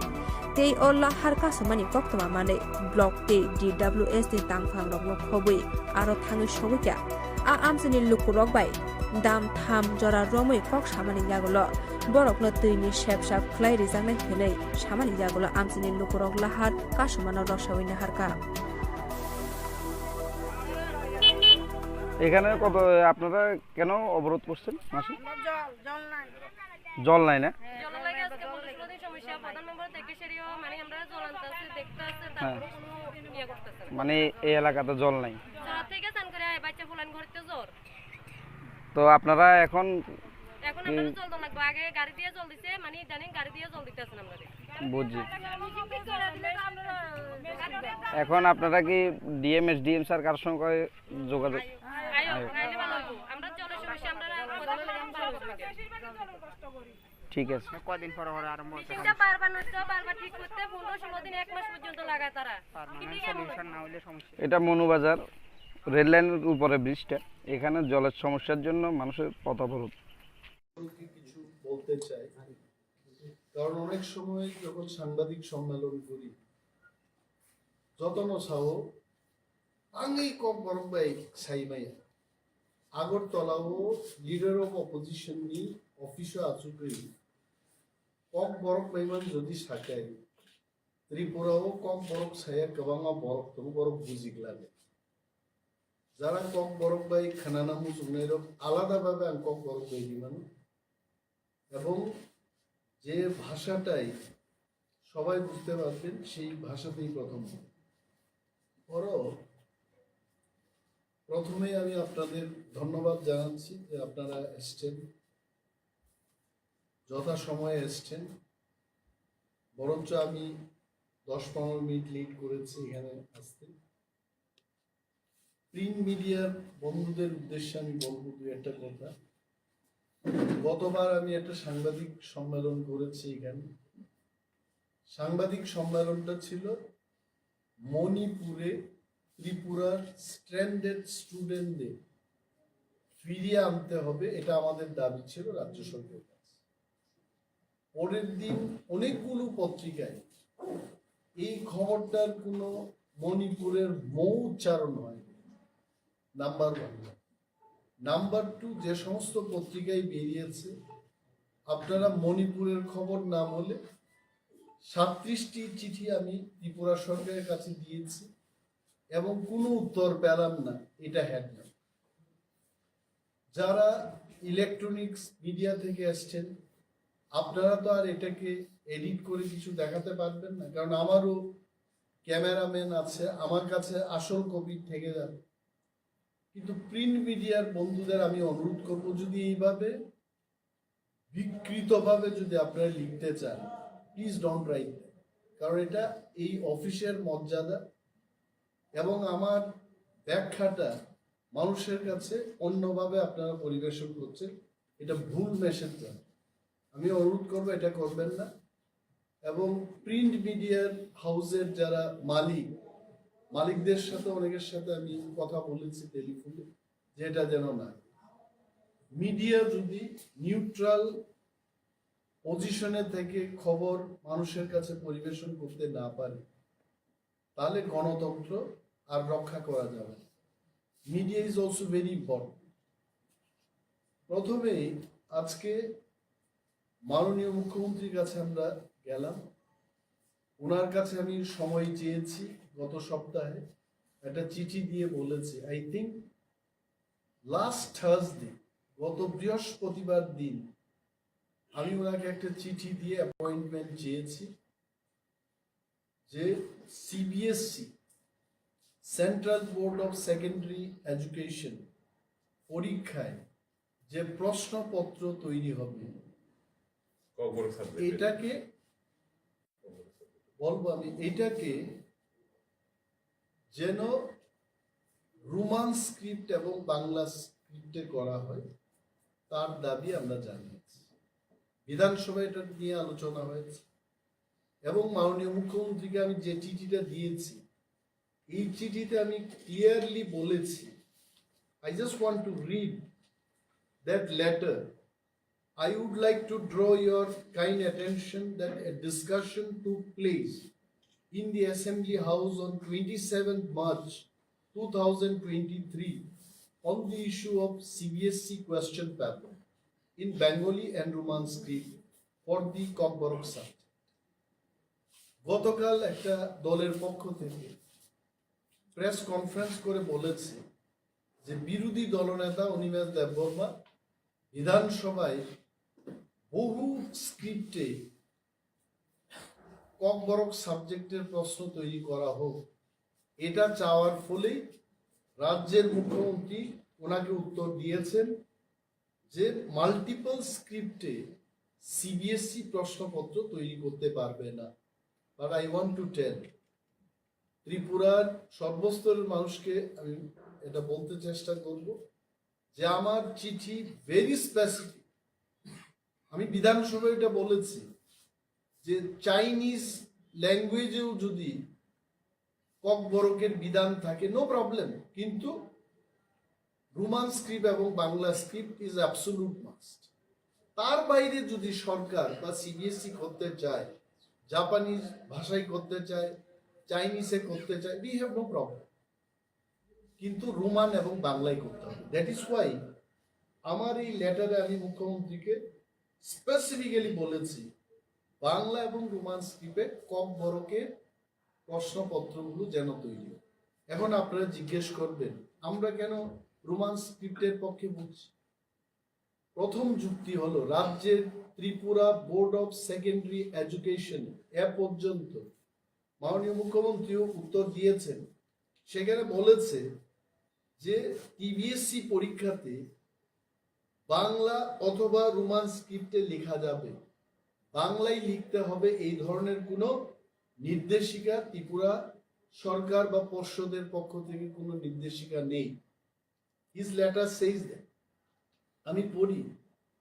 Tei o lahar kasumani koktwma manwi block tei D W S ni tangphangrokno khobwi aro thangwi sogwi kha. A amchaini lukurok bai dam tham jora romwi kok samani yagulo borokno twini sepsap khlai rijaknai hwnwi samani yagulo amchaini lukurok lahar kasumano rosawi naharkha. এখানে কত, আপনারা কেন অবরোধ করছেন মাসি? জল নাই না? জলের লাগে আজকে পনেরো ষোলো দিন সমস্যা। প্রধান মেম্বার দেখে সেটিও মানে আমরা জল আনতে আসছি, দেখতে আসছে, হ্যাঁ। তারপরে কোনো ইয়ে করতেছে না। মানে এই এলাকাতে জল নাই? জল থেকে চান করে আয়, বাচ্চা ফুলান ঘরতে জ্বর। তো আপনারা এখন এখন কি? আমরা তো জল দেওয়া লাগবে, আগে গাড়ি দিয়ে জল দিছে, মানে ইদানিং গাড়ি দিয়ে জল দিতে আসেন আমরা। বুঝি। এখন আপনারা কি ডিএম, এসডিএম স্যার কার সঙ্গে যোগাযোগ? আয়ো, আয়ো। আইলে ভালো হইব। আমরা জলের সমস্যা, আমরা প্রধান মেম্বার। ঠিক আছে। কয়দিন পরে পরে আরম্ভ হচ্ছে। মিটিংটা বারবার নষ্ট, বারবার ঠিক করতে পনেরো ষোলো দিন, এক মাস পর্যন্ত লাগাতার। পার্মানেন্ট সলিউশন না হলে সমস্যা। এটা মনুবাজার রেল লাইনের উপরে ব্রিজটা, এখানে জলের সমস্যার জন্য মানুষের পথ অবরোধ। কিছু বলতে চাই, কারণ অনেক সময় যখন সাংবাদিক সম্মেলন করি, যতন সাহো angwi kok borok bai sai maya. Agartala o leader of opposition ni office o achugwi kok borok bai man jodi sakai, Tripura o kok borok saya kwbangma borok tongo, borok bujik lage. Jara kok borok bai khwnana muchungnai rok alada bhabe ang kok borok bai rimano. এবং যে ভাষাটাই সবাই বুঝতে পারবেন, সেই ভাষাতেই প্রথম হবে। বড় প্রথমেই আমি আপনাদের ধন্যবাদ জানাচ্ছি যে আপনারা এসছেন, যথাসময়ে এসছেন। বরঞ্চ আমি দশ পনেরো মিনিট লেট করেছি এখানে আসতে। প্রিন্ট মিডিয়ার বন্ধুদের উদ্দেশ্যে আমি বলবো দু একটা কথা। গতবার আমি একটা সাংবাদিক সম্মেলন করেছি এখানে। সাংবাদিক সম্মেলনটা ছিল মণিপুরে ত্রিপুরার স্ট্র্যান্ডেড স্টুডেন্টদের ফিরিয়ে আনতে হবে, এটা আমাদের দাবি ছিল রাজ্য সরকারের কাছে। পরের দিন অনেকগুলো পত্রিকায় এই খবরটার কোনো মণিপুরের মৌ উচ্চারণ হয়নি। Number one. নাম্বার টু, যে সমস্ত পত্রিকায় বেরিয়েছে, আপনারা মণিপুরের খবর না বলে সাতত্রিশটি চিঠি আমি ত্রিপুরা সরকারের কাছে দিয়েছি এবং কোনো উত্তর পেলাম না। এটা হেডলাইন। যারা ইলেকট্রনিক্স মিডিয়া থেকে এসছেন, আপনারা তো আর এটাকে এডিট করে কিছু দেখাতে পারবেন না, কারণ আমারও ক্যামেরাম্যান আছে, আমার কাছে আসল কপি থেকে যাবে। কিন্তু প্রিন্ট মিডিয়ার বন্ধুদের আমি অনুরোধ করব, যদি এইভাবে বিকৃতভাবে যদি আপনারা লিখতে চান, প্লিজ ডোন্ট রাইট, কারণ এটা এই অফিসের মর্যাদা এবং আমার ব্যাখ্যাটা মানুষের কাছে অন্যভাবে আপনারা পরিবেশন করছেন, এটা ভুল মেসেজ যায়। আমি অনুরোধ করবো, এটা করবেন না। এবং প্রিন্ট মিডিয়ার হাউসের যারা মালিক, মালিকদের সাথে অনেকের সাথে আমি কথা বলেছি টেলিফোনে, যেটা যেন না। মিডিয়া যদি নিউট্রাল পজিশনে থেকে খবর মানুষের কাছে পরিবেশন করতে না পারে, তাহলে গণতন্ত্র আর রক্ষা করা যাবে না। Media is also very important. প্রথমেই আজকে মাননীয় মুখ্যমন্ত্রীর কাছে আমরা গেলাম, ওনার কাছে আমি সময় চেয়েছি। গত সপ্তাহে একটা চিঠি দিয়ে বলেছি, আই থিঙ্ক লাস্ট থার্সডে, গত বৃহস্পতিবার দিন আমি ওনাকে একটা চিঠি দিয়ে অ্যাপয়েন্টমেন্ট চেয়েছি যে CBSE, central board of secondary education পরীক্ষায় যে প্রশ্নপত্র তৈরি হবে, ককবরক সাবজেক্টে। এটাকে বলবো আমি এটাকে যেন রোমান স্ক্রিপ্ট এবং বাংলা স্ক্রিপ্টে করা হয়, তার দাবি আমরা জানিয়েছি। বিধানসভায় এটা নিয়ে আলোচনা হয়েছে এবং মাননীয় মুখ্যমন্ত্রীকে আমি যে চিঠিটা দিয়েছি, এই চিঠিতে আমি ক্লিয়ারলি বলেছি, I just want to read that letter. I would like to draw your kind attention that a discussion took place in the Assembly House on twenty-seventh March two thousand twenty-three on the issue of C B S E question paper in Bengali and Roman script for the Kokborok subject. গতকাল একটা দলের পক্ষ থেকে press conference করে বলেছে যে বিরোধী দলনেতা অনিমেষ দেববর্মা বিধানসভায় বহু স্ক্রিপ্টে ককবরক সাবজেক্টের প্রশ্ন তৈরি করা হোক, এটা চাওয়ার ফলেই রাজ্যের মুখ্যমন্ত্রী ওনাকে উত্তর দিয়েছেন যে মাল্টিপল স্ক্রিপ্টে সিবিএসই প্রশ্নপত্র তৈরি করতে পারবে না। But I want to tell, ত্রিপুরার সর্বস্তরের মানুষকে আমি এটা বলতে চেষ্টা করব যে আমার চিঠি ভেরি স্পেসিফিক। আমি বিধানসভায় এটা বলেছি যে চাইনিজ ল্যাঙ্গুয়েজেও যদি ককবরকের বিধান থাকে, নো প্রবলেম, কিন্তু রোমান স্ক্রিপ্ট এবং Bangla script is absolute must. তার বাইরে যদি সরকার বা সিবিএসই করতে চায়, জাপানিজ ভাষায় করতে চায়, চাইনিজে করতে চায়, we have no problem, কিন্তু রোমান এবং বাংলায় করতে হবে। দ্যাট ইজ ওয়াই আমার এই লেটারে আমি মুখ্যমন্ত্রীকে স্পেসিফিক্যালি বলেছি বাংলা এবং রোমান স্ক্রিপ্টে ককবরকের প্রশ্নপত্রগুলো যেন তৈরি হয়। এখন আপনারা জিজ্ঞেস করবেন, আমরা কেন রোমান স্ক্রিপ্টের পক্ষে বলছি? প্রথম যুক্তি হলো, রাজ্যের Tripura board of secondary education এ পর্যন্ত মাননীয় মুখ্যমন্ত্রীও উত্তর দিয়েছেন, সেখানে বলেছে যে টিবিএসসি পরীক্ষাতে বাংলা অথবা রোমান স্ক্রিপ্টে লেখা যাবে, বাংলায় লিখতে হবে, এই ধরনের কোনো নির্দেশিকা ত্রিপুরা সরকার বা পর্ষদের পক্ষ থেকে কোনো নির্দেশিকা নেই। His letter says that. আমি পড়ি,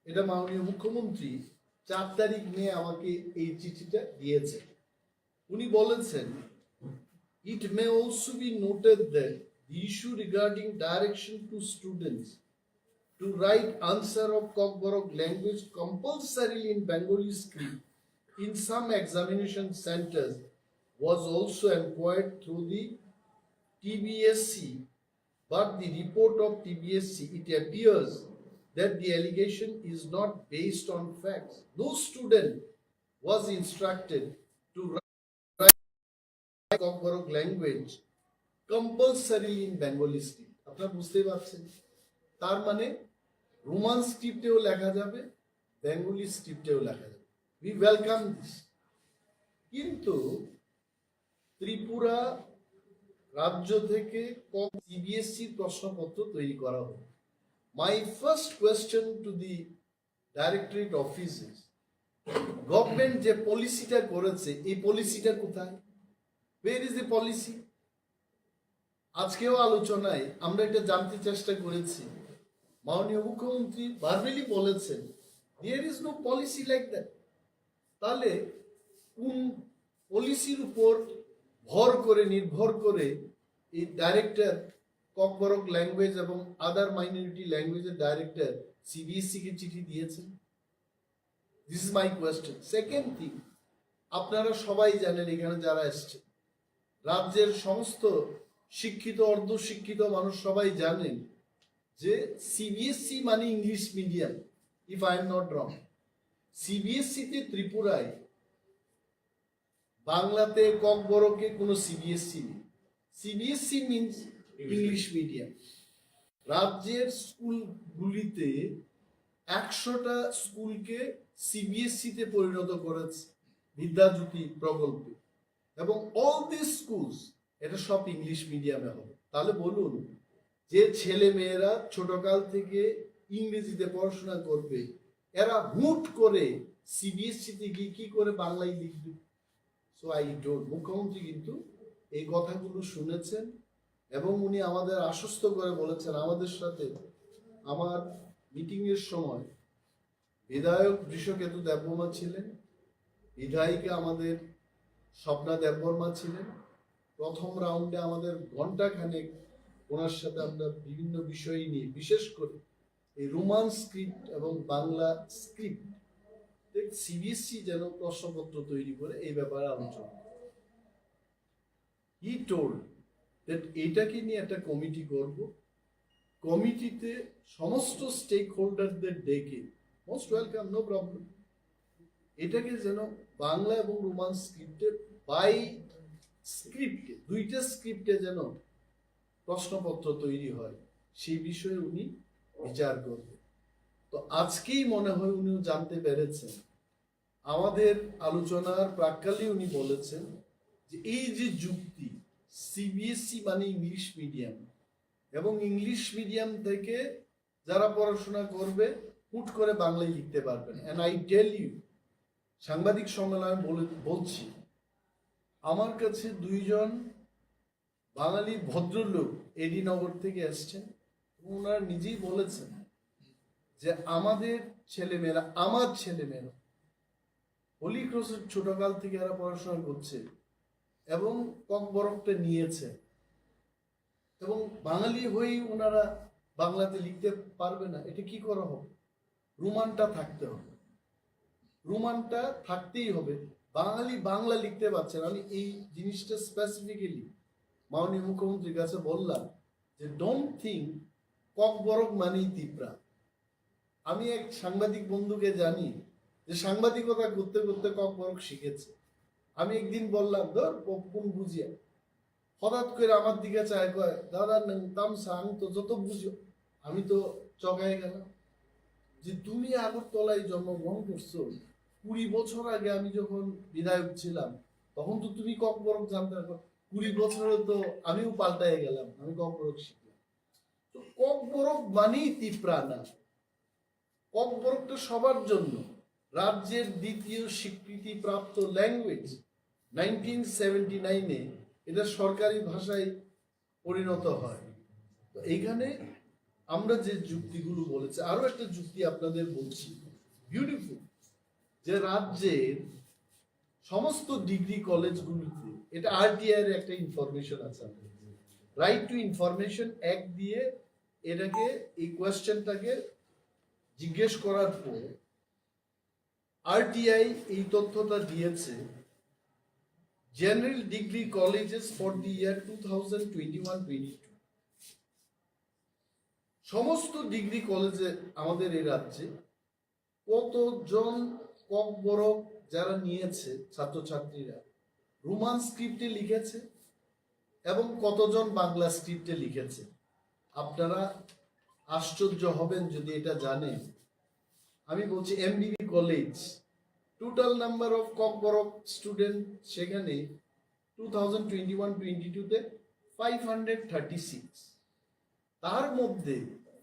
এটা মাননীয় মুখ্যমন্ত্রী চার তারিখ মে আমাকে এই চিঠিটা দিয়েছে। উনি বলেছেন, It may also be noted that the issue regarding direction to students to write answer of Kokborok language compulsorily in Bengali script in some examination centers was also inquired through the T B S C, but the report of T B S C, it appears that the allegation is not based on facts. No student was instructed to write Kokborok language compulsorily in Bengali script. আপনারা বুঝতেই পারছেন, তার মানে রোমান স্ক্রিপ্টেও লেখা যাবে, বেঙ্গলি স্ক্রিপ্টেও লেখা যাবে। We welcome this. কিন্তু ত্রিপুরা রাজ্য থেকে কম সিবিএসসি প্রশ্নপত্র তৈরি করা হোক। My first question to the directorate office is, government যে পলিসিটা করেছে, এই পলিসিটা কোথায়? Where is the policy? আজকেও আলোচনায় আমরা এটা জানতে চেষ্টা করেছি, মাননীয় মুখ্যমন্ত্রী ভার্বালি বলেছেন, There is no policy like that. তাহলে কোন পলিসির উপর ভর করে, নির্ভর করে এই ডাইরেক্টর ককবরক ল্যাঙ্গুয়েজ এবং আদার মাইনরিটি ল্যাঙ্গুয়েজের ডাইরেক্টর সিবিএসই কে চিঠি দিয়েছেন? This is my question. Second thing, আপনারা সবাই জানেন, এখানে যারা এসছে, রাজ্যের সমস্ত শিক্ষিত, অর্ধশিক্ষিত মানুষ সবাই জানেন যে সিবিএসই মানে English medium, if I am not wrong। সিবিএসইতে ত্রিপুরায় বাংলাতে ককবরকে কোনো সিবিএসই নেই। CBSE means English medium. রাজ্যের স্কুলগুলিতে একশোটা স্কুলকে সিবিএসইতে পরিণত করেছে বিদ্যাজ্যোতি প্রকল্পে, এবং অল দিস স্কুলস, এটা সব ইংলিশ মিডিয়ামে হবে। তাহলে বলুন, যে ছেলে মেয়েরা ছোটকাল থেকে ইংরেজিতে পড়াশোনা করবে, এরা হুট করে সিবিএসইতে গিয়ে কি করে বাংলায় লিখবে? So I told, মুখ্যমন্ত্রী কিন্তু এই কথাগুলো শুনেছেন এবং উনি আমাদের আশ্বস্ত করে বলেছেন, আমাদের সাথে আমার মিটিং এর সময় বিধায়ক বৃষকেতু দেববর্মা ছিলেন, বিধায়িকা আমাদের স্বপ্না দেববর্মা ছিলেন। প্রথম রাউন্ডে আমাদের ঘন্টাখানেক ওনার সাথে আমরা বিভিন্ন বিষয় নিয়ে, বিশেষ করে এই রোমান স্ক্রিপ্ট এবং বাংলা স্ক্রিপ্ট সিবিএসই যেন প্রশ্নপত্র তৈরি করে, এই ব্যাপারে আলোচনা। He told that এটাকে নিয়ে একটা কমিটি করব, কমিটিতে সমস্ত স্টেক হোল্ডারদের ডেকে, মোস্ট ওয়েলকাম, নো প্রবলেম। এটাকে যেন বাংলা এবং রোমান স্ক্রিপ্টে, বাই স্ক্রিপ্টে, দুইটা স্ক্রিপ্টে যেন প্রশ্নপত্র তৈরি হয়, সেই বিষয়ে উনি বিচার করবেন। তো আজকেই মনে হয় উনিও জানতে পেরেছেন। আমাদের আলোচনার প্রাক্কালে উনি বলেছেন যে এই যে যুক্তি, সিবিএসই মানে ইংলিশ মিডিয়াম, এবং ইংলিশ মিডিয়াম থেকে যারা পড়াশোনা করবে হুট করে বাংলায় লিখতে পারবেন। And I tell you, সাংবাদিক সম্মেলনে বলে বলছি, আমার কাছে দুইজন বাঙালি ভদ্রলোক এডি নগর থেকে এসছেন, ওনারা নিজেই বলেছেন যে আমাদের ছেলেমেয়েরা, আমার ছেলেমেয়েরা হোলি ক্রসের ছোটকাল থেকে এরা পড়াশোনা করছে এবং ককবরকটা নিয়েছে, এবং বাঙালি হয়েই ওনারা বাংলাতে লিখতে পারবে না, এটা কি করা হবে? রোমানটা থাকতে হবে, রোমানটা থাকতেই হবে। বাঙালি বাংলা লিখতে পারছে না। আমি এই জিনিসটা স্পেসিফিক্যালি মাননীয় মুখ্যমন্ত্রীর কাছে বললাম যে, "Don't think ককবরক মানেই তিপ্রা।" আমি এক সাংবাদিক বন্ধুকে জানি যে সাংবাদিকতা করতে করতে ককবরক শিখেছে। আমি একদিন বললাম, "ধর, প-, কোন বুঝিয়া?" হঠাৎ করে আমার দিকে চায়, কয়, "দাদা, নং তামসা, আমি তো যত বুঝি।" আমি তো চকায় গেলাম যে, "তুমি আগরতলায় জন্মগ্রহণ করছো, কুড়ি বছর আগে আমি যখন বিধায়ক ছিলাম, তখন তো তুমি ককবরক জানতে না। কুড়ি বছরে তো আমিও পাল্টায় গেলাম, আমি ককবরক শিখলাম।" তো ককবরক মানেই তিপ্রা না, ককবরক তো সবার জন্য। রাজ্যের দ্বিতীয় স্বীকৃতিপ্রাপ্ত ল্যাঙ্গুয়েজ নাইনটিন সেভেন্টি নাইনে এটা সরকারি ভাষায় পরিণত হয়। তো এইখানে আমরা যে যুক্তিগুলো বলেছি, আরো একটা যুক্তি আপনাদের বলছি, বিউটিফুল, যে রাজ্যের সমস্ত ডিগ্রি কলেজগুলিতে, এটা আরটিআই এর একটা ইনফরমেশন আছে, রাইট টু ইনফরমেশন অ্যাক্ট দিয়ে এটাকে, এই কোয়েশ্চেনটাকে জিজ্ঞেস করার পর আরটিআই এই তথ্যটা দিয়েছে, General Degree Colleges for the year two thousand twenty-one twenty-two, সমস্ত ডিগ্রি কলেজে আমাদের এই রাজ্যে কতজন ককবরক যারা নিয়েছে ছাত্রছাত্রীরা রোমান স্ক্রিপ্টে লিখেছে এবং কতজন বাংলা স্ক্রিপ্টে লিখেছে? আপনারা আশ্চর্য হবেন যদি এটা জানেন। আমি বলছি MBB college, total number of Kokborok student সেখানে two thousand twenty one twenty টুতে ফাইভ হান্ড্রেড থার্টি সিক্স, তার মধ্যে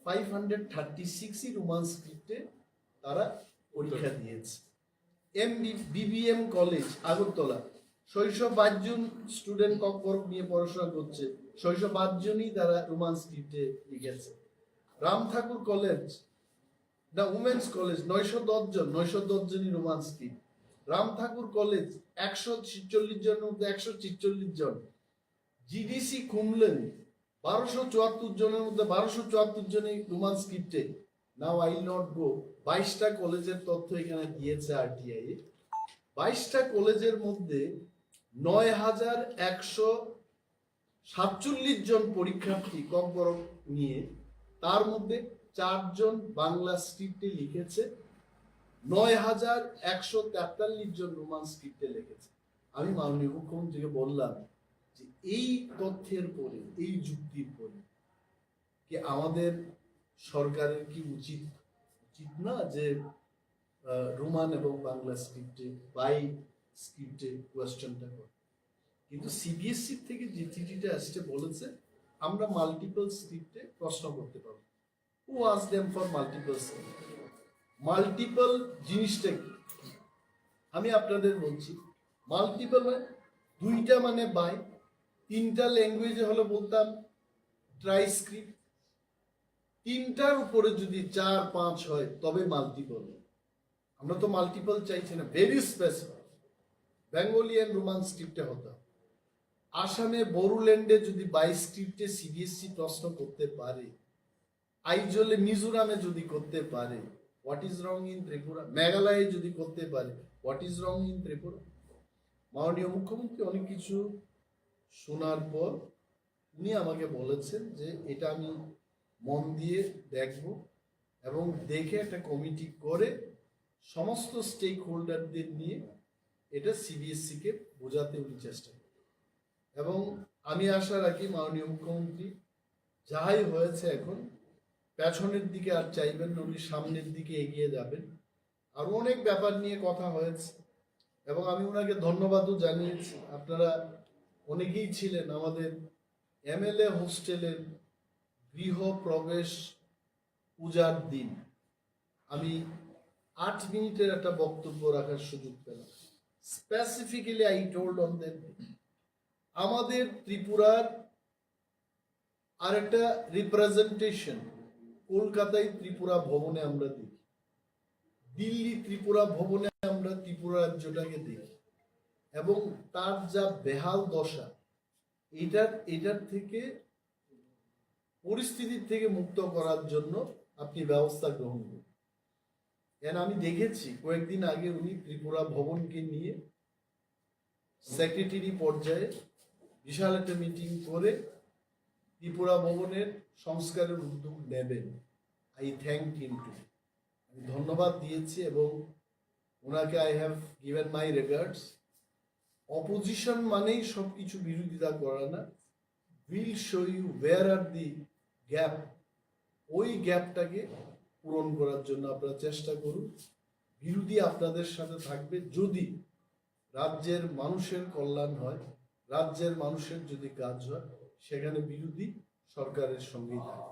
ফাইভ হান্ড্রেড থার্টি সিক্সই রোমান স্ক্রিপ্টে তারা পরীক্ষা দিয়েছে। এমবি বিবিএম কলেজ আগরতলা, ছয়শো বাইশ জন স্টুডেন্ট ককবরক নিয়ে পড়াশোনা করছে, ছয়শো বাইশ জনই তারা রোমান স্ক্রিপ্টে লিখেছে। রাম ঠাকুর কলেজ, না, উমেন্স কলেজ, নয়শো দশ জন, নয়শো দশ জনই রোমান স্ক্রিপ্ট। রাম ঠাকুর কলেজ, একশো ছেচল্লিশ জনের মধ্যে একশো ছেচল্লিশ জন। জিডিসি কুমলেন, বারোশো চুয়াত্তর জনের মধ্যে বারোশো চুয়াত্তর জনই রোমান স্ক্রিপ্টে। Now I will not go, বাইশটা কলেজের তথ্য এখানে দিয়েছে আরটিআই। বাইশটা কলেজের মধ্যে নয় হাজার একশো সাতচল্লিশ জন পরীক্ষার্থী ককবরক নিয়ে, তার মধ্যে চারজন বাংলা স্ক্রিপ্টে লিখেছে, নয় হাজার একশো তেতাল্লিশ জন রোমান স্ক্রিপ্টে লিখেছে। আমি মাননীয় মুখ্যমন্ত্রীকে বললাম যে এই তথ্যের পরে, এই যুক্তির পরে কি আমাদের সরকারের কি উচিত, উচিত না যে আহ, রোমান এবং বাংলা স্ক্রিপ্টে, বাই স্ক্রিপ্টে কোয়েশ্চেনটা করে? কিন্তু সিবিএসই থেকে যে চিঠিটা আসছে বলেছে আমরা মাল্টিপল স্ক্রিপ্টে প্রশ্ন করতে পারবো। Who asked them for multiple script? Multiple জিনিসটা কি? আমি আপনাদের বলছি, মাল্টিপল মানে দুইটা মানে বাই, তিনটা ল্যাঙ্গুয়েজে হলে বলতাম ট্রাইস্ক্রিপ্ট, তিনটার উপরে যদি চার পাঁচ হয় তবে মাল্টিপল। আমরা তো মাল্টিপল চাইছি না, very specific. Bengali and Roman স্ক্রিপ্টে হতো। আসামে বড়োল্যান্ডে যদি বাইস্ক্রিপ্টে সিবিএসসি প্রশ্ন করতে পারে, আইজলে মিজোরামে যদি করতে পারে, what is wrong in Tripura? মেঘালয়ে যদি করতে পারে, what is wrong in Tripura? মাননীয় মুখ্যমন্ত্রী অনেক কিছু শোনার পর উনি আমাকে বলেছেন যে এটা আমি মন দিয়ে দেখব এবং দেখে একটা কমিটি করে সমস্ত স্টেক হোল্ডারদের নিয়ে এটা সিবিএসসি কে বোঝাতে উনি চেষ্টা করবেন। এবং আমি আশা রাখি মাননীয় মুখ্যমন্ত্রী যাই হয়েছে এখন পেছনের দিকে আর চাইবেন না, উনি সামনের দিকে এগিয়ে যাবেন। আর অনেক ব্যাপার নিয়ে কথা হয়েছে এবং আমি ওনাকে ধন্যবাদও জানিয়েছি। আপনারা অনেকেই ছিলেন আমাদের এমএলএ হোস্টেলের গৃহ প্রবেশ পূজার দিন। আমি আট মিনিটের একটা বক্তব্য রাখার সুযোগ পেলাম। Specifically I told on that day, আমাদের ত্রিপুরার আর একটা রিপ্রেজেন্টেশন কলকাতায় ত্রিপুরা ভবনে আমরা দেখি, দিল্লি ত্রিপুরা ভবনে আমরা ত্রিপুরা রাজ্যটাকে দেখি, এবং তার যা বেহাল দশা, এটার এটার থেকে পরিস্থিতির থেকে মুক্ত করার জন্য আপনি ব্যবস্থা গ্রহণ করুন। And আমি দেখেছি কয়েকদিন আগে উনি ত্রিপুরা ভবনকে নিয়ে সেক্রেটারি পর্যায়ে বিশাল একটা মিটিং করে ত্রিপুরা ভবনের সংস্কারের উদ্যোগ নেবেন। I thank him too. আমি ধন্যবাদ দিয়েছি এবং ওনাকে I have given my regards. Opposition মানেই সব কিছু বিরোধিতা করা না। We'll show you where are the gap. ওই গ্যাপটাকে পূরণ করার জন্য আপনারা চেষ্টা করুন। বিরোধী আপনাদের সাথে থাকবে যদি রাজ্যের মানুষের কল্যাণ হয়, রাজ্যের মানুষের যদি কাজ হয়, সেখানে বিরোধী সরকারের সঙ্গেই থাকে।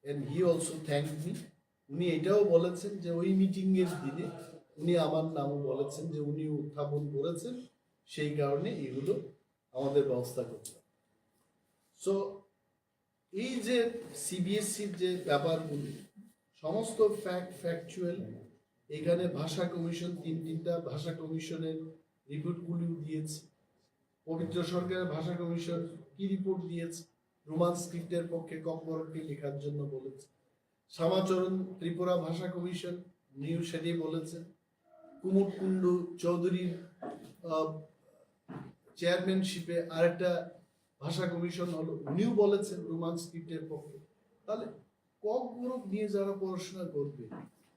And he also thanked me. উনি এটাও বলেছেন যে ওই মিটিং এর দিনে উনি আমার নামও বলেছেন যে উনি উত্থাপন করেছেন, সেই কারণে এগুলো আমাদের ব্যবস্থা করতে হবে। সো এই যে সিবিএসসির যে ব্যাপারগুলি, সমস্ত ফ্যাক্ট ফ্যাকচুয়াল। এখানে ভাষা কমিশন, তিন তিনটা ভাষা কমিশনের রিপোর্টগুলিও দিয়েছে। পবিত্র সরকারের ভাষা কমিশন কি রিপোর্ট দিয়েছে রোমান স্ক্রিপ্টের পক্ষে ককবরককে লেখার জন্য বলেছে। শ্যামাচরণ ত্রিপুরা ভাষা কমিশন উনিও সেটাই বলেছেন। কুমুদ কুণ্ডু চৌধুরীর চেয়ারম্যানশিপে আরেকটা ভাষা কমিশন হলো, উনিও বলেছেন রোমান স্ক্রিপ্টের পক্ষে। তাহলে ককবরক নিয়ে যারা পড়াশোনা করবে,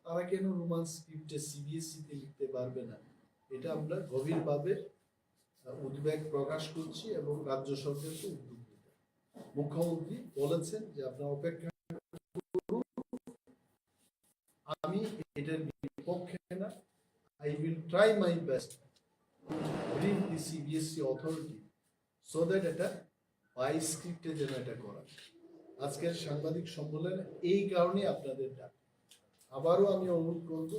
তারা কেন রোমান স্ক্রিপ্টে সিবিএসসি তে লিখতে পারবে না? এটা আমরা গভীরভাবে উদ্বেগ প্রকাশ করছি এবং রাজ্য সরকারকে উদ্যোগ নিতে। মুখ্যমন্ত্রী বলেছেন যে আপনারা অপেক্ষা করুন, আমি এটার বিপক্ষে না। I will try my best to bring the CBSE authority so that এটা বাইশ স্ক্রিপ্টে যেন এটা করা। আজকের সাংবাদিক সম্মেলনে এই কারণেই আপনাদের ডাক। আবারও আমি অনুরোধ করব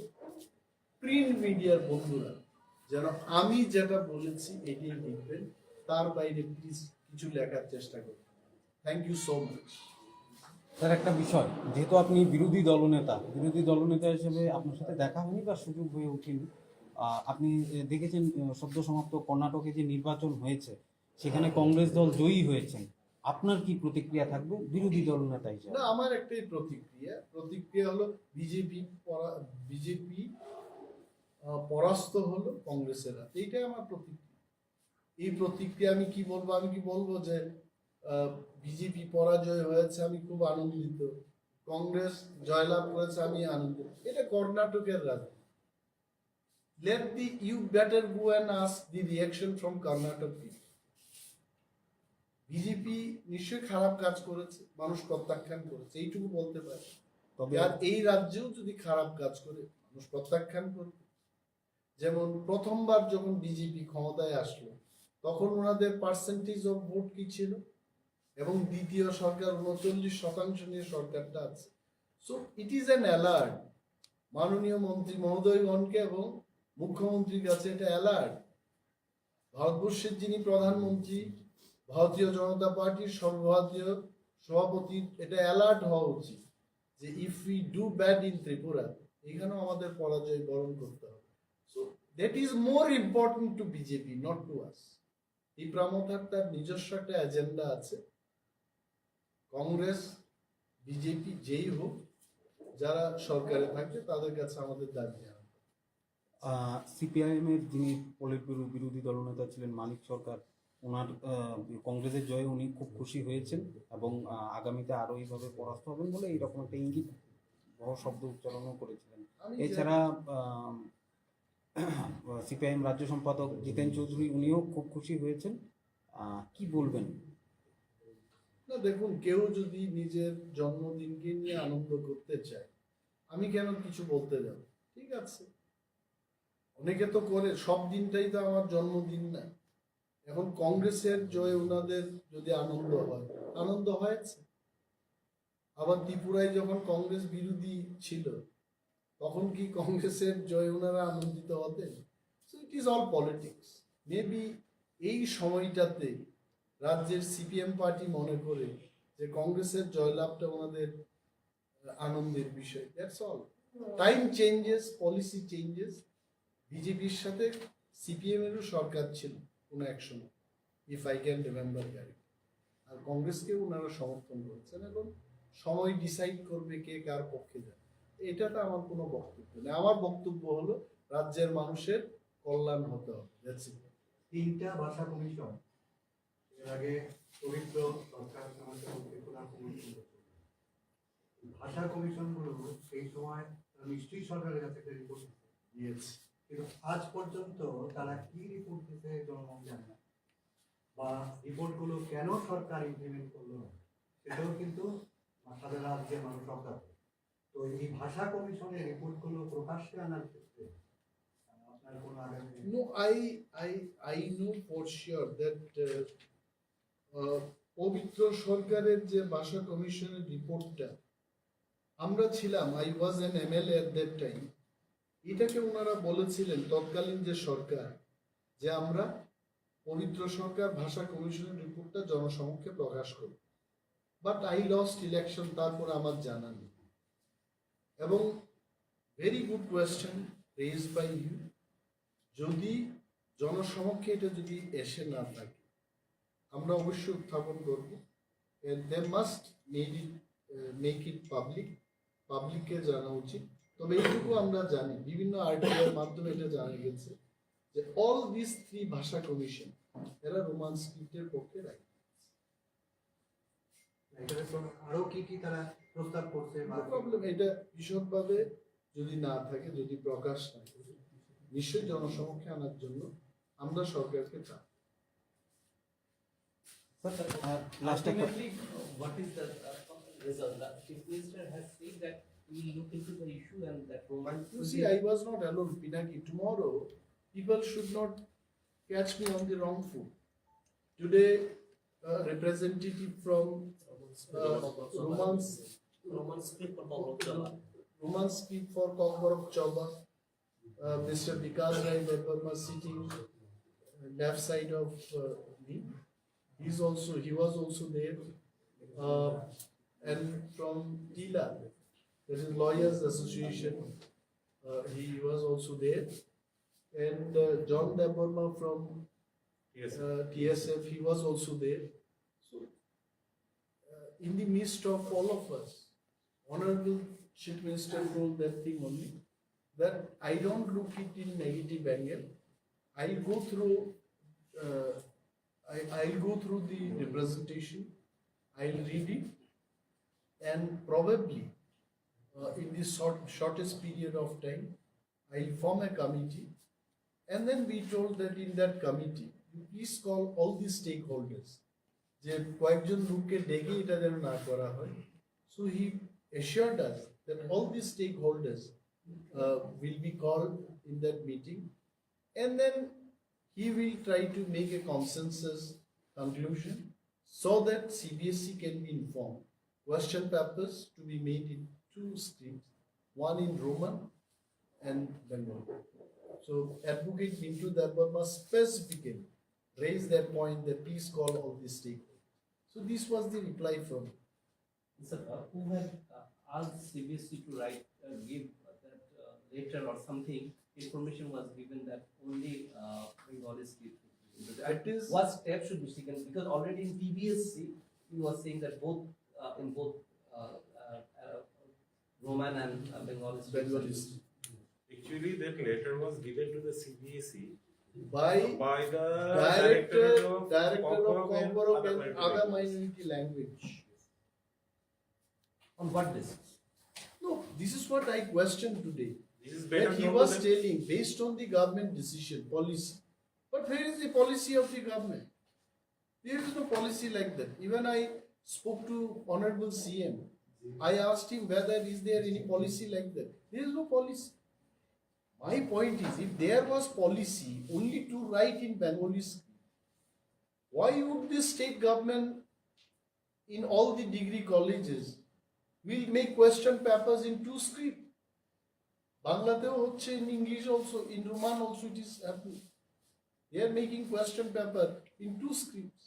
প্রিন্ট মিডিয়ার বন্ধুরা যেন আমি যেটা বলেছি এটাই লিখবেন, তার বাইরে প্লিজ কিছু লেখার চেষ্টা করবেন। Thank you so much. Sir, একটা বিষয়, যেহেতু আপনি বিরোধী দলনেতা, বিরোধী দলনেতা হিসেবে আপনার সাথে দেখা হয়নি বা সুযোগ হয়ে ওঠেনি। আহ, আপনি এ, দেখেছেন, আহ, সদ্য সমাপ্ত কর্ণাটকে যে নির্বাচন হয়েছে, সেখানে কংগ্রেস দল জয়ী হয়েছেন। আপনার কি প্রতিক্রিয়া থাকবে বিরোধী দলনেতা হিসেবে? না, আমার একটাই প্রতিক্রিয়া। প্রতিক্রিয়া হলো বিজেপি বিজেপি পরাস্ত হলো কংগ্রেসের হাতে, এইটাই আমার প্রতিক্রিয়া। এই প্রতিক্রিয়া আমি কি বলবো? আমি কি বলবো যে বিজেপি পরাজয় হয়েছে, আমি খুব আনন্দিত, কংগ্রেস জয়লাভ করেছে, আমি আনন্দিত? এটা কর্ণাটকের রাজনীতি। Let the, you better go and ask the reaction from Karnataka people. BJP নিশ্চয়ই খারাপ কাজ করেছে, মানুষ প্রত্যাখ্যান করেছে, এইটুকু বলতে পারি। তবে আর এই রাজ্যেও যদি খারাপ কাজ করে, মানুষ প্রত্যাখ্যান করবে। যেমন প্রথমবার যখন বিজেপি ক্ষমতায় আসলো, তখন ওনাদের পার্সেন্টেজ অফ ভোট কি ছিল, এবং দ্বিতীয় সরকার উনচল্লিশ শতাংশ নিয়ে সরকারটা আছে। So it is an alert, মাননীয় মন্ত্রী মহোদয়গণকে এবং মুখ্যমন্ত্রীর কাছে এটা অ্যালার্ট। ভারতবর্ষের যিনি প্রধানমন্ত্রী, ভারতীয় জনতা পার্টির সর্বভারতীয় সভাপতির এটা অ্যালার্ট হওয়া উচিত যে if we do bad in Tripura, এখানেও আমাদের পরাজয় বরণ করতে হবে। So that is more important to BJP, not to us. Tipra মথার তার নিজস্ব একটা এজেন্ডা আছে। কংগ্রেস, বিজেপি যেই হোক, যারা সরকারে থাকবে তাদের কাছে আমাদের দাবি জানানো। সিপিআইএম এর যিনি পলিট ব্যুরো বিরোধী দলনেতা ছিলেন মানিক সরকার, ওনার আহ, কংগ্রেসের জয়ে উনি খুব খুশি হয়েছেন এবং আহ, আগামীতে আরো এইভাবে পরাস্ত হবেন বলে এইরকম একটা ইঙ্গিত বড় শব্দ উচ্চারণও করেছিলেন। আমি যে- এছাড়া সিপিআইএম রাজ্য সম্পাদক জিতেন চৌধুরী উনিও খুব খুশি হয়েছেন। আহ, কি বলবেন? না, দেখুন, কেউ যদি নিজের জন্মদিনকে নিয়ে আনন্দ করতে চায়, আমি কেন কিছু বলতে যাব? ঠিক আছে, অনেকে তো করে, সব দিনটাই তো আমার জন্মদিন না। এখন কংগ্রেসের জয়ে ওনাদের যদি আনন্দ হয়, আনন্দ হয়েছে। আবার ত্রিপুরায় যখন কংগ্রেস বিরোধী ছিল, তখন কি কংগ্রেসের জয়ে ওনারা আনন্দিত হতেন? So it is all politics. Maybe এই সময়টাতে রাজ্যের সিপিএম পার্টি মনে করে যে কংগ্রেসের জয়লাভটা ওনাদের আনন্দের বিষয়। That's all. Time changes, policy changes. বিজেপির সাথে সিপিএম এরও সরকার ছিল কোনো এক সময়, if I can remember correctly. আর কংগ্রেসকে ওনারা সমর্থন করছেন। এখন সময় ডিসাইড করবে কে কার পক্ষে যায়। এটাতে আমার কোনো বক্তব্য নেই। আমার বক্তব্য হলো রাজ্যের মানুষের কল্যাণ হতে হবে। That's it. তিনটা ভাষা কমিশন, এর আগে পবিত্র সরকার আমাদের মধ্যে প্রধান কমিশন করছিল। ভাষা কমিশন গুলো সেই সময় তারা নিশ্চয়ই সরকারের কাছে একটা রিপোর্ট দিচ্ছে, ইয়েস। কিন্তু আজ পর্যন্ত তারা কি রিপোর্ট দিচ্ছে জনগণ জানে না, বা রিপোর্ট গুলো কেন সরকার ইমপ্লিমেন্ট করলো না, সেটাও কিন্তু সারা রাজ্যের মানুষ অজ্ঞাত। তো এই ভাষা কমিশনের রিপোর্ট গুলো প্রকাশ্যে আনার ক্ষেত্রে আপনার কোনো আগামী No, I, I, I know for sure that uh, uh, পবিত্র সরকারের যে ভাষা কমিশনের রিপোর্টটা, আমরা ছিলাম, I was an MLA at that time, এটাকে ওনারা বলেছিলেন তৎকালীন যে সরকার, যে আমরা পবিত্র সরকার ভাষা কমিশনের রিপোর্টটা জনসমক্ষে প্রকাশ করব। But I lost election, তারপরে আমার জানা নেই। এবং very good question raised by you, যদি জনসমক্ষে এটা যদি এসে না থাকে, আমরা অবশ্যই উত্থাপন করব। And they must made it, uh, make it public, পাবলিককে জানা উচিত। তবে এইটুকু আমরা জানি, বিভিন্ন আরটিআই এর মাধ্যমে এটা জানা গেছে যে all these three ভাষা কমিশন এরা রোমান স্ক্রিপ্টের পক্ষে রাইট। এখানে তো আরো কি কি তারা প্রস্তাব করছে বা প্রবলেম, এটা বিশদভাবে যদি না থাকে, যদি প্রকাশ না থাকে, নিশ্চয়ই জনসমক্ষে আনার জন্য আমরা সরকারকে চাপ লাস্ট একটা Ultimately, what is the uh, result? The chief minister has said that he will look into the issue and that Roman. You see, I was not alone, Pinaki. Tomorrow, people should not catch me on the wrong foot. Today, a representative from uh, Romans, Roman script for Kokborok Choba. Roman script for Kokborok Choba, uh, Mister Vikas Rai Debbarma sitting left side of uh, me. He's also, he was also there. Uh, and from TILA, that is Lawyers Association, uh, he was also there. And uh, John Debbarma from uh, T S F, he was also there. So, uh, in the midst of all of us, Honorable Chief Minister told that thing only, that I don't look it in negative angle. I'll go through, uh, I, I'll go through the representation, I'll read it, and probably uh, in this short, shortest period of time, I'll form a committee. And then we told that in that committee, you please call all the stakeholders. যে কয়েকজন লোককে ডেকে এটা যেন না করা হয়। So he assured us that all the stakeholders uh, will be called in that meeting, and then he will try to make a consensus conclusion so that C B S E can be informed. Question papers to be made in two streams, one in Roman and Bengali. So Advocate Mintu Debbarma specifically raised that point that please call all the stakeholders. So this was the reply from Sir, uh, who had uh, asked C B S E to write, uh, give uh, that uh, letter or something, information was given that only uh, Bengali script should be written. That is- What steps should be taken? Because already in T B S C, he was saying that both, uh, in both uh, uh, uh, Roman and uh, Bengali script. Bengali script. Actually, that letter was given to the C B S E by by the director, director of director of Kokborok and Kokborok other and minority other languages. Minority language. On what basis? No, this is what I questioned today. This is better That he known was to the telling based on the government decision, policy. But where is the policy of the government? There is no policy like that. Even I spoke to Honorable C M. I asked him whether is there any policy like that. There is no policy. My point is, if there was policy only to write in Bengali script, why would the state government in all the degree colleges will make question papers in two script? বাংলাতেও হচ্ছে, in English also, in Roman also it is happening. They are making question paper in two scripts.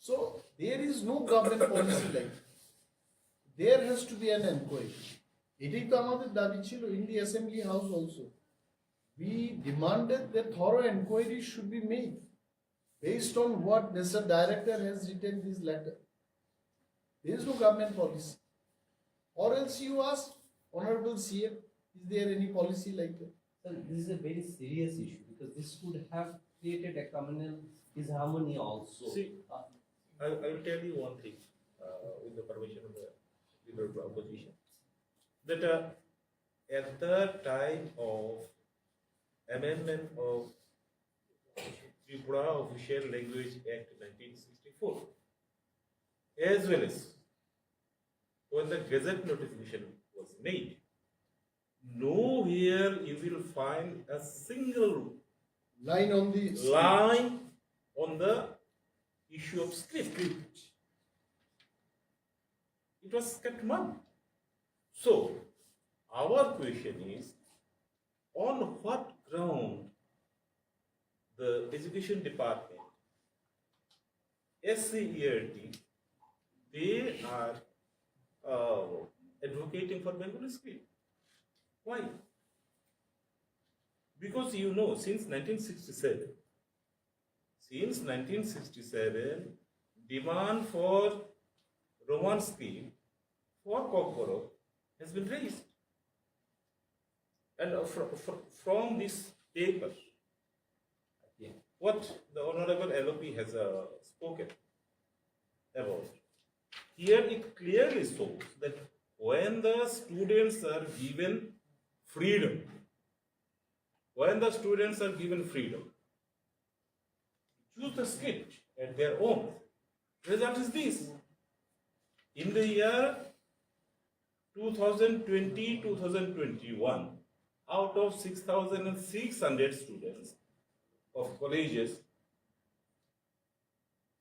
So there is no government policy like that. There has to be an inquiry. এটাই তো আমাদের দাবি ছিল in the assembly house also. We demanded that thorough inquiry should be made based on what Mister Director has written this letter. There is no government policy. Or else you ask Honorable C M, is there any policy like that? Sir, this is a very serious issue because this could have created a communal disharmony also. See, Uh, I, I will tell you one thing uh, with the permission of the leader of the opposition. That uh, at the time of amendment of Tripura Official Language Act nineteen sixty-four, as well as when the gazette notification was made, nowhere you will find a single Line on the line on the issue of script. It was kept mum. So, our question is, on what ground the education department, S C E R T, they are uh, advocating for Bengali script? Why? Because you know, since nineteen sixty-seven, since nineteen sixty-seven, demand for Roman script for Kokborok has been raised. And uh, fr- fr- from this paper, Yeah. what the Honorable L O P has uh, spoken about, here it clearly shows that when the students are given freedom, when the students are given freedom, choose the script at their own. Result is this. In the year two thousand twenty, two thousand twenty-one, out of six thousand six hundred students of colleges,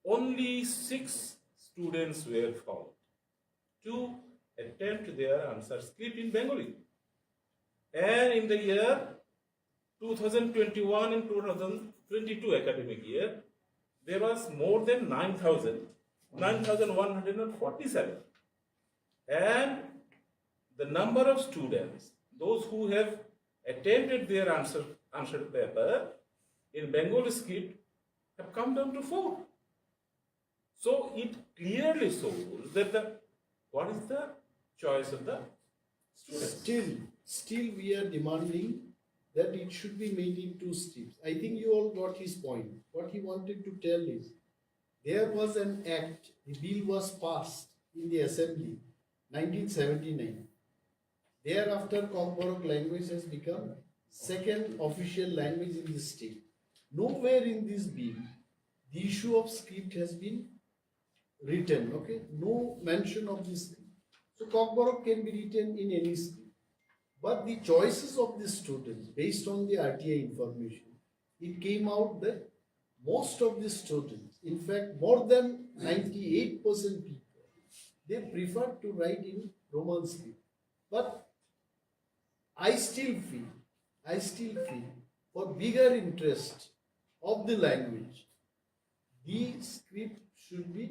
only six students were found to attempt their answer script in Bengali. And in the year two thousand twenty-one and two thousand twenty-two academic year, there was more than nine thousand, nine thousand one hundred forty-seven. And the number of students, those who have attempted their answer, answer paper in Bengali script, have come down to four. So it clearly shows that the, what is the choice of the students? Still, still we are demanding that it should be made in two steps. I think you all got his point. What he wanted to tell is, there was an act, the bill was passed in the assembly, nineteen seventy-nine. Thereafter, Kokborok language has become second official language in the state. Nowhere in this bill, the issue of script has been written, okay? No mention of this script. So Kokborok can be written in any script. But the choices of the students, based on the R T I information, it came out that most of the students, in fact, more than ninety-eight percent people, they prefer to write in Roman script. But I still feel, I still feel for bigger interest of the language, the script should be,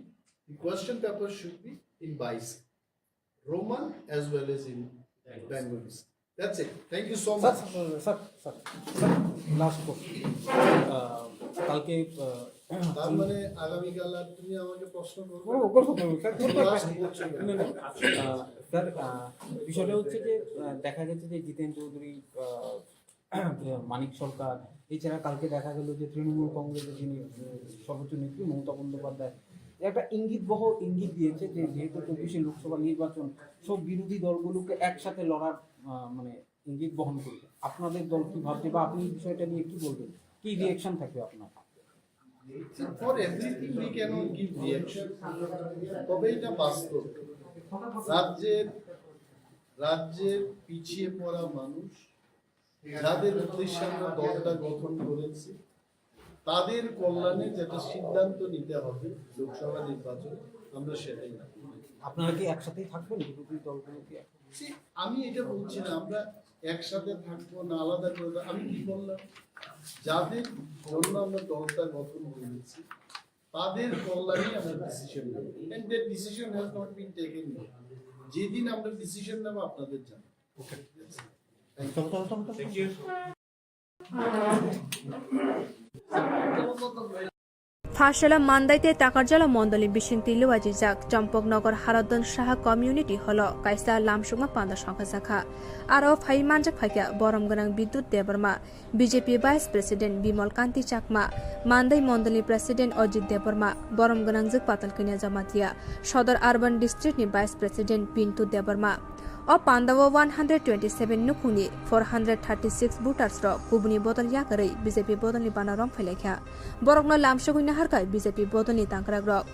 the question paper should be in Bais, Roman as well as in Bengalis. That's it. Thank you so much. Sir, sir, sir, sir, last question. Uh, কালকে, uh, তার মানে আগামীকাল আর তুমি আমাকে প্রশ্ন করবে? করবো, করবো, করবো, স্যার, করবো। Last question. না, না, আহ, স্যার, আহ, বিষয়টা হচ্ছে যে, আহ, দেখা গেছে যে জিতেন চৌধুরী, আহ, মানিক সরকার, এছাড়া কালকে দেখা গেল যে তৃণমূল কংগ্রেসের যিনি, উম, সর্বোচ্চ নেত্রী মমতা বন্দ্যোপাধ্যায় একটা ইঙ্গিত বহ ইঙ্গিত দিয়েছে যে যেহেতু চব্বিশে লোকসভা নির্বাচন, সব বিরোধী দলগুলোকে একসাথে লড়ার, আহ, মানে ইঙ্গিত বহন করবে। আপনাদের দল কি ভাবছে বা আপনি এই বিষয়টা নিয়ে কি বলবেন, কি রিয়াকশন থাকবে আপনার? See, for everything we cannot give reaction. তবে এটা বাস্তব, রাজ্যের রাজ্যের পিছিয়ে পড়া মানুষ, যাদের উদ্দেশ্যে আমরা দলটা গঠন করেছি, তাদের কল্যাণে যেটা সিদ্ধান্ত নিতে হবে লোকসভা নির্বাচনে, আমরা সেটাই নেব। আপনারা কি একসাথেই থাকবেন, বিরোধী দলগুলো কি? See, আমি এটা বলছি না আমরা একসাথে থাকবো না আলাদা করে থাকবো। আমি কি বললাম, যাদের জন্য আমরা দলটা গঠন করেছি, তাদের কল্যাণে আমরা ডিসিশন নেব। And that decision has not been taken yet. যেদিন আমরা ডিসিশন নেব, আপনাদের জানাবো। ওকে। Thank you. Pharsela Mandai tei Takarjala mondolni bisingtwi luajijak Champaknagar Haradhan Saha Community Hall-o kaisa lamsukma panda songkhajakha. Aro phai manjak phaikha borom gwnang Bidyut Debbarma, B J P Vice President Bimal Kanti Chakma, Mandai mondolni President Ajit Debbarma, borom gwnang Jwkpatal Kanya Jamatia, Sodor Urban District ni Vice President Pintu Debbarma. O pandao one hundred twenty-seven nukhungni four hundred thirty-six voters rok kubuni bodol yakarwi B J P bodolni bana romphailaikha. Borokno lamsogwi naharkha B J P bodolni tangkrakrok.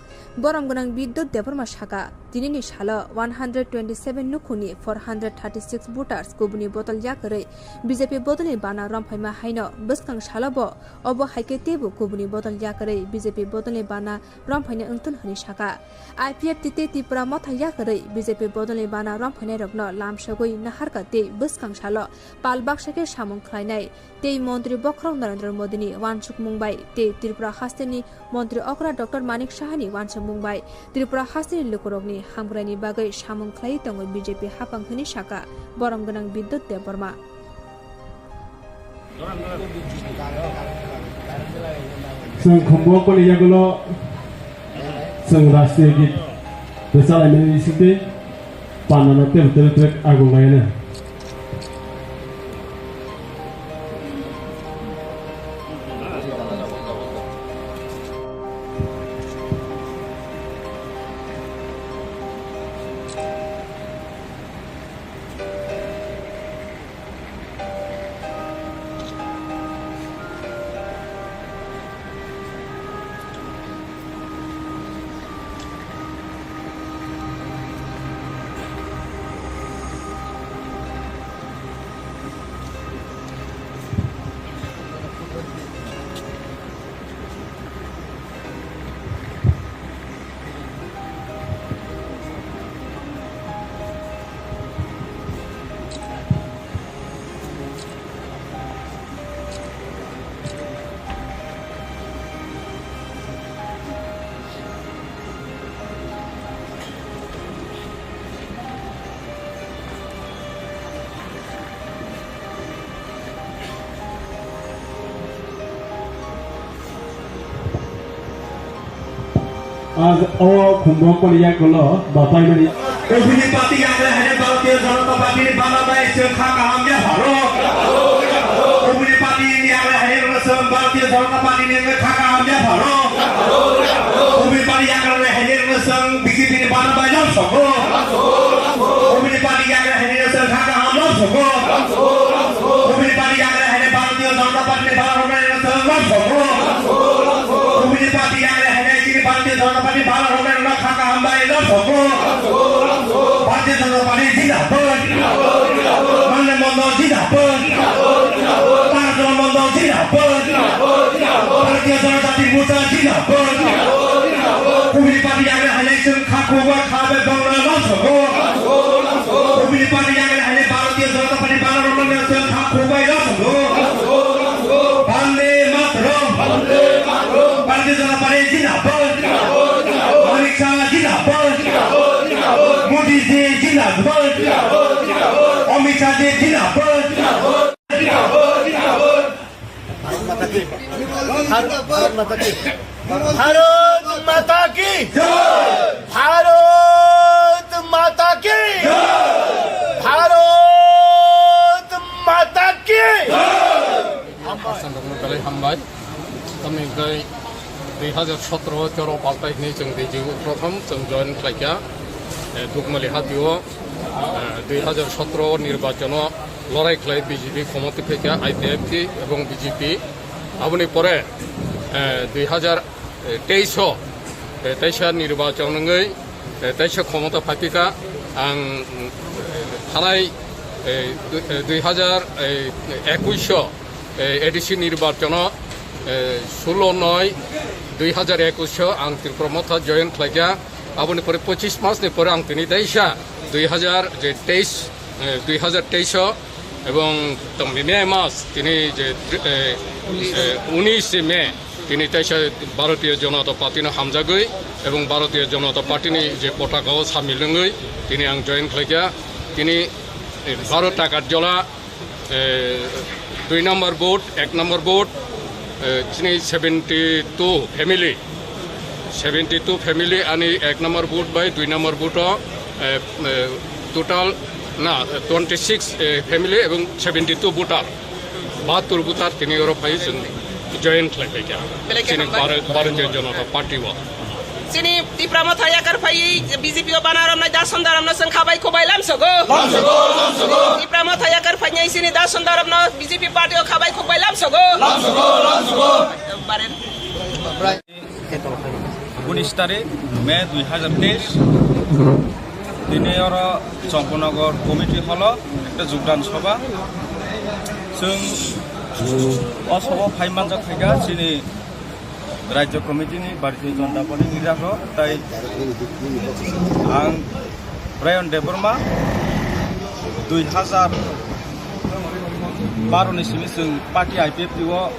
Borom gwnang Bidyut Debbarma saka, tinini salo one hundred twenty-seven nukhungni four hundred thirty-six voters kubuni bodol yakarwi B J P bodolni bana romphaima haino bwskang salo bo obo hai khe teibo kubuni bodol yakarwi B J P bodolni bana romphaina wngthun hwnwi saka. I P F T tei Tipra Motha yakarwi B J P bodolni bana romphainairokno lamsogwi naharkha tei bwskang salo pal baksa khe samung khlainai tei Montri Bokhorok Narendra Modini uansukmung bai tei Tripura hasteni Montri okra Doctor Manik Sahani uansukmung bai Tripura hasteni lukurokni hamkraini bagwi samung khlaiwi tongo B J P haphang hwnwi saka borom gwnang Bidyut Debbarma. Chwng khumbo poni yagulo chwng rashtriya git rwchalaimani bisingtwi pandano tebuk tebuk tebuk agung laino. Aaj o khumbo poni yagulo bapaimani. Ubini party yagra haine Bharatiya Janata Party ni bana bai chwng kha kaham ya pharo. Ubini party yagra haine chwng Bharatiya Janata Party ni kha kaham ya pharo. Ubini party yagra haine chwng B J P ni bana bai lom sokro. Ubini party yagra haine chwng kha kaham lom sokro. Ubini party yagra haine Bharatiya Janata Party ni bana bai lom sokro. Ubini party yagra haine chini Bharatiya Janata Party bana bai lom kha kaham bai lom sokro. Bharatiya Janata Party jindabad. Manik Mondol jindabad. Tarak Mondol jindabad. Bharatiya Janata Party Morcha jindabad. Ubini party yagra haine chwng kha khubui kha bai bongla lom sokro. Ubini party yagra haine Bharatiya Janata Party bana bai lom chwng kha khubui lom sokro. Bande Mataram. Bharatiya Janata Party jindabad. Zindabad! Amit Shah ji zindabad! Bharat Mata ki! Bharat Mata ki! Bharat Mata ki! Hambai. Belai hambai. Tamni hwnkhe dui hazar sotro choro paltai hwnwi chwng D G U prothom chwng join khlaikha, eh, Dukmali hatio, eh, dui hazar sotro nirbachono lorai khlai B J P khomoti phaikha, I P F T ebong B J P. Aboni pore, eh, dui hazar teis o, eh, teisa nirbachon wngwi, eh, teisa khomota phaipikha. Ang, mm, thanai, eh, du-, eh, dui hazar, eh, ekuis o, eh, A D C nirbachono, eh, sullo noi dui hazar ekuis o ang Tipra Motha join khlaikha. Aboni pore pochis mas ni pore ang tini teisa dui hazar je teis, eh, dui hazar teis o ebong tongmini mas tini je, eh, eh, unis May tini teisa Bharatiya Janata Party no hamjagwi ebong Bharatiya Janata Party ni je potaka o samil wngwi tini ang join khlaikha. Tini, eh, Bharat Takarjola, eh, dui number booth, ek number booth, eh, chini seventy two family, seventy two family ani ek number booth bai dui number booth o, eh, eh, total na twenty six, eh, family ebong seventy two voter, bahattur voter tini oro phai chwng join khlai phaikha. Belai khe chini hambai. Bhar-, Bharatiya Janata Party o. Chini Tipra Motha yakar phaiwi B J P o bana romnai Dason Daramno chwng khabai khubai lamsogo. Lamsogo, lamsogo. Tipra Motha yakar phainai chini Dason Daramno B J P party o khabai khubai lamsogo. Lamsogo, lamsogo. Baren. Unis tarik May dui hazar teis. Tini oro Chongkanagar committee hall o ekta jogdan sabha. Chwng o sabha phai manjak khaikha chini Rajya Committee ni Bharatiya Janata Party ni leader rok, tai ang Brian Debbarma, dui hazar baro ni simi chwng party I P F T o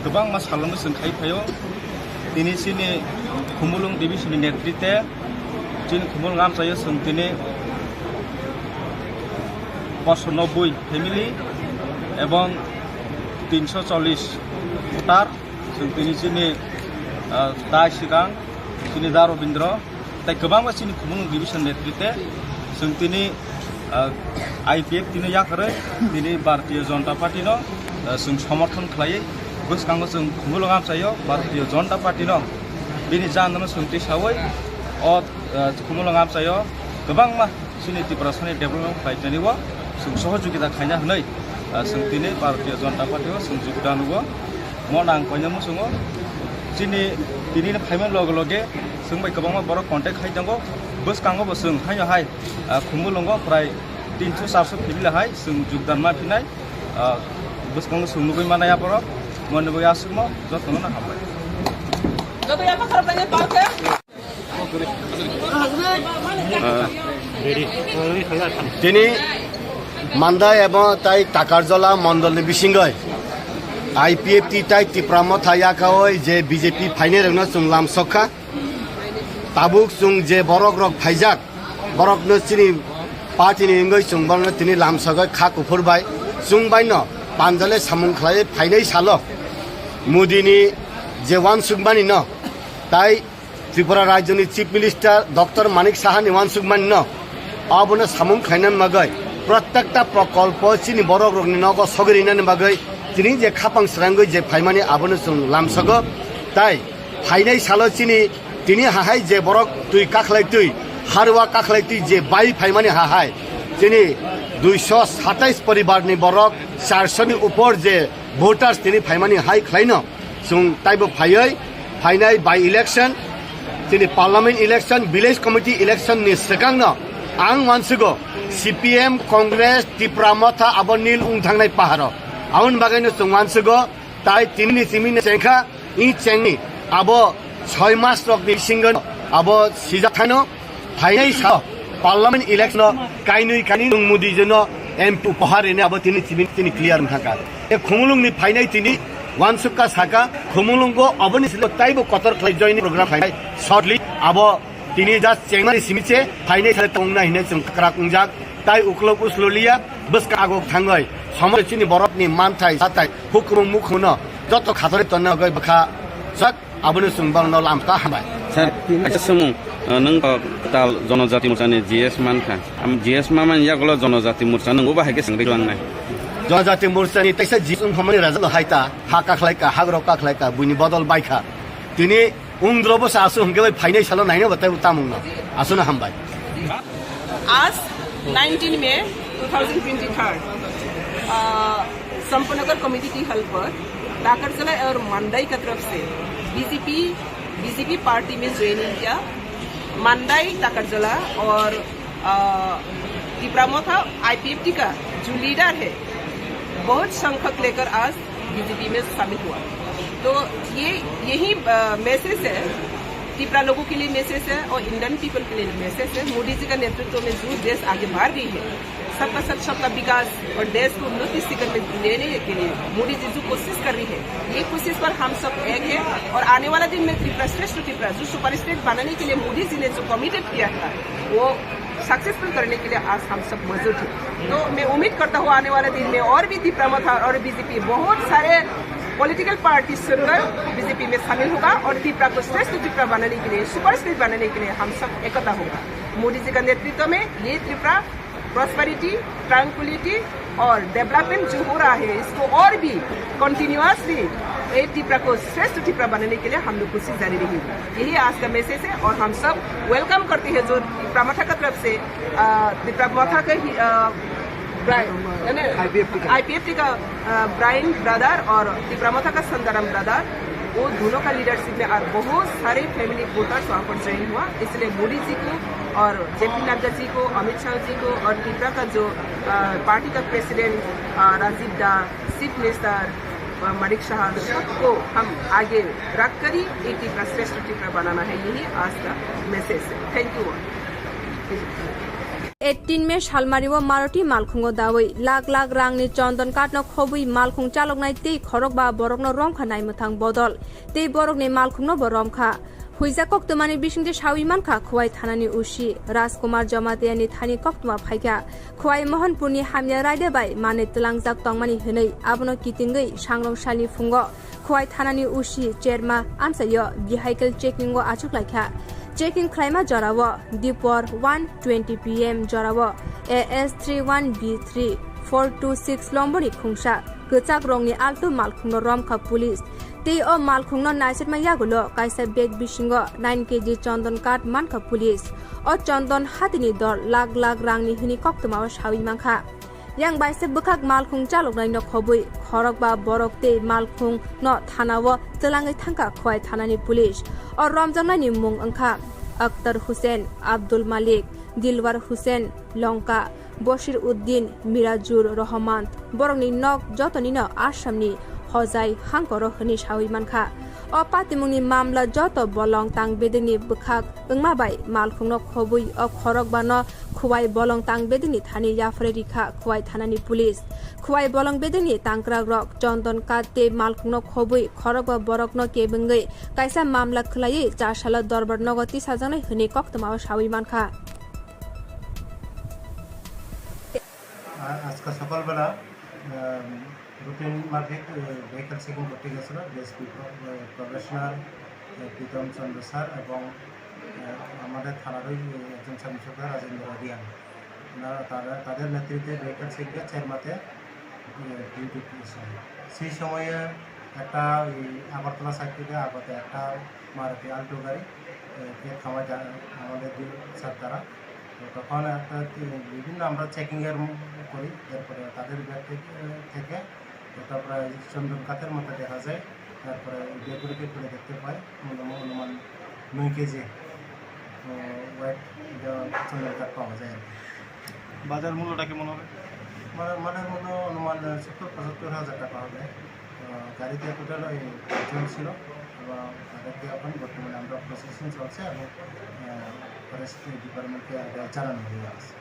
kwbangma salongo chwng khai phaio. Tini chini Khumulwng division ni netrite chini Khumulwng amchaio chwng tini poso nobboi family ebong tinsho chollish voter. Chwng tini chini, ah, tai swkang chini Da Robindra tei kwbangma chini Khumulwng division netrite chwng tini, ah, I P F T no yakarwi tini Bharatiya Janata Party no, ah, chwng somorthon khlaiwi bwskango chwng Khumulwng amchaio Bharatiya Janata Party no bini jandano chwng tisawi o, ah, Khumulwng amchaio kwbangma chini Tiprasani development khlainani o chwng sohojogita khaina hwnwi, ah, chwng tini Bharatiya Janata Party o chwng jogdan o mo nang koina muchungo. Chini tini phaima loge loge chwng bai kwbangma borok contact khai tongo. Bwskango bo chwng haino hai, ah, Khumulwngo prai tinsho charso family hai chwng jogdan ma phinai, ah, bwskango chwng nugwi manai aborok. Mo nugwi aswkmo jotono no hambai. Tini Mandai ebo tai Takarjola mondolni bisingoi I P F T tai Tipra Motha yakaoi je B J P phainairokno chwng lamsokha. Tabuk chwng je borok rok phaijak, borokno chini party ni wngwi chwng borokno tini lamsogwi kha kuphur bai chwng baino panjale samung khlaiwi phainai salo Modi ni je uansukmani no tai Tripura Rajyoni Chief Minister Doctor Manik Saha ni uansukmani no abono samung khlaina bagwi prottekta prokolpo chini borok rokni nogo sogwi rinani bagwi tini je khapang srangwi je phaimani abono chwng lamsogo. Tai phainai salo chini tini hahai je borok twi kakhlai twi harwa kakhlai twi je bai phaimani hahai chini duiso satais poribar ni borok charso ni upor je voters tini phaimani hai khlaino. Chwng taibo phaiwi phainai by election, chini parliament election, village committee election ni swkangno ang uansukgo C P M, Congress, Tipra Motha abo nil wng thangnai paharo. Aboni bagwino chwng uansukgo tai tini ni simi ni chengkha, i chengni abo soi mas rokni bisingo abo sijak thano. Phainai sa parliament election o kainwi kainwi nwng Modi jeno M P upohar rine abo tini tini tini clear wngkha. E Khumulwng ni phainai tini uansukha saka Khumulwng go aboni silo taibo kotor khlai join program phainai shortly abo Tini just chengmani simi se phainai thale tongna hinwi chwng kwkrak wngjak. Tai uklok uslo liya, bwskang agok thangwi. Somoi chini borokni manthai, sathai, hukrung mukhungno joto khatorwi tonna bagwi bwkha sak abono chwng bangno lamka hambai. Sir, kaisa swngmung, uh, nwng, uh, tal Jonojati Morchani G S mankha. Am G S mamani yagulo Jonojati Morcha nwng bo bahai khe swngwi langnai. Jonojati Morchani teisa G S wngphamani rajalo haita, ha kakhlaika, hagrok kakhlaika, buini bodol baikha. Tini Ungdrobo sa aswk hwnkhe bai phainai salo naina bo tei tamungno. Aswkno hambai. आज नाइनटीन मई two thousand twenty three, अ, संपनगर कमेटी की हल पर टाकरजला और मंडई का तरफ से बीजेपी, बीजेपी पार्टी में ज्वाइनिंग किया। मंडई, टाकरजला और, अ, तिपरा मोथा आईपीएफटी का जो लीडर है, बहुत संख्यक लेकर आज बीजेपी में शामिल हुआ। तो ये, यही, अ, मैसेज है, तिपरा लोगों के लिए मैसेज है और इंडियन पीपल के लिए मैसेज है। मोदी जी का नेतृत्व में जो देश आगे बढ़ रही है, सबका साथ सबका विकास और देश को उन्नति शिखर में लेने के लिए मोदी जी जो कोशिश कर रही है, ये कोशिश पर हम सब एक है। और आने वाला दिन में त्रिपुरा श्रेष्ठ त्रिपुरा जो सुपर स्टेट बनाने के लिए मोदी जी ने जो कमिटेड किया था, वो सक्सेसफुल करने के लिए आज हम सब मौजूद हैं। तो मैं उम्मीद करता हूँ आने वाले दिन में और भी तिपरा मोथा और बीजेपी बहुत सारे पॉलिटिकल पार्टी छोड़कर बीजेपी में शामिल होगा और तिपरा को श्रेष्ठ तिपरा बनाने के लिए, सुपर स्टेट बनाने के लिए हम सब एकता होगा। मोदी जी का नेतृत्व में ये तिपरा प्रॉस्पेरिटी, ट्रैंक्विलिटी और डेवलपमेंट जो हो रहा है, इसको और भी कंटिन्यूअसली ये तिपरा को श्रेष्ठ तिपरा बनाने के लिए हम लोग कोशिश जारी रहेगी। यही आज का मैसेज है और हम सब वेलकम करते हैं जो तिपरा मोथा का तरफ से, अ, तिपरा मोथा के ही, अ, ब्राइन, यानी आईपीएफटी का। आईपीएफटी का, अ, ब्राइन ब्रदर और तिपरा मोथा का संदाराम ब्रदर, वो दोनों का लीडरशिप में और बहुत सारे फैमिली वोटर्स वहाँ पर ज्वाइन हुआ। इसलिए मोदी जी को और जेपी नड्डा जी को, अमित शाह जी को और तिपरा का जो, अ, पार्टी का प्रेसिडेंट, अ, राजीव दा, चीफ मिनिस्टर, अ, मानिक साहा, सबको हम आगे रख कर ही एक तिपरा श्रेष्ठ तिपरा बनाना है। यही आज का मैसेज है। Thank you all. Eighteen may Salmari o Maruti malkhungo dawi lakh lakh rangni chondon kathno khobwi malkhung chaloknai tei khorokba borokno romkha naimwthang bodol tei borokni malkhungno bo romkha. Huijak koktwmani bisingtwi sawi mankha Khowai thanani O C Rajkumar Jamatiani thani koktwma phaikha. Khowai Mohanpurni hamya raida bai manwi twlangjak tongmani hwnwi abono kitingwi sangrong salni phungo Khowai thanani O C Cherma amchaio vehicle checking o achuklaikha. Checking khlaima jorao dipor one twenty P M jorao A S three one B three four two six lomboni khungsa kwchak rongni altu malkhungno romkha police. Tei o malkhungno naisirma yagulo kaisa bag bisingo nine K G chondon kath mankha police. O chondon hatini dor lakh lakh rangni hwnwi koktwmao sawi mankha. Yang baise bwkhak malkhung chaloknaino khobwi khorokba borok tei malkhungno thanao twlangwi thangkha Khowai thanani police. O romjaknaini mung wngkha Akhtar Hussain, Abdul Malik, Dilwar Hussain, Longka, Bashir Uddin, Mirajur Rahman. Borokni nok jotonino Assamni Hojai hangkoro hwnwi sawi mankha. O patimungni mamla joto bolong tang bedekni bwkhak wngma bai malkhungno khobwi o khorokbano Khowai bolong tang bedekni thani yapharwi rikha Khowai thanani police. Khowai bolong bedekni tangkrakrok chondon kath tei malkhungno khobwi khorokba borokno kebengwi kaisa mamla khwlaiwi chasalo dorbar nogo tisajaknai hwnwi koktwmao sawi mankha. আ-, আজকে সকালবেলা, আম, রুটিন মাফিক, এ, vehicle checking করতে গেছিল ডিএসপি প্র-, এ, প্রবেশনার, এ, প্রীতম চন্দ্র স্যার এবং, এ, আমাদের থানারই, এ, একজন সাব ইন্সপেক্টর রাজেন্দ্র রিয়াং। ওনারা, তারা, তাদের নেতৃত্বে ভেহিকল চেকিংয়ে চেরমাতে, এ, ডিউটি করেছেন। সেই সময়ে একটা ওই আগরতলা সাইড থেকে আগত একটা মারুতি আল্টো গাড়ি, এ, কে থামায় যা-, আমাদের যে স্যার তারা। তো তখন একটা কি বিভিন্ন আমরা চেকিংয়ের ম-, করি, এরপরে তাদের ব্যাগ থেকে, থেকে এটা প্রায় চন্দন কাঠের মতো দেখা যায়। তারপরে ওই ব্যাগগুলোকে খুলে দেখতে পাই, অনুমান, অনুমান নয় কেজি, আহ, ওয়েট এটা চন্দন কাঠ পাওয়া যায় আর কি। বাজার মূল্যটা কেমন হবে? মানে, মালের মূল্য অনুমান সত্তর পঁচাত্তর হাজার টাকা হবে। আহ, গাড়িতে টোটাল ওই পাঁচজন ছিল এবং তাদেরকে এখন বর্তমানে আমরা প্রসেসিং চলছে এবং, আহ, ফরেস্ট ডিপার্টমেন্টকে এটা জানানো হয়ে আছে।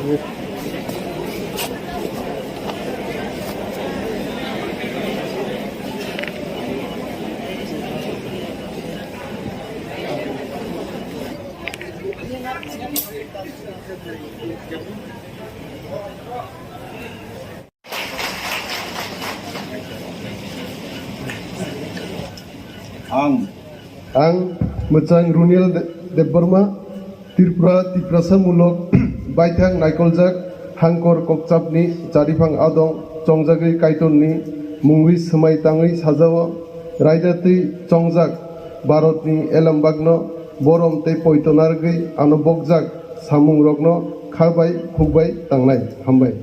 Ang. Ang Mwchang Runiel De-, Debbarma, Tripura, Tiprasa mulok baithang naikoljak hangkor kokchapni chariphang adong chongjagwi Kaitorni mungwi swmai tangwi sajao, raida twi chongjak Bharatni elembakno borom tei poito narwgwi ano bokjak samungrokno kha bai khuk bai tangnai. Hambai.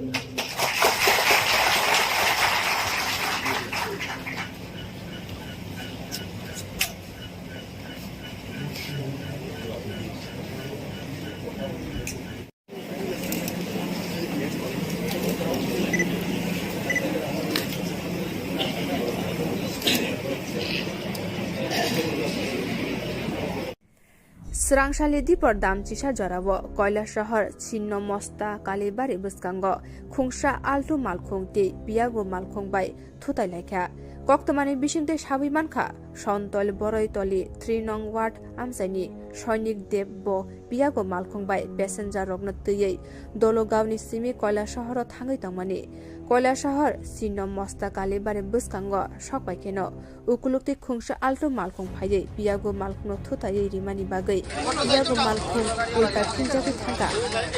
Swrangsalni dipor dam chisa jorao Koilasahar Chinno Mosta Kalibari bwskango khungsa Alto malkhung tei Piyago malkhung bai thutai laikha. Koktwmani bisingtwi sawi mankha, Sontol Boroitoli three nong ward amchaini Soinik Deb bo Piyago malkhung bai passenger rokno twiwi Dologaoni simi Koilasaharo thangwi tongmani. Koilasahar Chinno Mosta Kalibari bwskango sokbai kheno ukuluk tei khungsa Alto malkhung phaiwi Piyago malkhungno thutaiwi rimani bagwi Piyago malkhung ulta philjagwi thangkha.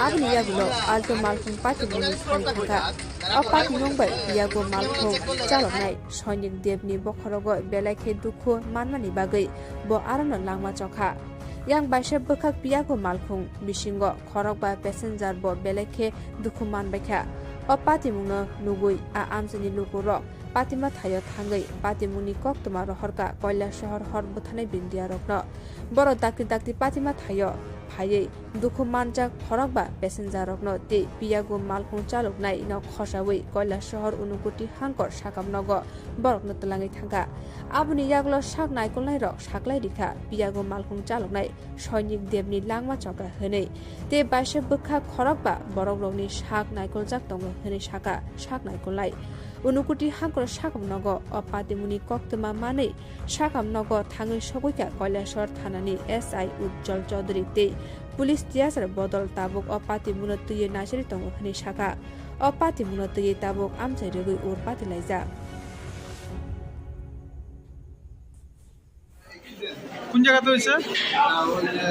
Aboni yagulo Alto malkhung patimungni sari thangkha. O patimung bai Piyago malkhung chaloknai Soinik Debni bokhorogo belai khe dukhu manmani bagwi bo arono langma chokha. Yang baisa bwkhak Piyago malkhung bisingo khorokba passenger bo belai khe dukhu manbaikha. O patimungno nugwi a amchaini lukurok patima thaio thangwi patimungni koktwma rohorkha Koilasahar hor bwtharnai bindiyarokno. Borok dakti dakti patima thaio phaiwi dukhu manjak khorokba passenger rokno tei Piyago malkhung chaloknaino khosawi Koilasahar Unukoti hangkor sakam nogo borokno twlangwi thangkha. Aboni yagulo sak naikolnairok saklai rikha Piyago malkhung chaloknai Soinik Debni langma chokha hwnwi tei baisa bwkhak khorokba borokrokni sak naikoljak tongo hwnwi sakha sak naikolnai. Unukoti hangkor sakam nogo o patimungni koktwma manwi sakam nogo thangwi sogwikha Koilasahar thanani S I Ujjwal Chaudhary tei police tiyasar bodol tabuk o patimungno twiwi naisari tongo hwnwi sakha. O patimungno twiwi tabuk amchai rwgwi ur patilaijak. কোন জায়গাতে হয়েছে? এটা ওই যে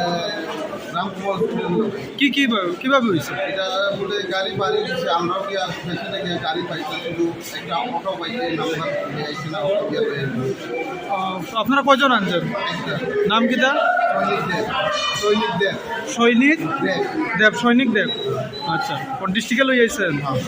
রামকুমার হোটেল। কি কি ভাবে, কিভাবে হয়েছে? এটা বলে গাড়ি বাড়ি দিছে, আমরাও গিয়া পেছনে গিয়া গাড়ি পাইছি, শুধু একটা অটো পাইছি, নাম্বার দিয়ে আইছে না, অটো দিয়ে পাইছি। আহ, আপনারা কয়জন আনছেন? একটা। নাম কি তার? সৈনিক দেব। সৈনিক দেব। সৈনিক? দেব। দেব, সৈনিক দেব। আচ্ছা, কোন ডিস্ট্রিক্টে লই আইছেন? হ্যাঁ।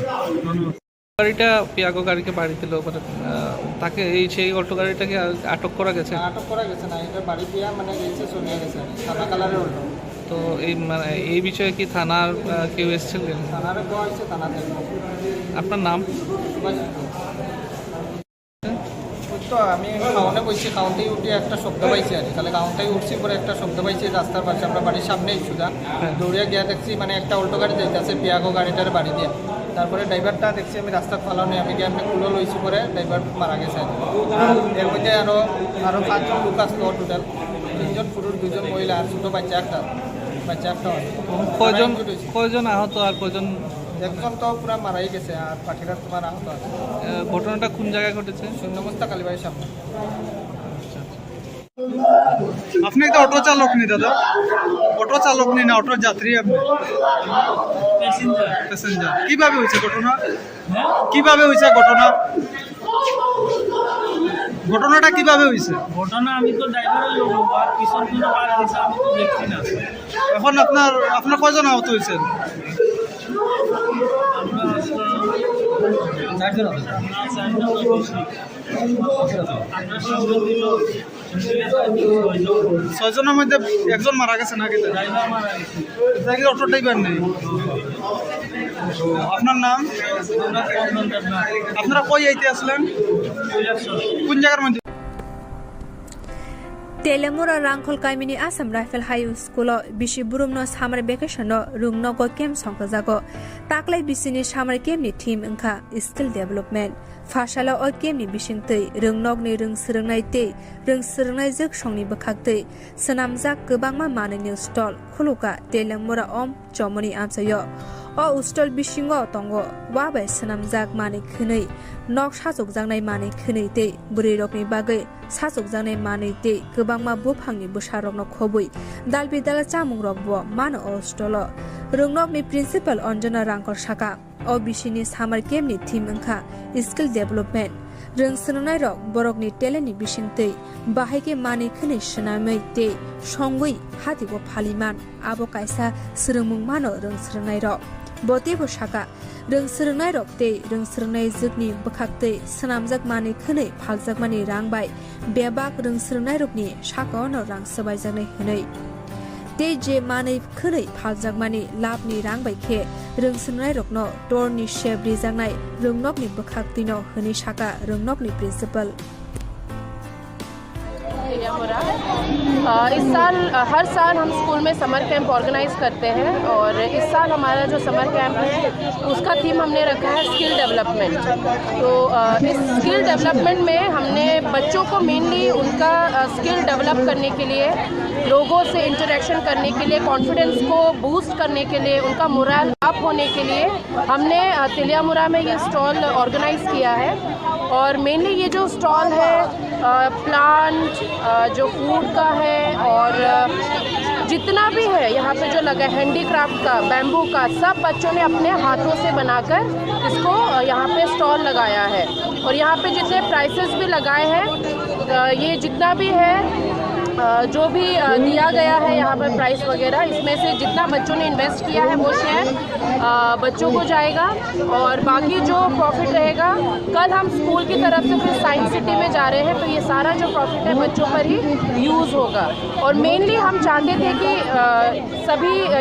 ধন্যবাদ। গাড়িটা পিয়াগো গাড়িকে বাড়ি দিল, মানে, আহ, তাকে এই সেই অটো গাড়িটাকে আ-, আটক করা গেছে? না, আটক করা গেছে না, এটা বাড়ি দিয়া মানে গেছে, চলে গেছে, সাদা কালারের অটো। তো এই, মানে, এই বিষয়ে কি থানার, আহ, কেউ এসেছিলেন? থানারে দেওয়া হয়েছে, থানা থেকে। আপনার নাম? সুভাষ সিংহ। ওই তো আমি খাওয়ানো বইছি, খাওয়াতেই উঠে একটা শব্দ পাইছি আর কি। তাহলে খাওয়াতেই উঠছি, পরে একটা শব্দ পাইছি রাস্তার পাশে, আমরা বাড়ির সামনেই সুজা। হ্যাঁ। দৌড়িয়া গিয়া দেখছি মানে একটা অল্টো গাড়ি যাইতেছে, পিয়াগো গাড়িটার বাড়ি দিয়া। তারপরে ড্রাইভারটা দেখছি আমি রাস্তার ফালানো, আমি গিয়ে এমনি কুলো লইছি, পরে ড্রাইভার মারা গেছে আর কি। এর মধ্যে আরো, আরো পাঁচজন লোক আসতো টোটাল, তিনজন পুরুষ, দুজন মহিলা আর ছোট বাচ্চা একটা, বাচ্চা একটা হয়। কয়জন, তারা injured হয়েছে। কয়জন আহত আর কয়জন? একজন তো পুরা মারাই গেছে, আর বাকিরা তোমার আহত আছে। আহ, ঘটনাটা কোন জায়গায় ঘটেছে? শূন্য মস্তা কালীবাড়ির সামনে। আপনি একটা অটো চালক নি দাদা? অটো চালক নি না অটোর যাত্রী আপনি? প্যাসেঞ্জার। প্যাসেঞ্জার। কিভাবে হয়েছে ঘটনা? হ্যাঁ? কিভাবে হয়েছে ঘটনা? ঘটনাটা কিভাবে হয়েছে? ঘটনা আমি তো ড্রাইভারের লোক, আর পিছন কোনো কার হয়েছে আমি তো দেখছি না। এখন আপনার, আপনার কয়জন আহত হয়েছেন? আমরা আসলাম চারজন। না, চারজন তো বেশি। আমরা সঙ্গে ছিল ছয়জনের মধ্যে একজন মারা গেছে নাকি? ড্রাইভার মারা গেছে। এটা কি অটো ড্রাইভার নেই? আপনার নাম? আপনারা কই আইতে আসলেন? কোন জায়গার মধ্যে? Telemura Rangkhol kamini Assam Rifle High School o bisi burumno summer vacation no rwngnogo camp songkhajago. Taklai bisini summer camp ni theme wngkha skill development. Phasalo o camp ni bisingtwi rwngnokni rwng swrwngnai tei rwng swrwngnai jwksongni bwkhaktwi swnamjak kwbangma manwini stall khuluka Telemura Om Chomoni amchaio. O stall bisingo tongo wa bai swnamjak manwi khwnwi, nok sachukjaknai manwi khwnwi tei bwrwirokni bagwi sachukjaknai manwi tei kwbangma buphangni bwsarokno khobwi dalbidal chamungrokbo mano o stall o. Rwngnokni principal Anjana Rangkol saka, o bisini summer camp ni theme wngkha skill development. Rwng swrwngnairok borokni talent ni bisingtwi bahai khe manwi khwnwi swnamwi tei songwi hatibo phaliman, abo kaisa swrwngmung mano rwng swrwngnairok. Bo teibo saka, rwng swrwngnairok tei rwng swrwngnai jwkni bwkhaktwi swnamjak manwi khwnwi phaljakmani rang bai bebak rwng swrwngnairokni sakao no rang swbaijaknai hwnwi. Tei je manwi khwnwi phaljakmani labni rang bai khe rwng swrwngnairokno torni sep rijaknai rwngnokni bwkhaktwino hwnwi saka rwngnokni principal. अ, इस साल, अ, हर साल हम स्कूल में summer camp organise करते हैं और इस साल हमारा जो समर कैंप है, उसका थीम हमने रखा है स्किल डेवलपमेंट। तो, अ, इस स्किल डेवलपमेंट में हमने बच्चों को मेनली उनका, अ, स्किल डेवलप करने के लिए, लोगों से इंटरेक्शन करने के लिए, कॉन्फिडेंस को बूस्ट करने के लिए, उनका मोरल अप होने के लिए हमने, अ, तेलियामुरा में ये स्टॉल ऑर्गेनाइज किया है। और मेनली ये जो स्टॉल है, अ, प्लांट, अ, जो फूड का है और, अ, जितना भी है यहाँ पे जो लगा है हैंडीक्राफ्ट का, बैम्बू का, सब बच्चों ने अपने हाथों से बनाकर इसको, अ, यहाँ पे स्टॉल लगाया है। और यहाँ पे जितने प्राइसेस भी लगाए हैं, अ, ये जितना भी है, अ, जो भी, अ, दिया गया है यहाँ पर प्राइस वगैरह, इसमें से जितना बच्चों ने इन्वेस्ट किया है वो शेयर, अ, बच्चों को जाएगा और बाकी जो प्रॉफिट रहेगा, कल हम स्कूल की तरफ से फिर साइंस सिटी में जा रहे हैं, तो ये सारा जो प्रॉफिट है बच्चों पर ही यूज़ होगा। और मेनली हम चाहते थे कि, अ, सभी, अ,